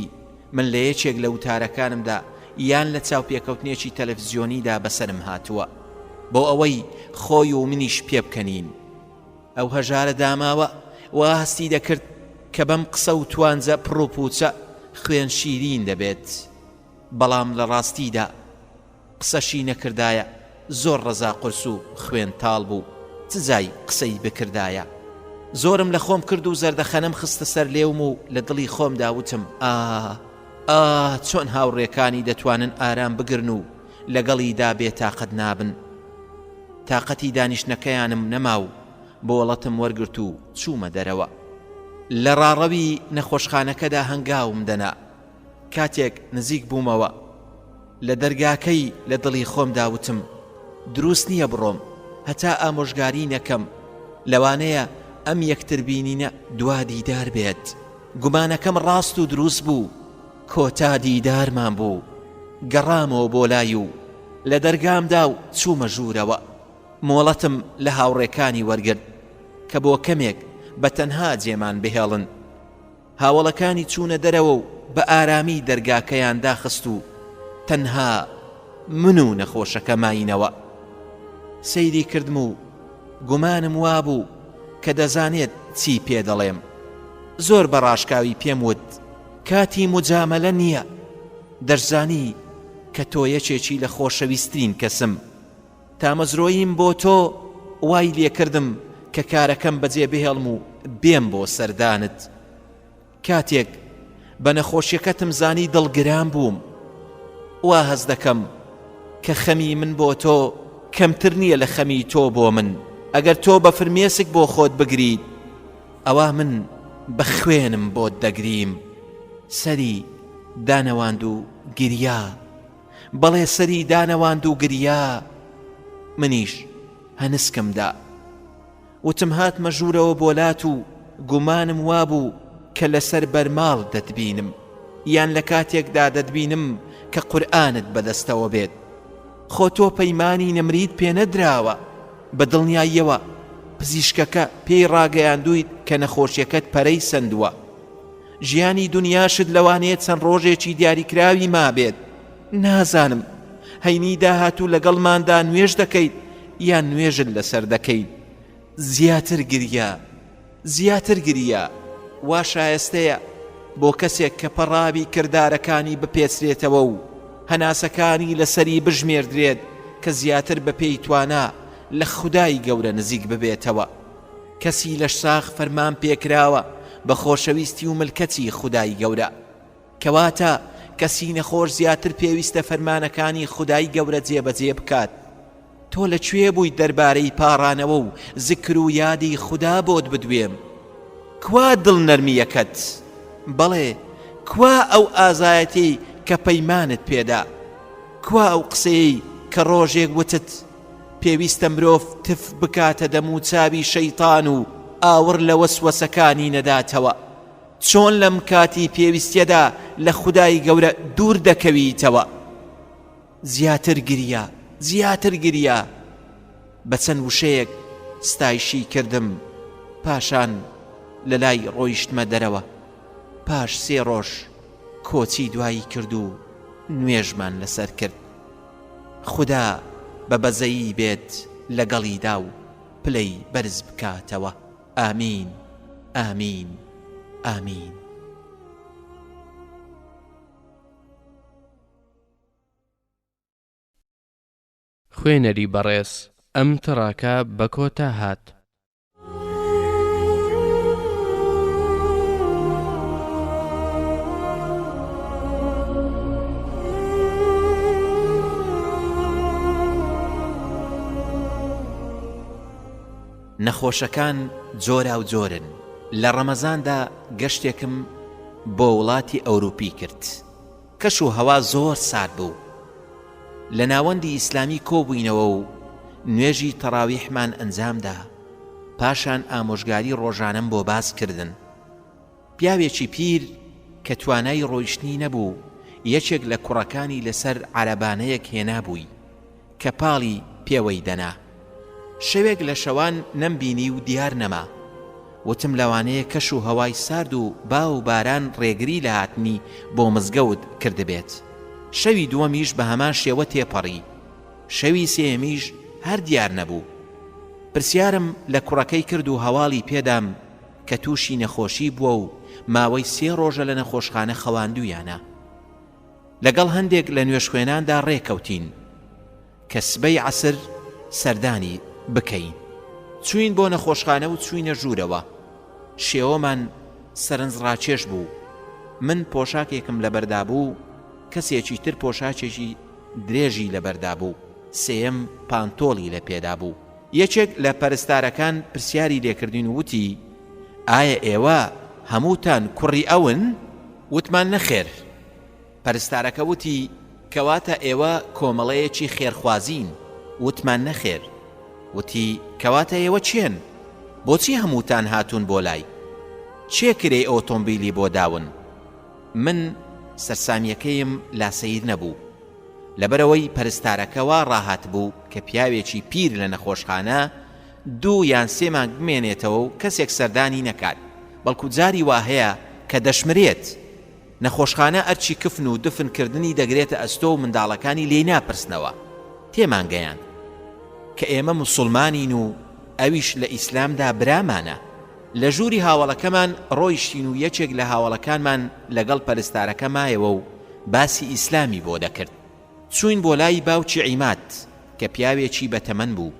من لە یەکێک لە وتارەکانمدا یان لە چاوپێکەوتنێکی تەلەفزیۆنیدا بەسەرم هاتووە، بۆ ئەوەی خۆی و منیش پێبکەنین. ئەو هەژارە داماوە وا هەستی دەکرد کە بەم قسە و توانجە پڕوپووچە. خوێن شیرین دەبێت. بەڵام لە ڕاستیدا قسەشی نەکردایە زۆر ڕەزا قورس و خوێن تاڵ بوو چ جای قسەی بکردایە. زۆرم لە خۆم کرد و زەردەخەنەم خستە سەر لێوم و لە دڵی خۆمدا وتم ئاه ئاه چۆن هاوڕێکانی دەتوانن ئارام بگرن و لەگەڵیدا بێتاقەت نابن. تاقەتی دانیشتنەکەیانم نەما و بۆڵەتم وەرگرت و چوومە دەرەوە. لە ڕاڕەوی نەخۆشخانەکەدا هەنگاوم دەنا. کاتێک نزیک بوومەوە لە دەرگاکەی لە دڵی خۆمدا وتم دروست نییە بڕۆم هەتا ئامۆژگاری نەکەم لەوانەیە ئەم یەکتر بینینە دوا دیدار بێت گومانەکەم ڕاست و دروست بوو کۆتا دیدارمان بوو گەڕامەوە بۆ لای و لە دەرگامدا و چوومە ژوورەوە مۆڵەتم لە هاوڕێکانی وەرگرت کە بۆ کەمێک بە تەنها جێمان بهێڵن هاوەڵەکانی چوونە دەرەوە و بە ئارامی دەرگاکەیان داخست و تەنها من و نەخۆشەکە ماینەوە. سەیری کردم و گومانم وابوو کە دەزانێت چی پێ دەڵێم. زۆر بە ڕاشکاوی پێم وت، کاتی موجامەلە نییە. دەشزانی کە تۆ یەکێکی لە خۆشەویسترین کەسم. تامەزرۆییم بۆ تۆ وای لێکردم کە کارەکەم بەجێ بهێڵم و بێم بۆ سەردانت. کاتێک بە نەخۆشیەکەتم زانی دڵگران بووم. وا هەست دەکەم کە خەمی من بۆ تۆ کەمتر نییە لە خەمی تۆ بۆ من. ئەگەر تۆ بە فرمێسک بۆ خۆت بگریت، ئەوا من بە خوێنم بۆت دەگریم. سەری دانەواند و گریا. بەڵێ سەری دانەواند و گریا منیش هەنسکم دا وتم هاتمە ژوورەوە بۆ لات و گومانم وابوو کە لەسەر بەرماڵ دەتبینم یان لە کاتێکدا دەتبینم کە قورئانت بەدەستەوە بێت خۆ تۆ پەیمانی نەمریت پێ نەدراوە بە دڵنیاییەوە پزیشکەکە پێی ڕاگەیاندوویت کە نەخۆشیەکەت پەرەی سەندووە ژیانی دونیاشت لەوانەیە چەند ڕۆژێکی دیاریکراوی مابێت، نازانم هەینی داهاتوو لەگەڵماندا نوێژ دەکەیت یان نوێژت لەسەر دەکەین. زیاتر گریا، زیاتر گریا. وا شایەستەیە بۆ کەسێک کە پەڕاوی کردارەکانی بپێچرێتەوە و هەناسەکانی لەسەری بژمێردرێت کە زیاتر بەپێی توانا لە خودای گەورە نزیک ببێتەوە. کەسی لەشساغ فەرمان پێکراوە بە خۆشەویستی و ملکەچی خودای گەورە، کەواتە کەسی نەخۆش زیاتر پێویستە فەرمانەکانی خودای گەورە جێبەجێ بکات. تۆ لە کوێ بوویت دەربارەی پاڕانەوە و زکر و یادی خودا بۆت بدوێم؟ کوا دڵنەرمییەکەت؟ بەڵێ کوا ئەو ئازایەتیەی کە پەیمانت پێدا؟ کوا ئەو قسەیەی کە ڕۆژێک وتت؟ پێویستە مرۆڤ تف بکاتە دەموچاوی شەیتان و ئاوڕ لە وەسوەسەکانی نەداتەوە. چۆن لەم کاتی پێویستیەدا لە خودای گەورە دوور دەکەویتەوە؟ زیاتر گریا، زیاتر گریا. بە چەند وشەیەک ستایشی کردم، پاشان لەلای ڕۆیشتمە دەرەوە. پاش سێ ڕۆژ کۆچی دوایی کرد و نوێژمان لەسەر کرد. خودا بە بەزەیی بێت لەگەڵیدا و پلەی بەرز بکاتەوە ئامین ئامین ئامین. خوێنەری بەڕێز ئەم تڕاکە بە کۆتا هات. نەخۆشەکان جۆراوجۆرن، لە ڕەمەزاندا گەشتێکم بۆ وڵاتی ئەوروپی کرد، کەش و هەوا زۆر سارد بوو، لە ناوەندی ئیسلامی کۆبووینەوە و نوێژی تەڕاویحمان ئەنجامدا، پاشان ئامۆژگاری ڕۆژانەم بۆ باس کردن. پیاوێکی پیر کە توانای ڕۆیشتنی نەبوو، یەکێک لە کوڕەکانی لەسەر عەرەبانەیەک هێنابووی کە پاڵی پێوەی دەنا. شەوێک لە شەوان نەمبینی و دیار نەما. وتم لەوانەیە کەش و هەوای سارد و با و باران ڕێگری لە هاتنی بۆ مزگەوت کردبێت. شەوی دووەمیش بە هەمان شێوە تێپەڕی. شەوی سێیەمیش هەر دیار نەبوو. پرسیارم لە کوڕەکەی کرد و هەواڵی پێدام کە تووشی نەخۆشی بووە و. ماوەی سێ ڕۆژە لە نەخۆشخانە خەواندوویانە. لەگەڵ هەندێک لە نوێژخوێناندا ڕێکەوتین کە سبەی عەسر سەردانی بکەین. چووین بۆ نەخۆشخانە و چووینە ژوورەوە. شێوەمان سەرنجڕاکێش بوو. من پۆشاکێکم لەبەردا بوو، کەسێکی تر پۆشاکێکی درێژی لەبەردا بوو، سێیەم پانتۆڵی لە پێدا بوو. یەکێک لە پەرستارەکان پرسیاری لێکردین و وتی، ئایا ئێوە هەمووتان کوڕی ئەون؟ وتمان نەخێر. پەرستارەکە وتی، کەواتە ئێوە کۆمەڵەیەکی خێرخوازین؟ وتمان نەخێر. وتی، کەواتە ئێوە کێن؟ بۆچی هەمووتان هاتوون بۆ لای؟ کێ کرێی ئۆتۆمبیلی بۆ داون؟ من سەرسامییەکەیم لا سەیر نەبوو. لەبەرئەوەی پەرستارەکە وا ڕاهاتبوو کە پیاوێکی پیر لە نەخۆشخانە دوو یان سێ مانگ بمێنێتەوە و کەسێک سەردانی نەکات، بەڵکو جاری وا هەیە کە دەشمرێت. نەخۆشخانە ئەرکی کفن و دفن کردنی دەگرێتە ئەستۆ و منداڵەکانی لێی ناپرسنەوە. تێمان گەیاند کە ئێمە موسوڵمانین و ئەویش لە ئیسلامدا برامانە. لە ژووری هاوەڵەکەمان ڕۆیشتین و یەکێک لە هاوەڵەکانمان لەگەڵ پەرستارەکە مایەوە و باسی ئیسلامی بۆ دەکرد. چووین بۆ لای باوکی عیماد کە پیاوێکی بە تەمەن بوو،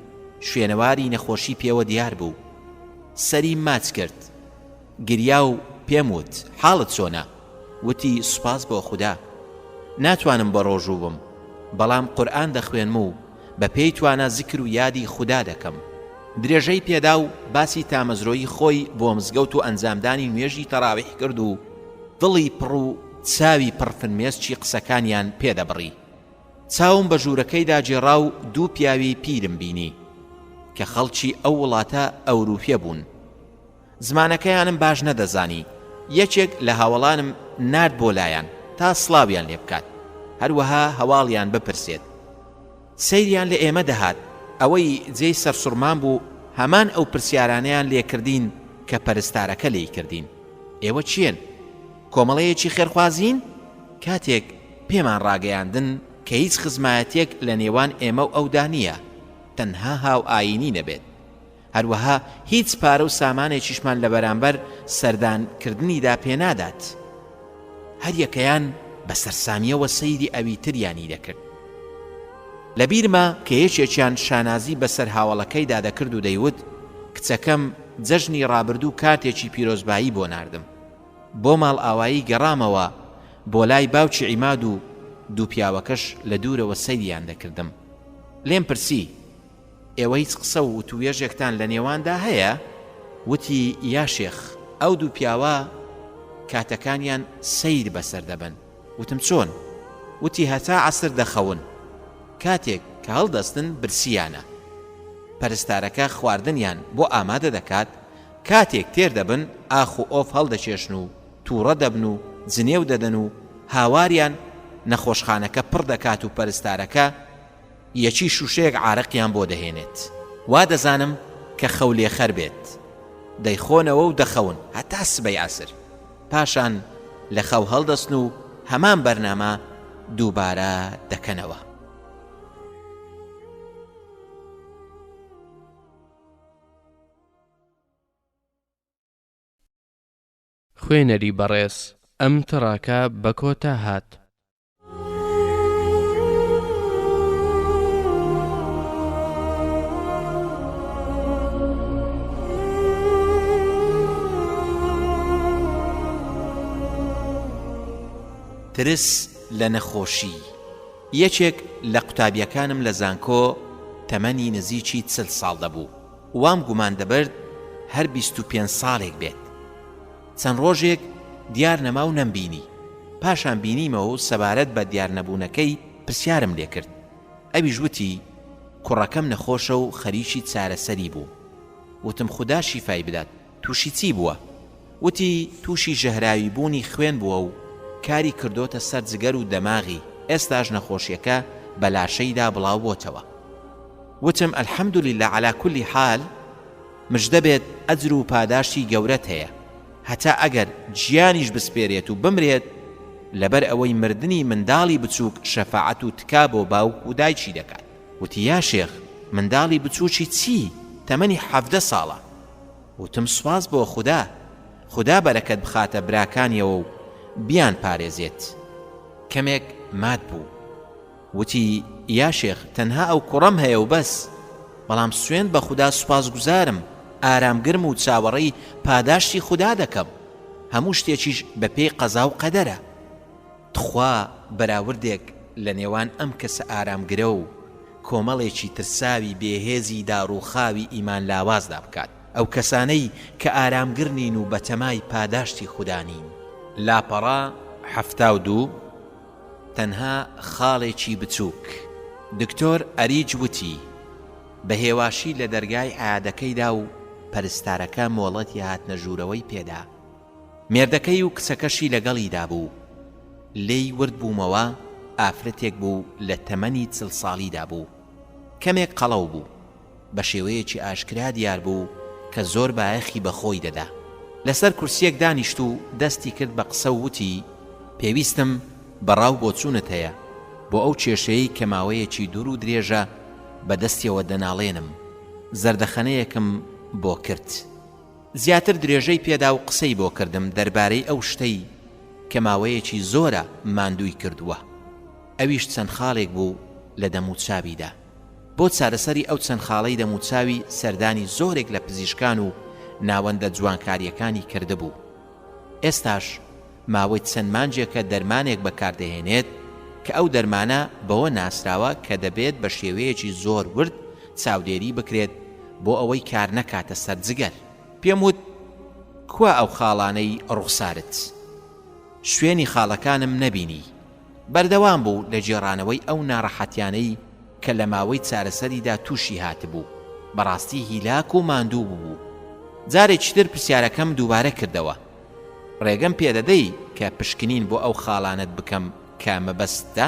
شوێنەواری نەخۆشی پێوە دیار بوو. سەریم ماچ کرد. گریا و پێم وت، حاڵت چۆنە؟ وتی، سوپاس بۆ خودا. ناتوانم بەڕۆژوو بم، بەڵام قورئان دەخوێنم و بە پێی توانا زیکر و یادی خودا دەکەم. درێژەی پێدا و باسی تامەزرۆیی خۆی بۆ مزگەوت و ئەنجامدانی نوێژی تەراویح کرد و دڵی پڕ و چاوی پڕ فرمێسکی قسەکانیان پێ دەبڕی. چاوم بە ژوورەکەیدا گێڕا و دوو پیاوی پیرم بینی کە خەڵکی ئەو وڵاتە ئەوروپیە بوون. زمانەکەیانم باش نەدەزانی، یەکێک لە هاوەڵانم نارد بۆ لایان تا سڵاویان لێ بکات، هەروەها هەواڵیان بپرسێت. سەیریان لە ئێمە دەهات، ئەوەی جێی سەرسوڕمان بوو هەمان ئەو پرسیارانەیان لێ کردین کە پەرستارەکە لێی کردین، ئێوە کێن؟ کۆمەڵەیەکی خێرخوازین؟ کاتێک پێمان ڕاگەیاندن کە هیچ خزمایەتیەک لە نێوان ئێمە و ئەودا نییە، تەنها هاوئایینی نەبێت. هەروەها هیچ پارە و سامانێکیشمان لە بەرامبەر سەردان کردنیدا پێ نادات. هەریەکەیان بە سەرسامییەوە سەیری ئەویتریانی دەکرد. لە بیرمە کە یەکێکیان شانازی بە سەر هاوەڵەکەیدا دەکرد و دەیوت، کچەکەم جەژنی ڕابردوو کارتێکی پیرۆزبایی بۆ ناردم. بۆ ماڵئاوایی گەڕامەوە بۆ لای باوکی عیماد و دوو پیاوەکەش لە دوورەوە سەیریان دەکردم. لێم پرسی. ئێوە هیچ قسە و وتووێژێکتان لە نێواندا هەیە؟ وتی، یا شێخ، ئەو دوو پیاوە کاتەکانیان سەیر بەسەر دەبەن. وتم، چۆن؟ وتی، هەتا عەسر دەخەون. کاتێک کە هەڵدەستن برسییانە. پەرستارەکە خواردنیان بۆ ئامادە دەکات، کاتێک تێر دەبن ئاخ و ئۆف هەڵدەکێشن و تووڕە دەبن و جنێو دەدەن و هاواریان نەخۆشخانەکە پڕ دەکات و پەرستارەکە یەکی شوشەیەک عارەقیان بۆ دەهێنێت وا دەزانم کە خەو لێخەر بێت دەیخۆنەوە و دەخەون هەتا سبەی عەسر پاشان لە خەو هەڵدەستن و هەمان بەرنامە دووبارە دەکەنەوە. خوێنەری بەڕێز ئەم تڕاکە بە کۆتا هات. ترس لە نەخۆشی یەکێک لە قوتابیەکانم لە زانکۆ تەمەنی نزیکی چل ساڵ دەبوو وام گومان دەبرد هەر 25 ساڵێک بێت چەند ڕۆژێک دیار نەما و نەمبینی. پاشان بینیمەوە و سەبارەت بە دیارنەبوونەکەی پرسیارم لێ کرد. ئەویش وتی، کوڕەکەم نەخۆشە و خەریکی چارەسەری بوو. وتم خودا شیفای بدات، تووشی چی بووە؟ وتی، تووشی ژەهراویبوونی خوێن بووە و کاری کردۆتە سەر جگەر و دەماغی، ئێستاش نەخۆشییەکە بە لاشەیدا بڵاوبۆتەوە. وتم، الحمدللە علی کل حال، مژدە بێت ئەجر و پاداشتی گەورەت هەیە هەتا ئەگەر گیانیش بسپێرێت و بمرێت لەبەر ئەوەی مردنی منداڵی بچوک شەفاعەت و تکا بۆ باوک و دایکی دەکات. وتی یا شێخ منداڵی بچوکی چی تەمەنی 17 ساڵە وتم سوپاس بۆ خودا. خودا بەرەکەت بخاتە براکانیەوە و بیانپارێزێت. کەمێک مات بوو. وتی، یا شێخ تەنها ئەو کوڕەم هەیە و بەس، بەڵام سوێند بە خودا سوپاسگوزارم، ئارامگرم و چاوەڕێی پاداشتی خودا دەکەم، هەموو شتێکیش بە پێی قەزا و قەدەرە. تخوا بەراوردێک لە نێوان ئەم کەسە ئارامگرە و کۆمەڵێکی ترساوی بێهێزی داڕووخاوی ئیمان لاوازدا بکات. ئەو کەسانەی کە ئارامگر نین و بەتەمای پاداشتی خودا نین. لاپەڕە 72 تەنها خاڵێکی بچووک. دکتۆر ئەریج وتی بە هێواشی لە دەرگای عیادەکەی دا و پەرستارەکە مۆڵەتی هاتنە ژوورەوەی پێدا. مێردەکەی و کچەکەشی لەگەڵیدا بوو. لێی ورد بوومەوە ئافرەتێک بوو لە تەمەنی چل ساڵیدا بوو. کەمێک قەڵەو بوو. بە شێوەیەکی ئاشکرا دیار بوو کە زۆر بایەخی بە خۆی دەدا. لەسەر کورسییەک دانیشت و دەستی کرد بە قسە و وتی، پێویستم بە ڕا و بۆچوونت هەیە بۆ ئەو کێشەیەی کە ماوەیەکی دوور و درێژە بە دەستیەوە دەناڵێنم. زەردەخەنەیەکم بۆ کرد. زیاتر درێژەی پێدا و قسەی بۆ کردم دەربارەی ئەو شتەی کە ماوەیەکی زۆرە ماندووی کردووە. ئەویش چەند خاڵێک بوو لە دەموچاویدا. بۆ چارەسەری ئەو چەند خاڵەی دەموچاوی سەردانی زۆرێک لە پزیشکان و ناوەندە جوانکارییەکانی کردبوو. ئێستاش ماوەی چەند مانگێکە دەرمانێک بەکاردەهێنێت کە ئەو دەرمانە بەوە ناسراوە کە دەبێت بە شێوەیەکی زۆر ورد چاودێری بکرێت بۆ ئەوەی کار نەکاتە سەر جگەر. پێم وت کوا ئەو خاڵانەی ڕوخسارت؟ شوێنی خاڵەکانم نەبینی. بەردەوام بوو لە گێڕانەوەی ئەو ناڕەحەتیانەی کە لە ماوەی چارەسەریدا تووشی هاتبوو، بەڕاستی هیلاک و ماندوو ببوو. جارێکی تر پرسیارەکەم دووبارە کردەوە. ڕێگەم پێدەدەی کە پشکنین بۆ ئەو خاڵانەت بکەم کە مەبەستتە؟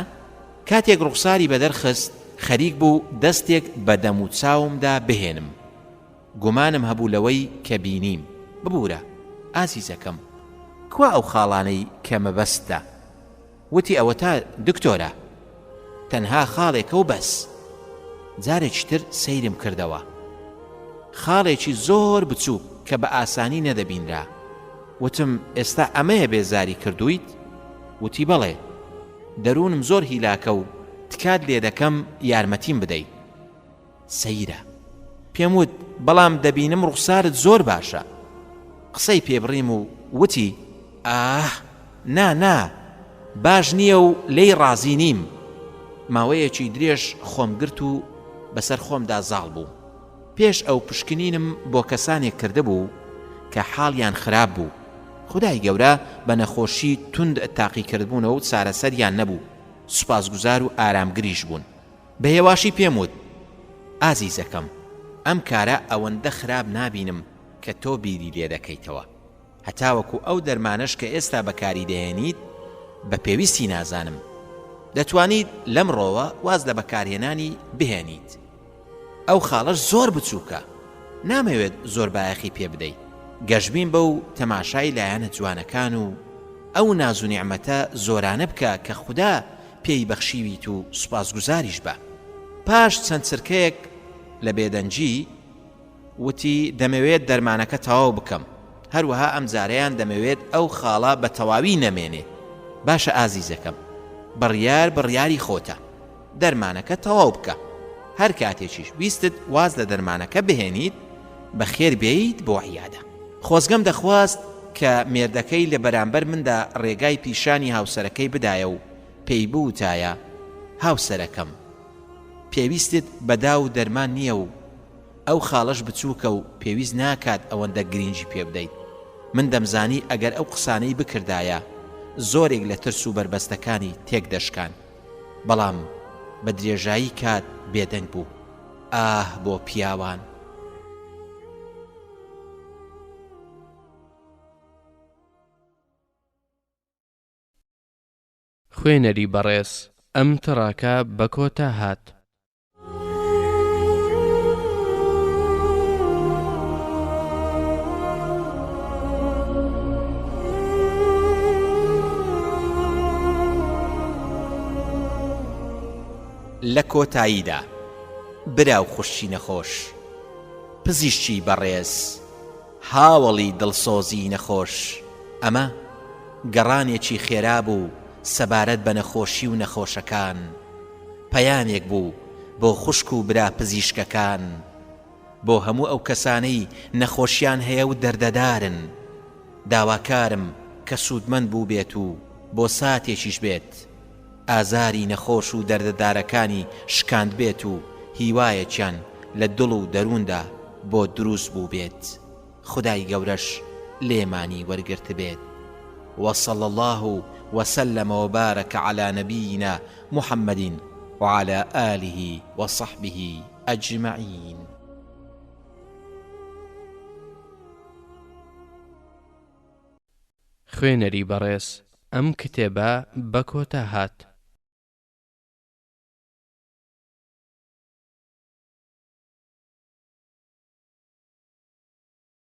کاتێک ڕوخساری بەدەرخست، خەریک بوو دەستێک بە دەموچاومدا بهێنم. گومانم هەبوو لەوەی کە بینیم. ببورە، ئازیزەکەم، کوا ئەو خاڵانەی کە مەبەستتە؟ وتی ئەوەتا دکتۆرە. تەنها خاڵێکە و بەس. جارێکی تر سەیرم کردەوە. خاڵێکی زۆر بچووک کە بە ئاسانی نەدەبینرا. وتم ئێستا ئەمەیە بێزاری کردوویت؟ وتی بەڵێ. دەروونم زۆر هیلاکە و تکات لێدەکەم یارمەتیم بدەیت. سەیرە. پێم وت، بەڵام دەبینم ڕوخسارت زۆر باشە. قسەی پێ بڕیم و وتی، ئاه، نا، نا، باش نییە و لێی ڕازی نیم. ماوەیەکی درێژ خۆم گرت و بەسەر خۆمدا زاڵ بووم. پێش ئەو پشکنینم بۆ کەسانێک کردبوو کە حاڵیان خراپ بوو. خودای گەورە بە نەخۆشی توند تاقیکردبوونەوە و چارەسەریان نەبوو، سوپاسگوزار و ئارامگریش بوون. بە هێواشی پێم وت، ئازیزەکەم، ئەم کارە ئەوەندە خراپ نابینم کە تۆ بیری لێ دەکەیتەوە. هەتاوەکو ئەو دەرمانەش کە ئێستا بەکاری دەهێنیت بە پێویستی نازانم. دەتوانیت لەمڕۆوە واز لە بەکارهێنانی بهێنیت. ئەو خاڵەش زۆر بچووکە، نامەوێت زۆر بایەخی پێ بدەیت. گەشبین بە و تەماشای لایەنە جوانەکان و ئەو ناز و نیعمەتە زۆرانە بکە کە خودا پێی بەخشیویت و سوپاسگوزاریش بە. پاش چەند چرکەیەک لە بێدەنگی، وتی، دەمەوێت دەرمانەکە تەواو بکەم، هەروەها ئەمجارەیان دەمەوێت ئەو خاڵە بە تەواوی نەمێنێت. باشە ئازیزەکەم، بڕیار بڕیاری خۆتە. دەرمانەکە تەواو بکە. هەر کاتێکیش ویستت واز لە دەرمانەکە بهێنیت، بەخێر بێیت بۆ عیادە. خۆزگەم دەخواست کە مێردەکەی لە بەرامبەر مندا ڕێگای پیشانی هاوسەرەکەی بدایە و پێی بوتایە، هاوسەرەکەم، پێویستت بە داو و دەرمان نییە و ئەو خاڵەش بچووکە و پێویست ناکات ئەوەندە گرینگی پێ بدەیت. من دەمزانی ئەگەر ئەو قسانەی بکردایە، زۆرێک لە ترس و بەربەستەکانی تێک دەشکان. بەڵام بە درێژایی کات بێدەنگ بوو. ئاه بۆ پیاوان! خوێنەری بەڕێز ئەم تڕاکە بە کۆتا هات. لە کۆتاییدا برا و خوشکی نەخۆش، پزیشکی بەڕێز. هاوەڵی دڵسۆزی نەخۆش، ئەمە گەڕانێکی خێرا بوو سەبارەت بە نەخۆشی و نەخۆشەکان، پەیامێک بوو بۆ خوشک و برا پزیشکەکان، بۆ هەموو ئەو کەسانەی نەخۆشیان هەیە و دەردەدارن، داواکارم کە سوودمەند بووبێت و بۆ ساتێکیش بێت ئازاری نەخۆش و دەردەدارەکانی شکاندبێت و هیوایەکیان لە دڵ و دەرووندا بۆ دروست بووبێت خودای گەورەش لێمانی وەرگرتبێت وصلی اللە وسلم وبارک علی نبینا محمد وعلی آله وصحبه اجمعین. خوێنەری بەڕێز ئەم کتێبە بە کۆتا هات.